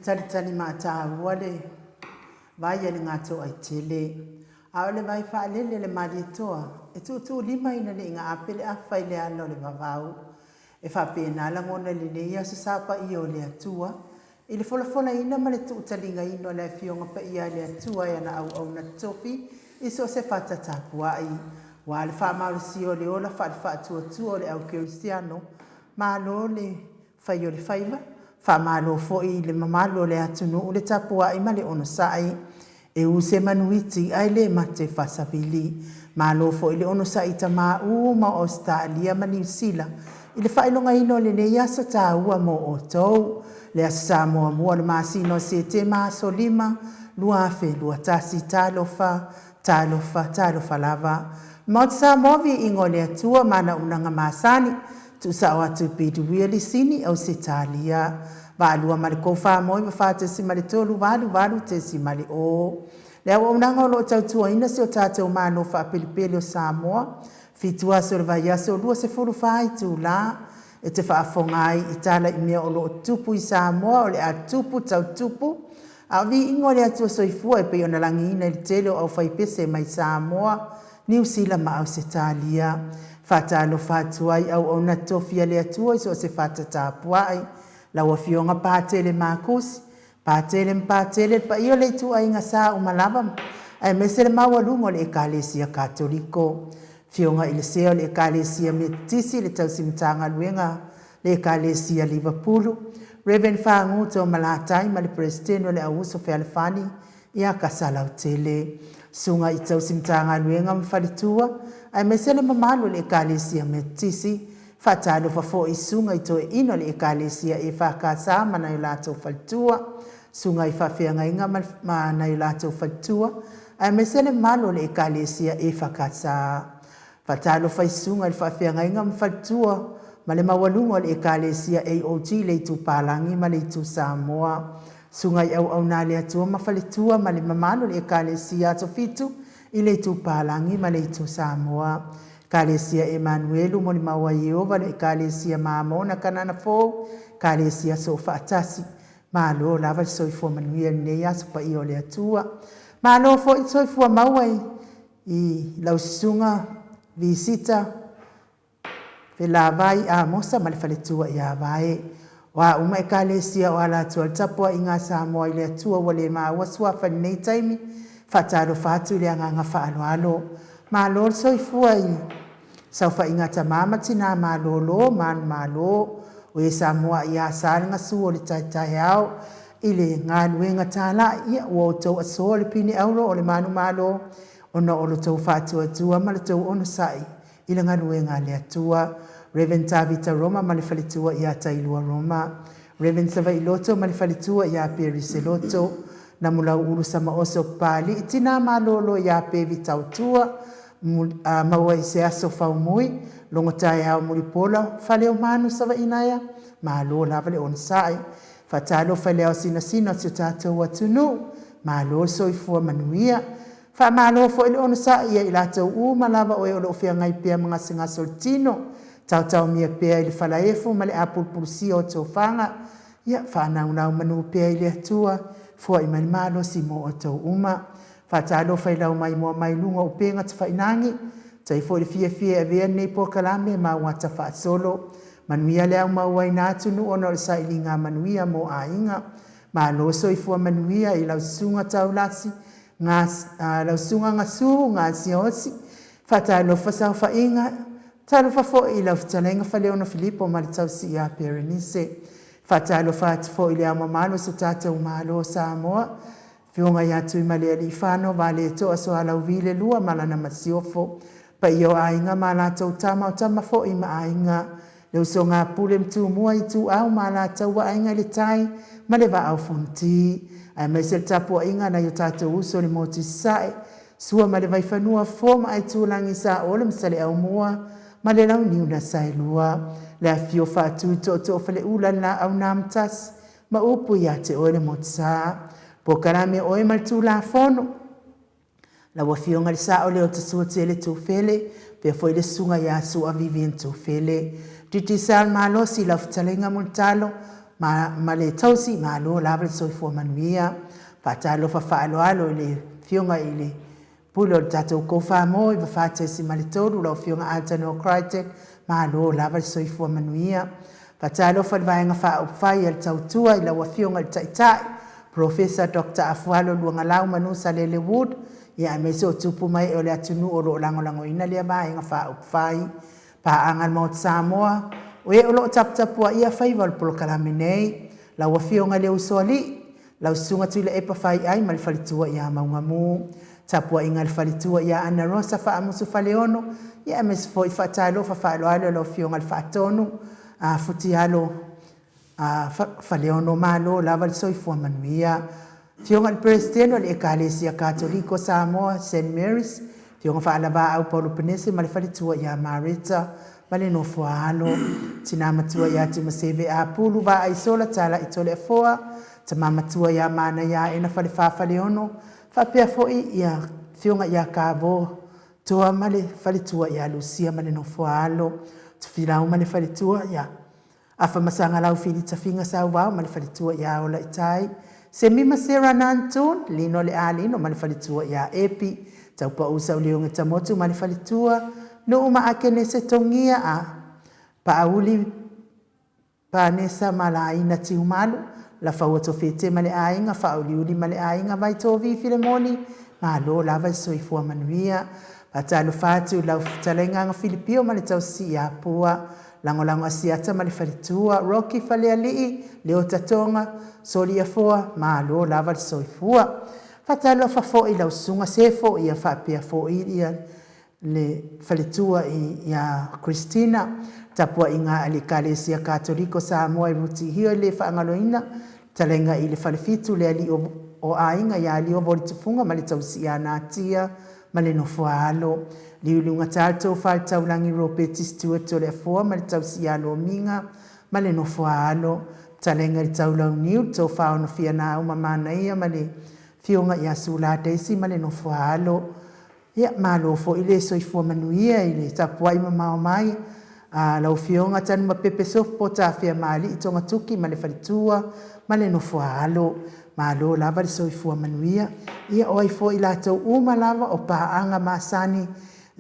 talitali mataua le vai a le Gatoaitele, a o le vai faalele a le Malietoa e tuutuulima ina ne i gaape le afa i le ala o le vavau. E faapena lagona i lenei Aso Sa paia o le Atua, i le folafolaina ma le tuutaligaina o le Afioga Paia a le Atua e ana auauna totofi i so o se fata tapuai, aua le faamalosia o le ola faale-faatuatua o le au kerisiano. Malo le fai o le faiva, faamalo foi i le mamalu o le atunuu le tapuai ma le onosai. E u se manuiti ae le mate faasavili. Malo foi le onosai i tamaa uma o Ausetalia ma Niu Sila i le faailogaina o lenei aso taua mo outou, le Aso Sa muamua o le masina o Setema aso 5, 2021. Talofa, talofa, talofa lava. Maota Samoa viiga o le Atua ma ana auaunaga masani, tuusao atu i Piduia Lisini, Ausetalia. Vaalua ma le 4 9 4.3 8 8.0. Le auaunaga o lo o tautuaina si o tatou Malo faapelepele o Samoa, 7 aso o le vaiaso, 24 itula, e te faafofoga ai i tala i mea o lo o tupu i Samoa, o le a tupu tautupu, a o viiga o le Atua Soifua e pei ona lagiina i le tele o aufaipese mai Samoa, Niu Sila ma Ausetalia. Faatalofa atu ai auauna tofi a le Atua i so o se fata tapuai. Lau Afioga Patele Makusi, Patele ma Patele, le paia o le ituaiga sa uma lava, aemaise le maualuga o le Ekalesia Katoliko. Afioga i le Sea o le Ekalesia Metotisi, le Tausi Matagaluega le Ekalesia Livapulu, Rev. Fagu Toomalatai ma le Peresetene o le Auuso Fealofani ia Kasalautele. Susuga i Tausi Matagaluega ma Faletua, aemaise le mamalu o le Ekalesia Metotisi. Faatalofa foi i susuga i toeaiina o le Ekalesia EFKS ma nai o latou faletua, susuga i faafeagaiga ma nai o latou faletua, aemaise le mamalu o le Ekalesia EFKS. Faatalofa i susuga i le faafeagaiga ma faletua ma le maualuga o le Ekalesia AOG i le Itu Palagi ma le Itu Samoa. Susuga i auauna a le Atua ma faletua ma le mamalu o le Ekalesia Aso Fitu i le Itu Palagi ma le Itu Samoa. Ekalesia Emanuelu, Molimau a Ieova, le Ekalesia Mamona Kanana Fou, Ekalesia Soofaatasi. Malo lava le soifua manuia i lenei aso paia o le Atua. Malo foi le soifua maua i lau susuga Visita Felavai Amosa ma le faletua ia Vae. O a uma Ekalesia o ala atu ai le tapuaiga a Samoa i le Atua ua le maua suafa i lenei taimi, faatalofa atu i le agaga faaaloalo. Malo le soifua i saofaiga a tama ma tina malolo, manumalo, o e Samoa ia sa le gasu o le taetaeao i le galuega talai, ia ua outou asoa le pine auro o le manumalo ona o lo tou faatuatua ma lo tou onosai i le galuega a le Atua. Rev. Tavita Roma ma le faletua ia Tailua Roma. Rev. Savaiiloto ma le faletua ia Perise Loto. Namulauulu Samaoso Papalii, tina malolo ia Pevi Tautua, maua i se aso faumui, logo taeao Mulipola, Faleomanu Savaiinaea, malo lava le onosai. Faatalofa i le ao sinasina o si o tatou atunuu, malo le soifua manuia. Faamalo foi le onosai ia i latou uma lava o e o lo o feagai pea ma gasegase o le tino, taotaomia pea i le falaefu ma le apulupulusia o tofaga, ia faanaunau manu pea i le Atua, foai mai le malosi mo outou uma. Faatalofa i lau maimoa mai luga o upega tafailagi, tai foi le fiafia e avea lenei polokalame ma auata faasolo. Manuia le aumauaina atunuu ona o le sailiga manuia mo aiga. Malo soifua manuia i lau susuga Taulasi, lau susuga Gasu, Gasiosi, faatalofa saofaiga, talofa foi i lau fetalaiga Faleono Filipo ma le tausi ia Perenise. Faatalofa atu foi i le ao mamalu o so tatou Malo o Samoa, Afioga ia Tuimalealiifano Vaaletoa Sualauvi le Lua ma lana Masiofo, paia o aiga ma latou tama, o tama foi ma aiga, le usoga a Pule ma Tumua, Ituau ma Alataua, Aiga i le Tai ma le Vaa o Fonoti, aemaise le tapuaiga a nai o tatou uso i le motu i Sasae, Sua ma le Vaifanua, Fofo ma Aitulagi, Saole ma Saleaaumua ma le Launiu na Saelua, le afifio o Faatui, Tootoo o Faleula, le Laau na Amotasi ma upu ia te oe le Motusa. Polokalame oe ma le Tulafono. Lau Afioga i le Sao Leotasuatele Tufele, faapea foi le Susuga ia Sua Vivian Tufele. Digicel Malosi, lau fetalaiga Mulitalo, ma, ma le tausi, malo lava le soifua manuia. Faatalofa faaaloalo i le Afioga i le Pule o le tatou Kofamo 94.3 lau Afioga Anthony Crichton, malo lava le soifua manuia. Faatalofa i le Vaega Faaupufai a le Tautua i lau Afioga i le Taitai, Polofesa Dr. Afualo Luagalau Manusalele Wood, ia aemaise o tupu ma ee o le atunuu o lo o lagolagoina lea Vaega Faaupufai. Paaga a le Maota Samoa, o e o lo o taputapuaia faiva o le polokalame nei, lau Afioga i le Usoalii, lau Susuga Tuilaepa Faiai ma le faletua ia Maugamu, tapuaiga a le faletua ia Ana Rosa Faamusu Faleono, ia aemaise foi faatalofa faaaloalo i lau Afioga i le Faatonu a Futialo a Faleono. Malo lava le soifua manuia. Afioga i le Peresetene o le Ekalesia Katoliko o Samoa, Saint Mary's, Afioga Faalavaau Paulo Penese ma le faletua ia Mareta ma le nofo a alo, Tina matua ia Tumaseve Apulu Vaaisola Talai Toleafoa, Tama matua ia Manaia Aena Falefa Faleono, faapea foi ia Afioga ia Kavo Toa ma le faletua ia Lusia ma le nofo a alo, Tufilau ma le faletua ia Afamasaga Laufili Tafiga Sauvao ma le faletua ia Olaitai, Semi ma Sarah Nantun, Lino le Alino ma le faletua ia Epi, Taupau Sauliuga Tamotu ma le faletua, Nuu ma Akenese Togia a Paauli Panesa ma Laina Tiumalu, Lafaua Tofete ma le aiga, Faauliuli ma le aiga, Vaitovi Filemoni, malo lava le soifua manuia. Faatalofa atu i lau fetalaiga Agafilipio ma le tausi ia Pua, Lagolago Asiata ma le faletua, Rocky Falealii, Leota Tonga, Soliafoa, malo lava le soifua. Faatalofa foi i lau susuga Sefo ia faapea foi ia le faletua ia Christina, tapuaiga a le Ekalesia Katoliko Samoa i Rutihio e le faagaloina, talaiga i le Falefitu le alii o aiga ia Liovo Litufunga ma le tausi ia Natia ma le nofo a alo, Liuliugata le tofa i le taulagi Ropeti Stewart Toleafoa ma le tausi ia Lomiga ma le nofo a alo, talaiga i le Taulauniu le tofa Onofia Nauma Manaia ma le afioga ia Sula Daisy ma le nofo a alo. Ia, malo foi le soifua manuia i le tapuai mamao mai a lau Afioga Tanumapepe Soft Potafiamaalii Togatuki ma le faletua ma le nofo a alo. Malo lava le soifua manuia. Ia, o ai foi latou uma lava o paaga masani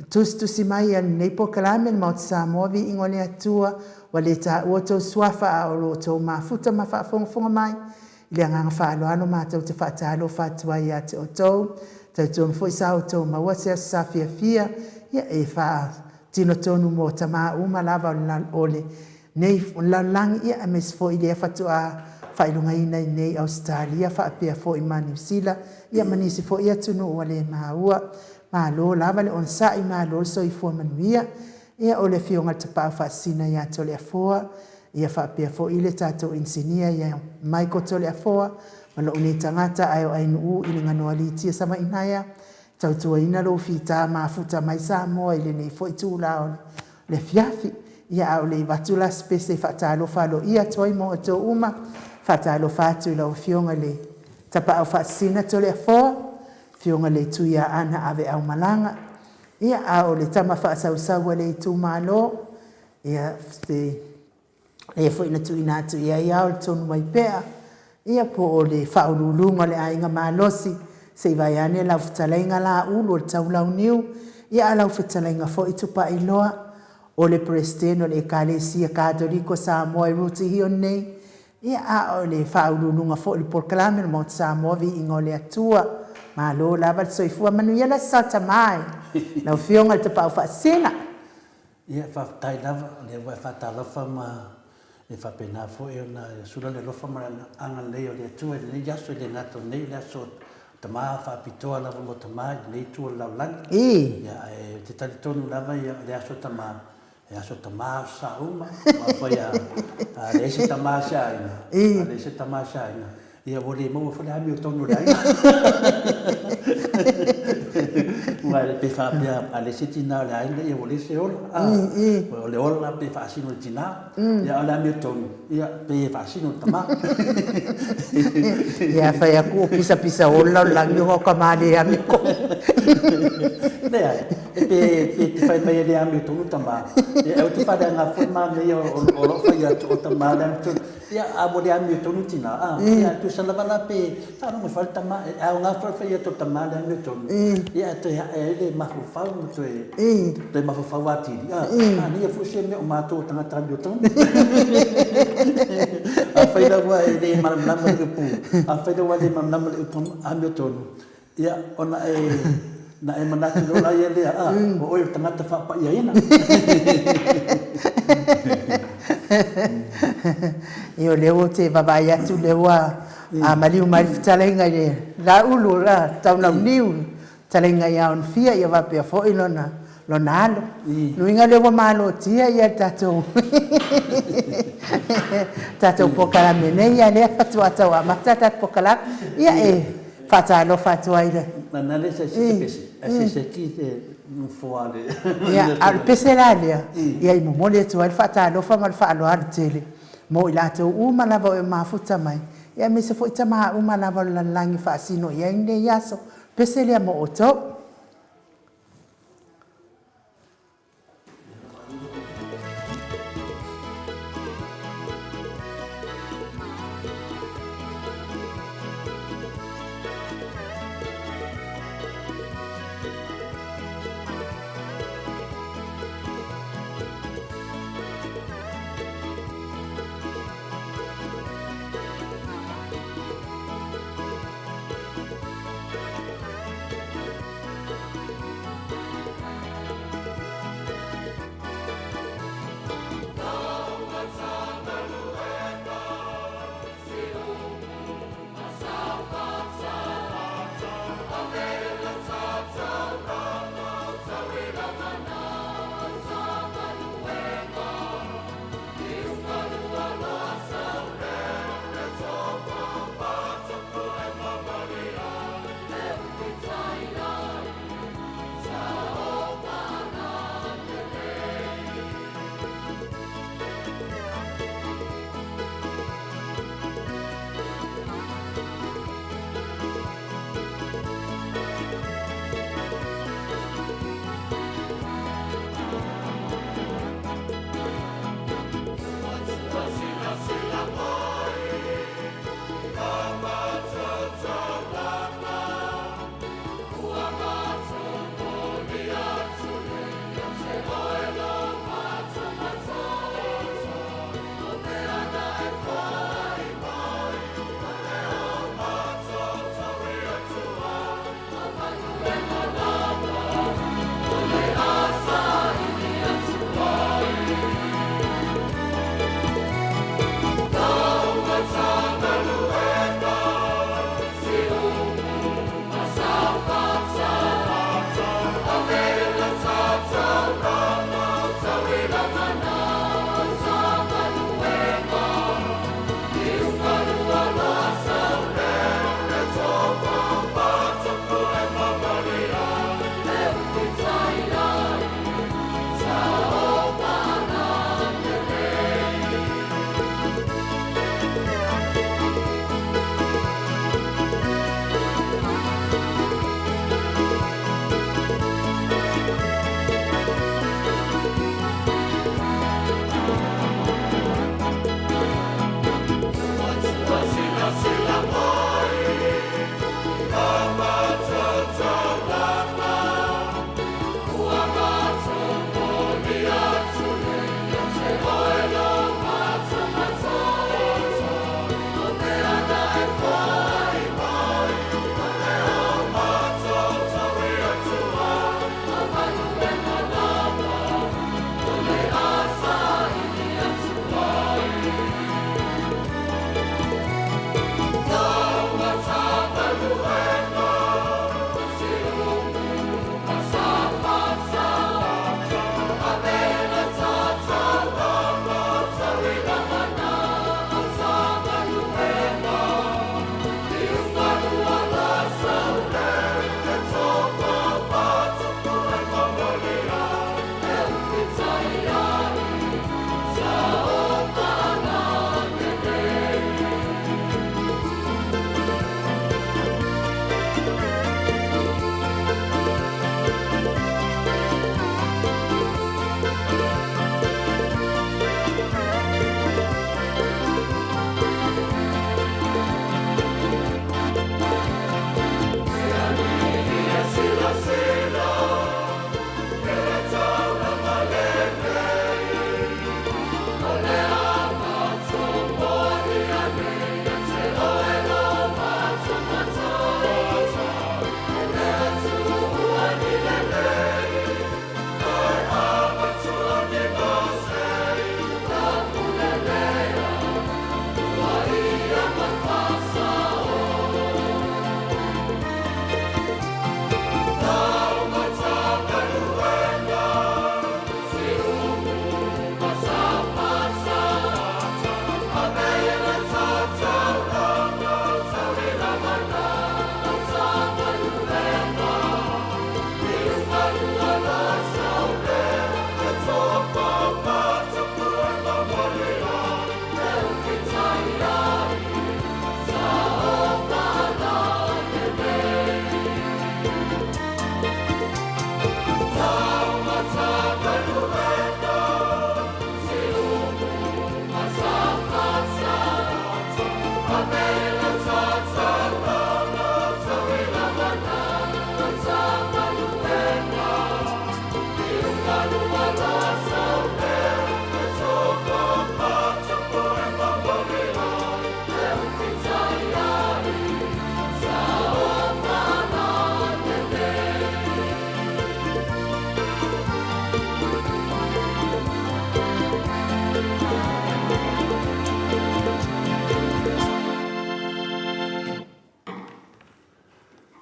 tusitusi mai a lenei polokalame le Maota Samoa Viiga o le Atua ua le taua outou suafa a o lo outou mafuta ma faafogafoga mai. I le agaga faaaloalo matou te faatalofa atu ai ia te outou. Talitonu foi sa outou maua se aso sa fiafia, ia e faatino tonu mo tama uma lava o lenei lalolagi, ia aemaise foi lea faatoa faailogaina i nei Ausetalia faapea foi ma Niu Sila, ia ma nisi foi atunuu ua le maua. Malo lava le onosai, malo le soifua manuia. Ia o le Afioga i le Tapaau Faasisina ia Toleafoa, Ia faapea foi le tatou inisinia ia Michael Toleafoa ma lou nei tagata ae o Ainuu i le Ganoaliitia Savainaea, tautuaina lou fita mafuta mai Samoa i lenei foi itula o le afiafi. Ia a o le i avatu la se pese e faatalofa aloaia atu ai mo outou uma, faatalofa atu i lau Afioga i le Tapaau Faasisina Toleafoa, Afioga i le Tuiaana Aveaumalaga, ia a o le tama faasausau a le itumalo, Ia, te lea foi na tuuina atu i ai ao le tonu mai pea, ia po o le faauluuluga o le aiga malosi, se i vae ane lau fetalaiga Laulu o le Taulauniu, ia a lau fetalaiga foi Tupailoa, o le Peresetene o le Ekalesia Katoliko Samoa i Rutihio nei, ia a o le faauluuluga foi o le polokalame o le Maota Samoa Viiga o le Atua. Malo lava le soifua manuia le Aso Sa Tama e lau Afioga i le Tapaau Faasisina. Ia, faafetai lava, o lea ua e faatalofa ma e faapena foi ona e sula le alofa ma le agalelei o le Atua i lenei aso, e le gata o nei o le aso o tama faapitoa lava mo tama i lenei itu o le lalolagi. Ia, ae ou te talitonu lava ia, o le aso tama, e aso tama, aso sa uma, aua foi a leai se tama o se aiga, a leai se tama o se aiga, Ia ua le maua foi le amiotonu o le aiga. Aua pe faapea a leai se tina o le aiga, ia ua leai se ola. O le ola pe faasino i le tina, ia a o le amiotonu, ia pei e faasino i le tama. Ia fai atu o pisapisa ola o le lagi o ka male ame ko. Leai, e pe te fai mai e le amiotonu tama, ia ae ou te faaleaga foi ma mea ia o lou fai atu o tama le amiotonu. Ia, a ua le amiotonu tina, a, ia e tusa lava la pe faalogo ifo lava le tama, e aoga foi le fai atu o le tama le amiotonu, ia e toe ae ai le mafaufau ma toe, toe mafaufau atili, a, manaia foi sia mea o matou o tagata amiotonu. Afai lava e le malamalama i le upu, afai lava e le malamalama i le upu amiotonu, Ia, ona e, na e manatu loa laia lea, a, o oe o le tagata faapaiaina. Ia, o lea ua te vaavaai atu lea ua maliu mai le fetalaiga i le Laulu la Taulauniu, fetalaiga ia Onofia, ia faapea foi lona lona alo. Luiga lea ua malotia ia le tatou tatou polokalame nei, ia lea faatoa tau amata le tatou polokalame. Ia e faatalofa atu ai le Lana lea se se pese, a se se ki te nofoa le. Ia, a o le pese la lea, ia i momoli atu ai le faatalofa ma le faaaloalo tele mo i latou uma lava o e mafuta mai, ia aemaise foi tama uma lava o le lalolagi faasino i ai lenei aso. Pese lea mo outou.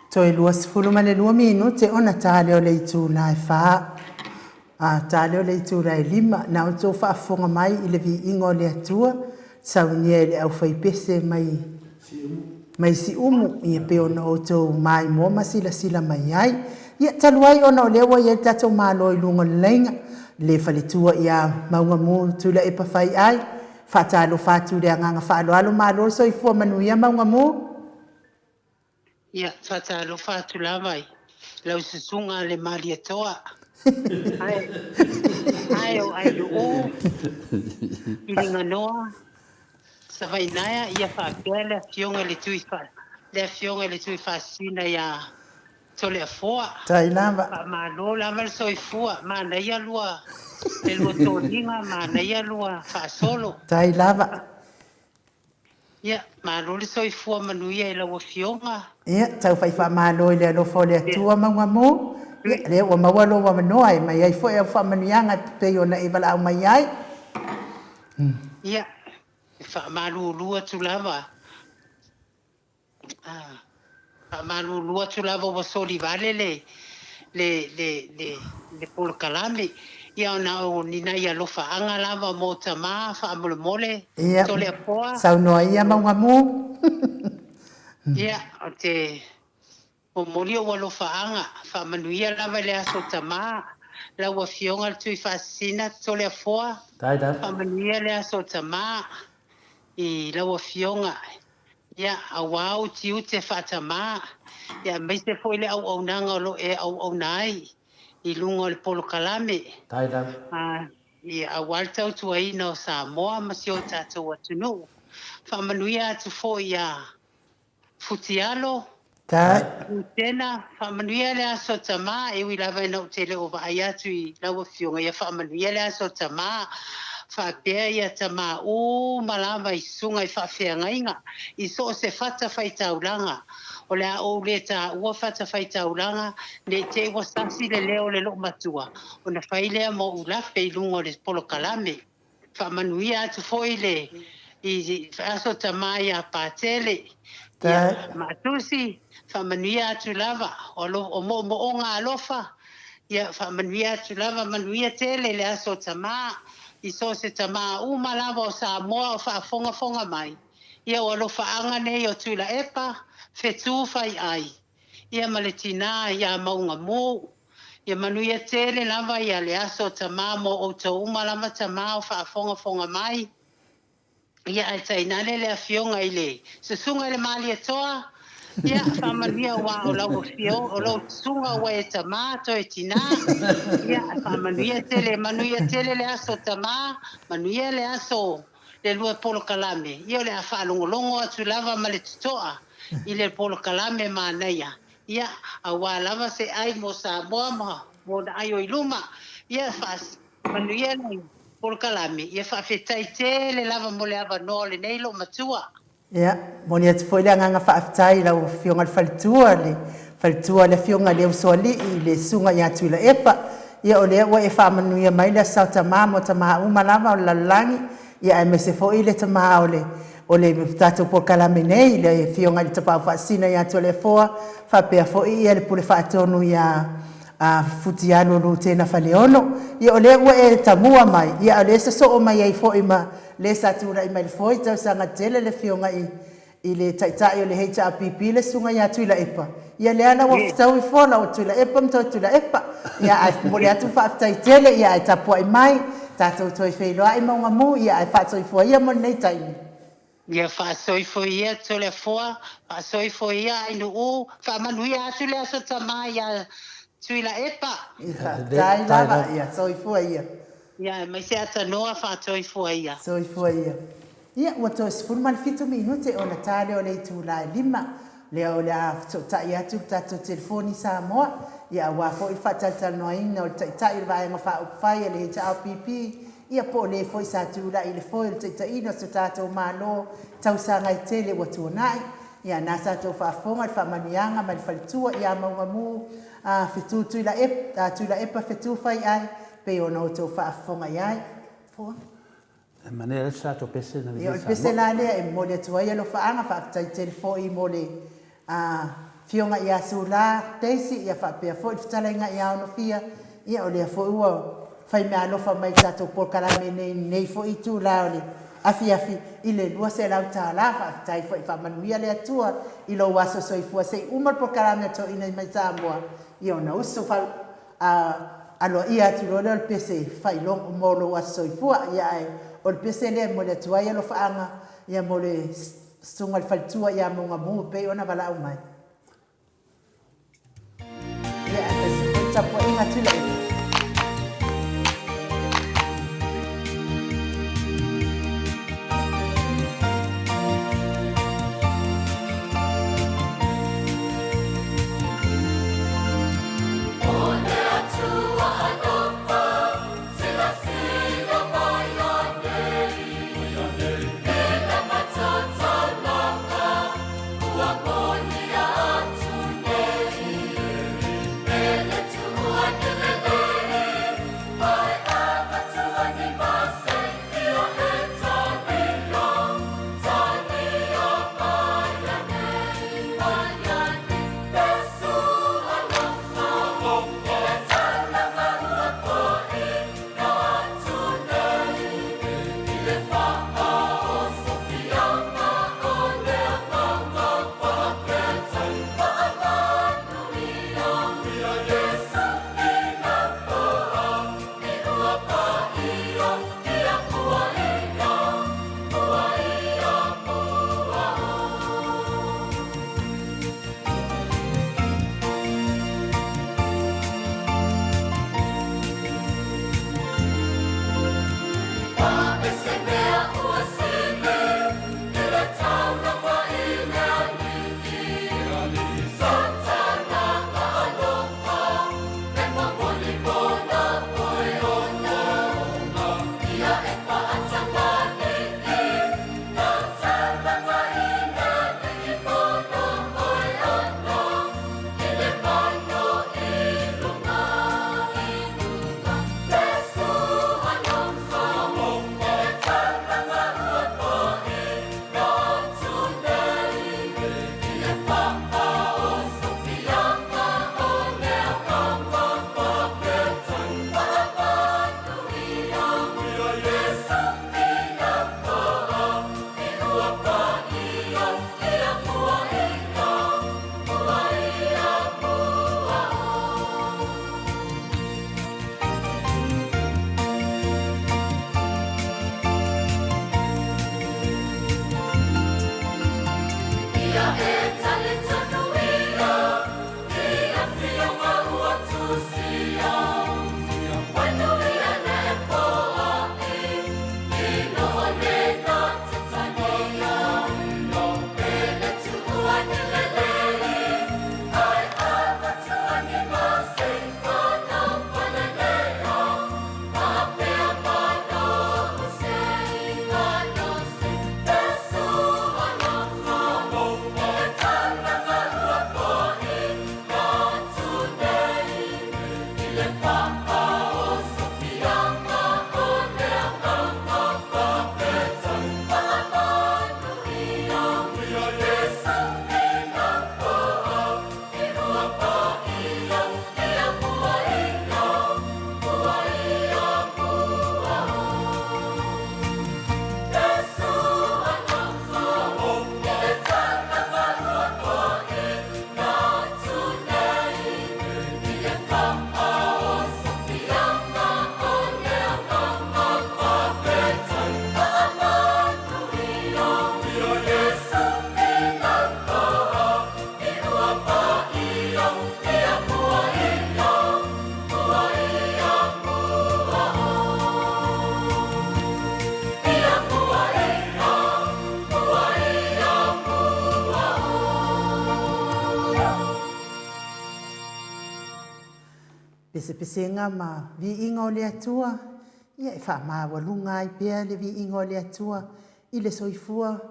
Toe 22 minute ona ta lea o le itula e fa, a ta lea o le itula e 5. Na outou faafofoga mai i le viiga o le Atua, saunia e le aufaipese mai mai Siumu, ia pei ona outou maimoa ma silasila mai ai. Ia, talu ai ona o lea ua i ai le tatou Malo i luga o le laina, le faletua ia Maugamu Tuilaepa Faiai, faatalofa atu i le agaga faaaloalo, malo le soifua manuia Maugamu. Ia, faatalofa atu lava i lau susuga le Malietoa. Ae, ae o Ailu'u, Iliganoa, Savainaea, ia faapea le afioga i le Tui, le afioga i le Tui Faasisina ia Toleafoa. Tai lava. Faamalo lava le soifua, manaia lua, le lua toniga, manaia lua faasolo. Tai lava. Ia, malo le soifua manuia i lau Afioga. Ia, tau fai faamalo i le alofa o le Atua Maugamu. Ia, lea ua maua lou avanoa e mai ai foi au faamanuiaga e pei ona e valaau mai ai. Ia, e faamalulu atu lava. Faamalulu atu lava ua soli vale le le le le le polokalame. Ia ona o ni nai alofaaga lava mo tama faamolemole Ia, Toleafoa. saunoa ia Maugamu. Ia, o te momoli ou alofaaga, faamanuia lava i le aso tama, lau Afioga le Tui Faasisina Toleafoa, Tai lava. faamanuia le aso tama i lau Afioga. Ia, auā ou tiute faatamā, ia aemaise foi le auaunaga o lo o e auauna ai i luga o le polokalame, Tai lava. a, ia, auā le tautuaina o Samoa ma si o tatou atunuu. Faamanuia atu foi iā Futialo, Tai. Lutena, faamanuia le aso tamā, e ui lava ina ou te le o vaai atu i lau Afioga, ia faamanuia le aso tamā, faapea ia tamā uma lava i susuga i faafeagaiga, i so o se fatafaitaulaga. O le a ou le taua fatafaitaulaga, ne i te i ua sasi le leo o le loomatua, ona fai lea ma ou lape i luga o le polokalame. Faamanuia atu foi le i aso tamā iā Patele, ia Matusi, faamanuia atu lava, o, lo, o moomooga alofa, ia faamanuia atu lava, manuia tele le aso tamā, i so o se tamā uma lava o Samoa o faafogafoga mai, ia o alofaaga nei o Tuilaepa, fetu faiai, ia ma le tinā iā Maugamu. Ia manuia tele lava ia le aso tamā mo outou uma lava tamā o faafogafoga mai. Ia ae tainane le afioga i le susuga i le Malietoa, ia faamanuia aua o lau afio, o lou susuga ua e tamā toe tinā. Ia faamanuia tele, manuia tele le aso tamā, manuia le aso le lua polokalame. Ia o le a faalogologo atu lava ma le totoa i le polokalame manaia. Ia, auā lava se ai mo Samoa ma ona ai o i luma. Ia, faamanuia le polokalame. Ia, faafetai tele lava mo le avanoa o lenei loomatua. Ia, momoli atu foi le agaga faafetai i lau Afioga i le Faletua, le Faletua le Afioga i le Usoalii, i le Susuga ia Tuilaepa. Ia, o lea ua e faamanuia mai le Aso Sa Tama mo tama uma lava o le lalolagi, ia aemaise foi le tama o le o le tatou polokalame nei, le Afioga i le Tapaau Faasisina ia Toleafoa, faapea foi ia le Pule Faatonu ia Futialu Lutena Faleolo. Ia o lea ua e tamua mai, ia a o lea sosoo mai ai foi ma le sa tulai mai le foe i tausaga tele le Afioga i i le Taitai o le HRPP le Susuga ia Tuilaepa, ia lea la ua fetaui fola o Tuilaepa ma toe Tuilaepa. Ia ae momoli atu le faafetai tele, ia ae tapuai mai, tatou toe feiloai Maugamu, ia ae faasoifua ia mo lenei taimi. Ia faasoifua ia Toleafoa, faasoifua ia Ainuu, faamanuia atu le Aso Tama ia Tuilaepa. Faafetai lava, ia soifua ia. Ia aemaise Atanoa faatoifua ia. Soifua ia. Ia, ua toe 17 minute ona ta lea o le itula e 5, lea o le a fesootai atu le tatou telefoni Samoa, ia aua foi le faatalatalanoaina o le Taitai o le Vaega Faaupufai a le HRPP, ia po o le foi sa tulai i le foe o le taitaiina o si o tatou Malo i tausaga e tele ua tuanai. Ia, na sa outou faafofoga i le faamanuiaga mai le faletua ia Maugamu, a, Fetu Tuilaepa, Tuilaepa Fetu Faiai, pei ona outou faafofoga i ai. Fofoga. E manaia lava si tatou pese na Ia, o le pese la lea e momoli atu ai alofaaga, faafetai tele foi mo le Afioga ia Sula Daisy, ia faapea foi le fetalaiga ia Onofia, ia o lea foi ua fai meaalofa mai i le tatou polokalame nei i lenei foi itula o le afiafi i le $200. Faafetai foi, faamanuia le Atua i lou aso soifua se i uma le polokalame a Toeaina mai Samoa, ia ona uso A aloaia atu loa lea o le pese faailoga mo lou aso soifua, ia ae o le pese lea e momoli atu ai alofaaga ia mo le susuga i le faletua ia Maugamu e pei ona valaau mai. Ia aemaise foi le tapuaiga a Tuilaepa. Pesepesega ma viiga o le Atua, ia e faamaualuga ai pea le viiga o le Atua i le soifua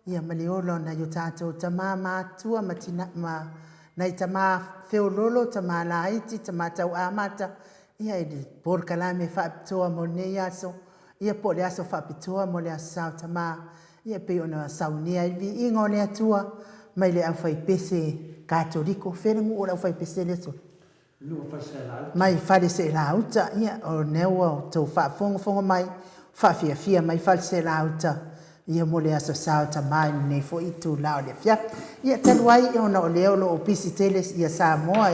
ia ma le ola o nai o tatou tama matutua ma tina ma nai tama feololo, tama laiti, tama tau amata, ia i le polokalame faapitoa mo lenei aso, ia po o le aso faapitoa mo le Aso Sa o Tama, ia e pei ona saunia ai le viiga o le Atua mai le aufaipese Katoliko. Fea le nuu o le aufaipese lea Soli? Mai Faleseelauta, ia o lea ua outou faafogafoga mai, faafiafia mai Faleseelauta, ia mo le Aso Sa o Tama i lenei foi itula o le afiafi. Ia talu ai ona o lea o lo o pisi tele ia Samoa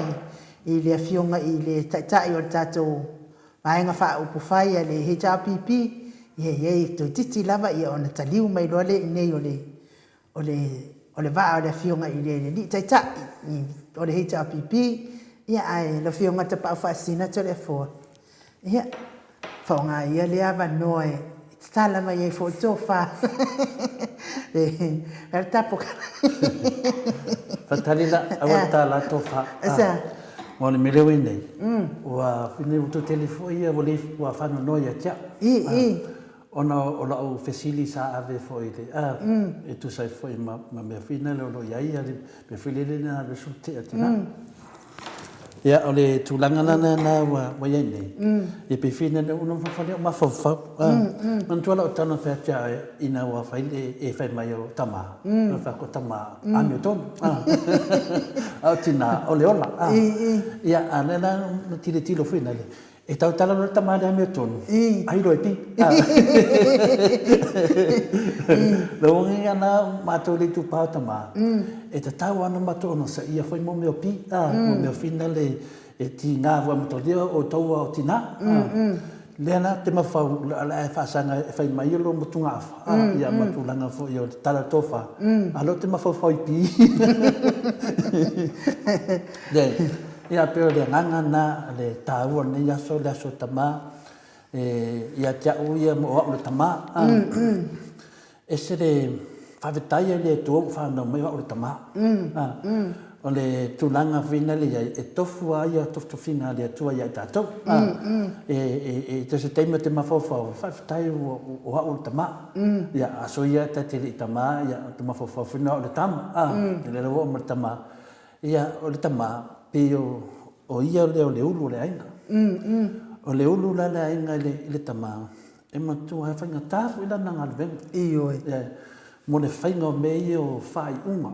i le Afioga i le Taitai o le tatou Vaega Faaupufai a le HRPP, ia e i ai toeitiiti lava ia ona taliu mai loa lea i inei o le O le, o le vaa o le Afioga i le Alii Taitai o le HRPP, ia ae lau Afioga Tapaau Faasisina Toleafoa, ia, faaaoga ia lea avanoa e tatala mai ai foi le tofa. Le tapo. Faatali la, aua le tala tofa. Esa. Mo le mea lea ua i nei, ua, ua tele foi ia ua le, ua faanoanoa ia te au. I, i. Ona o lau fesili sa ave foi i le a, e tusa ai foi ma mea foi na o lo o i ai le mea foi lele na 20 tea tina. Ia, o le tulaga la lena ua i ai nei, ia pei foi na ou nofo lea o mafaufau. Manatua lau tala na fai atu ia oe ina ua fai le e fai mai o tama, na fai atu o tama amiotonu, a o tina o le ola. Ia, a o lea la na tilotilo foi lale, E tautala loa le tama lea amiotonu, ai loa e pi. Lau uiga na matou le itupa o tama, e tatau lava ona matou onosaia foi mo mea o pi, mo mea o fina le e tiga foi amatalia o outou o tina. Lea la te mafau o le a e faasaga e fai mai lou motugaafa, ia ma tulaga foi o le tala o le tofa, a o lea ou te mafaufau i pi. Ia, pei o le agaga lena, le taua o lenei aso, le aso tama, e, ia te au ia o au le tama. Ese le faafetai ai le Atua ua fanau mai o au le tama. O le tulaga foi lea i ai, e tofu lava ia tofitofiga a le Atua ia i tatou. E, e, e, se taimi ou te mafaufau, faafetai o au le tama. Ia, aso ia ta te le i tama, ia, ou te mafaufau foi o au le tama. O lea ua oo mai le tama. Ia, o le tama, pei o, o ia lea o le ulu o le aiga. O le ulu la le aiga i le, i le tama, e matua e faigata foi lana galuega. Ioe. Ia, mo le faiga o mea ia o faaiuga.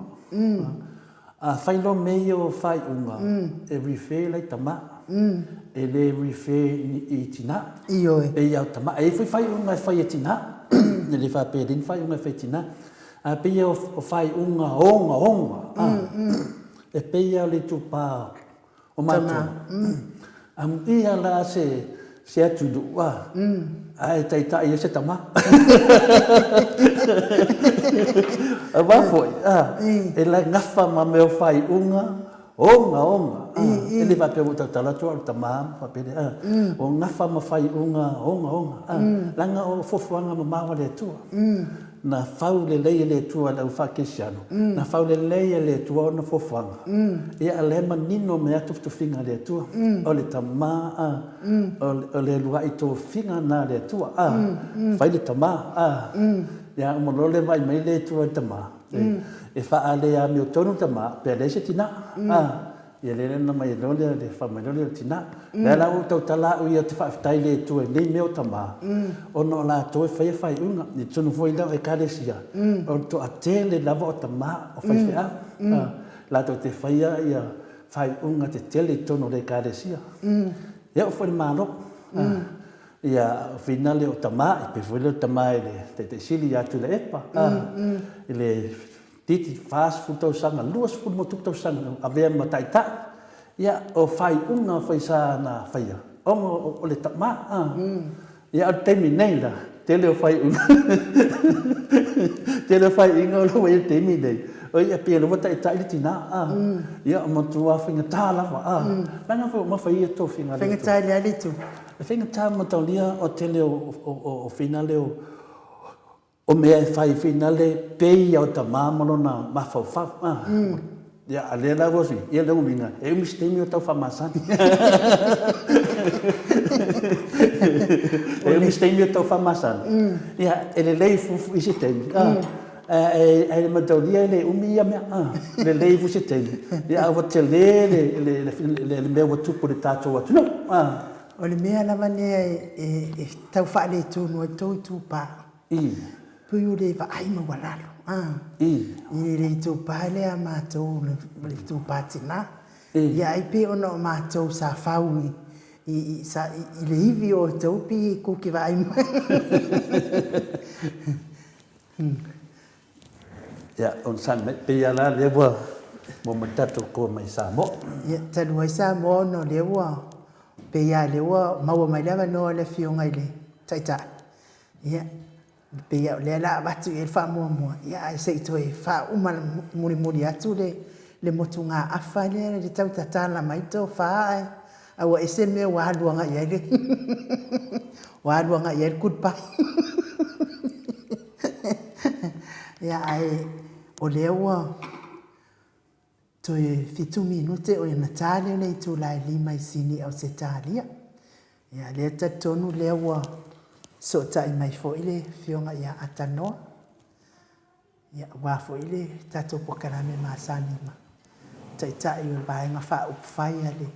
A fai loa mea ia o faaiuga, e refer la i tama. E le refer i, i tina. Ioe. Pei lava o tama. E i ai foi faaiuga e fai e tina. E le faapea e leai ni faaiuga e fai e tina. Ae pei o faaiuga ogaoga, e pei lava o le itupa o matou. Amuia la se atunuu, ae taitai ai se tama. Aua foi, e gafa ma mea o faaiuga Ogaoga, e le faapea ua ou tautala atu au i le tama ma faapea lea, o gafa ma faaiuga ogaoga, leaga o fuafuaga mamao a le Atua. Na fau lelei e le Atua le au faakerisiano, na fau lelei e le Atua ona fuafuaga, ia a lea e manino mai lava tufitufiga a le Atua, o le tama, o le uluai tofiga lena a le Atua, fai le tama, ia uma loa le vaai mai le Atua i le tama, E faaale amiotonu tama pe leai se tina. Ia lea na mai loa lea le fai mai loa lea o le tina. Lea la ua ou tautala au ia ou te faafetai i le Atua i nei mea o tama ona o latou e faia faaiuga. I totonu foi la o Ekalesia, o le toatele lava o tama o faifeau latou te faia ia faaiuga tetele i totonu o le Ekalesia. E oo foi i le Malo. Ia, o finale o tama, e pei foi lea o le tama i le Taitai Sili ia Tuilaepa, i le titi 40 tausaga, 20 ma tupu tausaga na avea ma taitai. Ia, o faaiuga foi sa na faia, ona o le tama. Ia, a o le taimi nei la, tele o faaiuga, tele o faaiuga o lo o ua i ai i le taimi nei, o ia, pei o lea ua taitai le tina. Ia, matua faigata lava, leaga foi ua uma fai ia tofiga a le Atua. Faigata i le a le itu? E faigata mataulia o tele o finale o mea e fai finale pei o tama ma lona mafaufau. Ia, a lea la ua sui, ia lona uiga, e umi se taimi o tau faamasani. E umi se taimi o tau faamasani. Ia, e lelei fufu i se taimi, ae e mataulia e le umi ia mea. Lelei foi se taimi, ia ae ua tele le mea ua tupu i le tatou atunuu. O le mea lava lea e tau faaletonu ai le tou itupa. Pei ua le vaai maualalo i le itupa lea a matou le itupa tina. Ia ai pei ona o matou sa fau i le ivi o outou pei tou te vaai mai. Ia, onosai mai, pei lava la lea ua maua mai le tatou toa mai Samoa. Ia, talu ai Samoa ona o lea ua, pei lava o lea ua maua mai le avanoa o le Afioga i le Taitai. Ia, e pei lava o lea o le a avatu i ai le faamuamua, ia ae se i toe faauma mulimuli atu le le motugaafa lea i le tau tatala mai tofa ae ae ua ese le mea ua alu agai i ai le ua alu agai i ai le goodbye. Ia ae o lea ua Toe fitu minute o ona ta lea o le itula e lima i Sini Ausetalia. Ia, lea talitonu lea ua sootai mai foi le Afioga ia Atanoa, ia, aua foi le tatou polokalame masani ma Taitai o le Vaega Faaupufai a le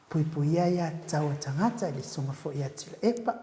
Puipuia Aiatatau a Tagata i le Susuga foi ia Tuilaepa.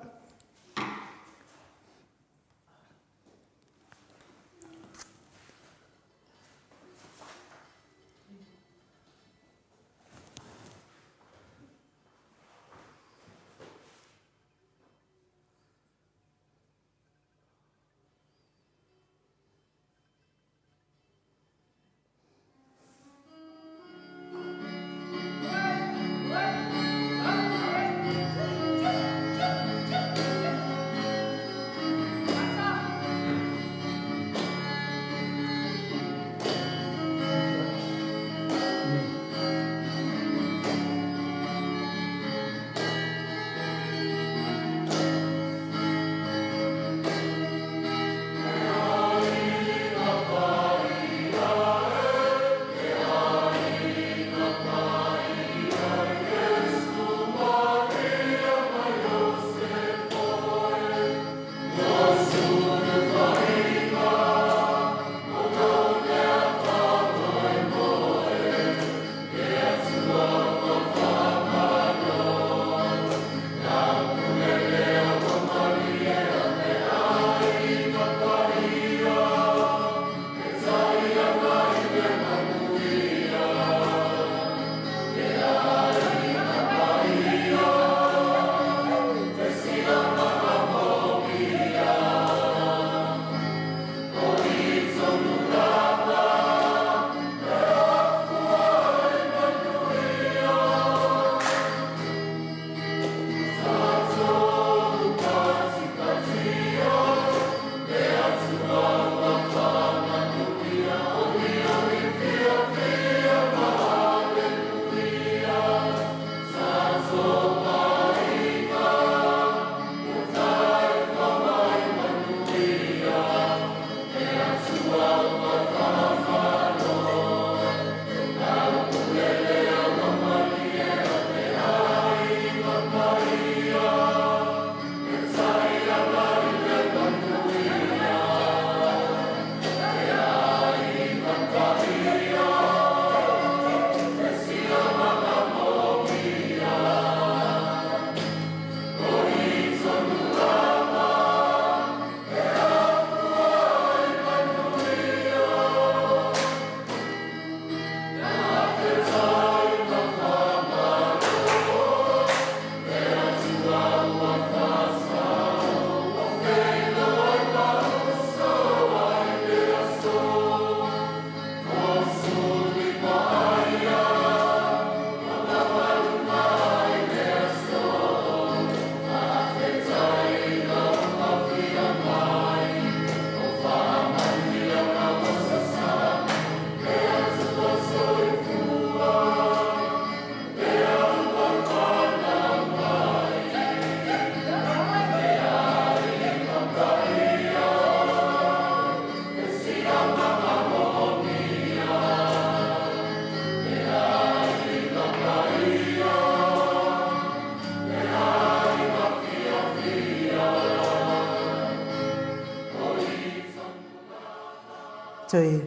Toe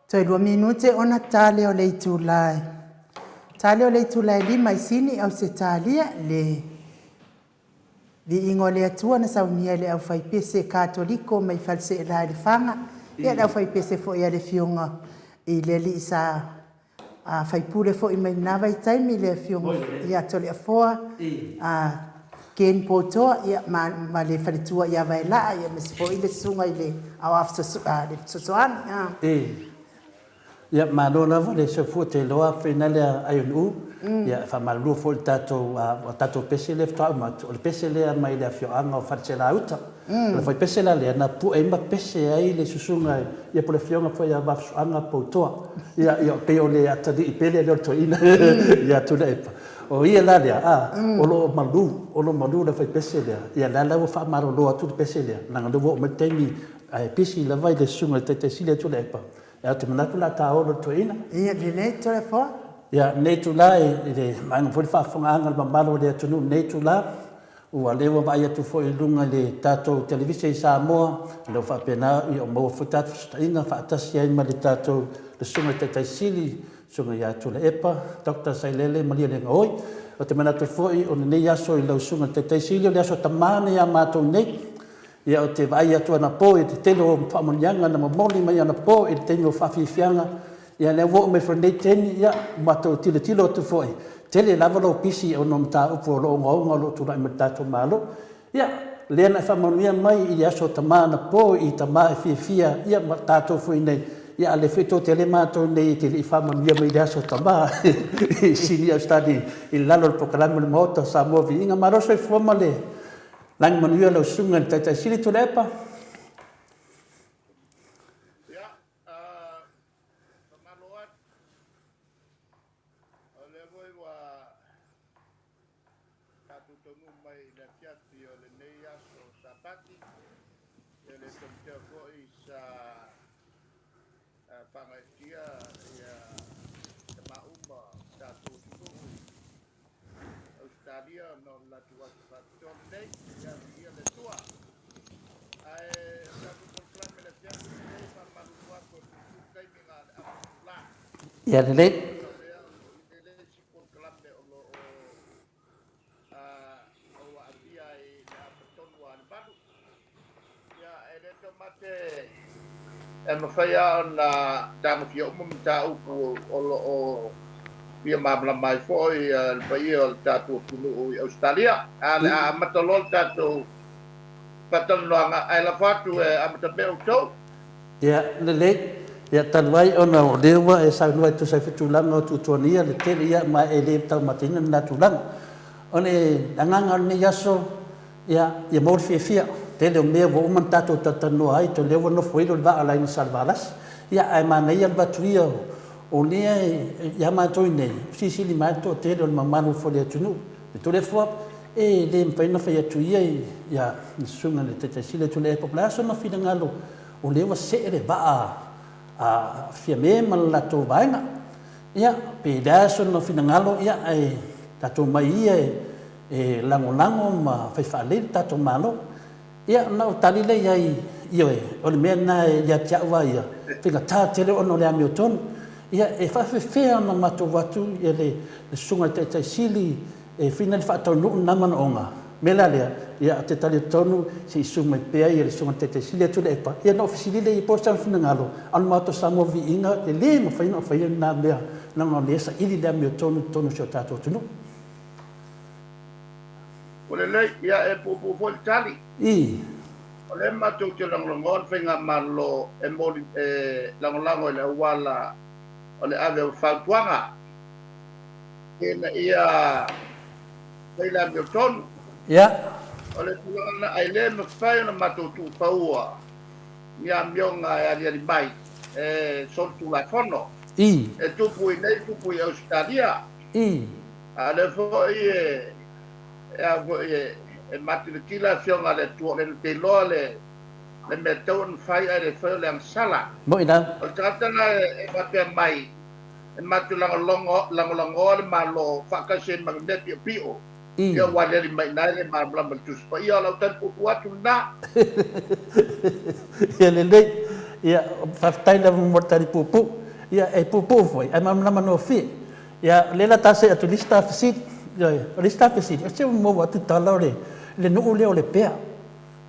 Toe 2 minute ona ta lea o le itula e ta lea o le itula e 5 i Sini, Ausetalia, le Viiga o le Atua na saunia e le aufaipese Katoliko mai Faleseela i Lefaga, ia le aufaipese foi a le Afioga i le alii sa faipule foi mai lena vaitaimi, le Afioga ia Toleafoa Ken Potoa, ia, ma le faletua ia Vaelaa, ia aemaise foi le susuga i le Aoao Fesoasoani. Ia, malo lava le soifua te iloa faina lea aionuu. Ia, e faamalulu foi i le tatou, a tatou pese lea faatoa uma atu, o le pese lea mai le afioaga o Faleselauta. O le faipese la lea na pue ai ma pese ai le susuga ia po o le afioga foi ia Vafesoaga Poutoa. Ia, ia pei o le atalii pele lea o le toeaina ia Tuilaepa. O ia la lea, a, o lo o malu, o lo o malu le faipese lea. Ia, lea la ua faamalolo atu le pese lea, leaga o lea ua oo mai le taimi ae pisi lava i le susuga i le Taitaisili ia Tuilaepa. Ia, ou te manatu o le a ta olo i le toeaina. Ia, lelei, Toleafoa. Ia, lenei itula i le vaega foi le faafofogaaga a le mamalu o le atunuu i lenei itula, ua lea ua vaai atu foi i luga i le tatou televise i Samoa, o lea ua faapena ua maua foi tatou fesootaiga faatasi ai ma le tatou le Susuga i le Taitai Sili, Susuga ia Tuilaepa, Doctor Sailele Malielegaoi. Ou te manatu foi o lenei aso i lau Susuga i le Taitai Sili, o le aso tama lenei a matou nei. Ia, ou te vaai atu anapo i le tele o faamanuiaga na momoli mai anapo i le taimi o faafiafiaga. Ia, lea ua oo mai foi i lenei taimi, ia, ua matou tilotilo atu foi, tele lava lou pisi ona o mataupu o lo o ogaoga o lo o tulai mai i le tatou Malo. Ia, lea na e faamanuia mai i le aso tama anapo i tama e fiafia, ia, ma tatou foi nei, ia, a o lea foi tou te le matou nei e te le i faamanuia mai i le aso tama i Sini Ausetalia i lalo o le polokalame o le Maota o Samoa Viiga. Malo le soifua ma le Lagi manuia lau susuga i le Taitai Sili Tuilaepa. Ia, faamalo atu. O lea foi ua tatou taunuu mai i le afiafi o lenei aso Sapati, e le taumatea foi sa faagaeetia ia tama uma o le tatou atunuu i Ausetalia ona o le latou aso faapitoa lenei, ia viia le Atua. Ae o le tatou polokalame i le afiafi lenei, faamalulu atu e puupuu le taimi na o le afa itula. Ia lelei. Ona o lea o lo o i ai le isi polokalame o lo o o aafia ai i le afa tonu lava o le 8. Ia, e le taumate e mafai lava ona tagofia uma mataupu o lo o fia malamalama ai foi le paia o le tatou atunuu i Ausetalia. A o le a amata loa le tatou faatalanoaga, ae lafo atu e amata mea outou. Ia, lelei. Ia, talu ai ona o lea ua e saunoa e tusa ai foi tulaga o tuatuagia le tele, ia, ma e le taumateina lena tulaga. O le agaga o lenei aso, Ia, ia maua le fiafia. Tele o mea ua uma ona tatou talatalanoa ai, o lea ua nofoilo le vaa o le Aiga Salevalasi. Ia, ae manaia le avatu ia o lea ia matou iinei, ua silisili mai lava le toatele o le mamalu foi o le atunuu. E Toleafoa, e le mafai ona fai atu ia ia le susuga i le Taitai Sili o Tuilaepa, po o le a sona finagalo, o lea ua see le vaa a Fiame ma le latou vaega. Ia, pe le a sona finagalo, ia, ae tatou omai ia e lagolago ma fai faalelei le tatou Malo. Ia, ona ou tali lea i ai, ioe, o le mea lena ia te au lava ia, faigata tele ona o le amiotonu. Ia, e faafefea ona matou o atu le Susuga i le Taitai Sili e fina le faataunuu lena manaoga? O le mea la lea, ia, ou te talitonu se i susu mai pea le Susuga i le Taitai Sili atu Tuilaepa, ia ona ou fesili lea i ai po o sana finagalo, a o le matou Samoa Viiga, e le mafai ona faia lena mea, leaga o lea e saili le amiotonu i totonu o si o tatou atunuu. Ua lelei, ia e puupuu foi le tali. I. O lea matou te lagolagoa le Faigamalo e moli, e lagolago i le auala o le ave o fautuaga ina ia fai le amiotonu. Ia. O le tulaga lena, ae le mafai ona matou tuufaua ni amioga e aliali mai e solitulafono. I. E tupu i inei, tupu i Ausetalia. I. A o lea foi e, e a foi e, e matilatila afioga a le Atua, o le na te iloa le, le mea e tatau ona fai ae le fai o le agasala. Moi la. O le tagata lena e, e faapea mai, e matou lagolago, lagolagoa le Malo faatasi ai ma le mea piopio. I. Ia ua aliali mai i ina e le malamalama i le Tusi Paia. O lau tali puupuu atu lena. Ia lelei. Ia, faafetai lava mo le tali puupuu. Ia, e puupuu foi, ae malamalama gofie. Ia, o lea o le a ta see atu i le isi ta fesili. Ioe, o le isi ta fesili, o se ua maua atu tala o le le nuu lea o Lepea,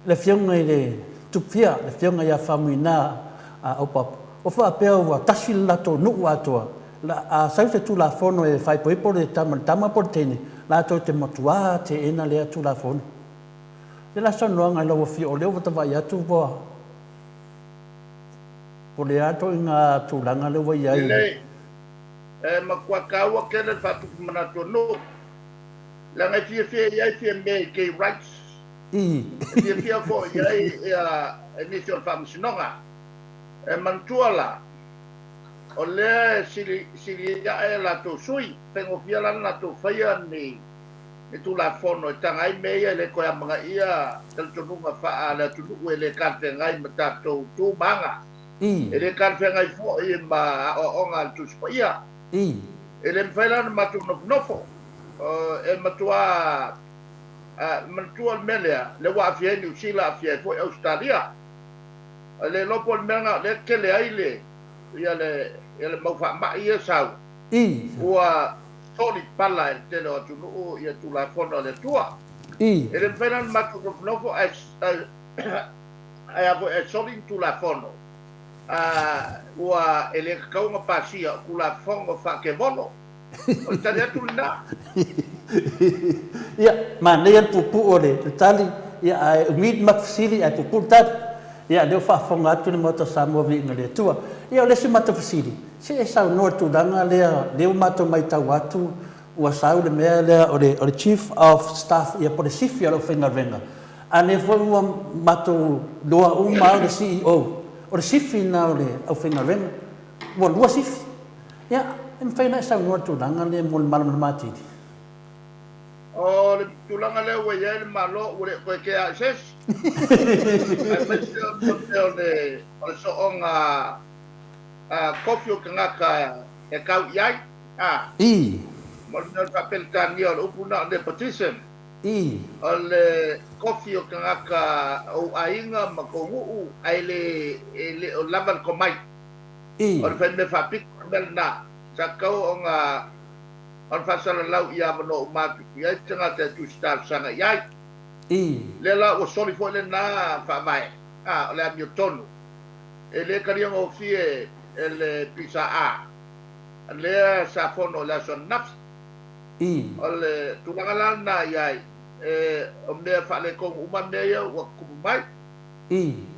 le Afioga i le Tupia, le Afioga ia Faumuina Aupapu, ua faapea ua tasi le latou nuu atoa, la a sau se Tulafono e faaipoipo le tama i le tama po o le teine, latou te matua teena lea Tulafono. O le la saunoaga i lau Afioga, o lea ua ta vaai atu ua Po o le a ituaiga tulaga lea ua i ai? Lelei. E matua taua tele le faatupu manatu o nuu. Leaga e fiafia i ai Fiame i gay rights. E fiafia foi i ai ia nisi o le faamasinoga. E manatua la, o lea e sili, sili ae a latou sui, faigofie la ona latou faia ni, ni tulafono e taga ai mea ia e le toe amanaia talitonuga faale-atunuu e le talafeagai ma tatou tu ma aga. E le talafeagai foi ma aoaoga a le Tusi Paia. E le mafai la ona matou nofonofo. E matua manatua le mea lea, lea ua aafia ai Niu Sila, aafia ai foi Ausetalia. E le iloa po o le mea lena o lea e tele ai le, ia le, ia le mau faamai ia e sau. Ua soli pala e le tele o atunuu ia Tulafono a le Atua. E le mafai la ona matou nofonofo ae, ae a foi ae soli ni Tulafono, ua e le tatau ona pasia o Tulafono faakevolo. O le tali atu lena. Ia, manaia le puupuu o le tali, ia, ae umi le matou fesili ae puupuu le tali. Ia, o lea ua faafofoga atu le Maota o Samoa viiga i le Atua. Ia, o le isi matou fesili, se e saunoa i le tulaga lea, lea ua matou matau atu ua sau le mea lea o le, o le Chief of Staff, ia po o le Sifi o le Aufaigaluega, a lea foi ua matou iloa uma lava o le CEO, o le Sifi lena o le aufaigaluega, ua lua Sifi. Ia, e mafai ona e saunoa i le tulaga lea mo le malamalama atili? O le tulaga lea ua i ai le Malo ua le toe kea i se isi, aemaise o le mea o le, o le sooga kofi o tagata e tau i ai, a. Ma o le mea o le faa-Peretania o le upu lena o nepotism. O le kofi o tagata o ou aiga ma tou nuu ae le, e le o lava le tomai. O le faimea faapito le mea lena. Sa tatau ona, ona faasalalau i avanoa uma atu i ai tagata e tusi talosaga i ai. Lea la ua soli foi lena faavae, a, o le amiotonu. E le talia gofie e le PSA lea sa fono i le aso ananafi. O le tulaga la lena i ai, e, o mea faaletonu uma mea ia ua tutupu mai.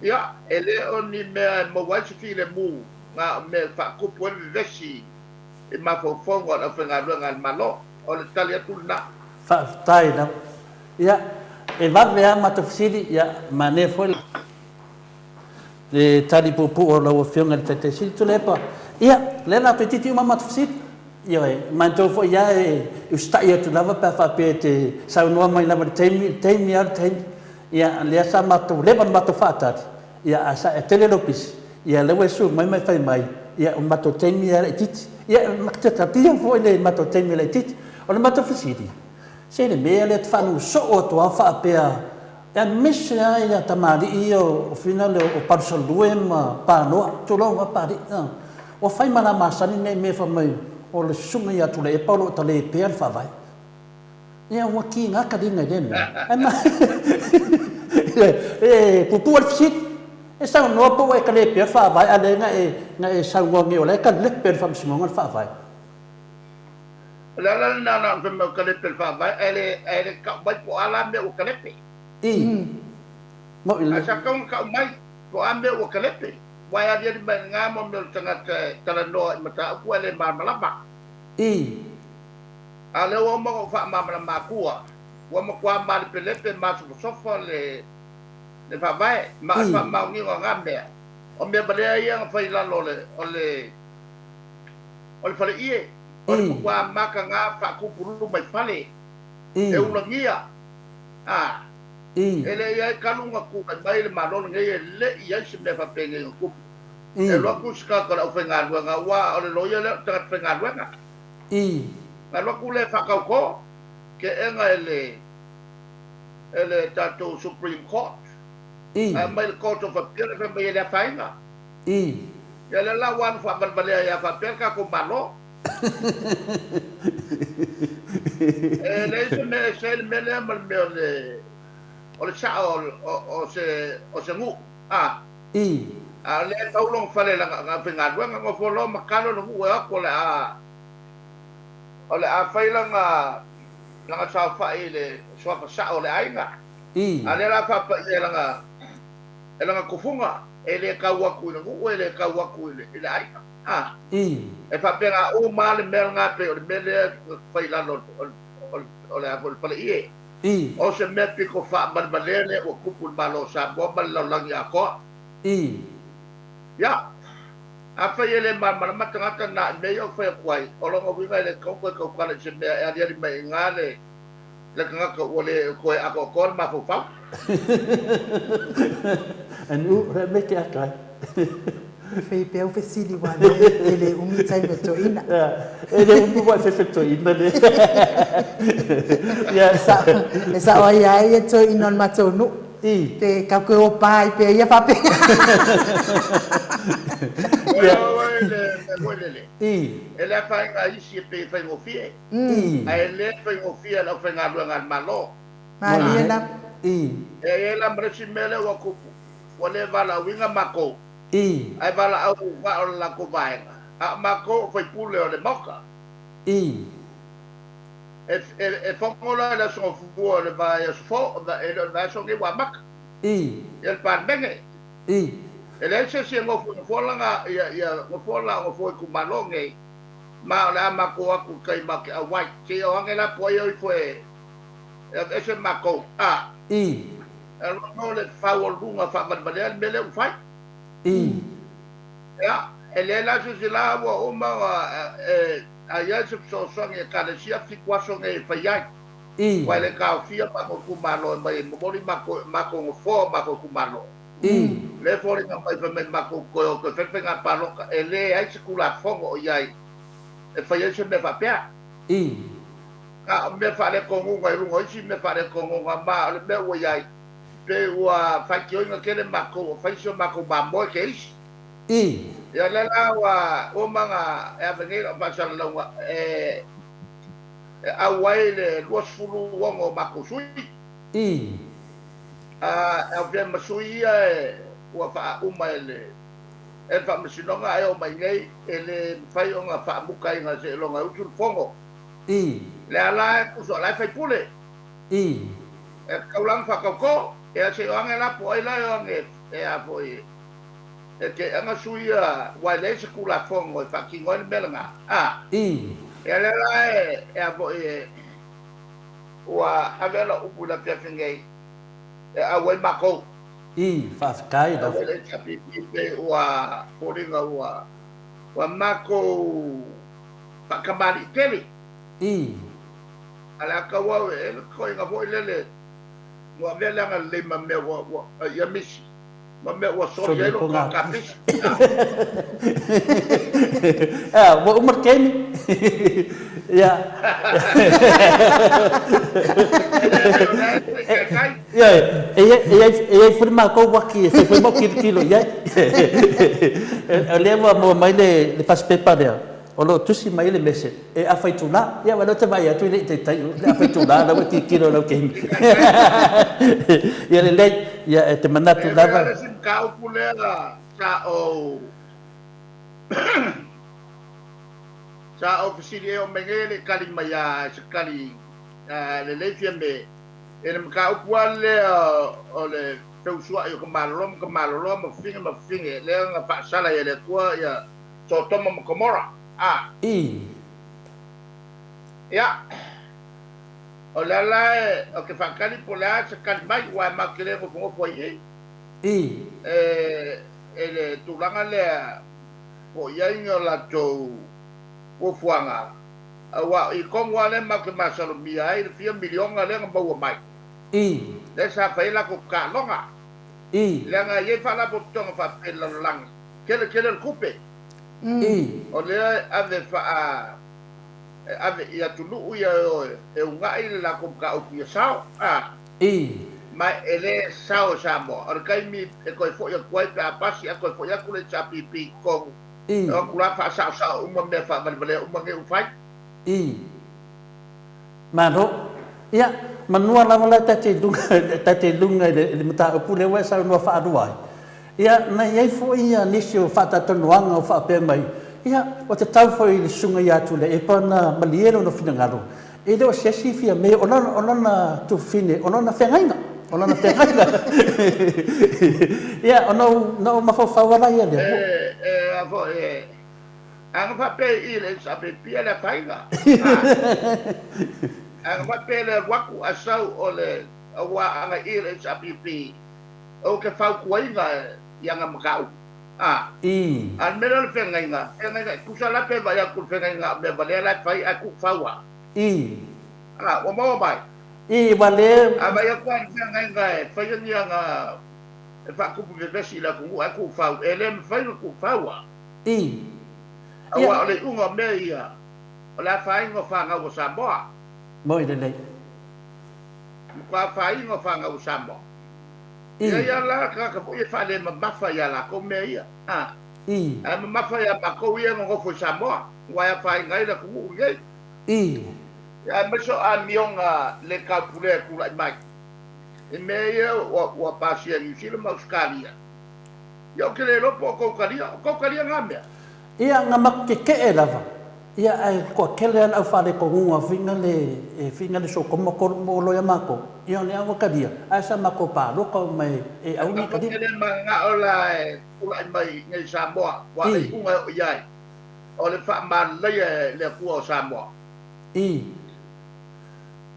Ia, e le o ni mea e maua ai se filemu, na o mea e faatupu ai le vevesi i mafaufauga o le aufaigaluega a le Malo. O le tali atu lena. Faafetai lava. Ia, e vave lava matou fesili, ia, manaia foi le tali puupuu a lau Afioga i le Taitai Sili. Tuilaepa, ia, lea o le a toeitiiti uma matou fesili. Ioe, matou foi lava e usitai atu lava pe a faapea e te saunoa mai lava i le taimi, le taimi lava le taimi. Ia, lea sa matou leva ona matou faatali, ia, ae sa e tele lou pisi, ia, lea ua e susu mai ma e fai mai, ia, o le matou taimi lava e laitiiti. Ia, matou te talia foi le matou taimi e laitiiti. O le matou fesili, se le mea lea e te faanuu soo atu lava faapea, aemaise lava ia tamalii ia o finale o Palusalue ma Panoa, tulou lava Papalii, ua fai ma la masani nei mea fai mai o le susuga ia Tuilaepa o lo o tale pea le faavae. Ia ua kiga taliga i lea mea. Ae ma e puupuu le fesili. E saunoa po ua e tale pea le faavae a o lea na e na e saunoa nei o la e talepe e le Faamasinoga le faavae. O le ala lena na ona fai mai o talepe le faavae ae le ae le tau mai po o a la mea ua talepe. I. Moʻi Ae sa tatau ona tau mai po o a mea ua talepe. Aua e aliali mai i lena mo mea o le tagata e talanoa i mataupu ae le malamalama. I. A o lea ua uma ona ou faamalamalama atua, ua matua malepelepe masofasofa le le faavae, ma o le faamaoniga o na mea, o mea valea ia na fai i lalo o le o le o le faleie, o le matua mataga faatupuluma i fale, e ulagia, a, e le i ai talu ona tulai mai le Malo lenei, e le i ai se mea faapenei na tupu. E alu atu se tagata o le aufaigaluega, aua o le loia lea o le tagata faigaluega. Na alu atu lea e faatautō keʻena e le e le tatou Supreme Court. Ae aumai le Court of Appeal e fai mai e le afaina. Ia lea la ua alu faavalevalea ai lava faapea le tatou Malo. E leai se mea e ese ai le mea lea ma le mea o le o le sao o se o se nuu a. A o lea e fau lona fale i lana aufaigaluega, nofo loa ma talo le nuu e o atu o le a o le a fai lana lana saofai i le suafa sao o le aiga. A o lea o le a faapaia e lana e lana tufuga, e le tau atu i le nuu, e le tau atu i le aiga. A. E faapena uma lava le mea lena, pei o le mea lea e fai i lalo o le a foi le faleie. O se mea pito faavalevalea lea ua tupu i le Malo o Samoa ma le lalolagi atoa. Ia, afai e le malamalama tagata na i mea ia ou te fai atu ai, o lona uiga e le tatau ona toe tautala i se mea e aliali mai i ina le le tagata ua le toe atoatoa le mafaufau. Anu, re me te ata ai. E fai pea u fesili wa le e le umi taimi o toeina. E le umi wa e fefe toeina le. E sao ai a ia toeina o le matou nuu. Pe kau koe o pa ai pea ia faapea. Oi oi le mea foi lele. E le afaina a isi e pei e faigofie. Ae le faigofie e le aufaigaluega a le Malo. Malie lava. E i ai la ma le isi mea lea ua tupu, ua le valaauina matou, ae valaau na o le latou vaega, a o matou o faipule o le Maota. E fono la i le Aso Gafua o le vaiaso fou, e le o le vaiaso lenei ua amata, ia le Palemene. E leai se isi e nofo i nofoa lana, ia nofoa la o nofoa itumalo nei, Ma o le a matou o atu i tai ma te auai. Seia o ane la po ai o ifo e aveese matou, a. E aloa no le fau o luga faavalevalea le mea lea ua fai. Ia, e leai la se isi la ua uma ona e a i ai se fesoasoani Ekalesia fitu aso nei e fai ai. Aua e le taofia matou itumalo e mai e momoli matou matou nofoa o matou itumalo. Lea e foliga mai fai mai matou toe o toe fai le faiga palota, e leai se Tulafono o i ai e fai ai se mea faapea. A o mea faaletonuga i luga o isi mea faaletonuga, ma o le mea ua i ai, pei ua faitioina tele matou ua fai si o matou mamoe ke isi. Ia lea la ua uma ona e ave nei lau faasalalauga e auai le 26 o matou sui. A e avea ma sui ia e ua faauma e le e le Faamasinoga ae oo mai nei e le mafai ona faamukaina seiloga e utu le fono. Lea la e tusa o la e faipule. E tatau la ona faatautō. Ea se i o age la po o ai la e o age e a foi e te aga sui ia aua e leai se Tulafono e faatino ai le mea lena. A. Ea lea la e e a foi e Ua ave lau upu i le afiafi nei e auai matou. I, faafetai lava. Auai le HRPP pei ua foliga ua ua matou faatamalii tele. I. A le a tau au e le totoina foi lele ua avea le agalelei ma mea ua ua ia misi ma mea ua soli ai lou kapisi. Ea, ua uma le taimi. Ia. Ia, e i ai foi le matou uaki e fai foi ma ou tilotilo i ai. O lea ua maua mai le fasipepa lea, o lo o tusi mai le message, e afa itula. Ia, aua o lea ou te vaai atu e le i taitai le afa itula, o la ua e tilotilo i lau taimi. Ia lelei, ia e te manatu lava. E le isi mataupu lea sa ou sa ou fesili e oo mai nei e le i tali mai a se tali lelei Fiame e le mataupu lava lea o le feusuai o ka malolo ma ka malolo ma fafine ma fafine lea na faasala ai e le Atua ia Sotoma ma Komora a Ia o lea la e ou te faatali po o le a se tali mai aua e matou te le nofonofo ai i i le tulaga lea po o i ai ni o latou fuafuaga, aua o i tonu lava lea matou te masalomia ai le fia miliona lea na maua mai, lea sa fai ai latou taaloga. Leaga e i ai faalapotopotoga faapea i le lalolagi, tele tele le tupe, o lea e ave faa, e ave i atunuu ia e o e uunai le latou mataupu ia sao. Ma e le sao e Samoa. O le taimi e toe foi atu ai pe a pasi ae toe foi atu le HRPP i totonu, e o atu la faasaosao uma mea faavalevalea uma nei ua fai. I. Malo. Ia, manua lava la ta te luga, ta te luga i le mataupu lea ua e saunoa faalua ai. Ia, na i ai foi ia nisi o faatatonuaga o faapea mai, ia, ua tatau foi i le Susuga ia Tuilaepa ona malie lona finagalo, e le o se isi Fiame, o lona, o lona tufine, o lona feagaiga, o lona feagaiga. Ia, ona ou, na ou mafaufau lava ia lea. E, e, a foi, e, a na faapea i i le HRPP a le afaina. A, a na faapea le alu atu a sau o le, aua a na i i le HRPP, Ou te fautuaina i ana mataupu. A. I. A o le mea lea o le feagaiga, feagaiga, e tusa la pe vaai atu i le feagaiga o mea valea la e fai ae tuufau lava. I. A, ua maua mai? I, ua le. A vaai atu lava i le feagaiga e faia ni ana, e faatupu vevesi i le atunuu ae tuufau, e le mafai ona tuufau lava. I. Aua o le iuga o mea ia, o le afaina o fanau a Samoa. Moi lelei. Matua afaina o fanau a Samoa. Ia ia la tagata foi e faalemamafa ia latou mea ia. A. Ae mamafa ia matou ia e nonofo i Samoa, aua e afaina ai le atunuu lenei. Ia aemaise o amioga le taupulea e tulai mai i mea ia ua pasia e Niu Sila ma Ausetalia. Ia ou te le iloa po o tou talia, o tou talia na mea. Ia na matou tetee lava. Ia ae toatele a le au faaletonuga whina le e whina le sokoma kolu mo loia matou. Ia o lea ua talia ae sa matou palota uma e e aua nei talia. Matou te le mananao la e tulai mai i nei Samoa ua le iuga e oo i ai o le faamalaia e le Atua o Samoa. I.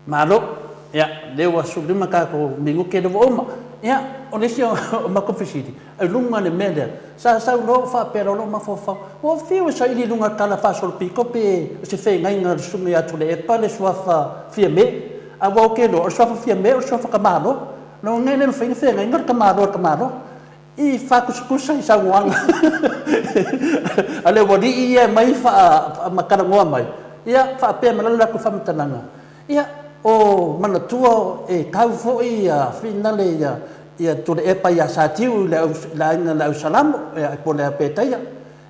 Malo. Ia, lea ua 15 tatou minute lea ua uma. Ia, o le isi o matou fesili, i luga o le mea lea, sa sau loa ou faapea loa lou mafaufau, ua fiu e saili i luga o le tala faasolopito pe o se feagaiga a le Susuga ia Tuilaepa le suafa Fiame, ae ua ok loa, o le suafa Fiame o le suafa Tamaloa. Lona uiga e le mafai ona feagaiga le tamaloa i le tamaloa. I faakusakusa i saunoaga a le ualii ia e aumai ma talanoa mai, ia faapea mai la le latou faamatalaga, ia o manatua e tau foi ia finale ia ia Tuilaepa ia Satiu i le aiga le Ausalamo ia po o le Aupetaia,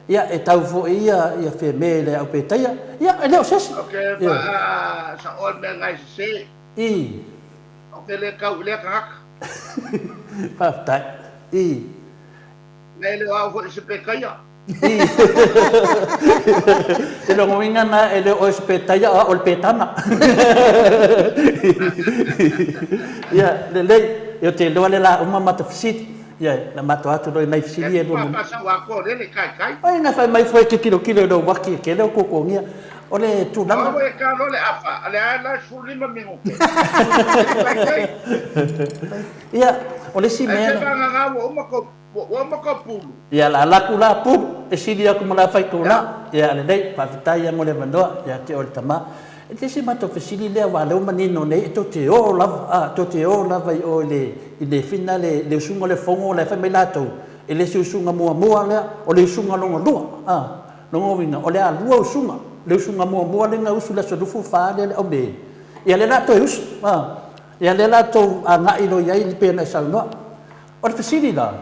ia e tau foi ia ia Fiame i le Aupetaia, ia e le o se isi. Ou te faasaoa le mea na e sese. I. Ou te le tau i lea tagata. Faafetai. I. E le o au foi se petaia. I. Te logoina na e le o oe se petaia o au o le petana. Ia, lelei. Ia te iloa le la uma ma ta fesili. Ia, na matou atu loa i nai fesili ia e lua. Oi, na fai mai foi e te tilotilo i lou uaki e tele o tuatuagia. O le tulaga. Ua e ta loa le afa, o lea la e 15 minute. Ia, o le isi mea. Ai se vagana ua uma kou, ua uma kou pulu. Ia, la ala atu la pulu, e sili atu ma la faitau la. Ia, lelei, faafetai ia mo le avanoa ia te oe le tama. E te isi matou fesili lea aua o lea ua manino nei e tou te o lava, a, tou te o lava i o i le, i le fina le, le usuga o le fono la e fai mai latou, e le o se usuga muamua lea, o le usuga lona lua, a. Lona uiga, o le a lua usuga, le usuga muamua lea na usu i le aso 24 lea le au Me, ia lea la a toe usu, a, ia lea la a tou agai loa i ai e pei ona e saunoa. O le fesili la,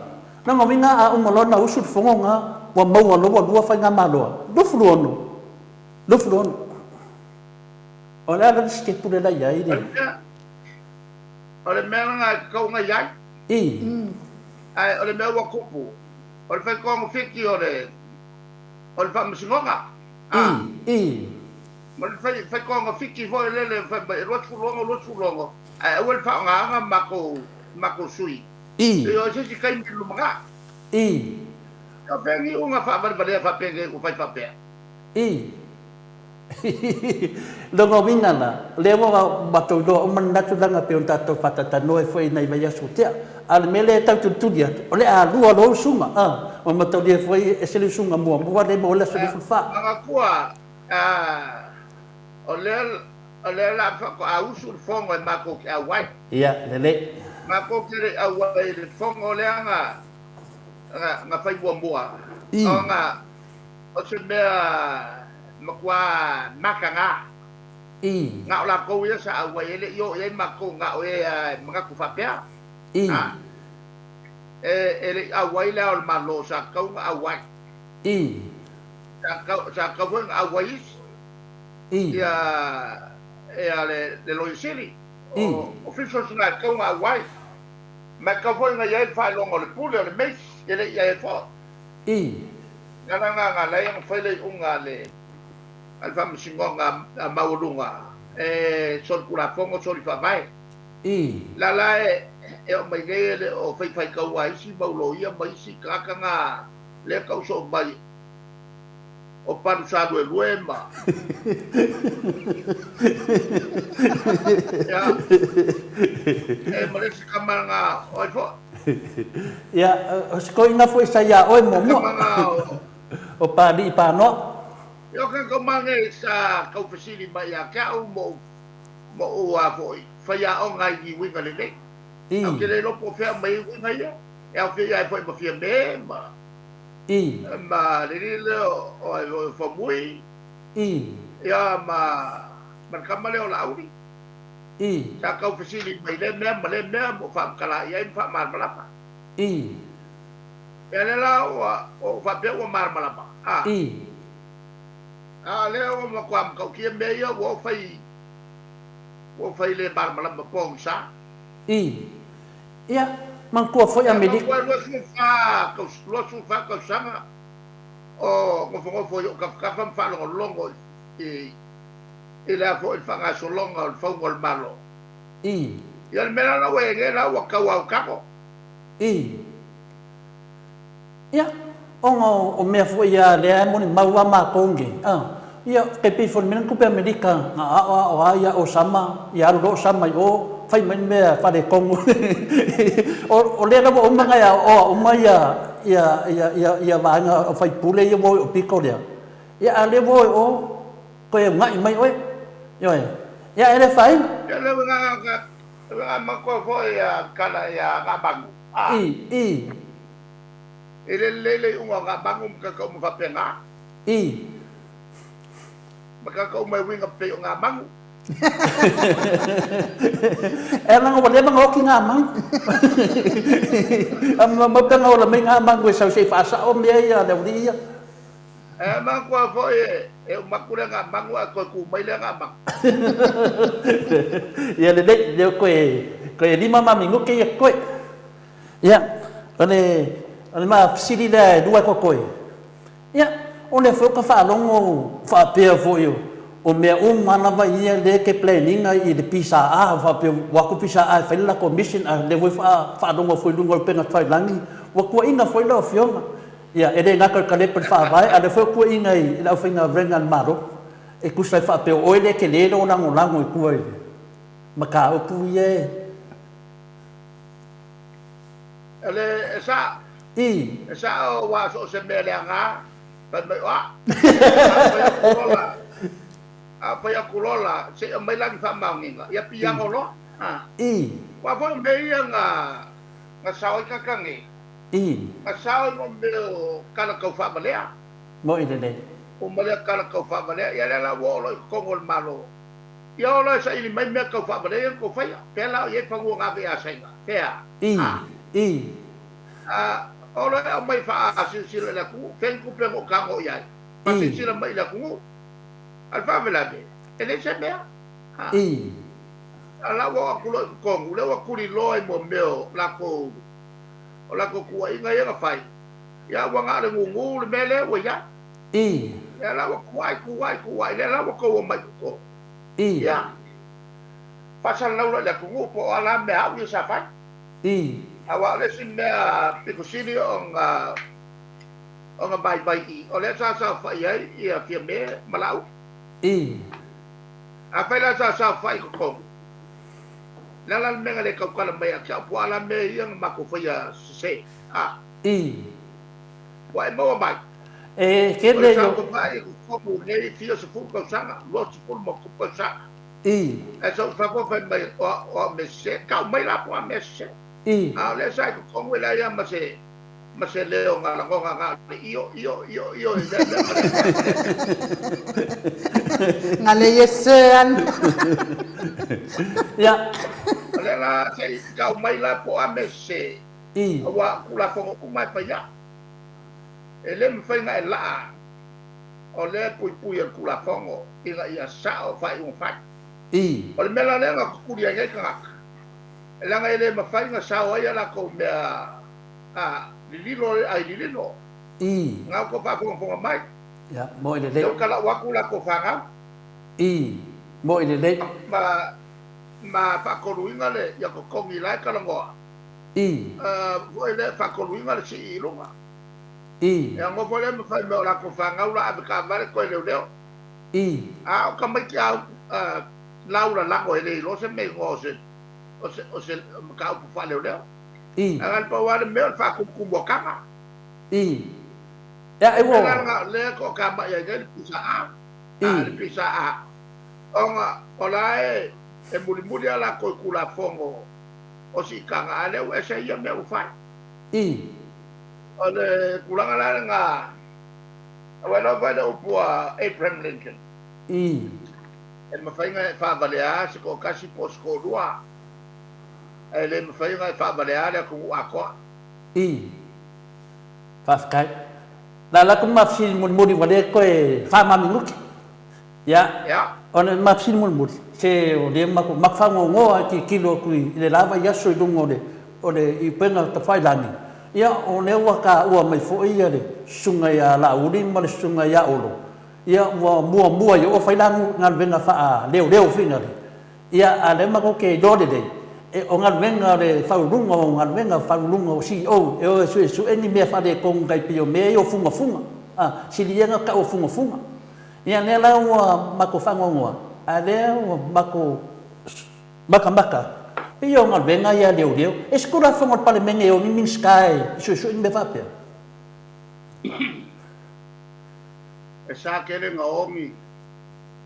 lona uiga a uma loa ona usu le fono na, ua maua loa ua lua faigamalo, 26, 26. O le a la le sitepu lea la i ai le. O le mea lena e tatau ona i ai. I. Ae o le mea ua tupu, o le faitogafiti o le o le faamasinoga. A. I. Ma le fai, faitogafiti foi lele fai mai e 26, 26, ae aua le faaaogaina matou, matou sui. I. E o se isi taimi i le lumanai. I. O fea ni iuga faavalevalea faapenei ua fai faapea? I. Lona uiga la, o lea ua matou iloa uma lena tulaga pei ona tatou faataitanoa ai foi i nai vaiaso ua tea. A o le mea lea e tau tulituli atu, o le a lua loa usuga, a, ua mataulia foi e ese le usuga muamua lea e maua ai le aso 24. Manatua, o lea, o lea la faatoa usu le fono e matou te auai. Ia, lelei. Matou te le i auai i le fono lea na, na, na fai muamua, ona O se mea matua mataga. I. Na o latou ia sa auai e le i oo i ai matou na o e a e manatu faapea. I. A, e, e le i auai le Ao o le Malo, sa tatau ona auai. I. Sa tatau, sa tatau foi ona auai isi. I. Ia, ia le, le Loia Sili. I. O officials na e tatau ona auai. Ma e tatau foi ona i ai le faailoga o le Pule, o le Mace, e le i i ai foi. I. Le ala lena na ala ai ona fai le iuga a le, a le Faamasinoga Maualuga e solitulafono, solifaavae. I. La la e, e oo mai nei e le o faifaitaua ai isi mau loia ma isi tagata na lea tau soo mai o Palu Saluelue ma ia e ma le isi tama na o ai foi. Ia, o se toeaina foi sa ia oe muamua. Tama na o. O Palii Panoa. Ia o ke tama nei sa tau fesili mai ia te au mo Ma ou a foi, faiaoga ai i uiga lelei. I. Ae ou te le iloa po o fea aumai ai uiga ia, e aofia ai foi ma Fiame ma. I. Ma le alii lea o ai foi o Faumui. I. Ia ma, ma le tama lea o Laauli. I. Sa tau fesili mai lea mea ma lea mea ma ou faamatala i ai ma faamalamalama. I. Ia lea la ua ou faapea ua malamalama, a. I. A o lea ua matua matautia mea ia ua ou fai Ua fai le malamalama pogisa. I. Ia, manatua foi Amerika. Ia, manatua e 24 tausaga o nofonofo i ou tafatafa ma faalogologo i le a foi le faagasologa o le fauga o le Malo. I. Ia, o le mea la ua i ai nei la ua tau autago. I. Ia, ona o mea foi ia lea e molimau a matou nei, a, ia, e pei foi o le mea lea na tupe Amerika, na aoao lava ia Osama, ia alu loa Osama i o, fai mai le mea faaletonu. O lea la ua uma ona e aoaoa uma ia, ia, ia, ia, ia vaega o faipule ia ua o i o pito lea, ia, a o lea ua o i o, toe una'i mai oe. Ioe. Ia, e le afaina. Ia, le uiga, le uiga matua foi ia tala ia Gamanu, a. I, i. E le lelei le iuga o Gamanu ma tagata uma faapena. I. Ma tagata uma e uiga pei o Gamanu. E ala ua leva ona oti Gamanu. A maumau pe ana ola mai Gamanu e sau se i faasao mea ia a le aualii ia. E manatua foi e uma atu lea Gamanu ae toe tu mai lea Gamanu. Ia lelei, lea ua toe 5 ma minute ia totoe. Ia, o le, o le ma fesili lea e lua e totoe. Ia, o lea foi ua ta faalogo faapea foi o, o mea uma lava ia lea e te plan ina i le PSA, faapea ua o atu PSA e fai le latou mission, a o lea foi ua faalogo foi i luga o le upega tafailagi, ua tuuaiina foi lau Afioga. Ia, e le gata i le kalepa i le Faavae, a o lea foi ua tuuaiina i le aufaigaluega a le Malo, e tusa ai faapea o oe lea e tele lou lagolago i tua i le mataupu ia e. Le, e sa. I. E sao aua so o se mea leaga, fai mai o a. A fai atu loa la, a fai atu loa la, se i aumai la ni faamaoniga, ia piano loa. A. I. Aua foi o mea ia na, na sao ai tagata nei. I. Na sao i mo mea o tala tau faavalea. Moi lelei. Uma lea tala tau faavalea, ia lea la ua oo loa i totonu o le Malo. Ia oo loa e saili mai mea tau faavalea ia na tou faia. Fea la o i ai fanua na ave ia Saina? Fea? I. A. I. A oo loa e aumai faasilasila i le atunuu, fea ni tupe na ou tago i ai? Faasilasila mai i le atunuu. A o le faalavelave, e leai se mea. A. I. A la ua oo atu loa i totonu, lea ua tuliloa i mo mea o latou, o latou tuuaiga ia na fai, ia ua na o le nūnū le mea lea ua i ai. I. Lea la ua tuuai, tuuai, tuuai, lea la ua tou omai i totonu. I. Ia, faasalalau loa i le atunuu po o a la mea au ia sa fai. I. Aua o le isi mea pito sili ona, ona vaivai i, o lea sa saofai ai ia Fiame ma Laauli. I. Afai la sa saofai i totonu, le a la le mea na le tautala mai ia te au po o a la mea ia na matou faia sese, a. I. Ua e maua mai. E O le tele sa saofai i totonu nei fia sefulu tausaga, 20 ma tupu tausaga. I. Ae sau i fafo fai mai o au mea sese, tau mai la po o a mea sese. I. A o lea sa i totonu e leai lava ma se ma se leo na lagona na o le io, io, io, io i lea mea ma lea mea ma lea mea. Nga le yes sir an. Ia. O lea la se i tau mai la po o a mea sese, aua o Tulafono uma e fai ai. E le mafai ona e laa o lea e puipui e le Tulafono ina ia sao faaiuga fai. O le mea la lea na tutuli ai nei tagata, leaga e le mafai ona sao ai a latou mea a lililo ai lililo. Na outou faafogafoga mai. Ia, moe lelei. Lea ua talau atu latou fanau. I, moe lelei. Ma, ma faatoluina le, ia totogi la e talanoa. I. Foi lea faatoluina le sii i luga. I. Ia nofo lea ma fai mai o latou fanau la ave taavale toe leoleo. I. A o tamaiti a lau lalago e le iloa se mea igoa o se, o se, o se mataupu faaleoleo. I. Ae na o le pau lava le mea o le faatumutumu-ataga. I. Ia, e ua. O le lea e toatamai ai nei le PSA. I. Le PSA. Ona o la e, e mulimuli lava latou i Tulafono o siitaga, a o lea ua ese ia mea ua fai. I. O le tulaga la lena, aua e iloa foi le upu a Abraham Lincoln. I. E mafai ona e faavalea se toatasi po o se toalua, ae le mafai ona e faavalea le atunuu atoa. I. Faafetai. La la ku ma fesili mulimuli ua le toe 4 minuti. Ia. Ona ma fesili mulimuli, se o lea matou matou faanoanoa e tilotilo atu i le la vaiaso i luga o le o le i upega tafailagi, ia o lea ua taua mai foi ia le susuga ia Laauli ma le susuga ia Olo, ia ua muamua i o fai la galuega faaleoleo foi lale. Ia, a o lea matou te iloa lelei, e, o galuega o le faauluuluga o galuega faauluuluga o CEO e o e suesue ni mea faaletonu tai pei o mea ia o fugafuga, a, sili ia ona tau o fugafuga. Ia, lea la ua matou faanoanoa, a o lea ua matou matamata atu, pei o galuega ia a leoleo. E se Tulafono a le Palemene e o ni Minisita e suesue ni mea faapea? E sa tele na ogi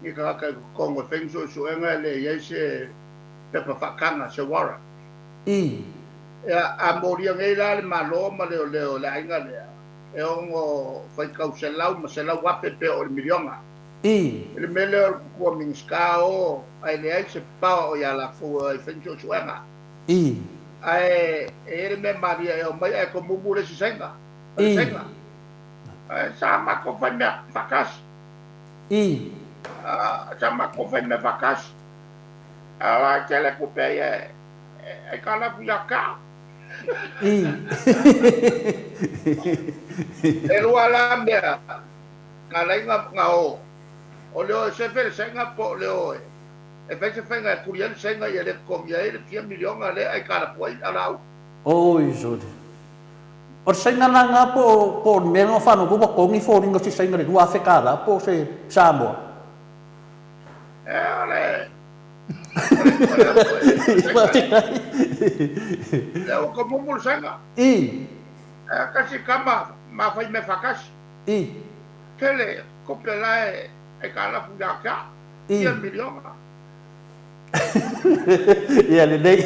ni tagata i totonu e fai ni suesuega e le i ai se pepa faataga, se warrant. I. Ia, a molia nei la le Malo ma leoleo i le aiga lea, e ono faitau selau ma 100,000 pe oo i le miliona. I. I le mea lea o le tutua Minisita o, ae leai se power o ia latou e fai ni suesuega. I. Ae e i ai le mea malie e omai ae tomumu le isi Saina, o le Saina. Ae sa matou fai mea faatasi. I. Sa matou fai mea faatasi. A o la e tele tupe ia e aikalafu ia te au. I. E lua la mea na ala ai na o, o le o e sefe le Saina po o le o e fai se faiga e tuli ai le Saina ia le totogi ai le fia miliona lea e aikalafu ai a lau. Oi sole. O le Saina la lena po o le mea lena o faanono ua togi foliga o se Saina i le $2,000 po o se Samoa? E o le Lea ua tomumu le Saina. I. E tasi tama ma fai mea faatasi. I. Tele tupe la e aikalafu ia te au. I. Fia miliona. Ia lelei.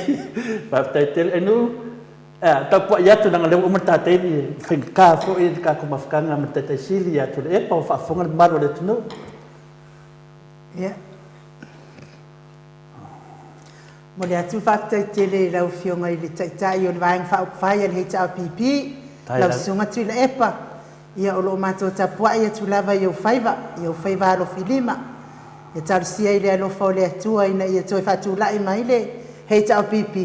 Faafetai tele. E Nuu, Tapuai atu leaga o lea ua uma le ta taimi, e faigata foi le tatou mafutaga ma le Taitai Sili ia Tuilaepa ua faafofoga le mamalu o le atunuu. Ia. Momoli atu le faafetai tele i lau Afioga i le Taitai o le Vaega Faaupufai a le HRPP, lau Susuga Tuilaepa. Ia, o lo o matou tapuai atu lava i ou faiva, i ou faiva alofilima. Ia talosia i le alofa o le Atua ina ia toe faatulai mai le HRPP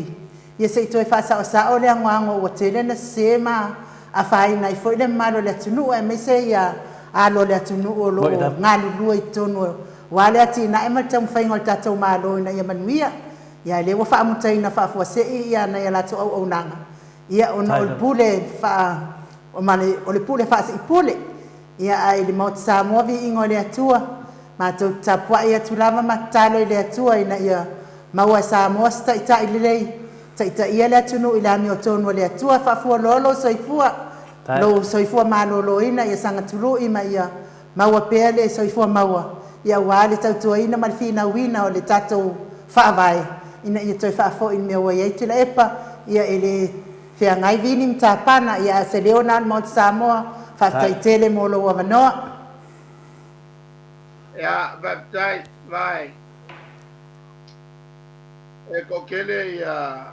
Ia se i toe faasaosao le agoago ua tele na sese ma afaina ai foi le mamalu o le atunuu aemaise ia alo o le atunuu o lo o galulue i totonu aua le atinae ma le taumafaiga o le tatou Malo ina ia manuia. Ia a lea ua faamutaina faafuasei ia nai a latou auaunaga ia ona o le pule faa ma le o le pule faaseipule. Ia ae i le Maota Samoa viiga o le Atua, matou te tapuai atu lava ma tatalo i le Atua ina ia Maua e Samoa se Taitai lelei, taitaia le atunuu i le amiotonu a le Atua, faafualoa lou soifua, lou soifua maloloina ia saga tului ma ia maua pea le soifua maua, ia aua le tautuaina ma le finauina o le tatou Faavae ina ia toe faafoi i le mea ua i ai Tuilaepa, ia e le feagai Vini ma Tapana, ia ae o se leo na o le Maota Samoa, faafetai tele mo lou avanoa. Ia, faafetai, vai. E toatele ia,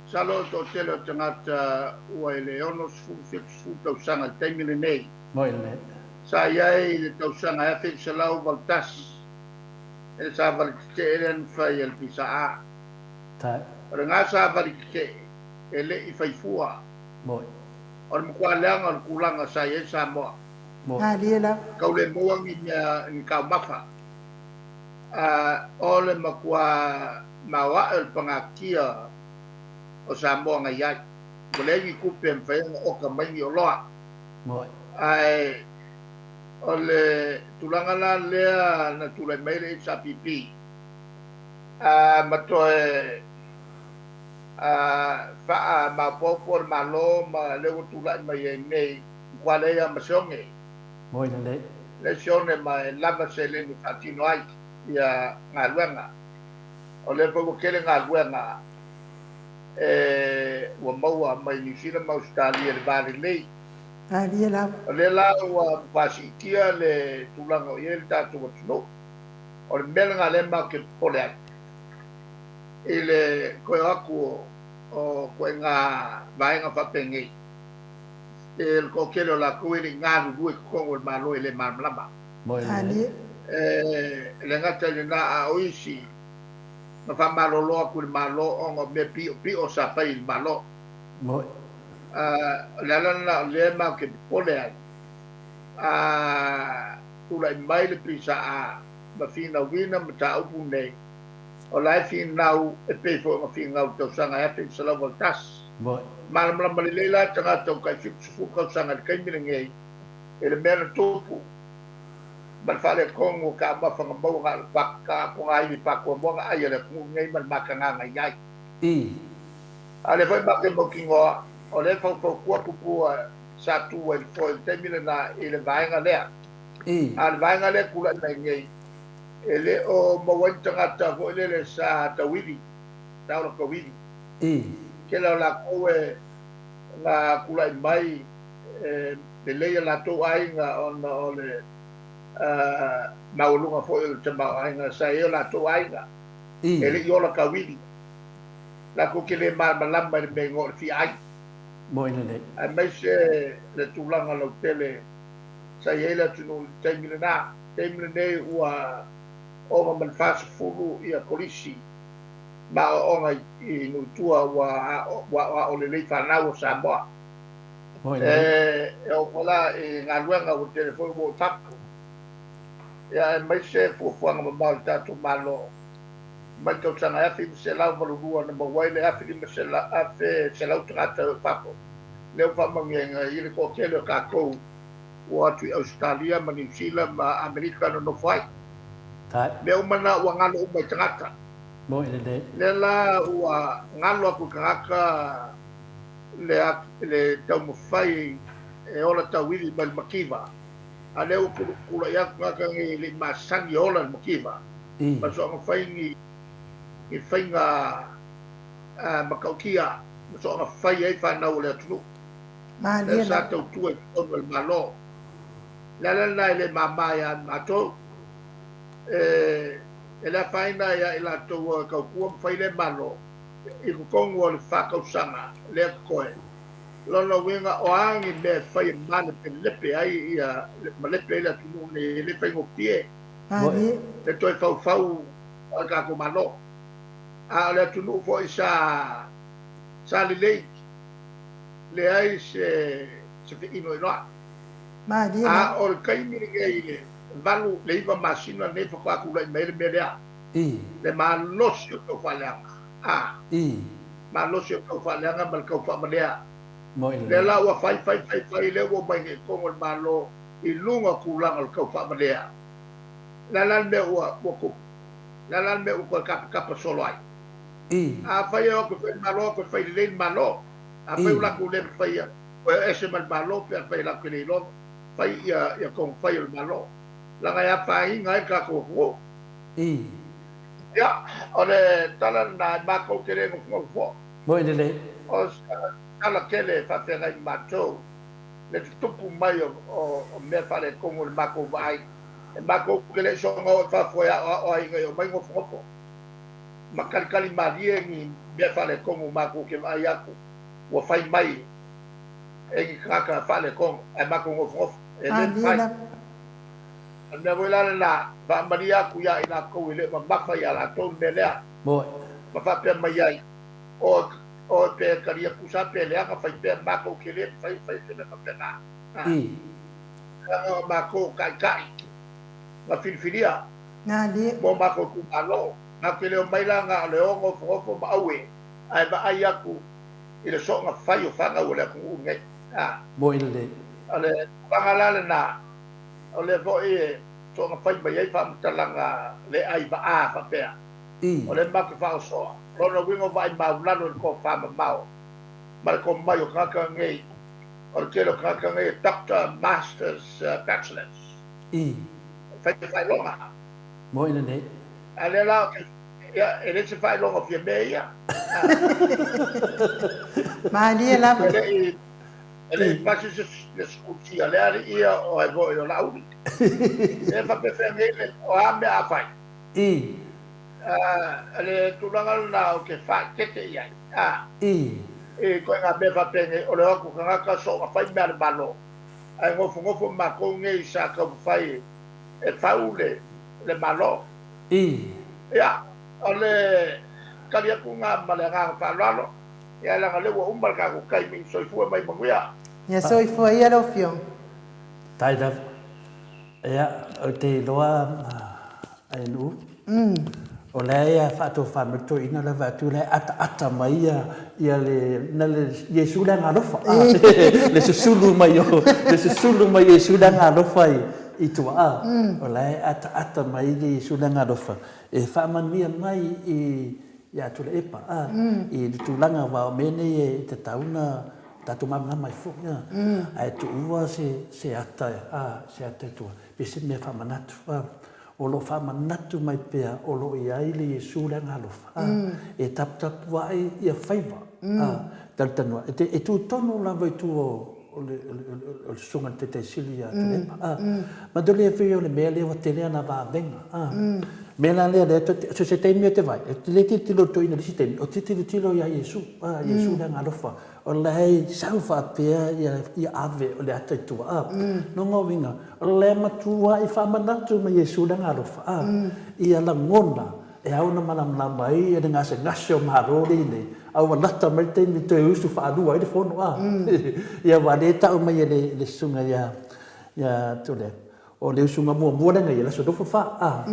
masalo o le toatele o tagata ua i le 60, 70 tausaga i le taimi lenei. Moi lelei. Sa i ai i le tausaga 1981 i le savali tetee lea na fai e le PSA. Tai. O lena savali tetee e le i fai fua. Moi. O le matua leaga o le tulaga sa i ai Samoa. Moi. Malie lava. Tau le maua ni mea, ni taumafa. O le matua maoae o le pagatia o Samoa na i ai. Ua leai ni tupe e mafai ai ona oka mai ni oloa. Moi. Ae o le tulaga la lea na tulai mai le HRPP ma toe faamaopoopo le Malo ma lea ua tulai mai ai nei, matua leai lava ma se oge. Moi lelei. Leai se one ma e lava seleni e faatino ai ia galuega. O lea foi ua tele galuega e ua maua mai Niu Sila ma Ausetalia i le va lelei. Malie lava. O lea la ua matua siitia le tulaga o i ai le tatou atunuu. O le mea lena lea matou te popole ai i le toe o atu o ituaiga vaega faapenei. E le toatele o latou e le i galulue i totonu o le Malo e le malamalama. Moi lelei. E le gata i lena, a o isi na faamalolo atu i le Malo ona o mea piopio sa fai i le Malo. Moi. O le ala lena o lea matou te popole ai, a tulai mai le PSA ma finauina mataupu nei, o la e finau e pei foi ona finau i le tausaga 1981. Moi. Malamalama lelei la tagata ua tai 70 tausaga i le taimi lenei i le mea na tupu ma le faaletonu o taumafa na maua na o le ponaivi patuamoa na ai a le atunuu lenei ma le matagaga i ai. I. A o lea foi matou te mautinoa, o lea e faufautua tupua sa tu ai i le foe i le taimi lena i le vaega lea. I. A o le vaega lea e tulai mai nei, e le o maua ai ni tagata foi lele sa tauivi, sa ola tauivi. I. Tele o latou e na tulai mai e lelei a latou aiga ona o le maualuga foi o le tamaoaiga sa i ai o latou aiga. I. E le i ola tauivi. Latou te le malamalama i le mea igoa o le fia ai. Moi lelei. Aemaise le tulaga lautele sa i ai le atunuu i le taimi lena. Taimi lenei ua ova ma le 40 ia kolisi ma aoaoga i nuu i tua ua aoao lelei fanau o Samoa. Moi lelei. E oo foi la i galuega ua tele foi ua oo i fafo. Ia aemaise fuafuaga mamao a le tatou Malo mai le tausaga 1982 na maua ai le 1,500 tagata e o i fafo. Lea ua faamanuiaina ai le toatele o tatou ua o atu i Ausetalia ma Niu Sila ma Amerika nonofo ai. Tai. Mea uma na ua galo uma i tagata. Moi lelei. Lea la ua galo atu i tagata le, le taumafai e ola tauivi mai le mativa. A lea ua tulai atu tagata nei e le i masani e ola i le mativa. I. Ma soona fai ni, ni faiga matautia ma soona fai ai fanau o le atunuu. Malie Lea sa lava. tautua i totonu o le Malo. O le ala lena e le mama ia matou. E, e le afaina ia i latou e tautua ma fai le Malo i totonu o le 4 tausaga lea totoe. Lona uiga o a ni mea e fai e malepelepe ai ia malepe ai le atunuu nei e le faigofie Malie. le toe faufau o le tatou Malo. A o le atunuu foi sa sa lelei, leai se se feinoinoai. Malie A lava. o le taimi lenei i le 8 le 9 masina lenei faatoa tulai mai ai le mea lea. I. Le malosi o le taufaaleaga. A I. malosi o le taufaaleaga ma le taufaavalea. Moi Lea lelei. la ua fai fai fai fai lea ua omai nei i totonu o le Malo i luga o tulaga o le taufaavalea. Le a la le mea ua ua tupu? Le a la le mea ua toe tapatapa solo ai? I. Afai e o atu e fai le Malo, o atu e fai lelei le Malo. Afai ua I. latou le mafaia, toe o ese ma le Malo pe afai latou te le iloa fai ia ia tonufai o le Malo. Leaga e afaina ai le tatou atunuu. I. Ia, o le tala lena, e matou te le nofonofo foi. Moi lelei. O se tala tele e faafeagai ma matou le tutupu mai o, o, o mea faaletonu o le matou vaai. E matou te le i soona o i fafo e aoao ai ina ia omai nofonofo. ma kalikali malie ni mea faaletonu matou te vaai atu ua fai mai e ni tagata faaletonu ae matou nofonofo. E le mafai. O le mea foi la lena, faamalie atu ia i latou e le o mamafa ia latou le mea lea. Ma faapea mai ai, Oe, oe pe talia tusa pe leaga, fai pea matou te le mafai ona fai se mea faapena. Leaga o matou o taitai na filifilia mo matou itumalo. Matou te le omai la na o le o nofonofo ma aue, ae vaai atu i le soona fai o fanau a le atunuu lenei. O le tulaga la lena, o lea foi e soona fai mai ai faamatalaga le ai vaa faapea, o lea matou te faaosoa. O lona uiga ua vaai maulalo i le tofamamao ma le tomai o tagata nei, o le tele o tagata nei e Doctor, Masters, Bachelors. E fai faailoga. Moe lelei. A lea la, ia, e le se faailoga o Fiamē ia. Malie lava. E le i, e le i pasi se, le sikuti a le alii ia o ai foi o Laauli. E faapefea nei le, o a mea a fai? I. A, le tulaga lena ou te faaeteete i ai. A. I. I ituaiga mea faapenei, o le o atu tagata soona fai mea a le Malo, ae nofonofo matou nei sa taumafai e fau le, le Malo. I. Ia, o le tali atu lena ma le agaga faaaloalo, ia leaga o lea ua uma le tatou taimi, soifua ma ia manuia. Ia soifua ia lau Afioga. Faafetai lava. Ia, ou te iloa Ainuu, o la e faatofa mai le toeaina la vaai atu la e ataata mai ia ia le na le Iesu le agaalofa le susulu mai o le susulu mai Iesu le agaalofa i i tua o la e ataata mai le Iesu le agaalofa e faamanuia mai i ia Tuilaepa i le tulaga aua o mea nei e tatau ona tatou malamalama ai foi ae tuua se se ata se ata i tua pe se mea faamanatu O lo o faamanatu mai pea o lo o i ai le Iesu le Agaalofa, a, e taputapuai ia faiva, a, talitanua, e te, e tu tonu lava i tua o, o le, o le, o le Susuga i le Taitaisili ia Tuilaepa, a. Matou le fia o le mea lea ua tele ana vavega, a. Mea la lea, lea tou te, so se taimi ou te vaai, ou te le tilotilo i le toeaina i le isi taimi, ou te tilotilo ia Iesu, a, Iesu le Agaalofa, O la e sau faapea ia ave o le ata i tua, a. Lona uiga, o la e matua i faamanatu mai Iesu le agaalofa, a. Ia lagona e ao ona malamalama ai le gasegase o Malo lea i nei, a ua lata mai le taimi e toe usu faalua ai le fono, a. Ia aua o lea e tau mai e le susuga ia Tuilaepa, O le usuga muamua lea na i ai, le aso 24, a.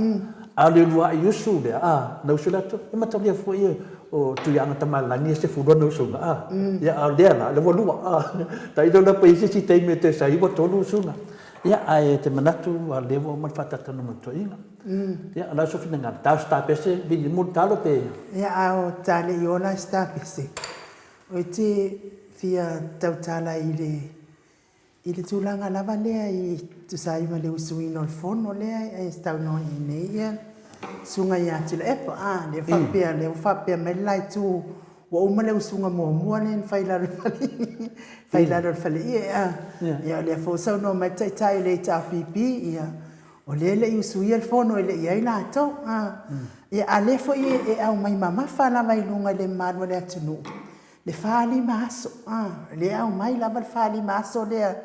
A o le uluai usu lea, a, na usu latou, e mataulia foi o Tuiaana Tamalani e sefulu ana usuga, a. Ia, a o lea la, lea ua lua, a. Tailo la pe i ai se isi taimi e toe sai ua tolu usuga. Ia, ae te manatu a o lea ua uma le faatalatana ma le toeaina. Ia, o le a sou finagalo, ta o se tapese, vilimu le talo pe? Ia, a o ta le i ola se tapese, oi te fia tautala i le I le tulaga lava lea i tusa ai ma le usuina o le fono lea e saunoa i ai nei ia Susuga ia Tuilaepa, a, lea faapea, lea ua faapea mai le la itu ua uma le usuga muamua lea na fai i lalo i le fale, fai i lalo i le faleie, a. Ia o lea foi ua saunoa mai le Taitai o le HRPP, ia, o lea e le i usuia le fono e le i i ai latou, a. Ia, a o lea foi e aumai mamafa lava i luga i le mamalu o le atunuu Le 45 aso, a, lea e aumai lava le 45 aso lea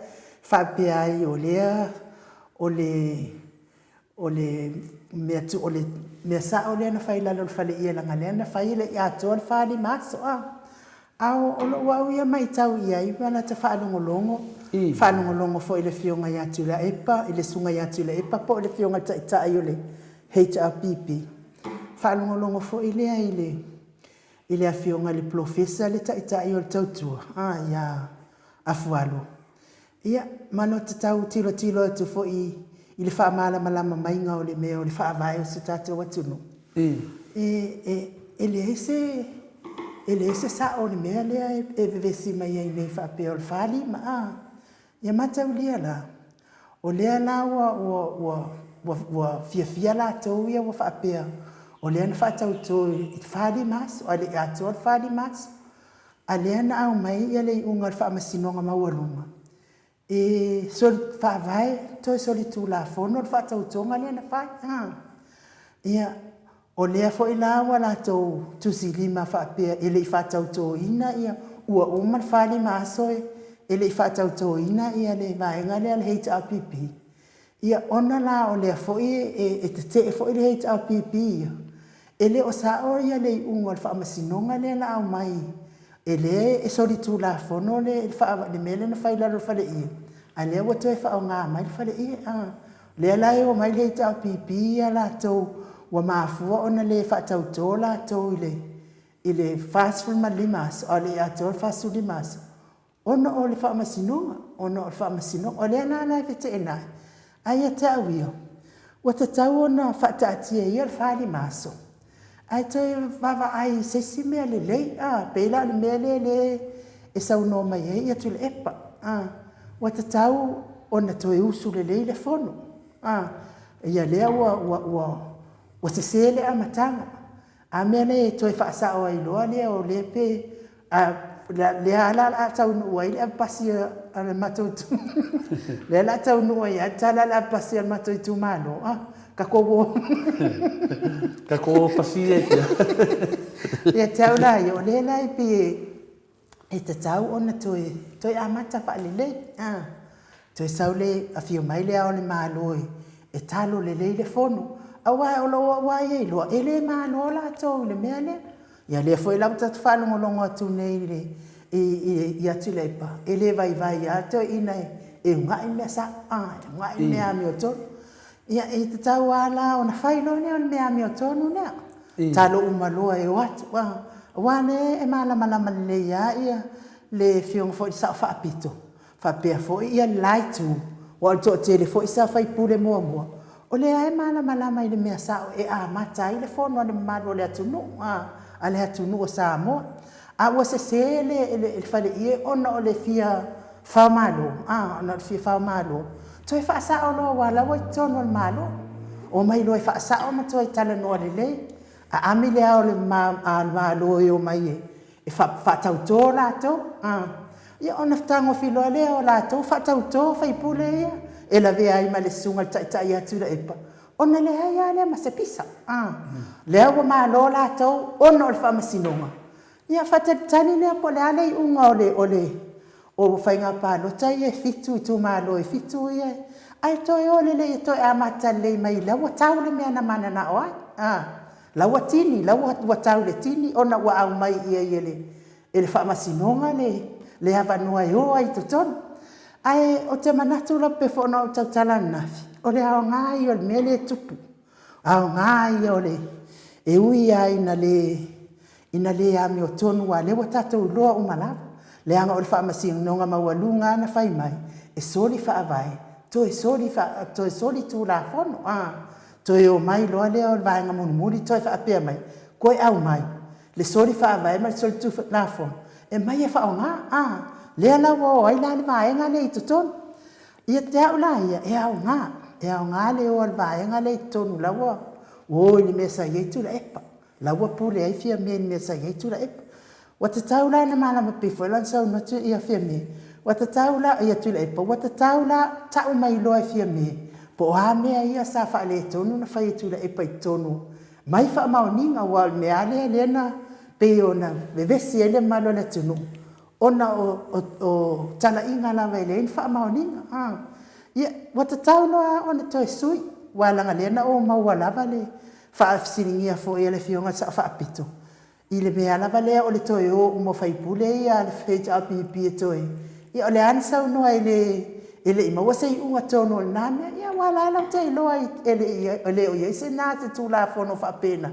faapea ai o lea o le o le mea tu, o le mea sao lea na fai i lalo o le faleie leaga lea na fai e le i atoa le 45 aso, a. A o lou au ia matau i ai ma lata faalogologo, faalogologo foi i le Afioga ia Tuilaepa, i le Susuga ia Tuilaepa po o le Afioga i le Taitai o le HRPP, faalogologo foi lea i le i le Afioga i le Polofesa le Taitai o le Tautua, a, ia Afualo, ia, ma no te tau tilotilo atu foi i le faamalamalama maiga o le mea o le Faavae o si o tatou atunuu, e, e, e leai se, e leai se sao o le mea lea e vevesi mai ai nei faapea o le 45, a. Ia mataulia la, o lea la ua, ua, ua, ua, ua fiafia latou ia ua faapea, o lea na faatauto i le 45 aso, ae le i atoa le 45 aso. A lea na aumai ia le iuga o le Faamasinoga Maualuga, e soli faavae, toe solitulafono le faatautoga lea na fai. Ia. O lea foi la ua latou tusilima faapea e le i faatautoina ia, ua uma le 45 aso e le i faatautoina ia le vaega lea a le HRPP. Ia ona la o lea foi e tetee foi le HRPP ia, e le o sao ia le iuga o le faamasinoga lea na aumai, e lea e solitulafono le mea lea na fai i lalo o le faleie, a o lea ua toe faaaoga mai le faleie. O lea la e omai le HRPP ia latou ua mafua ona le faatauto latou i le 45 aso, a o le i atoa le 45 aso, ona o le faamasinoga, ona o le faamasinoga. O lea la la e feteenai, ae ia te au ia, ua tatau ona faataatia ia le 45 aso, ae toe vaavaai i se isi mea lelei, a, pei la o le mea lea e saunoa mai ai Tuilaepa, a, ua tatau ona toe usu lelei le Fono, a, ia lea ua sese le amataga. A mea lea e toe faasao ai loa lea o lea pe a lea lava la o le a taunuu ai le avepasi a le matou lea la a taunuu ai lava le tala a le avepasi a le matou itumalo, a tatou o tatou o pasi ia. Ia te au la ia, o lea la e pei e tatau ona toe toe amata faalelei, a toe sau le afio mai le Ao o le Malo e talo lelei le fono, aua o lou lava ia iloa, e le malo latou i le mea lea. Ia lea foi la ua tatou faalogologo atu nei i le i Atuilaipa, e le vaivai lava toeaiina e uunai le mea sao, e uunai le mea amiotonu. Ia e tatau lava la ona fai loa lea o le mea amiotonu lea, talo uma loa e o atu, aua o lea e malamalama lelei lava le Afioga foi i le Sao Faapito, faapea foi le la Itu, aua o le toatele foi sa faipule muamua, o lea lava e malamalama i le mea sao e amata ai le fono a le mamalu o le atunuu, a le atunuu o Samoa. A ua sese le faleie ona o le fia fao malo, ona o le fia fao malo, toe faasao loa aua o la e ua i totonu o le Malo. Omai loa e faasao ma toe talanoa lelei, aami le Ao o le Malo e omai e faatauto latou, ia ona fetagofi loa lea o latou faatauto faipule ia e lavea ai ma le susuga i le Taitai ia Tuilaepa, ona leai lava lea ma se pisa. Lea ua malo latou ona o le faamasinoga, ia faatalitali lea po o le a le iuga o le o faiga palota ia e 7, itumalo e 7 ia, ae toe o lelei e toe amata lelei mai, la ua tau le mea na mananao ai, la ua tini, la ua tau i le tini ona ua aumai i ai e le faamasinoga le avanoa e o ai i totonu. Ae ou te manatu la pei foi ona ou tautala ananafi, o le aoga ia o le mea lea e tupu, aoga ia o le, e ui lava ina le ina le amiotonu, aua o lea ua tatou iloa uma lava, leaga o le faamasinoga maualuga lava na fai mai, e soli faavae, toe soli, toe soli tulafono, a, toe omai loa lea o le vaega mulimuli toe faapea mai, toe aumai le soli faavae ma le soli tulafono, e aumai e faaaoga, a. Lea la ua o ai la le vaega lea i totonu. Ia te au la ia, e aoga, e aoga le o a le vaega lea i totonu, la ua o i le mea sa i ai Tuilaepa. La ua pule ai Fiame i le mea sa i ai Tuilaepa. Ua tatau la ona malama pei foi la ona saunoa atu Fiame, ua tatau la, ia Tuilaepa, ua tatau la tau mai loa e Fiame po o a mea ia sa faaletonu na fai e Tuilaepa i totonu mai faamaoniga aua o le mea lava lea lea na pei ona vevesi ai le mamalu o le atunuu ona o talaiga lava e leai ni faamaoniga. Ia, ua tatau loa ona toe sui, aua leaga o lea na ou maua lava le faafesiligia foi e le Afioga i le Sao Faapito i le mea lava lea o le toe o uma o faipule ia a le HRPP e toe… Ia o lea lava na saunoa e le i maua se iuga tonu o lena mea. Ia aua o la e latou te iloa e le o i ai se Tulafono faapena.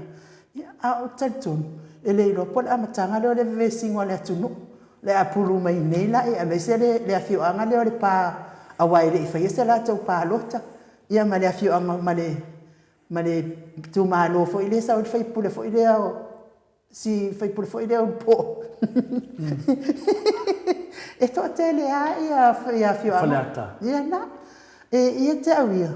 Ia, ae ou te talitonu, e le iloa po o le amataga lea o le vevesiga o le atunuu, o le a pulu mai nei la, aemaise le afioaga lea o Lepa aua e le i faia se latou palota, ia ma le afioaga ma le ma le itumalo foi lea e sau ai le sui usufono foi lea, si sui usufono foi lea o Ulupo. E toatele lava afioaga. Faleata. Ia na. E ia te au ia,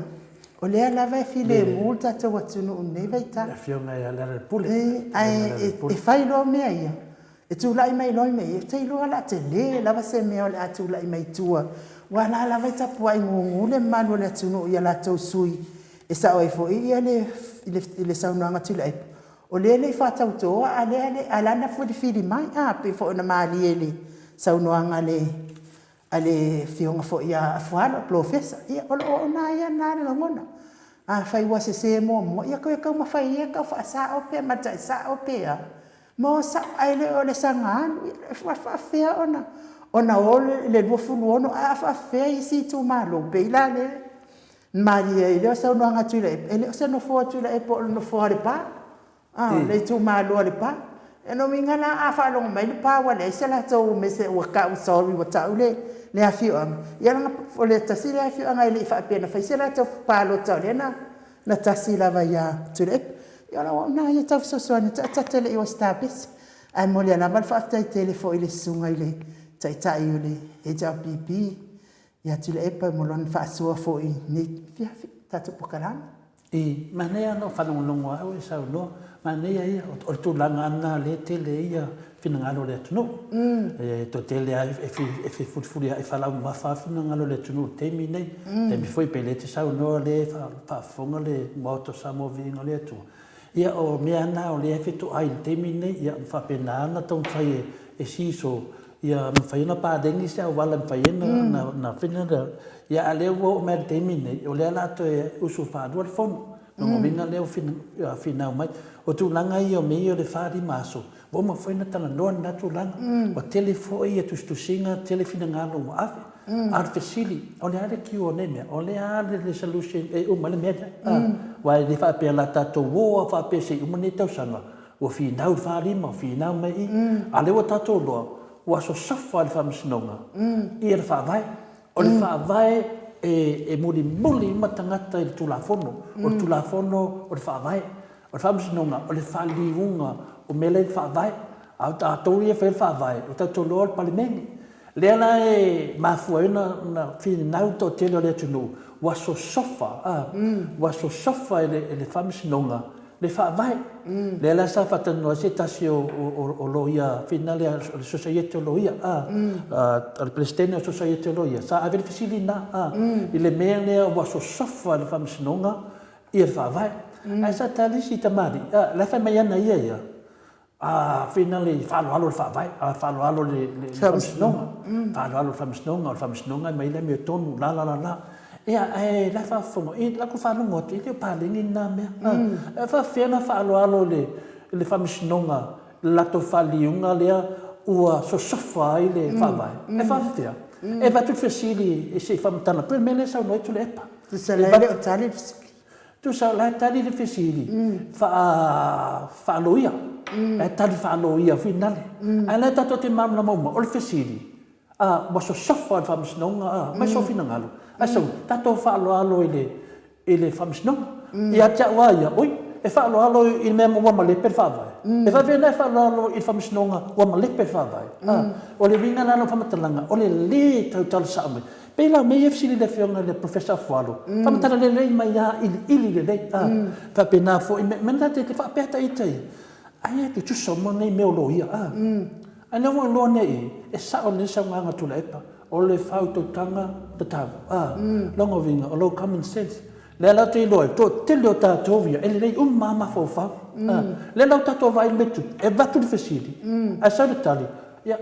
o lea lava e filemu le tatou atunuu i lenei vaitau. Le afioga ia Lealailepule. Ae e fai loa mea ia, E tulai mai loa mea ia, ou te iloa o le a tele lava se mea o le a tulai mai tua, aua o la lava e tapuai gugu le mamalu o le atunuu i a latou sui e sao ai foi le saunoaga a Tuilaepa. O lea e le i faatautoa a lea le a la na filifili mai a pei foi ona malie i le saunoaga a le a le afioga foi ia Afualo Polofesa. Ia o loo ona ia lena le lagona. Afai ua sese muamua, ia toe taumafai ia e tau faasao pe matai sao pe a, ma o sao ae le o le saga alu. E faafefea ona ona o le 26 ae a faafefea isi itumalo? Pei la lea malie ai lea saunoaga a Tuilaepa, e le o se nofoa o Tuilaepa o le nofoa o Lepa. A, le itumalo o Lepa. O lona uiga la a faalogo mai Lepa ua leai se latou mese ua tau sorry ua tau le afioaga, ia leaga o le tasi lea afioaga e le i faapea na fai se latou palota o lea na tasi lava ia Tuilaepa. Ia o lau auaunaga ia tau fesoasoani atu ae ta te le i o e established. Ae momoli lava le faafetai tele foi i le susuga i le Taitai o le HRPP ia Tuilaepa mo lana faasoa foi i lenei afiafi i le tatou polokalame. I, manaia lava lou faalogologo a au e saunoa, manaia ia, o le tulaga lava lena o lea e tele ai finagalo o le atunuu. E toatele lava e fefulifulia'i faalaumamafa lava finagalo o le atunuu i le taimi lenei. Taimi foi pe le te saunoa o lea e faafofoga le Maota o Samoa Viiga o le Atua. Ia o mea lava na o lea e fetoai i le taimi lenei, ia ma faapena lava ona taumafai e seesaw ia mafai ona paleni se auala e mafai ai ona fai ia a o lea ua oo mai lava i le taimi lenei, o lea o le a toe usu faalua le fono. O lona uiga lea ua finau mai. O tulaga ia o mea ia o le 4, 5 aso, ua uma foi ona talanoa lena tulaga. Ua tele foi tusitusiga, tele finagalo ua ave. A o le fesili, o le a le cure o nei mea? O le a le solution e uma ai le mea lea? Aua e le faapea o le a tatou o lava faapea se i uma lenei tausaga, Ua finau le 45, finau mai i, a o lea ua tatou iloa, ua sosofa e le Faamasinoga ia le Faavae. O le Faavae e mulimuli uma tagata i le Tulafono. O le Tulafono o le Faavae. O le Faamasinoga, o le faaliuga o mea la e i le Faavae. A o tatou ia e faia le Faavae, ua tatou iloa o le Palemene. Lea la e mafua ai ona finau le toatele o le atunuu, ua sosofa, a, ua sosofa e le Faamasinoga le Faavae. Lea la sa faatalanoa ai se tasi o loia foi lea o le Sosaiete o Loia, a, o le Peresetene o le Sosaiete o Loia, sa ave le fesili lena, a, i le mea lea ua sosofa e le Faamasinoga le Faavae. Ae sa tali si tamalii, a, la e fai mai ana ia ia, A finale i faaaloalo le Faavae, a faaaloalo le Faamasinoga, faaaloalo le Faamasinoga, o le Faamasinoga e aumai le amiotonu, la la la la. Ia, ae la e faafofoga, i la outou faalogo atu, e le o paleni lena mea. E faapefea ona faaaloalo le le Faamasinoga i le latou faaliuga lea ua sosofa ai le Faavae? E faapefea? E avatu le fesili se i faamatala, pei o le mea lea e saunoa ai Tuilaepa. Tusa la e le o tali le fesili. Tusa o la e tali le fesili faa faaloia, la e tali faaloia finale. Ae la e tatou te malamalama uma, o le fesili, a ua sosofa le Faamasinoga a, aumai sou finagalo, ae sau, tatou faaaloalo i le i le Faamasinoga. Ia te au lava ia, oi, e faaaloalo i le mea ua malepe le Faavae. E faapefea ona e faaaloalo i le Faamasinoga ua malepe le Faavae? A, o le uiga la o lau faamatalaga, o le le tautala sao mai. Pei la o mea ia e fesili i le Afioga i le Professor Afualo, faamatala lelei mai lava, iliili lelei, a, faapena foi, mea na te faapea ta ita ia, ai e tutusa uma nei mea o loia, a. Ae lea ua iloa nei i i, e sao lelei le saunoaga a Tuilaepa, o le faautautaga tatau, a, lona uiga, o lou common sense. Lea la ou te iloa ai, toatele o tatou ia, e lelei uma lava mafaufau, a. Lea la ua tatou vaai i le mea tupu, e avatu le fesili, ae sau le tali, ia,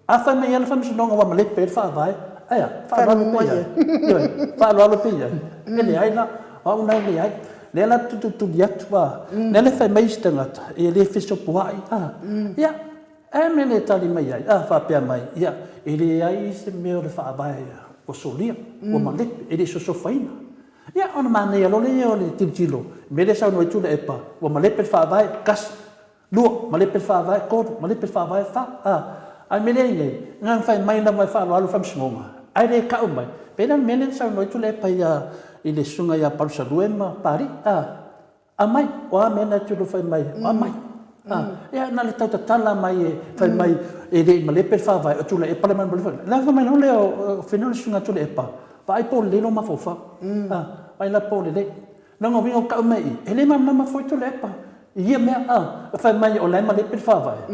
A fai mai ia le Faamasinoga ua malepe ai le Faavae, ae a? Faaaloalo pea i ai. Ioe, faaaloalo pea i ai. E leai la, o au na e leai. Lea la tulituli atu, a, lea la e fai mai isi tagata, e le fesopoai, a. Ia, ae a mea e le tali mai ai, a faapea mai, ia, e leai se mea o le Faavae ua solia, ua malepe, e le i sosofaina. Ia, ona manaia loa lea o le tilotilo, mea lea e saunoa ai Tuilaepa, ua malepe le Faavae, tasi. Lua, malepe le faavae, tolu, malepe le faavae, fa, a. A o le mea lea i nei, na ona fai mai lava e faaaloalo le Faamasinoga, ae le tau mai. Pei la o le mea lea na saunoa ai Tuilaepa ia, i le susuga ia Palusalue ma Papalii, a, aumai, o a mea na e te fai mai ai, aumai. A, ia na o le tau tatala mai e fai mai e le i malepe le faavae, o Tuilaepa le malepe. Na fai mai loa lea o fai le susuga ia Tuilaepa, vaai po o lelei lou mafaufau, a, vaai la po o lelei. Lona uiga o tau mai i, e le malamalama foi Tuilaepa i ia mea, a, e fai mai o la e malepe le faavae.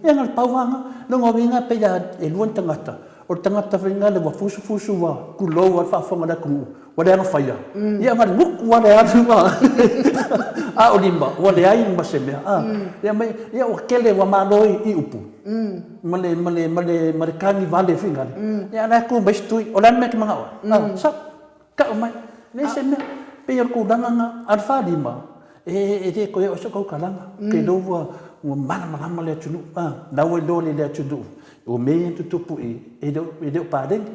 Ia na o le pau lava lena. Lona uiga pei lava e lua ni tagata, o le tagata foi lena ua fusufusu ua tulou lava le faafofoga a le atunuu, ua leaga faia, ia na o le gutu lava le alu a, A o lima, ua leai ma se mea, a. Ia mai, ia ua tele, ua malo i upu, ma le, ma le, ma le, ma le tagi vale foi gale. Ia a o la e tu mai isi tui, o le a le mea e te manao ai? A, sao, tau mai, leai se mea. Pei o le tulaga lena, a o le 45, E le toe oo se tautalaga, ou te iloa ua ua malamalama le atunuu, a, la ua iloa lelei e le atunuu, o mea ia na tutupu i i, e le o, e le o paleni.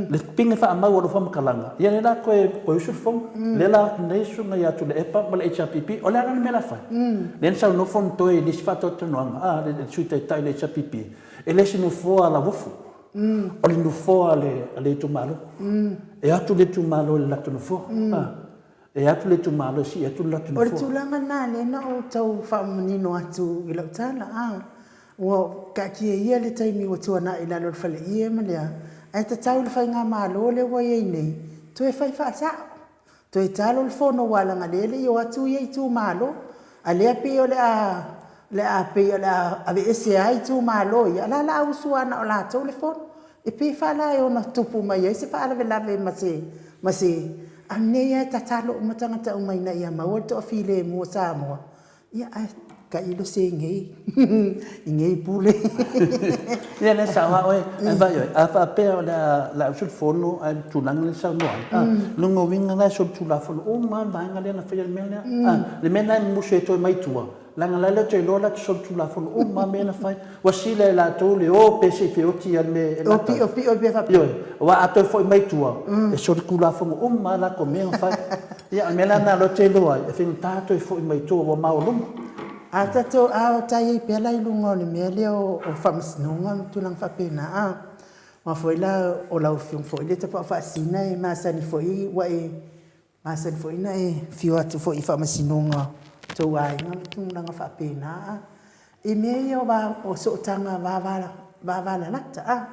Le pine faamau o lau faamatalaga, ia lea la toe toe usu le fono, lea la o atu nei le susuga ia Tuilaepa ma le HRPP, o le a la le mea o le a fai? Lea na saunoa Fonotoe i le isi faatalatalanoaga, a, le Sui Taitai o le HRPP, e le o se nofoa a Lauofo, o le nofoa a le a le itumalo. E o atu le itumalo i le latou nofoa, a. E atu le itumalo e sii atu le latou nofoa. O le tulaga lena lea na ou tau faamanino atu i lau tala, a, ua taatia ia le taimi ua tuanai i lalo o le faleie ma le a, ae tatau i le faigamalo lea ua i ai nei, toe fai faasao, toe talo le fono aua leaga o lea e le i o atu ia itumalo, a lea pei o le a, le a pei o le a aveese ai itumalo ia, a o la o le a usu lava na o latou le fono. E pei fa la e ono tupu mai ai se faalavelave ma se, ma se, a nei lava e tatalo uma tagata uma ina ia maua le toafilemu o Samoa, ia ae tailo se i nei, i nei pule. Ia lea sao lava oe, ae vaai oe, a faapea o le a, le a usu le fono ae le tulaga lea e saunoa ai, a, lona uiga la e solitulafono uma lava le vaega lea na faia le mea lea, a, le mea lena e mumusu ai e toe mai i tua, Leaga la lea ou te iloa la te solitulafono uma lava mea na fai. Ua sila e latou le o pe se i feoti ia le mea e gata ai. O pio pio pea faapea. Ioe, aua a toe foi mai tua, e solitulafono uma lava latou mea na fai. Ia, o le mea la lena o lea ou te iloa ai, e faigata toe foi mai tua ua maualuma. A tatou, a o ta i ai pea la i luga o le mea lea o faamasinoga ma tulaga faapena, a, aua foi la o lau Afioga foi lea e Tapaau Faasina e masani foi ua e Masani foi na e afio atu foi i faamasinoga o tou aiga ma tulaga faapena a. I mea ia o va, o sootaga vavalalata a.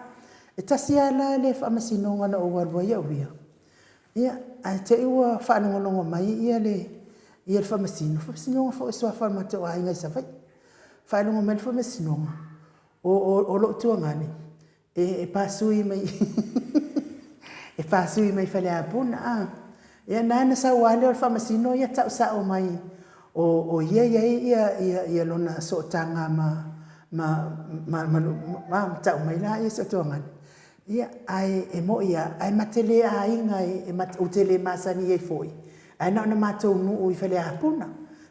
E tasi lava la le faamasinoga na ou alu ai au ia, ia, ae te i ua faalogologo mai ia le, ia le faamasino, faamasinoga foi o suafa o le matou aiga i Savaii. Faalogo mai le faamasinoga, o, o, o lou tuagane, E pasui mai e pasui mai Faleapuna a. Ia na na sau lava lea o le faamasino ia tau sao mai o o ia e i ai ia ia ia lona sootaga ma ma ma ma ma tau mai la ia sootoagane. Ia ae e moi lava ae ma te le aiga e ou te le masani ai foi ae na ona matou nuu i Faleapuna.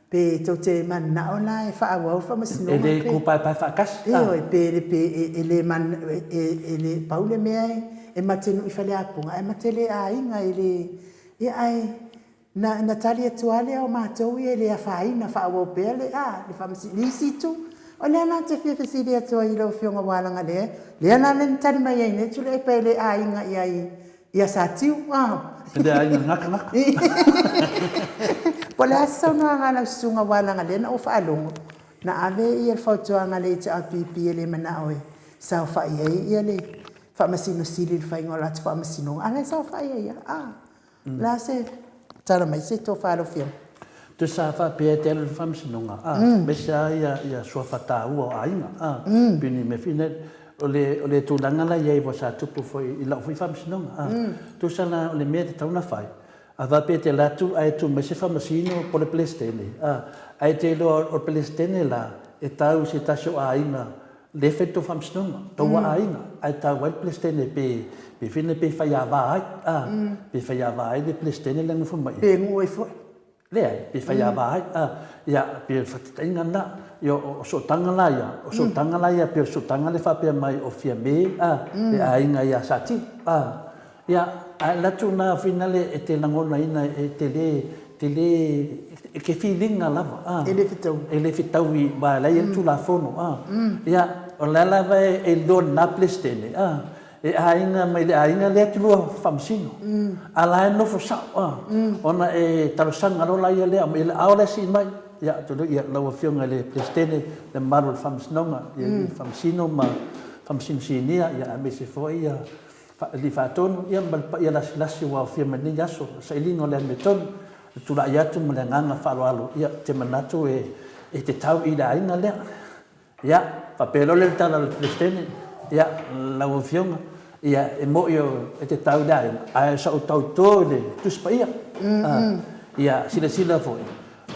Pe tou te mananao la e faaauau le faamasinoga pe. E le kūpaepae faatasi. Ioe, pe pe e le man e le pau le mea e mate nuu i Faleapuga ae mate le aiga e le ia ae na na tali atu lava lea o matou ia e le afaina faaauau pea le a le faamasinoga i isi itu. O lea la ou te fia fesili atu ai i lau Afioga aua leaga lea lea la na tali mai ai nei Tuilaepa e le aiga i ai Ia Satiu, a. E le aiga gata gata. Po o le a se saunoaga a lau susuga aua leaga lea na ou faalogo na ave ia le fautuaga a le HRPP e le manao e saofai ai ia le Faamasino Sili i le faiga o latou faamasinoga, a o la e saofai ai lava. A. O le a se tala mai se tofa a lau Afioga? Tusa faapea e te alu i le faamasinoga, a, aemaise lava ia, ia suafa taua o aiga, a, pei ni mea foi nei, o le, o le tulaga la i ai ua sa tupu foi i lau foi faamasinoga, a, tusa la o le mea e tatau ona fai, a faapea e te alu atu ae tuu mai se faamasino po o le Peresetene, a, ae te iloa o le Peresetene la e tau i se tasi o aiga Le fai tou faamasinoga, tou aiga, ae tau ai le Peresetene pe, pe fai nei pe faiava ai, a, pe faiava ai le Peresetene lea e nofo mai i. Pe nuu ai foi. Leai, pe faiava ai, a, ia, pe o le faataitaiga lena, ia, o sootaga la ia, o sootaga la ia, pe o sootaga lea faapea mai o Fiame, a, le aiga ia Satiu, a, Ia, ae alu atu na finale e te lagonaina e te le, te le, e ke filiga lava, a. E le fetaui. E le fetaui, aua o la e i ai le Tulafono, a. Ia, o la lava e iloa e lena Peresetene, a, e aiga mai le aiga lea e lua faamasino, a la e nofo sao, a, ona e talosaga loa la ia lea, aumai le aao la e sii mai, ia, ia, lau Afioga i le Peresetene, le mamalu o le Faamasinoga, ia, Faamasino ma Faamasino Sinia, ia, aemaise foi ia Alii Faatonu, ia ma le paia lasilasi ua aofia mai lenei aso, o le sailiga o le amiotonu, le tulai atu ma le agaga faaaloalo, ia, ou te manatu e, e te tau i le aiga lea. Ia, faapea loa lea le tala a le Peresetene, ia, lau Afioga, ia, e moni e te tau i le aiga, ae o sau tauto i le Tusi Paia. Ia, silasila foi,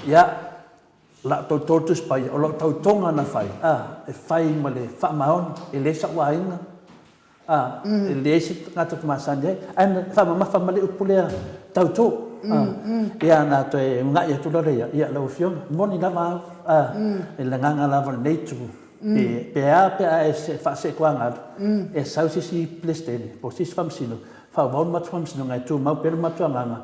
ia, Lau tauto le Tusi Paia, o lau tautoga na fai, ā, e fai ma le faamaoni, e leai sa'u aiga, ā, e leai se tagata ou te masani ai, ae na faamamafa mai le upu lea, tauto, ā, ia na toe una'i atu loa lea, ia lau Afioga, moni lava au, ā, i le agaga lava o lenei itu, pe, pe a pe a e faaseekuagalu, e sau se isi Peresetene po o se isi Faamasino, faaauau le matou faamasinoga e tumau pea le matou agaga,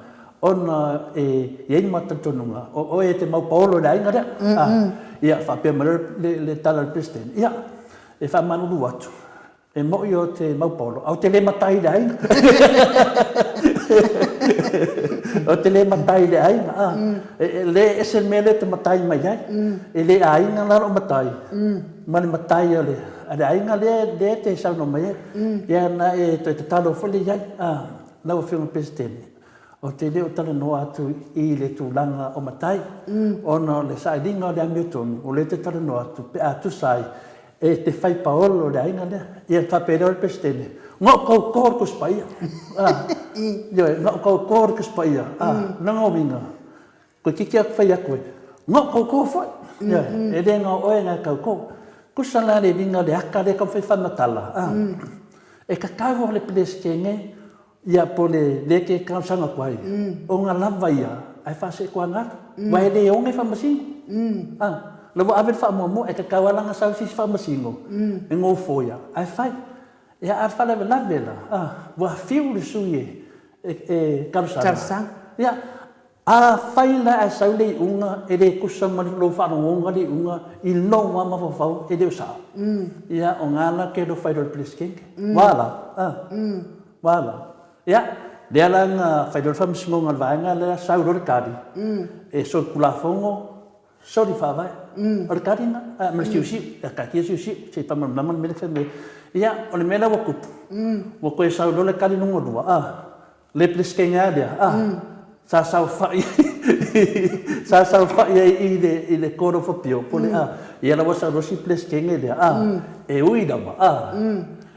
Ona e i ai le matou talitonuga, o oe e te mau paolo i le aiga lea. Ia, faapea mai loa le tala a le Peresetene, ia, e faamalulu atu, e moni ou te mau paolo, ae ou te le matai i le aiga. Ou te le matai i le aiga, a. E le ese le mea lea e te matai mai ai. E le aiga la lou matai, ma le matai a le aiga lea e te saunoa mai ai. Ia, na e toe tatalo foi lea i ai, lau Afioga i le Peresetene, Ou te le o talanoa atu i le tulaga o matai, ona o le sailiga o le amiotonu, o lea ou te talanoa atu pe a tusa ai e te fai paolo le aiga lea. Ia ona faapea lea o le Peresetene, Ga'u kau kō le Tusi Paia. Ioe, ga'u kau kō le Tusi Paia. Lona uiga, Toeitiiti atu fai atu e, Ga'u kau kō foi. Ioe, e le gao oe gae kau kō. Tusa la le uiga o le aka lea e taumafai e faamatala, e tatau le Peresetene Ia po le le ke talosaga atu ai, ona lava ia ae faaseetoaga atu, aua e le oge faamasino. A, la ua ave le faamuamua, e tatau lava la ona sau se isi faamasino e nofoia ae fai. Ia a o le faalavelave la, a, ua fiu le sui e, e talosaga. Ia, Afai la ae sau le iuga e le tusa ma lou faalogoga le iuga i lou lava mafaufau e le o sao, ia o na la ke alofa ai loa i le Peresetene. Ua la? A. Ua la? Ia, lea la na fai loa le faamasinoga o le vaega lea, sau loa le tali, e solitulafono, soli faavae. O le tali lena, ma le siusiu, ia taatia siusiu se i faamalamalama le mea lea e fai mai ai. Ia, o le mea la ua tupu, ua toe sau loa le tali lona lua, a. Le Peresetene lava lea, a, sa saofai sa saofai ai i le i le Court of Appeal po o le a, ia la ua sau loa si Peresetene lea, a, e ui lava, a,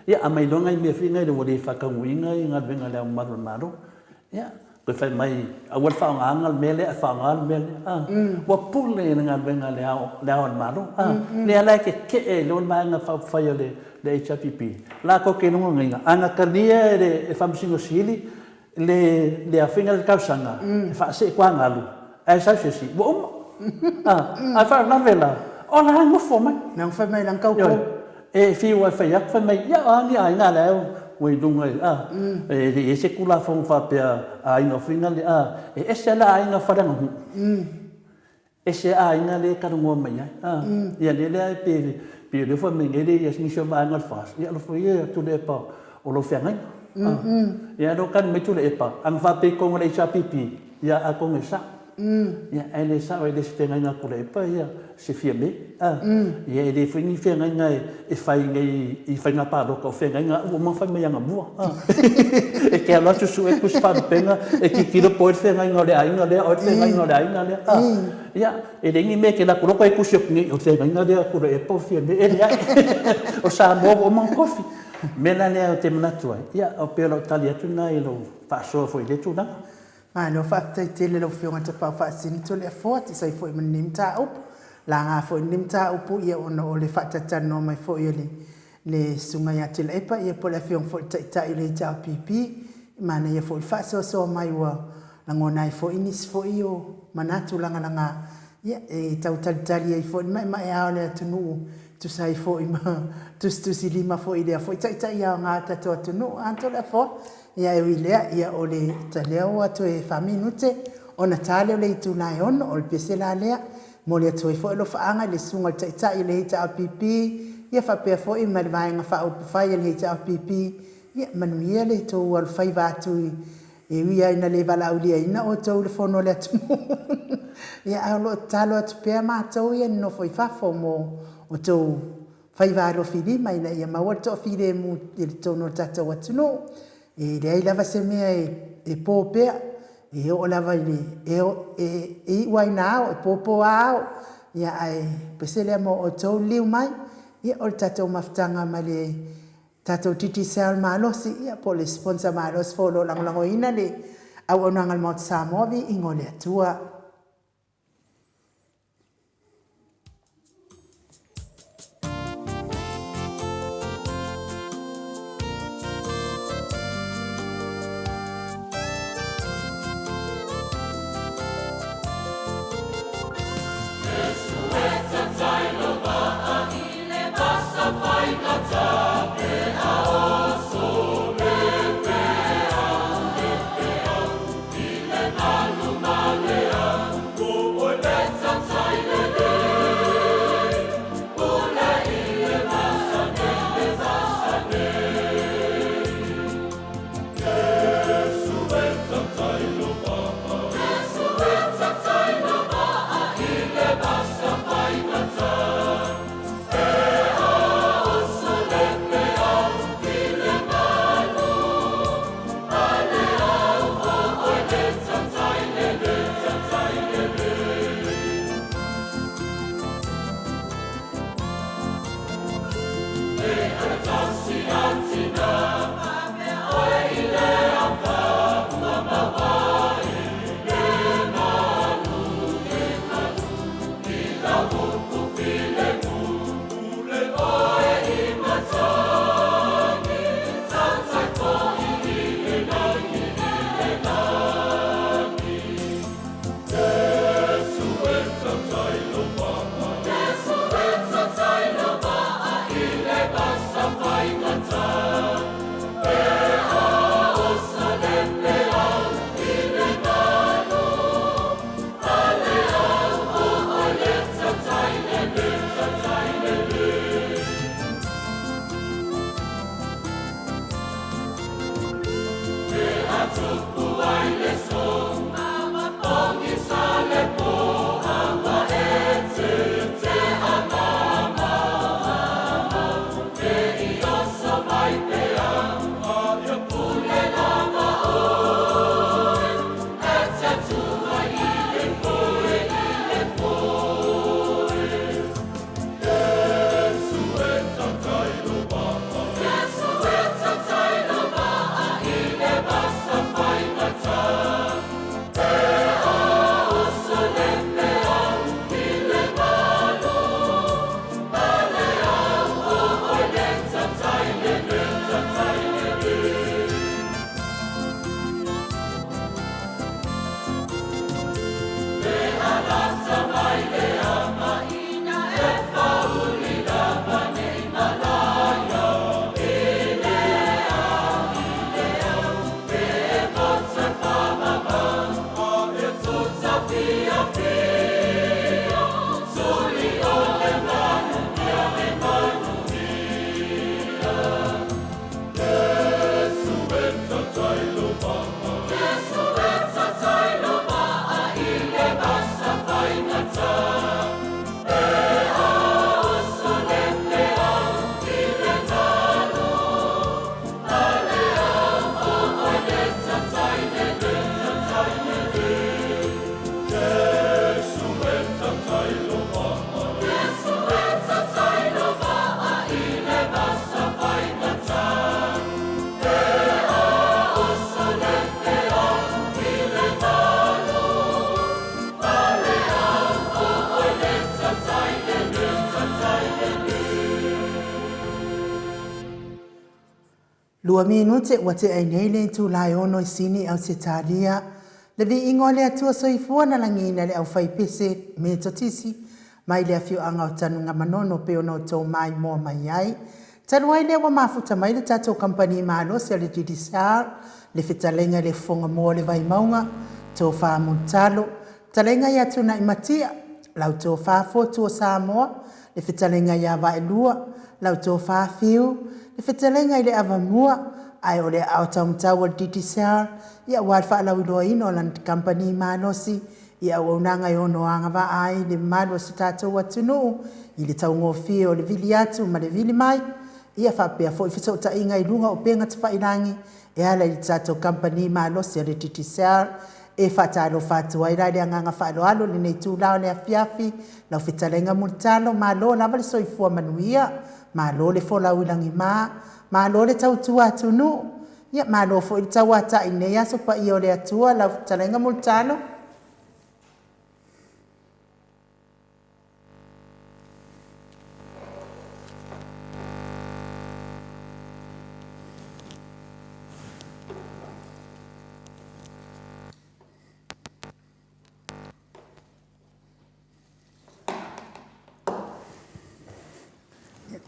ia aumai loa nai mea foi nei ua le faataunuuina galuega a Le Ao Mamalu o le Malo. Ia, toe fai mai, aua le faaaogaina le mea lea ae faaaoga le mea lea, a. Ua pule i le galuega a Le Ao Le Ao o le Malo, a. Lea la e tetee ai loa le Vaega Faaupufai a le le HRPP, latou te logonaina, a na talia e le Faamasino Sili le le afiga le tausaga e faaseetuagalu ae sau se isi, ua uma. A, a faalavelave la, o la e nofo mai. Na fai mai lana tauto. E fiu ai fai atu, fai mai, ia o a ni aiga a lea ua i luga i, a, e le i ai se Tulafono faapea aiga foi na le, a, e ese lava aiga faaleaganuu. Ese aiga lea e talanoa mai ai. A, ia lea lea e pe, pei o lea fai mai nei le ia nisi o vaega o le FAST, ia alofa ia Tuilaepa o lou feagaiga. A, ia lea ua tali mai Tuilaepa, ana faapea i totonu o le HRPP, ia atonu e sao. Ia ae le sao, e le o se feagaiga a Tuilaepa ia se Fiame. A, ia e le foi ni feagaiga e fai nei i faiga palota, o feagaiga ua uma ona fai mai anamua. A, e te alu atu sue tusi faalupega e tilotilo po o ai le feagaiga o le aiga lea, o ai le feagaiga o le aiga lea. A, ia, e leai ni mea e te alu atu loa toe tusi atu nei, o le feagaiga lea a Tuilaepa o Fiame. E leai, o Samoa ua uma ona tofi. O le mea la lea ou te manatu ai, ia, e pei o lau tali atu lena i lou faasoa foi i lea tulaga. Malo faafetai tele lau Afioga Tapaau Faasini Toleafoa tusa ai foi ma lenei mataupu. Laga foi lenei mataupu ia ona o le faatalatalanoa mai foi o le le Susuga ia Tuilaepa ia po o le Afioga foi i le Taitai o le HRPP. E manaia foi le faasoasoa mai ua lagona ai foi nisi foi o manatu lagalaga ia e tau talitali ai foi le maemaea o le atunuu e tusa ai foi ma tusitusilima foi i lea foi taitai aoga o le tatou atunuu. A Toleafoa? Ia e ui i lea, ia o le lea ua toe fa minute ona ta lea o le itula e ono, o le pese la lea. Momoli atu ai foi alofaaga i le Susuga i le Taitai o le HRPP, ia faapea foi ma le Vaega Faaupufai a le HRPP, ia manuia le tou alofaiva atu i e ui lava ina le valaauliaina outou i le fono a le atunuu, ia ae o lo o tatalo atu pea matou ia nonofo i fafo mo outou faiva alofilima ina ia maua le toafilemu i totonu o le tatou atunuu. E leai lava se mea e po pea, e oo lava i le, e, e, e iu lava ina ao, e popo lava ao. Ia ae pese lea mo outou liliu mai, ia o le tatou mafutaga ma le tatou Digicel malosi, ia po o le sponsor malosi foi o lo o lagolagoina le auaunaga a le Maota Samoa, viiga o le Atua. Lua minute ua tea ai nei le itula e ono i Sini, Ausetalia. Le viiga o le Atua Soifua na lagiina le aufaipese Metotisi mai le afioaga o Tanugamanono pei ona outou maimoa mai ai. Talu ai lea ua mafuta mai le tatou kamupani malosi a le Digicel, le fetalaiga i le Fofoga Moa o le Vaimauga, Tofa Mulitalo, fetalaiga ia Tuna'imatia, lau Tofa Fotu o Samoa, le fetalaiga ia Vaelua, lau Tofa Fiu, le fetalaiga i le Avamua, ae o le aao taumatau o le Digicel, ia aua le faalauiloaina o lana kamupani malosi i auaunaga e ono agavaa ai le mamalu o si tatou atunuu i le taugofie o le vili atu ma le vili mai, ia faapea foi fesootaiga i luga o upega tafailagi e ala i le tatou kamupani malosi a le Digicel. E faatalofa atu ai la i le agaga faaaloalo i lenei itula o le afiafi, lau fetalaiga Mulitalo, malo lava le soifua manuia, malo le folau i lagima, malo le tautua atunuu, ia malo foi le tauatai i lenei aso paia o le Atua, lau fetalaiga Mulitalo.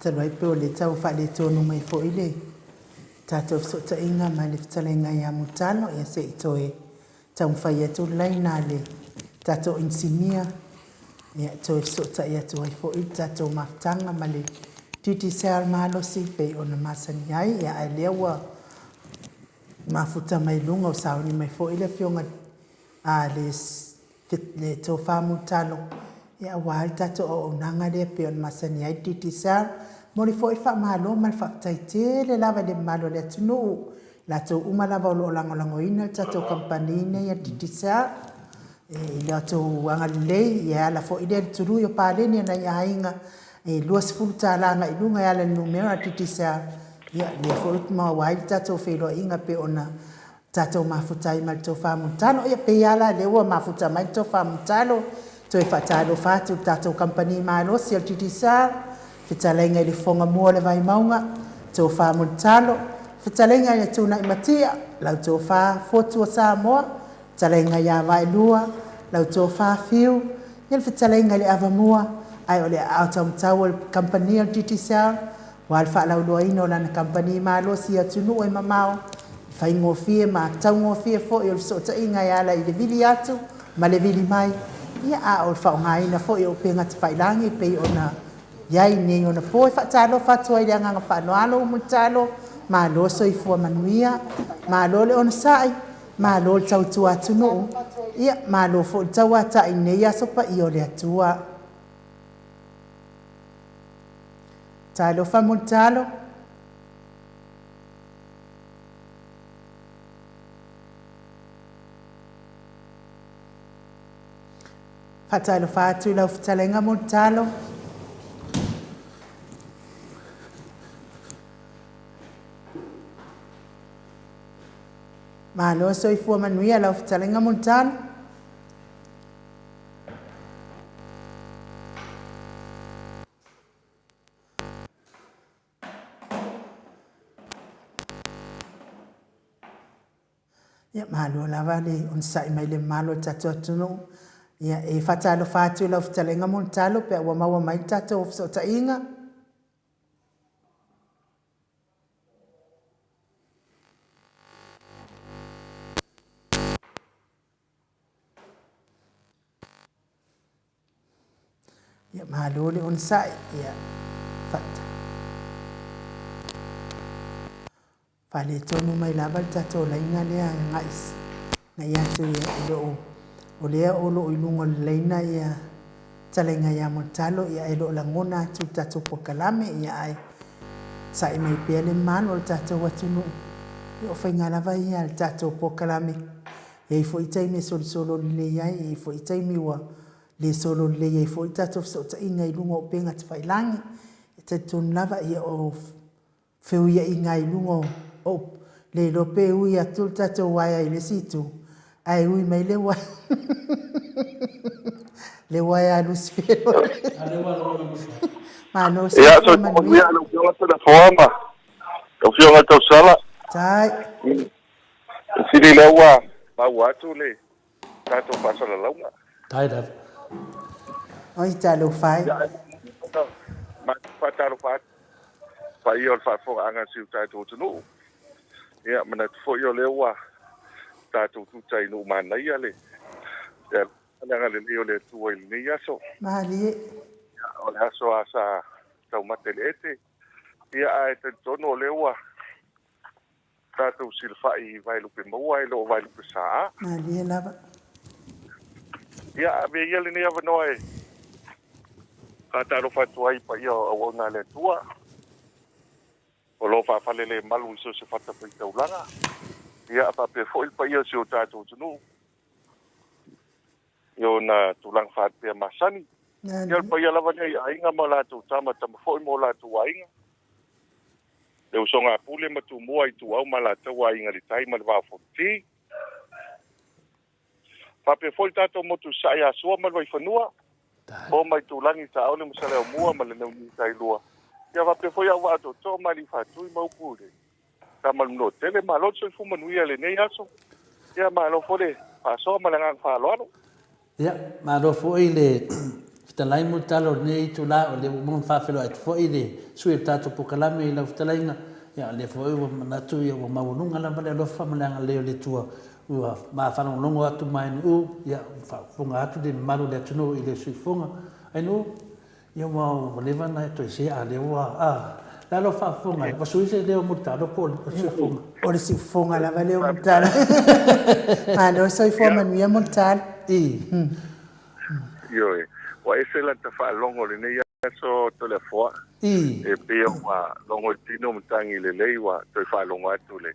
Talu ai pe o le tau faaletonu mai foi le tatou fesootaiga ma le fetalaiga ia Mulitalo, ia se i toe taumafai atu le laina a le tatou inisinia, ia toe fesootai atu ai foi le tatou mafutaga ma le Digicel malosi pei ona masani ai, ia ae lea ua mafuta mai luga ua sauni mai foi le afioga a le le tofa Mulitalo, ia aua le tatou auaunaga lea pei ona masani ai le Digicel. Momoli foi le faamalo ma le faafetai tele lava i le mamalu o le atunuu, latou uma lava o lo o lagolagoina le tatou kamupani nei a le Digicel i le latou agalelei, ia e ala foi lea i le tului o paleni a nai aiga e $20 agai i luga e ala i le numera a le Digicel, ia lea foi ua maua ai le tatou feiloaiga pei ona tatou mafuta ai ma le tofa Mulitalo. Ia pei lava la lea ua mafuta mai le tofa Mulitalo, toe faatalofa atu i le tatou kamupani malosi o le Digicel, fetalaiga i le Fofoga Mua o le Vaimauga, tofa Mulitalo, fetalaiga ia Tuna'imatia, lau tofa Fotu o Samoa, fetalaiga ia Vaelua, lau tofa Fiu, ia le fetalaiga i le Avamua, ae o le aao taumatau o le kamupani o le Digicel, Aua le faalauiloaina o lana kamupani malosi i atunuu e mamao, i faigofie ma taugofie foi o le fesootaiga e ala i le vili atu ma le vili mai, ia a o le faaaogaina foi o upega tafailagi e pei ona i ai nei ona po. E faatalofa atu ai i le agaga faaaloalo, Mulitalo, malo soifua manuia, malo le onosai, malo le tautua atunuu, ia malo foi le tauatai i lenei aso paia o le Atua. Talofa Mulitalo. Faatalofa atu i lau fetalaiga Mulitalo. Malo soifua manuia lau fetalaiga Mulitalo. Ia, malo lava le onosai mai le mamalu o le tatou atunuu. Ia, e faatalofa atu i lau fetalaiga Mulitalo pe a ua maua mai le tatou fesootaiga. Ia malo le onosai, ia faaletonu mai lava le tatou laina lea agai agai atu ia e le o o lea o lo o i luga o le laina ia talaiga ia Mulitalo ia e le o lagona atu i le tatou polokalame ia ae sa'i mai pea le mamalu o le tatou atunuu ia o faiga lava ia a le tatou polokalame. E i ai foi taimi e solosolo lelei ai, e i ai foi taimi ua le solo lelei ai foi tatou fesootaiga i luga o upega tafailagi. E talitonu lava ia o feuiaiga i luga o le iloa pe ui atu le tatou uaea i le isi itu, ae ui mai le uaea le uaea a Lusifelo. Malo Ia, soifua soifua manuia. manuia lau Afioga Toleafoa ma lau Afioga Tausala. Tai. Sili lea ua maua atu le tatou faasalalauga. Tai lava. Oi, talofa e. Ia, ae muamua ona matou faatalofa atu i paia o le faafofogaaga a si o tatou atunuu. Ia, manatu foi o lea ua tatou tuta i nuu manaia le le agalelei o le Atua i lenei aso. Malie. Ia, o le aso lava sa taumate i le ete. Ia, ae talitonu o lea ua tatou silafai i Vaelupe Maua e le o Vaelupe Saa. Malie lava. Ia, avea ia lenei avanoa e faatalofa atu ai i paia o auauna a le Atua o lo o faafalelemalu i so o se fatafaitaulaga, ia, faapea foi le paia o si o tatou atunuu i ona tulaga faalupea masani. Ia, o le paia lava lea i aiga ma o latou tama, tama foi ma o latou aiga, le usoga a Pule ma Tumua, Ituau ma Alataua, Aiga i le Tai ma le Vaa o Fonoti. Faapea foi le tatou motu i Sasae ia Sua ma le Vaifanua, Fofo ma Itulagi, Saole ma Saleaaumua ma le Nauniu Tailua. Ia faapea foi au vaa tootoo ma Alii Faatui ma upu i le Tama le Manuatele. Malo le soifua manuia i lenei aso. Ia malo foi le faasoa ma le agaga faaaloalo. Ia, malo foi le Fetalai Mulitalo o lenei itula, o lea ua uma ona faafeiloai atu foi le sui o le tatou polokalame i lau fetalaiga, ia o lea foi ua manatu ua maualuga lava le alofa ma le agalelei o le Atua ua ma faalogologo atu ma Ainuu, ia ua faafofoga atu le mamalu o le atunuu i le suifofoga. Ainuu, ia ua leva ona e toe se a o lea ua, a, le a lau faafofoga ai? Ua sui se leo o Mulitalo po o le siufofoga? O le siufofoga lava lea o Mulitalo. Malo le soifua manuia Mulitalo. I. Ioe, ua ese lata faalogo i lenei aso Toleafoa. I. E pei ua logo i tino matagi lelei ua toe faalogo atu le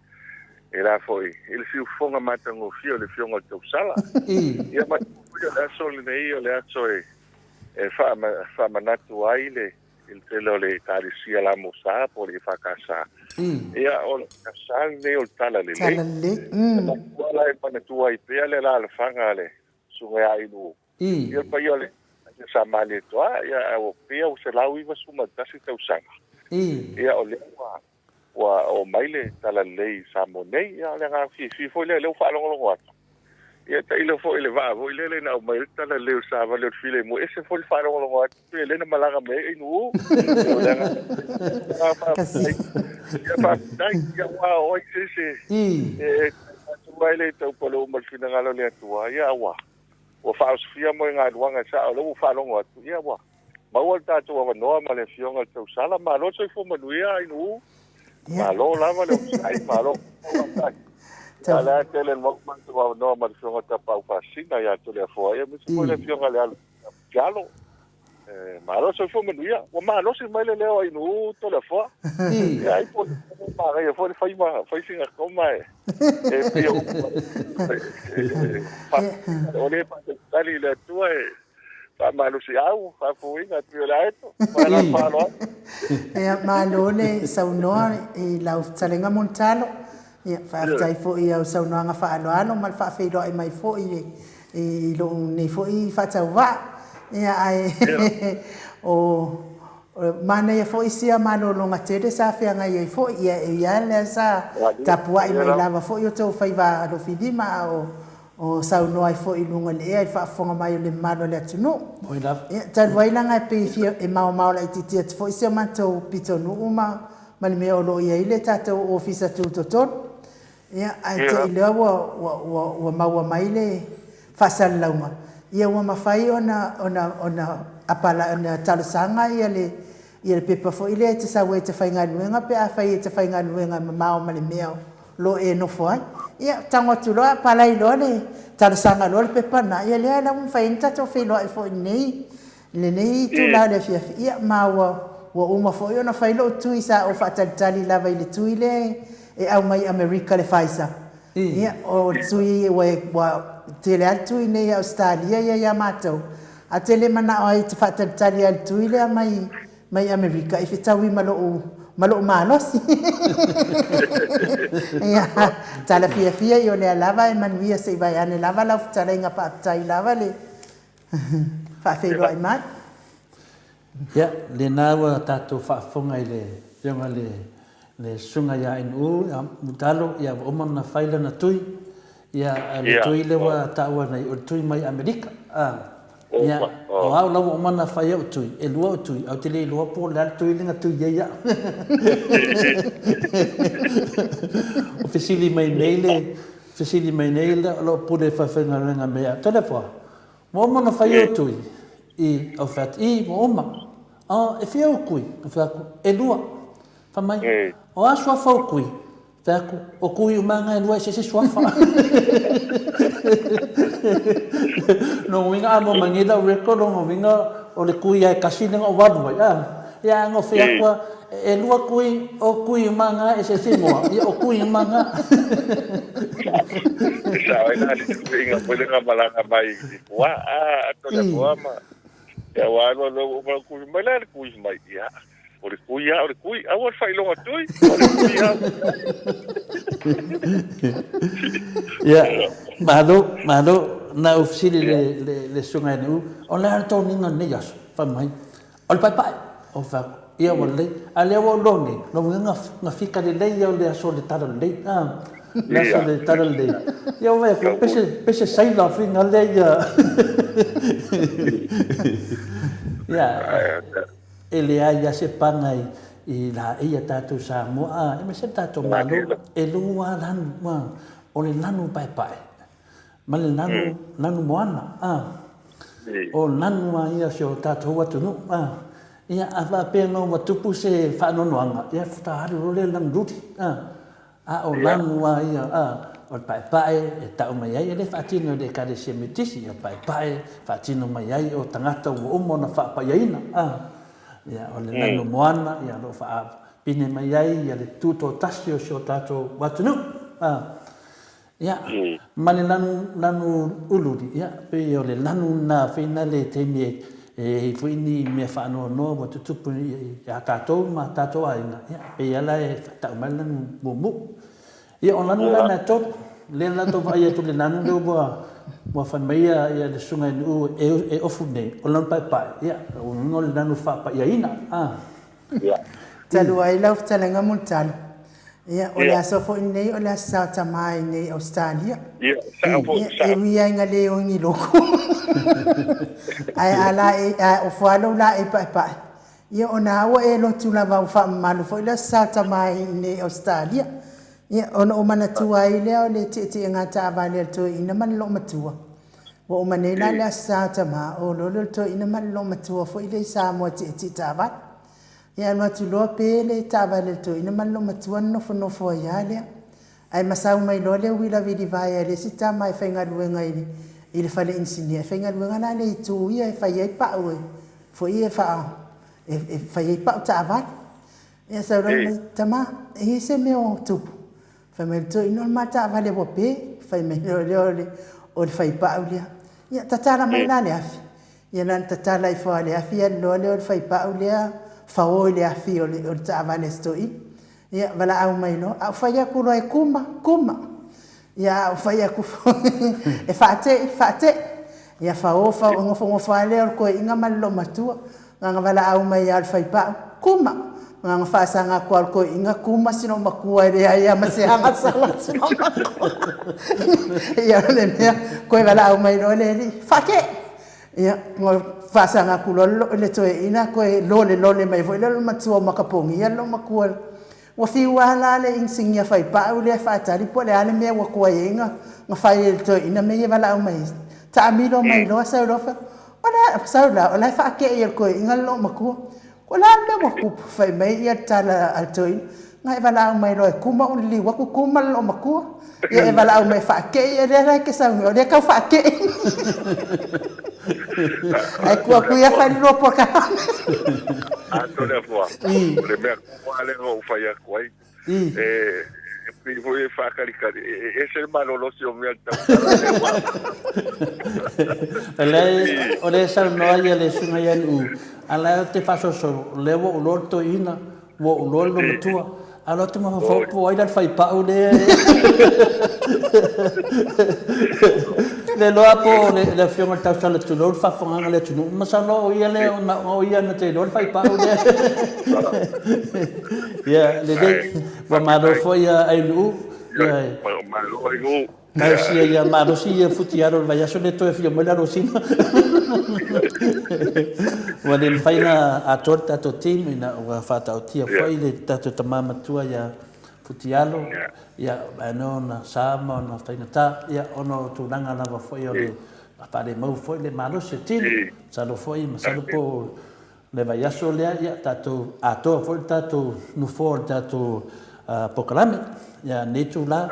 e la foi i le siufofoga matagofie o le Afioga o le Tausala. I. Ia matua foi o le aso lenei o le aso e e faamanatu ai le i le tele o le Ekalesia Lamosa po o le EFKS. Ia, o le sa lenei o le Talalelei. Talalelei. E mafua la e manatua ai pea le alaalafaga a le Susuga ia Ailu. Ia, le paia o le sa Malietoa, ia, ae ua pea ua 191 tausaga. Ia, o lea ua ua oo mai le Talalelei i Samoa nei. Ia, o le agaga fiafia foi lea, o lea ua faalogologo atu. Ia, tailo foi i le vaa foi lele na aumai ai le Talalelei o le Savali o le Filemu, e ese foi le faalogologo atu, pei o lea na malaga mai ai Ainuu. Ia, o le agaga faafetai. Ia, faafetai. Ia, aua o ai se isi e tatou ai le taupale uma i le finagalo o le Atua. Ia, ua faaosofia moegaluaga e sao, o lea ua faalogo atu, ia, ua Maua le tatou avanoa ma le Afioga i le Tausala. Malo le soifua manuia Ainuu. Malo lava le onosai, malo faafetai. Ia o le a tele le matou avanoa ma le Afioga Tapaau Faasisina ia Toleafoa, ia aemaise foi le Afioga i le Alo Tialo. Malo le soifua manuia. Ua malosi mai le leo o Ainuu Toleafoa. Ia ai po o manaia foi le fai ma fai sina koma e e pei o upu o le faatalitali i le Atua e Faamalosiau, faafuina atu i le aeto, ma le faaaloalo. Ia, malo le saunoa i lau fetalaiga Mulitalo. Ia, faafetai foi i au saunoaga faaaloalo ma le faafeiloai mai foi i lou nei foi faatauvaa. Ia, ae o manaia foi sia malologa tele sa feagai ai foi. Ia, e ui lava lea sa tapuai mai lava foi o outou faiva alofilima, a o O saunoa ai foi i luga o le ea i le faafofoga mai o le mamalu o le atunuu. Oi lava. Ia, talu ai leaga e pei e fia, e maomao laitiiti atu foi si o matou pitonuu ma, ma le mea o lo o i ai le tatou ofisa tutotonu. Ia, ae te i lea ua, ua, ua, ua maua mai le faasalalauga, ia ua mafai ona, ona, ona apala, ona talosaga ia le, ia le pepa foi lea e te sau ai e te faigaluega pe afai e te faigaluega mamao ma le mea o lo e nofo ai. Ia, tago atu loa, palai loa le talosaga loa le pepa lena, ia lea la ua mafai ai ona tatou feiloai foi i lenei, lenei itula o le afiafi. Ia, ma ua, ua uma foi ona fai lou tui sa ou faatalitali lava i le tui lea e aumai i Amerika le Pfizer. Ia, o le tui ua, ua tele lava le tui nei a Ausetalia ia ia matou, ae ou te le manao ai ou te faatalitali lava i le tui lea mai mai Amerika e fetaui ma lou ma lou malosi. Ia, tala fiafia i o lea lava e manuia se i vaeane lava lau fetalaiga faafetai lava le faafeiloai mai. Ia, lena ua tatou faafofoga i le Afioga i le le Susuga ia NU, ia Mutalo, ia ua uma ona fai lana tui, ia le tui lea ua taua nei, o le tui mai Amerika. Ia, o au la ua uma ona fai au tui, e lua au tui, ae ou te le iloa po o le a le tui lea na tui ai au. O fesili mai nei le, fesili mai nei lou pule faifaigaluega me au, Toleafoa, ua uma ona fai ou tui? I, ou fai atu, i, ua uma. Oh, e fia ou kui? Ou fai atu, e lua. Fai mai, o a suafa o kui? Fai atu, o kui uma nga e lua eseese suafa. Lona uiga a maua mai nei lau record, lona uiga o le kui lava e tasi lea na ou alu ai, a. Ia ae na ou fai atu lava, e lua kui, o kui uma nga e eseese igoa, ia o kui uma nga. E sao ai la le tuuaiga foi lea na malaga mai i tua, a, Toleafoa ma Ia ua alu alu ua uma kui mai la le kui mai. Ia, o le kui lava o le kui. Aua le faailoga tui. O le kui lava. Ia, malo, malo. Na ou fesili i le, le, le susuga ia Nuu, o le a le toniga o lenei aso? Fai mai, o le paepae. Ou fai atu, ia ua lelei. A lea ua ou iloa nei, lona uiga na fika lelei ia o le aso o le Talalelei. A. Le aso le Talalelei. Ia ua vaai atu, pei se, pei se sailor finga lea ia. Ia, e leai lava se paga i laei a tatou Samoa, a, aemaise le tatou Malo, e lua lava lanu, a, o le lanu paepae ma le lanu, lanu moana, a. O lanu lava ia o si o tatou atunuu, a. Ia, a faapea loa ua tupu se faanoanoaga, ia faatoa alu loa lea i le lanu luli, a. A o lanu lava ia, a, o le paepae e tau mai ai, e le faatino e le Ekalesia Metotisi, o le paepae e faatino mai ai o tagata ua uma ona faapaiaina, a. Ia, o le lanu moana, ia, o lo o faapine mai ai ia le tutoatasi o si o tatou atunuu, a. Ia, ma le lanu, lanu ululi, ia, pei o le lanu lena foi na le taimi e, e i ai foi ni mea faanoanoa ua tutupu ia tatou ma tatou aiga, ia, pei lava la e tau mai le lanu mumu. Ia, o lanu la na e tolu, lea la tou vaai atu i le lanu lea ua, ua fai mai ia, ia le susuga i Nu'u e, e ofu nei, o le lanu paepae, ia, o lona uiga o le lanu faapaiaina, a. Talu ai lau fetalaiga Mulitalo, ia, o le aso foi lenei o le Aso Sa o Tama i inei i Ausetalia. Ia, e ui lava ina le o i ni logo, ae a laei, a ofo lava lou laei paepae, ia o na ua e lotu lava ua faamamalu foi le Aso Sa o Tama i inei i Ausetalia. Ia, ona ou manatua ai lea o le tietiega taavale a le toeaina ma le loomatua. Ua uma nei la le Aso Sa o Tama, o loa lea o le toeaina ma le loomatua foi lea i Samoa e tietie taavale. Ia alu atu loa pe le taavale a le toeaina ma le loomatua ona nofonofo ai lava lea. Ae masau mai loa le uila vilivae a le isi tama e faigaluega i le fale inisinia, e faigaluega la le itu ia e fai ai pau e foi e faa e fai ai pau taavale. Ia sau loa fai mai, tama, e i ai se mea o tupu? Fai mai le toeaina, o le ma taavale ua pe. Fai mai loa lea o le, o le faipau lea. Ia tatala mai la le afi. Ia na ona tatala ifo lava o le afi alu loa lea o le faipau lea fao i le afi o le, o le taavale a si toeaina. Ia valaau mai loa, a ou fai atu loa e kuma, kuma. Ia a ou fai atu foi e faatei, faatei. Ia fao, fao, nofonofo lava lea o le toeaina ma le loomatua. Na ona valaau mai lava o le faipau, Kuma! Na ona faasaga atu lava o le toeaina, Kuma si loomatua e leai lava ma se agasala a si loomatua. Ia o le mea, toe valaau mai loa le alii, Faatei! Ia, ona faasaga atu loa le toeaina, toe lolelole mai foi lea o le matua makapogia le loomatua. Ua fiu lava la le inisinia faipau lea e faatali po o le a le mea ua tuai ai ona fai e le toeaina mea ia e valaau mai ai. Taamilo mai loa sau loa fai, o le a, sau la, o la e faatei e le toeaina le loomatua. O le a le mea ua tupu? Fai mai ia le tala a le toeaina, na e valaau mai loa e kuma ou liliu atu kuma le loomatua. Ia e valaau mai e faatei, ia lea la e te sau nei, o lea e tau faatei. Ae tuu atu ia fai le lua polokalame. Ato le afua, o le mea tonu lava lea na ou fai atu ai, e pei foi e faataritari, e ese le malolosi o mea i le tautala lea ua. O lea e saunoa le susuga ia Nu'u, a o la e te faasolosolo, o lea ua ou iloa le toeaina, Ua ou iloa le loomatua. Alu atu mafaufau po o ai la le faipau lea e Le iloa po o le afioga i le tausala tulou le faafofogaaga a le atunuu, masalo o ia lea ona o ia na te iloa le faipau lea. Ia, lelei. Ua malo foi a Ainuu. Ia, malo Ainuu. Talosia ia malosi ia futialo o le vaiaso lea toe afio mai le Alosina. Ua le mafai ona atoa le tatou team ina ua faataotia foi le tatou tama matua ia Futialo, ia ae no ona sa ma ona faigata, ia ona o tulaga lava foi o le faalemau foi le malosi o tino. Masalo foi, masalo po o le vaiaso lea, ia, tatou atoa foi le tatou nofoa o le tatou polokalame, ia, lenei itula.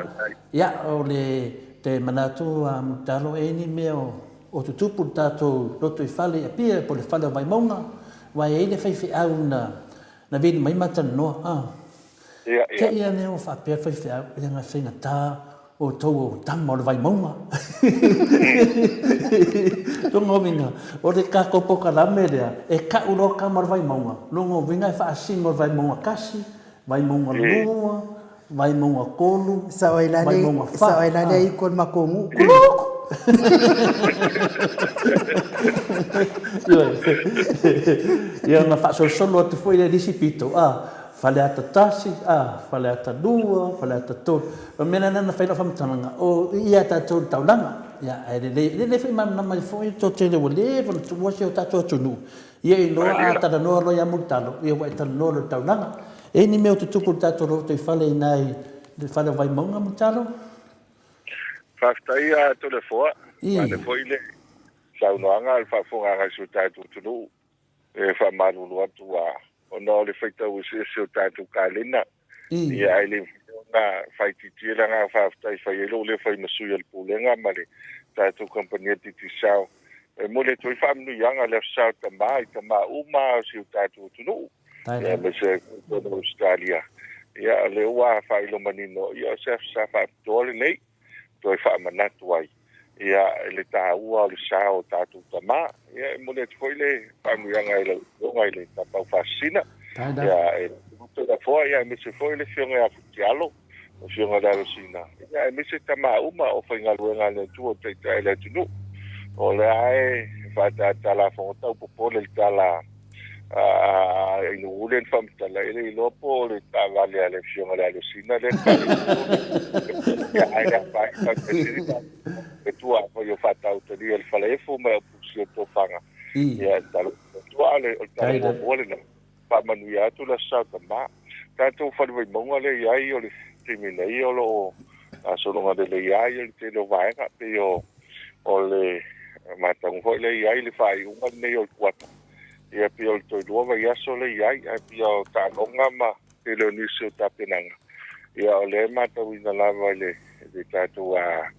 Ia, o le te manatu a Mulitalo e i ai ni mea o tutupu i le tatou lotoifale i Apia po o le fale o Vaimauga, aua e i ai le faifeau na na vili mai ma talanoa, a. Te i ane ua faapea le faifeau, leaga e faigata outou o tama o le Vaimauga. Lona uiga, o le tatou polokalame lea, e tau loa tama o le Vaimauga, lona uiga e faasino e Vaimauga 1, Vaimauga 2, Vaimauga 3, Vaimauga 4. Sao ai la le aiku o le matou nuu, kuluku! Ioe. Ia ona faasolosolo atu foi lea i le isi pito, a, Faleata 1, a, Faleata 2, Faleata 3. O le mea lena na fai ai lau faamatalaga, o i ia tatou i le taulaga. Ia, ae lelei, lelei foi malamalama ai foi le toatele ua leva ona tuua si o tatou atunuu, ia iloa a talanoa loa ia Mulitalo, ia ua e talanoa loa i le taulaga. E i ai ni mea o tutupu i le tatou lotoifale i ina i le fale o Vaimauga Mulitalo? Faafetai a Toleafoa, vaeane foi le saunoaga a le faafofogaaga a si o tatou atunuu. E faamalulu atu a ona o le faitau eseese o tatou kalena, ia ae le mafai ona faaitiitia le agaga faafetai e fai ai lou leo fai ma sui o le Pulega ma le tatou kamupani a Digicel. E momoli atu ai faamanuiaga i le Aso Sa o Tama i tama uma lava o si o tatou atunuu, aemaise ai foi i totonu o Ausetalia. Ia o lea ua faailo manino, ia o se Aso Sa faapitoa lenei. toe faamanatu ai ia le taua o le sa o tatou tama. Ia e momoli atu foi le faamanuiaga i lau Afioga i le Tapaau Faasisina, ia e Toleafoa, ia aemaise foi le Afioga ia Futialo, le Afioga i le Alosina, ia aemaise tama uma o faigaluega a le Atua o taitai le atunuu. O lea e faataata lafoga popole le tala a Inuule le faamatala, e le iloa po o le taavale a le Afioga i le Alosina lea na faaletonu. Ae le afaina e tua afai o faatautalia le falaefu ma e pusia le tofaga. Ia, e tala tua o le tala muamua lena. Faamanuia atu le Aso Sa o Tama. Tatou fale Vaimauga lea i ai o le taimi nei o lo o sologa lelei ai le tele o vaega pei o o le matauga foi lea i ai le faaiuga lenei o le kuata. Ia pei o le toe 2 vaiaso lea i ai, ae pei o taaloga ma tele o nisi o tapenaga. Ia o lea e matauina lava i le, le tatou a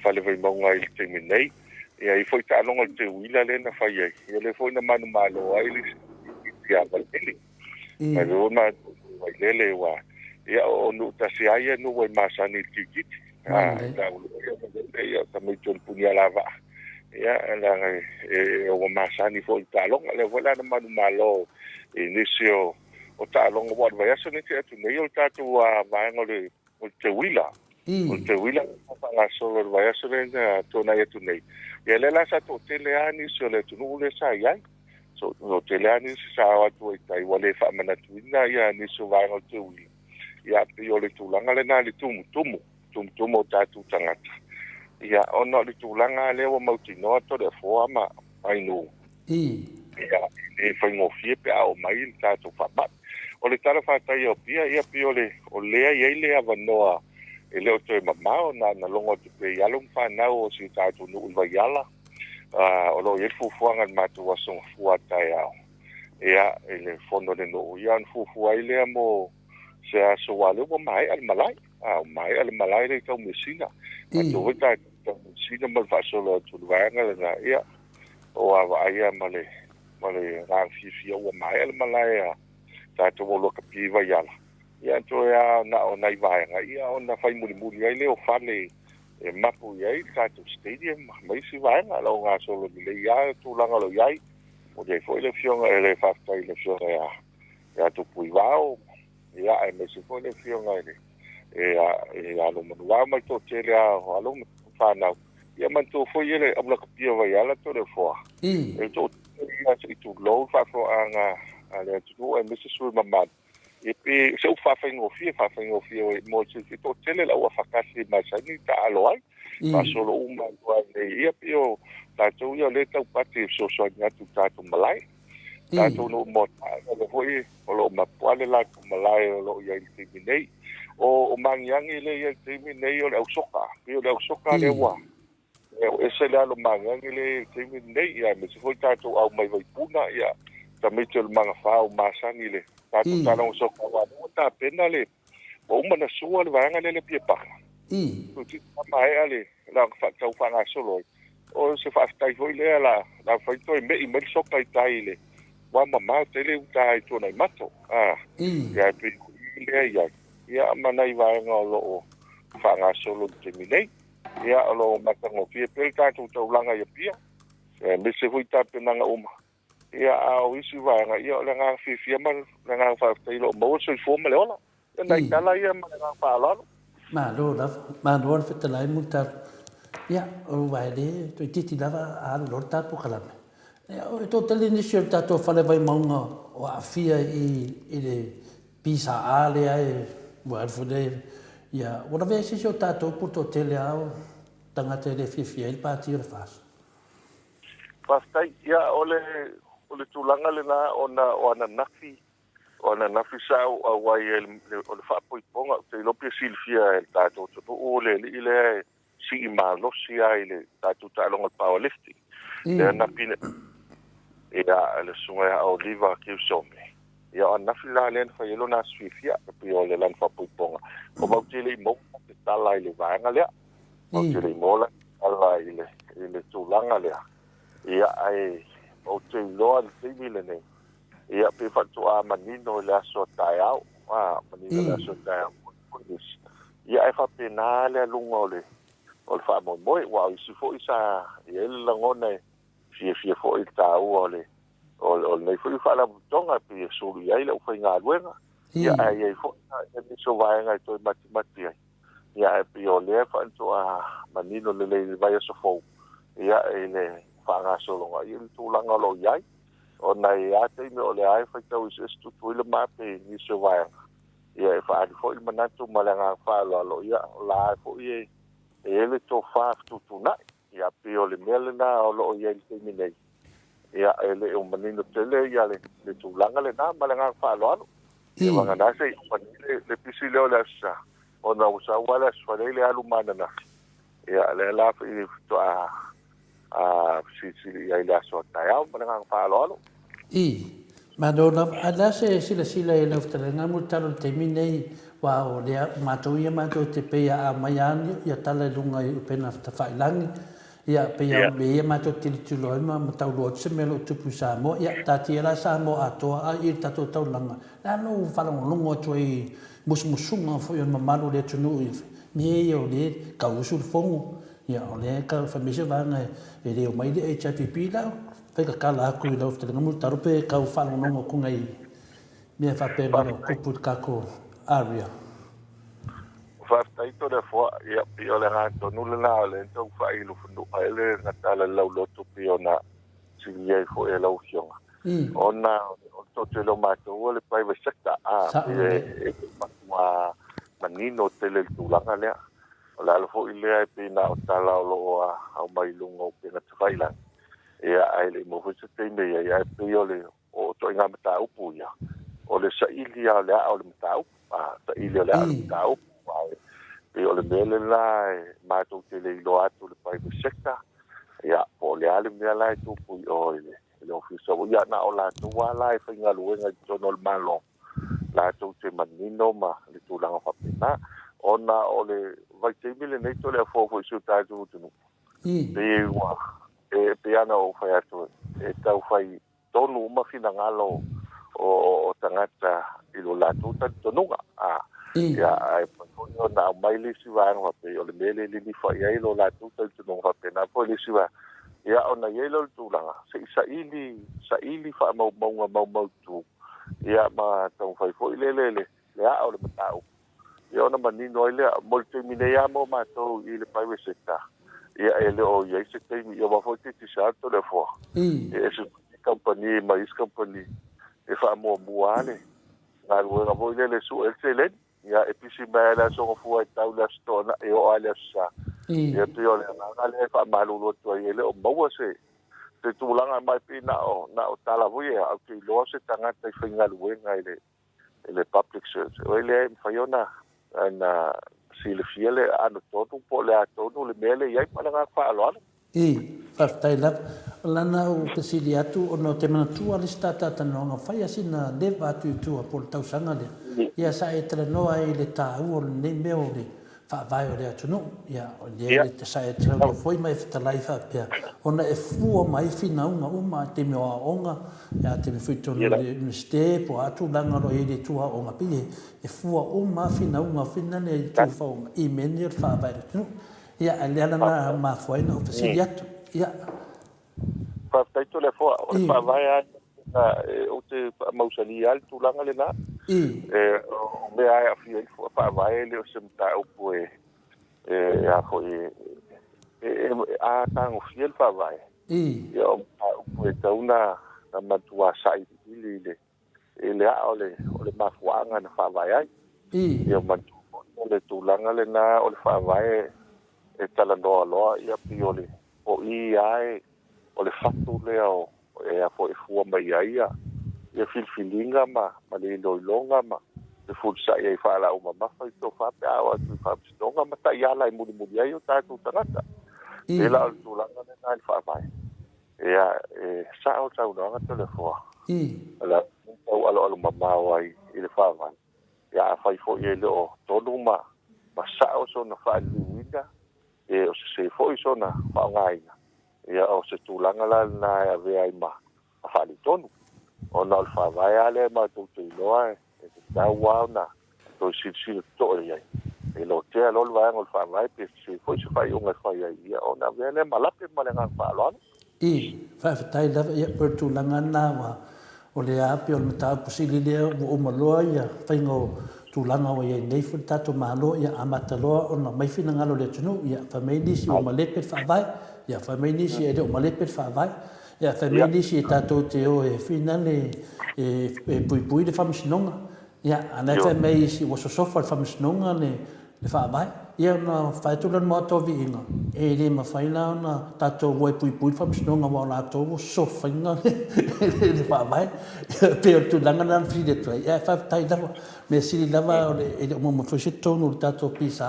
fale Vaimauga i le taimi nei. Ia i foi taaloga o le teuila lea na fai ai, ia lea foi na manumalo ai le ia Vailele. Mai lea na Vailele ua ia o nuu tasi ai ia nuu e masani i le kirikiti. A taulu ia Vailele ia tamaiti o le Punialavaa. Ia leaga e ua masani foi i le taaloga. Lea foi la na manumalo i nisi o taaloga ua o le vaiaso nei tea atu nei o le tatou vaega o le o le teuila. O le teuila na faagasolo i le vaiaso lea na tuanai atu nei. Ia lea la sa toatele lava nisi o le atunuu lea sa i ai. So, toatele lava nisi sa o atu ai i tai ua le faamanatuina ia nisi o vaega o le teuila. Ia pei o le tulaga lena i le tumutumu, tumutumu o tatou tagata. Ia ona o le tulaga lea ua mautinoa Toleafoa ma Ainuu. Ia, e le faigofie pe a oo mai le tatou faamai. O le tala faataia o Apia, ia pei o le, o lea e i ai le avanoa e le o toe mamao, na ona logo atu pea i alo ma fanau o si o tatou nuu i Vaiala, o lo o i ai le fuafuaga i le matou aso Gafua a taeao, ia, i le fono a le nuu, ia ona fuafua ai lea mo se aso, aua o lea ua maea le malae, a, ua maea le malae lea i Taumeasina. Matou foi tatou i Taumeasina ma le faasolo atu i le vaega lena, ia, ua vaaia ma le ma le agaga fiafia ua maea le malae a tatou ua Luakapia i Vaiala, ia toe lava na o nai vaega ia ona fai mulimuli ai lea o fale e mapu i ai le tatou stadium ma isi vaega. O lo o gasolo lelei lava le tulaga o lo o i ai. Momoli ai foi le afioga e le faafetai i le afioga ia ia Tupuivao, ia aemaise foi le afioga i le e alo manuao ma le toatele lava o alo ma fanau. Ia manatua foi e le au lakapia Vaiala Toleafoa, e toatele ia se i tulou le faafofogaaga a le atunuu aemaise sui usufono mamalu, e pe o se upu faafaigofie, faafaigofie mo se isi, e toatele le au afatasi e masani taaalo ai, faasolo uma atu lava i inei. Ia pei o tatou ia o lea e taupati e fesoasoani atu i le tatou malae. Tatou nuu maota, o lea foi o lo o mapu lava le latou malae o lo o i ai i le taimi nei. O Magiagi lea e i ai i le taimi nei o le au soka, pei o le au soka lea ua ese le alo Magiagi lea e i ai i le taimi lenei, ia aemaise foi tatou au mai Vaipuna, ia tamaiti o le Magafa o masani i le tatou taaloga soka, aua o lea ua tapena le, ua uma ona sua le vaega lea i le Apia Paka. Toeitiiti lava maea le tau faagasolo ai. O se faafetai foi lea la la mafai toe me'i mai le soka i tai i le ua mamao tele uta i Tuanaimato. A, ia e pei o i lea i ai, ia ma nai vaega o lo o faagasolo i le taimi nei. Ia o lo o matagofie pea le tatou taulaga i Apia, aemaise foi tapenaga uma. Ia, a o isi vaega, ia o le agaga fiafia ma le agaga faafetai o lo o maua le soifua ma le ola. Ia, nai tala ia ma le agaga faaaloalo. Malo lava, malo le fetalai Mulitalo. Ia, o Vaele, toeitiiti lava a alu loa le ta polokalame. Ia, e toatele nisi o le tatou fale Vaimauga o aafia i, i le PSA lea e, ua alu foi lea, ia, ua lavea ai se isi o tatou po o toatele lava o. tagata e le fiafia ai le Pati o le FAST? Faafetai. Ia, o le, o le tulaga lena ona o ananafi, o ananafi sa ou auai ai i le, o le faapoipoga, ou te iloa pe silafia e le tatou atunuu le alii lea e sii malosi lava i le tatou taaloga o le powerlifting. Lea na pine, ia, le susuga ia Oliva Kiusome. Ia, o ananafi la lea na fai ai lona aso fiafia, e pei o le lana faapoipoga. O matou te le i maua se tala i le vaega lea. Matou te le i maua la se tala i le, i le tulaga lea. Ia, ae ou te iloa i le taimi lenei, ia, pe faatoa manino i le aso a taeao, a, manino i le aso a taeao foi nisi. Ia, ae faapena le aluga o le, o le faamoemoe, aua o isi foi sa i ai le lagona e fiafia foi i le taua o le, o lenei foi faalapotopotoga e pei e sulu i ai le aufaigaluega, ia, ae i ai foi nisi o vaega e toe matimati ai. Ia, ae pei o lea faatoa manino lelei i le vaiaso fou, ia, i le faagasologa, ia, le tulaga o lo o i ai. Ona e i ai lava taimi o lea e faitau eseese Tutuila ma Ape i nisi o vaega, ia, e faaali foi le manatu ma le agaga faaaloalo, ia, o la e foi e i ai le tofa fetuutuunai. Ia, pei o le mea lena o lo o i ai i le taimi nei, ia, e le o manino tele ia le, le tulaga lena ma le agaga faaaloalo. Ia, vagana se i uma nei le, le pisi lea o le Aso Sa, ona ua sau lava le Aso Faraile le alu ma ananafi, ia, lea la faatoa a fesilisili i ai i le aso a taeao ma le agaga faaaloalo. I. Malo lava. A o le a se silasila i lau fetalaiga mo le tala o le taimi nei, aua o lea matou ia matou te pei a aumai lava ia tala i luga i upega tafailagi, ia pei a o mea ia matou te tilotilo ai ma taulua atu se mea o lo o tupu i Samoa. Ia taatia la Samoa atoa a i le tatou taulaga, le a lou faalogologo atu ai i musumusuga foi o le mamalu o le atunuu i mea ia o lea e gauusu le fono, Ia, o lea e tau fai mai se vaega e le omai le HRPP la, fai tatala atu i lau fetalaiga Mulitalo pe tau faalogologo atu nai mea faapena o lo o tupu i le tatou area. Faafetai Toleafoa, ia pei o le agaga tonu lena o lea na tau faailofanua ai le gatala i le lauloto pei ona silia ai foi e lau Afioga, ona o le toatele o matou o le private sector, a, pei e matua manino tele i le tulaga lea. O le ala foi lea e pei na o tala o lo o aumai i luga o upega tafailagi, ia, ae le i maua foi se taimi e i ai, ae pei o le o ituaiga mataupu ia, o le saili lava o le aa o le mataupu, a, saili o le aa o le mataupu, ae pei o le mea lena e matou te le iloa atu i le private sector, ia, po o le a le mea la e tupu i o i le Ofisa, ia, na o latou lava la e faigaluega i totonu o le Malo. latou te manino ma le tulaga faapena, ona o le vaitaimi lenei Toleafoa foi i si o tatou atunuu, pei ua, e pei lava ona ou fai atu, e tau fai tonu uma finagalo o tagata i lo latou talitonuga. A, ia, ae mafai foi ona aumai le isi vaega faapea, o le mea lea e lilifa i ai lo latou talitonuga faapena foi le isi vaega. Ia, ona i ai lea o le tulaga, se i saili, saili faamaumauga maumaututu ia ma taumafai foi lele le le aa o le mataupu, ia ona manino ai lea. Mo le taimi nei lava mo matou i le private sector, ia e le o i ai se taimi, ia aua foi te tisa atu Toleafoa, e ese foi isi kamupani ma isi kamupani e faamuamua lava le galuega foi lele e sue ai le seleni. Ia e pisi mai lava i le Aso Gafua e tau i le Aso Toonai e oo lava i le Aso Sa. Ia pei o le agaga lea e faamalulu atu ai e le o maua se se tulaga mai pei na o na o tala foi ia, ae ou te iloa o se tagata i faigaluega i le i le public service. O lea e mafai ona ona silafia le aano tonu po o le a tonu le mea lea e i ai ma le agaga faaaloalo. I, faafetai lava. O lana ou fesili atu ona ou te manatua le isi talatalanoaga fai a sina leva atu i tua po o le tausaga lea, ia sa e talanoa ai i le taua o lenei mea o le faavae o le atunuu. Ia, o lea le sa e talanoa foi ma e fetalai faapea, ona e fua mai finauga uma i taimi o aoaoga, ia taimi foi i totonu o le Iunivesite po o a tulaga o lo o i ai i le itu aoaoga, pei e fua uma lava finauga foi na i itu i mea nei o le faavae o le atunuu. Ia, a lea la na mafua ai ona ou fesili atu. Ia. Faafetai Toleafoa, o le faavae lava lea ou te faamausali lava le tulaga lena. O mea lava e aafia ai le faavae e le o se mataupu e a foi e a tagofia le faavae. Ia o mataupu e tatau ona matua sailiili i le aa o le mafuaaga na faavae ai. Ia manatua foi o le tulaga lena o le faavae e talanoa loa, ia pei o le o i lava e o le fatu lea o e a foi e fua mai ai ia ia filifiliga ma ma le iloiloga ma fefulisai ai faalaau mamafa i tofa pe a oo atu i faamasinoga ma taiala e mulimuli ai o tatou tagata. Pei la o le tulaga lena i le faavae. Ia, e sao le saunoaga Toleafoa. O le a tau aloalo mamao ai i le faavae. Ia, afai foi e le o tonu ma ma sao sona faaliliuina, e o sese foi sona faaaogaina, ia o se tulaga la lena e avea ai ma faaletonu. Ona o le faavae lava lea matou te iloa e tatau lava ona toe silasila totoa i ai. E lotea loa le vaega o le faavae pe sese foi se faaiuga e fai ai, ia ona avea lea ma lape ma le agaga faaaloalo. I, faafetai lava, ia pei o le tulaga lena ua, o lea lava pei o le mataupu sili lea ua uma loa ia faiga o tulaga ua i ai nei foi le tatou Malo, ia amata loa ona aumai finagalo o le atunuu, ia fai mai nisi ua malepe le faavae, ia fai mai nisi e le o malepe le faavae, ia fai mai nisi e tatou te o e finale e puipui le faamasinoga, Ia, a o la e fai mai isi ua sosofa e le Faamasinoga le Faavae. Ia ona fai atu lea o le Maota o Viiga, e le mafai la ona tatou o e puipui le Faamasinoga aua o latou ua sosofaina le Faavae. E pei o le tulaga lena na fesili atu ai, ae faafetai lava. O le mea sili lava e le o maua mai foi se tonu i le tatou PSA.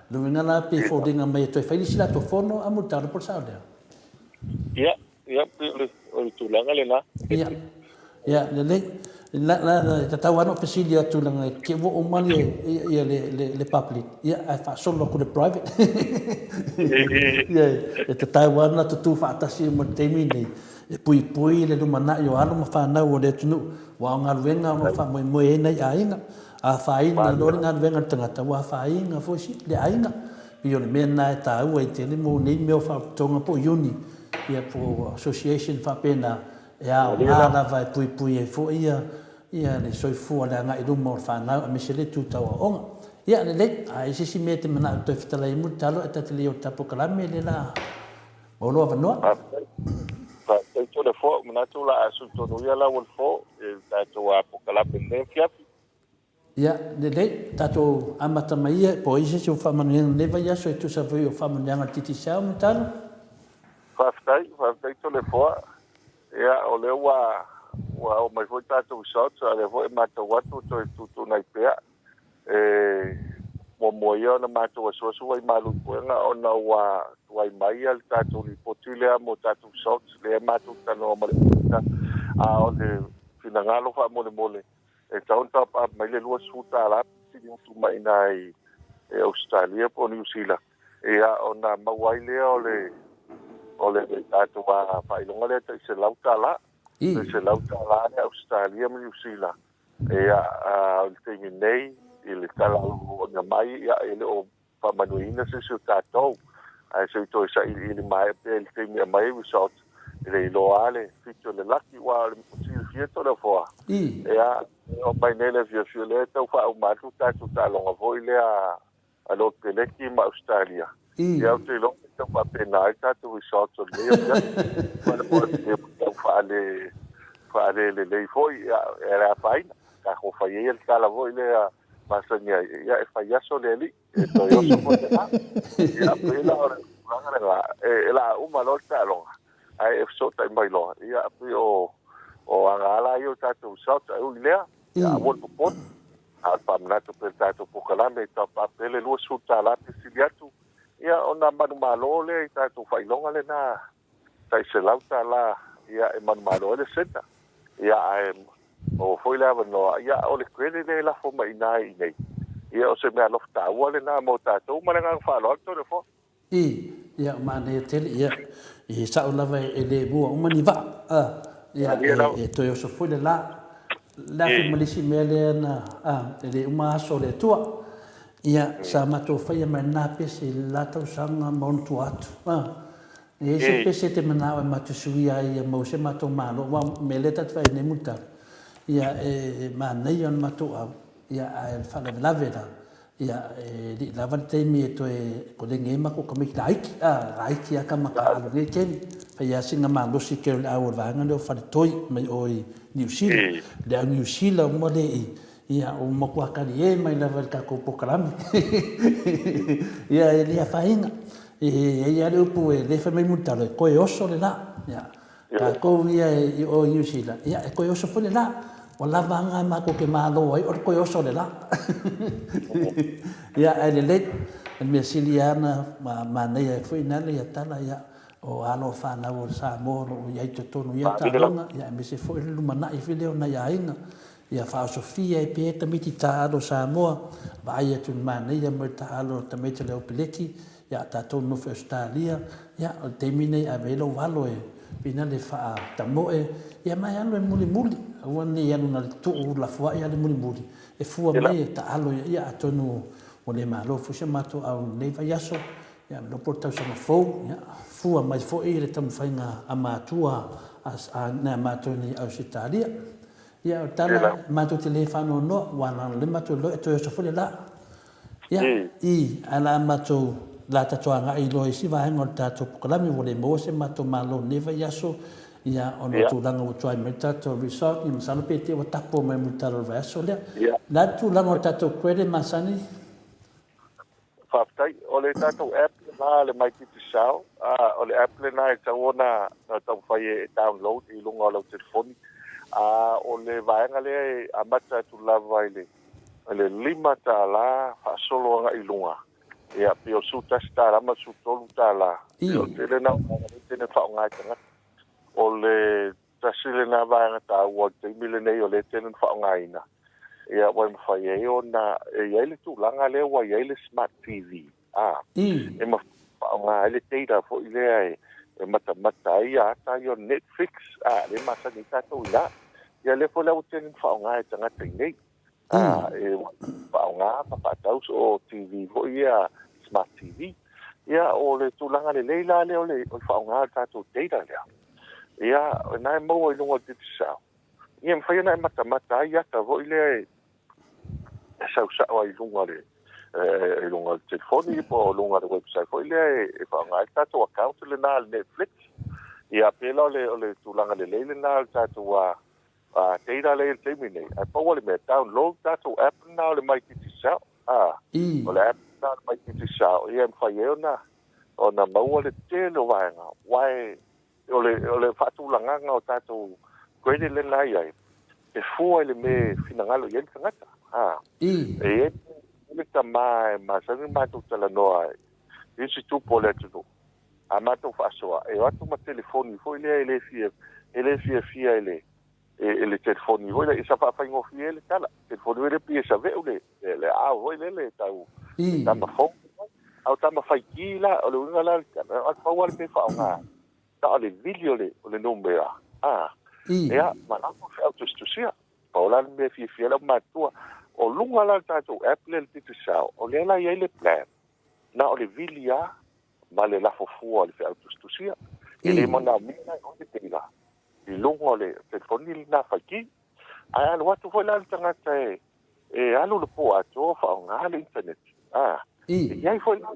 O lona uiga la pei e foliga mai e toe fai le isi latou fono a Mulitalo po o le sao lea? Ia, Ia, pei o le tulaga lena. Ia, ia, lelei. La, la, la, e tatau lava ona ou fesili atu leaga e te ua uma le, ia, le, le, le public, ia, ae faasolo atu i le private. Ia, e tatau lava ona tutū faatasi ma le taimi lenei e puipui le lumanai o alo ma fanau o le atunuu, aua o galuega o lo o faamoemoe ai nai aiga. A afaina loa le galuega a le tagata, ua afaina foi le aiga. Pei o le mea lena e taua ai tele mo nei mea o faalapotopotoga po o iuni, ia po o association faapena, e aoga lava e puipui ai foi ia ia le soifua, le agai i luma o le fanau aemaise le itu tau aoaoga. Ia lelei, a i ai se isi mea e te manao e toe fetalai ai Mulitalo ae ta te le i o i le ta polokalame lea la maua lou avanoa. Faafetai. Faafetai Toleafoa, manatu o le a sui tonu ia lau Alofo i le tatou polokalame i lenei afiafi. Ia, lelei, tatou amata mai ia, po o i ai se isi o faamanuiaga i lenei vaiaso e tusa foi o faamanuiaga a le Digicel, Mulitalo? Faafetai, faafetai Toleafoa. Ia, o lea ua, ua oo mai foi tatou results, a o lea foi e matau atu ua toe tuutuunai pea. E muamua ia ona matou asuasu ai malu i puega ona ua tuai mai le tatou lipoti lea mo tatou results, lea matou talanoa ma le Ofisa, a o le finagalo faamolemole, E tatau ona top up mai le $20 pe sili atu mai ina i Ausetalia po o Niu Sila, ia ona maua ai lea o le o le tatou faailoga lea tai $100. Tai $100 le Ausetalia ma Niu Sila. Ia o le taimi nei i le tala aloaia mai ia e le o faamanuiaina se isi o tatou. Ae se i toe sailiili maea pea i le taimi e aumai ai results, e le iloa lava le fitu o le laki, aua o le silafia Toleafoa, ia, e oo mai nei i le afiafi o lea e tau faauma atu le tatou taaloga foi lea a Lord Peleki ma Ausetalia. Ia ou te iloa e tau faapena ai tatou results o lenei afiafi. Aua e tau faale, faalelelei foi, ia, e le afaina. Tatou fai ai le tala foi lea masani ai, ia e fai aso le alii, e toe oso foi le la. Ia, pei la o le tulaga lena, e, e la uma loa le taaloga, ae e fesootai mai loa, ia, pei o, o aga lava ia o tatou results, ae ui i lea, ia aua le popole, a o le faamanatu pea i le tatou polokalame e taupape le $20 pe sili atu, ia ona manumalo lea i tatou faailoga lena tai $100 ia e manumalo ai le centre. Ia ae maua foi le avanoa, ia o le credit lea e lafo mai i ina i inei, ia o se mea alofa taua lena mo tatou. Ma le agaga faaaloalo Toleafoa. I, ia, manaia tele, ia, e sao lava e le mua uma ni vaa, a, ia, e toe oso foi le la. Le a foi ma le isi mea lea na, a, e le uma aso o le Atua. Ia, sa matou faia mai lena pese i le la tausaga ma ona tua atu, a. E i ai se pese e te manao e matou suia ai ia maua se matou malo, aua o le mea lea tatou te vaai ai nei Mulitalo, ia e manaia ona matou au, ia ae o le faalavelave la, ia e le i lava le taimi e toe koleni ai matou tamaiti laiti, a, laiti lava tama taaalo i lenei taimi. Fai lava sina malosi tele o le au o le vaega lea o Faletoi mai o i Niu Sila. Le au Niu Sila uma lea i. Ia, ua matua kaliē mai lava i le tatou polokalame. Ia, e le afaina. E i ai lava le upu e le fai mai mulitalo, e toe oso le la. Ia, tatou ia i o i Niu Sila, ia, e toe oso foi le la. Ua lava aga matou te malo ai o le toe oso o le la. Ia, ae lelei. O le mea sili lava ona manaia ai foi nale ia tala, ia, o alo o fanau o Samoa o lo o i ai i totonu o ia taaloga, ia, aemaise foi le lumanai foi lea o nai aiga. Ia faaosofia ai pea tamaiti taaalo Samoa, vaai atu i le manaia mai le taaalo a tamaiti o le aupeleti, ia tatou nonofo i Ausetalia, ia o le taimi lenei ave ai lou alo e pina le faatamoe, ia ma e alu e mulimuli, aua ne i alu na o le tuu lafoai a le mulimuli, e fua mai e taalo ia, ia atonu ua le malo foi si o matou au i lenei vaiaso, ia le iloa po o le tausaga fou, ia fua mai foi le taumafaiga a matua a nai a matou nei i Ausetalia. Ia, o le tala, matou te le faanoanoa, ua na o lea matou iloa e toe oso foi le la. Ia, i, ae la matou, la tatou agai loa i isi vaega o le tatou pokalame, ua le maua se matou malo i lenei vaiaso, ia, ona o tulaga ua tuai mai le tatou result, ia masalo pe te i ua tapo mai mulitalo i le vaiaso lea. O le a le tulaga o le tatou credit masani? Faafetai. O le tatou app lena le My Digicel, o le app lena e tatau ona taumafai e download i luga o lau telefoni. O le vaega lea e amata atu lava i le $5 faasolo agai i luga, ia pei o le $11 ma le $13. Pei o le tele lena o vaega lea e tele ina faaaoga e tagata. O le Tasi lena vaega taua o le taimi lenei o lea e tele ina faaaogaina, ia ua mafai ai ona e i ai le tulaga lea ua i ai le Smart TV, a, e mafai ona faaaoga ai le data foi lea e matamata ai ata ia o Netflix, a, lea e masani ai tatou i ina. Ia lea foi la ua tele ina faaaoga e tagata i nei. A, e faaaoga ma faatau so TV foi ia Smart TV. Ia, o le tulaga lelei la lea o le faaaoga o le tatou data lea. Ia, o lena e maua i luga o le Digicel. Ia, e mafai ona e matamata ai ata foi lea e sau sao ai i luga o le i luga o le telefoni po o luga o le website foi lea e faaaoga ai le tatou account lena a le Netflix. Ia, pei la o le tulaga lelei lena o le tatou A data lea i le taimi nei, ae pau o le mea, download tatou app lena o le My Digicel, a, o le app lena o le My Digicel, ia e mafai ai ona, ona maua le tele o vaega, aua e, o le, o le faatulagaga o tatou credit lena e i ai, e fua i le mea e finagalo i ai le tagata, a. E i ai le tama e masani ona matou talanoa i isi tupu o le atunuu, A matou faasoa, e o atu ma telefoni foi lea e le fia, e le fiafia i le, i le telefoni foi lea, sa faafaigofie ai le tala. Telefoni foi lea pei e saveu le, le aao foi lele tau tama fou. A o tama faitī la, o le uiga la o le tala, na o le pau lava le mea e faaaoga ai, na o le vili o le, o le numera, a, ia, ma lafo feau tusitusia. Pau la le mea e fiafia ai le aumatutua. O luga la o le tatou app lea le Digicel, o lea la e i ai le plan, na o le vili lava ma le lafo fua o le feau tusitusia. E le manaomia la e oe le data i luga o le telefoni lena faitī. Ae alu atu foi la le tagata e e alu le po atoa o faaaoga le internet, a, e i ai foi la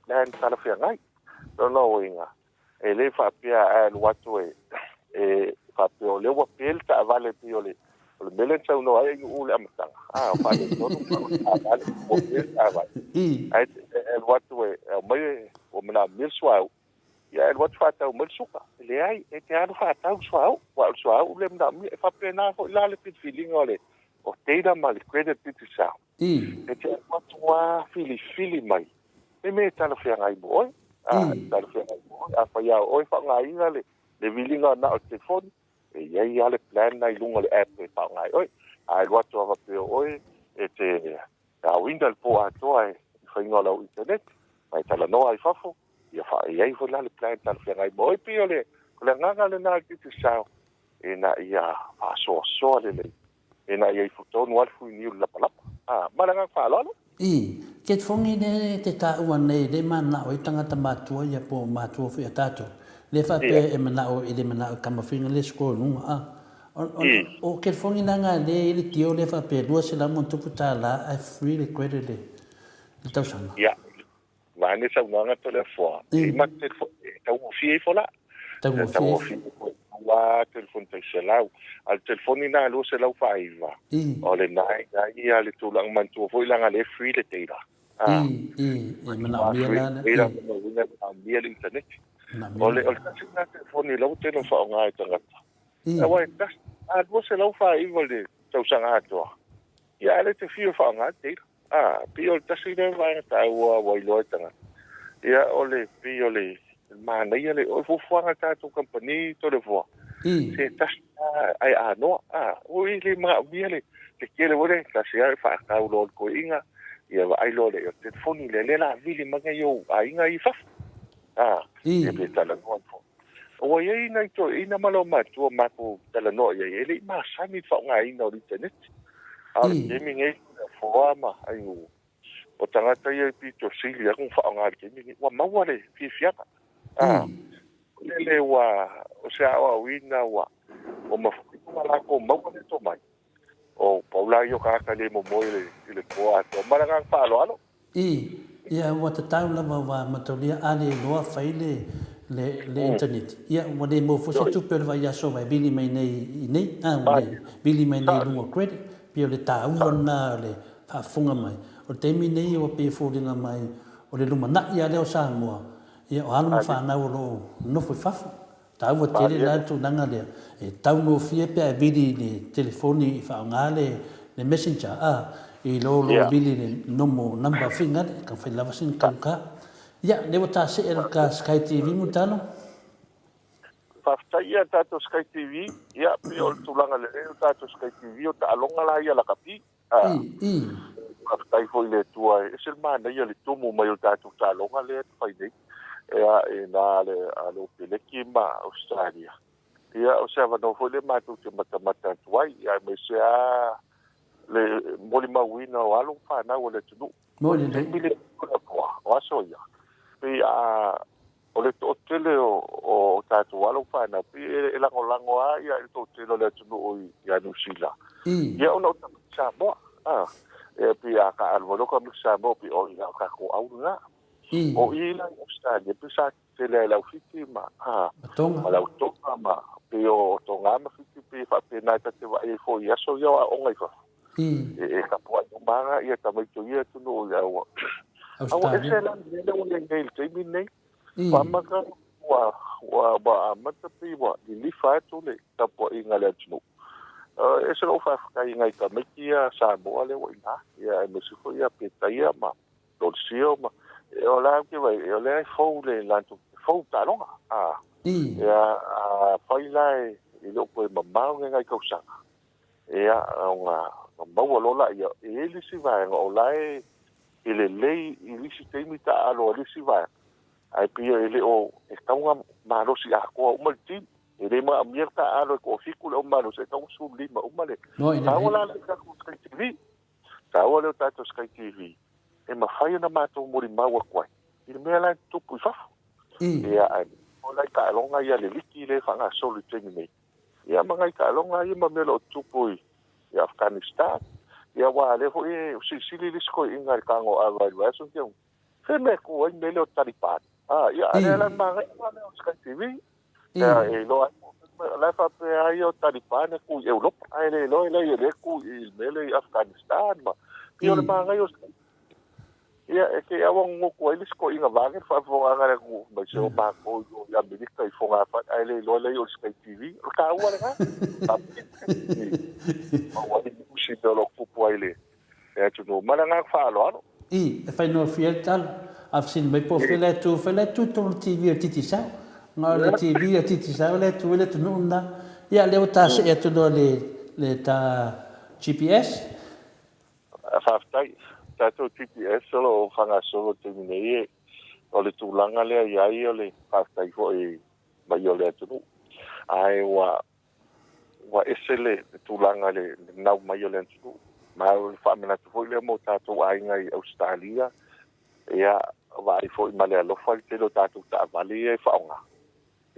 plan talafeagai. Lona uiga, E le faapea a alu atu e faapea o lea ua pe le taavale pei o le o le mea lea na saunoa ai Aiuu i le amataga, a o faaletonu ma o le taavale ua pe le taavale. Ae alu atu e aumai e ua manaomia le suauu, ia ae alu atu faatau mai le suka. E leai, e te alu faatau le suauu, aua o le suauu lea e manaomia. E faapena foi la le filifiliga o le o data ma le credit Digicel. E te alu atu lava filifili mai le mea e talafeagai mo oe. A, e talafeagai mo oe. Afai lava o oe e faaaogaina le, le viliga na o le telefoni, e i ai lava le plan na i luga o le app e faaaoga ai oe. A e alu atu lava faapea o oe e te aoina le po atoa i le faiga o lau internet, ma e talanoa ai i fafo, ia i ai foi la le plan talafeagai mo oe. E pei o le, o le agaga lena o le Digicel, ina ia faasoasoa lelei ina ia ifo tonu lava le fuiniu i le lapalapa. A, ma le agaga faaaloalo. I, ke tfongi le te taua nei le manao ai tagata matua ia po o matua foi a tatou, le faapea e manao i le manao i tamafinga le score i luga a. O, o, o ke tfongi la nga le i le tio le faapea $200+ ae free le credit le, le tausaga. Ia, Vaeane saunoaga to le afoa, e ma te e taugofie ifo la. Taugofie ifo. lava telefoni 100. A o le telefoni lena 249, o lena e i ai ia le tulaga manatua foi leaga o lea e free le data. I, i, e manaomia la le, i. Uiga e manaomia le internet. O le, o le tasi lena telefoni la ua tele ona faaaoga e tagata. Aua e tasi, a 249 le tausaga atoa, ia ae le te fiu e faaaoga le data. A, pei o le tasi lea vaega taua ua iloa e tagata. Ia, o le, pei o le manaia le, o le fuafuaga a le tatou kamupani Toleafoa, se tasi lava ae anoa. A, ui le manaomia le, le tele foi lea, tasi lava e faatau loa i le toeaina, ia vaai loa lea, o le telefoni lea, lea o le a vili mai nai ou aiga ia i fafo. A, ia pe talanoa atu foi. Ua i ai nai toeaina ma lou matua matou talanoa i ai, e le i masani i le faaaogaina o le internet. A o le taimi nei, Toleafoa ma Aigu, o tagata ia e pito sili atu ona faaaoga i le taimi lenei, ua maua le fiafiaga. A, lele ua, o se aoaoina ua mafai ona latou maua le tomai. O pau la ia o tagata e le momoe i le po atoa. Ma le agaga faaaloalo. I, ia ua tatau lava ua mataulia a le iloa fai le le le internet ia ua le maua foi se tupe o le vaiaso ua e vili mai nei i nei a ua le vili mai nei i luga o credit pei o le taua lena o le faafofoga mai o le taimi nei ua pei e foliga mai o le lumanai a lea o Samoa ia o alo ma fanau o lo o nofo i fafo Taua tele la le tulaga lea, e taugofie pe a e vili i le telefoni i faaaoga le messenger a, i lo lo vili i le nomo number figale, e taumafai lava sina taugata. Ia, lea ua ta see le ta Sky TV Mulitalo. Faafetai ia tatou Sky TV, ia pei o le tulaga lelei o tatou Sky TV o taaloga la ia lakapi. Faafetai foi i le Atua, e ese le manaia le tumu mai o le tatou taaloga lea na fai nei, ea, i na le, a le Opeleki ma Ausetalia. Ia, o se avanoa foi lea matou te matamata atu ai, ia, aemaise lava le molimauina o alo ma fanau a le atunuu. Mo le taimi lea o aso ia, pei a o le toatele o, o tatou alo ma fanau, pei e, e lagolago lava ia i le toatele o le atunuu ia Niu Sila. Ia ona o tamaiti Samoa. A, e pei a taaalo mai loa tamaiti Samoa, pei o ia o tatou au lena. O i la i Ausetalia, pei sa tele ai le au Fiti ma, a, ma le au Tonga ma, pei o Tonga ma Fiti, pei e faapena e ta te vaai ai foi i aso ia o aoga i fafo. E tapuai uma lava ia tamaiti o ia atunuu i aua. A ua ese la le mea lea ua i ai nei i le taimi lenei. Ua amata, ua, ua, ua amata pei ua lilifa atu le tapuaiga a le atunuu. E ese lou faafetai i nai tamaiti ia Samoa lea ua i ina, ia aemaise foi ia Petaia ma Lolesio ma, o la ou te vaai, o lea e fou le latou, fou taaloga. A, ia, afai la e le o toe mamao ni nai tausaga, Ia, ona maua loa laia, e i ai le isi vaega o la e lelei i le isi taimi taaalo ai le isi vaega, ae pei e le o, e tatau ona malosi atoa uma le team. E le manaomia le taaalo e toafitu le aumalosi, e tatau ona 15 uma le. Taua la le tatou Sky TV. Taua lea o tatou Sky TV, e mafai ona matou molimau atu ai i le mea la e tutupu i fafo. Ia, ae o nai taaloga ia a le liki lea e faagasolo i le taimi nei, Ia ma nai taaloga ia ma mea o lo o tutupu i Afghanistan. Ia aua o lea foi e silisili le isi toeaina i le tago ava i le vaiaso na tea nei, fea mea e tu ai le mea lea o Taliban. A, ia a lea la le manaia la lea o Sky TV. Ia e iloa ai o la e faapea ai o Taliban e tu i Europa, ae le iloa e leai o lea e tu i le mea lea i Afghanistan ma pei o le manaia o Sky Ia, e te aua gogotu ai le isi toeaina vaeane le faafofogaaga a le atunuu mai se o matou i o i Amerika i fogafale ae le iloa lea o le Sky TV. O le taua lena. Maua ai news i mea o lo o tutupu ai le atunuu. Ma le agaga faaaloalo. I, e faigofie ai le tala. A fesili mai po o fea la e tu, fai la e tu i totonu o le TV a le Digicel. Na o le TV a Digicel la e tu ai le atunuu lena. Ia, lea ua ta see atu loa le, le ta GPS. Faafetai. Tatou GPS o lo o faagasolo i le taimi nei, o le tulaga lea i ai o le faafetai foi mai o le atunuu. Ae ua ua ese le tulaga i le nau mai o le atunuu. Ma o le faamanatu foi lea mo tatou aiga i Ausetalia, ia vaai foi ma le alofa le tele o tatou taavale ia e faaaoga.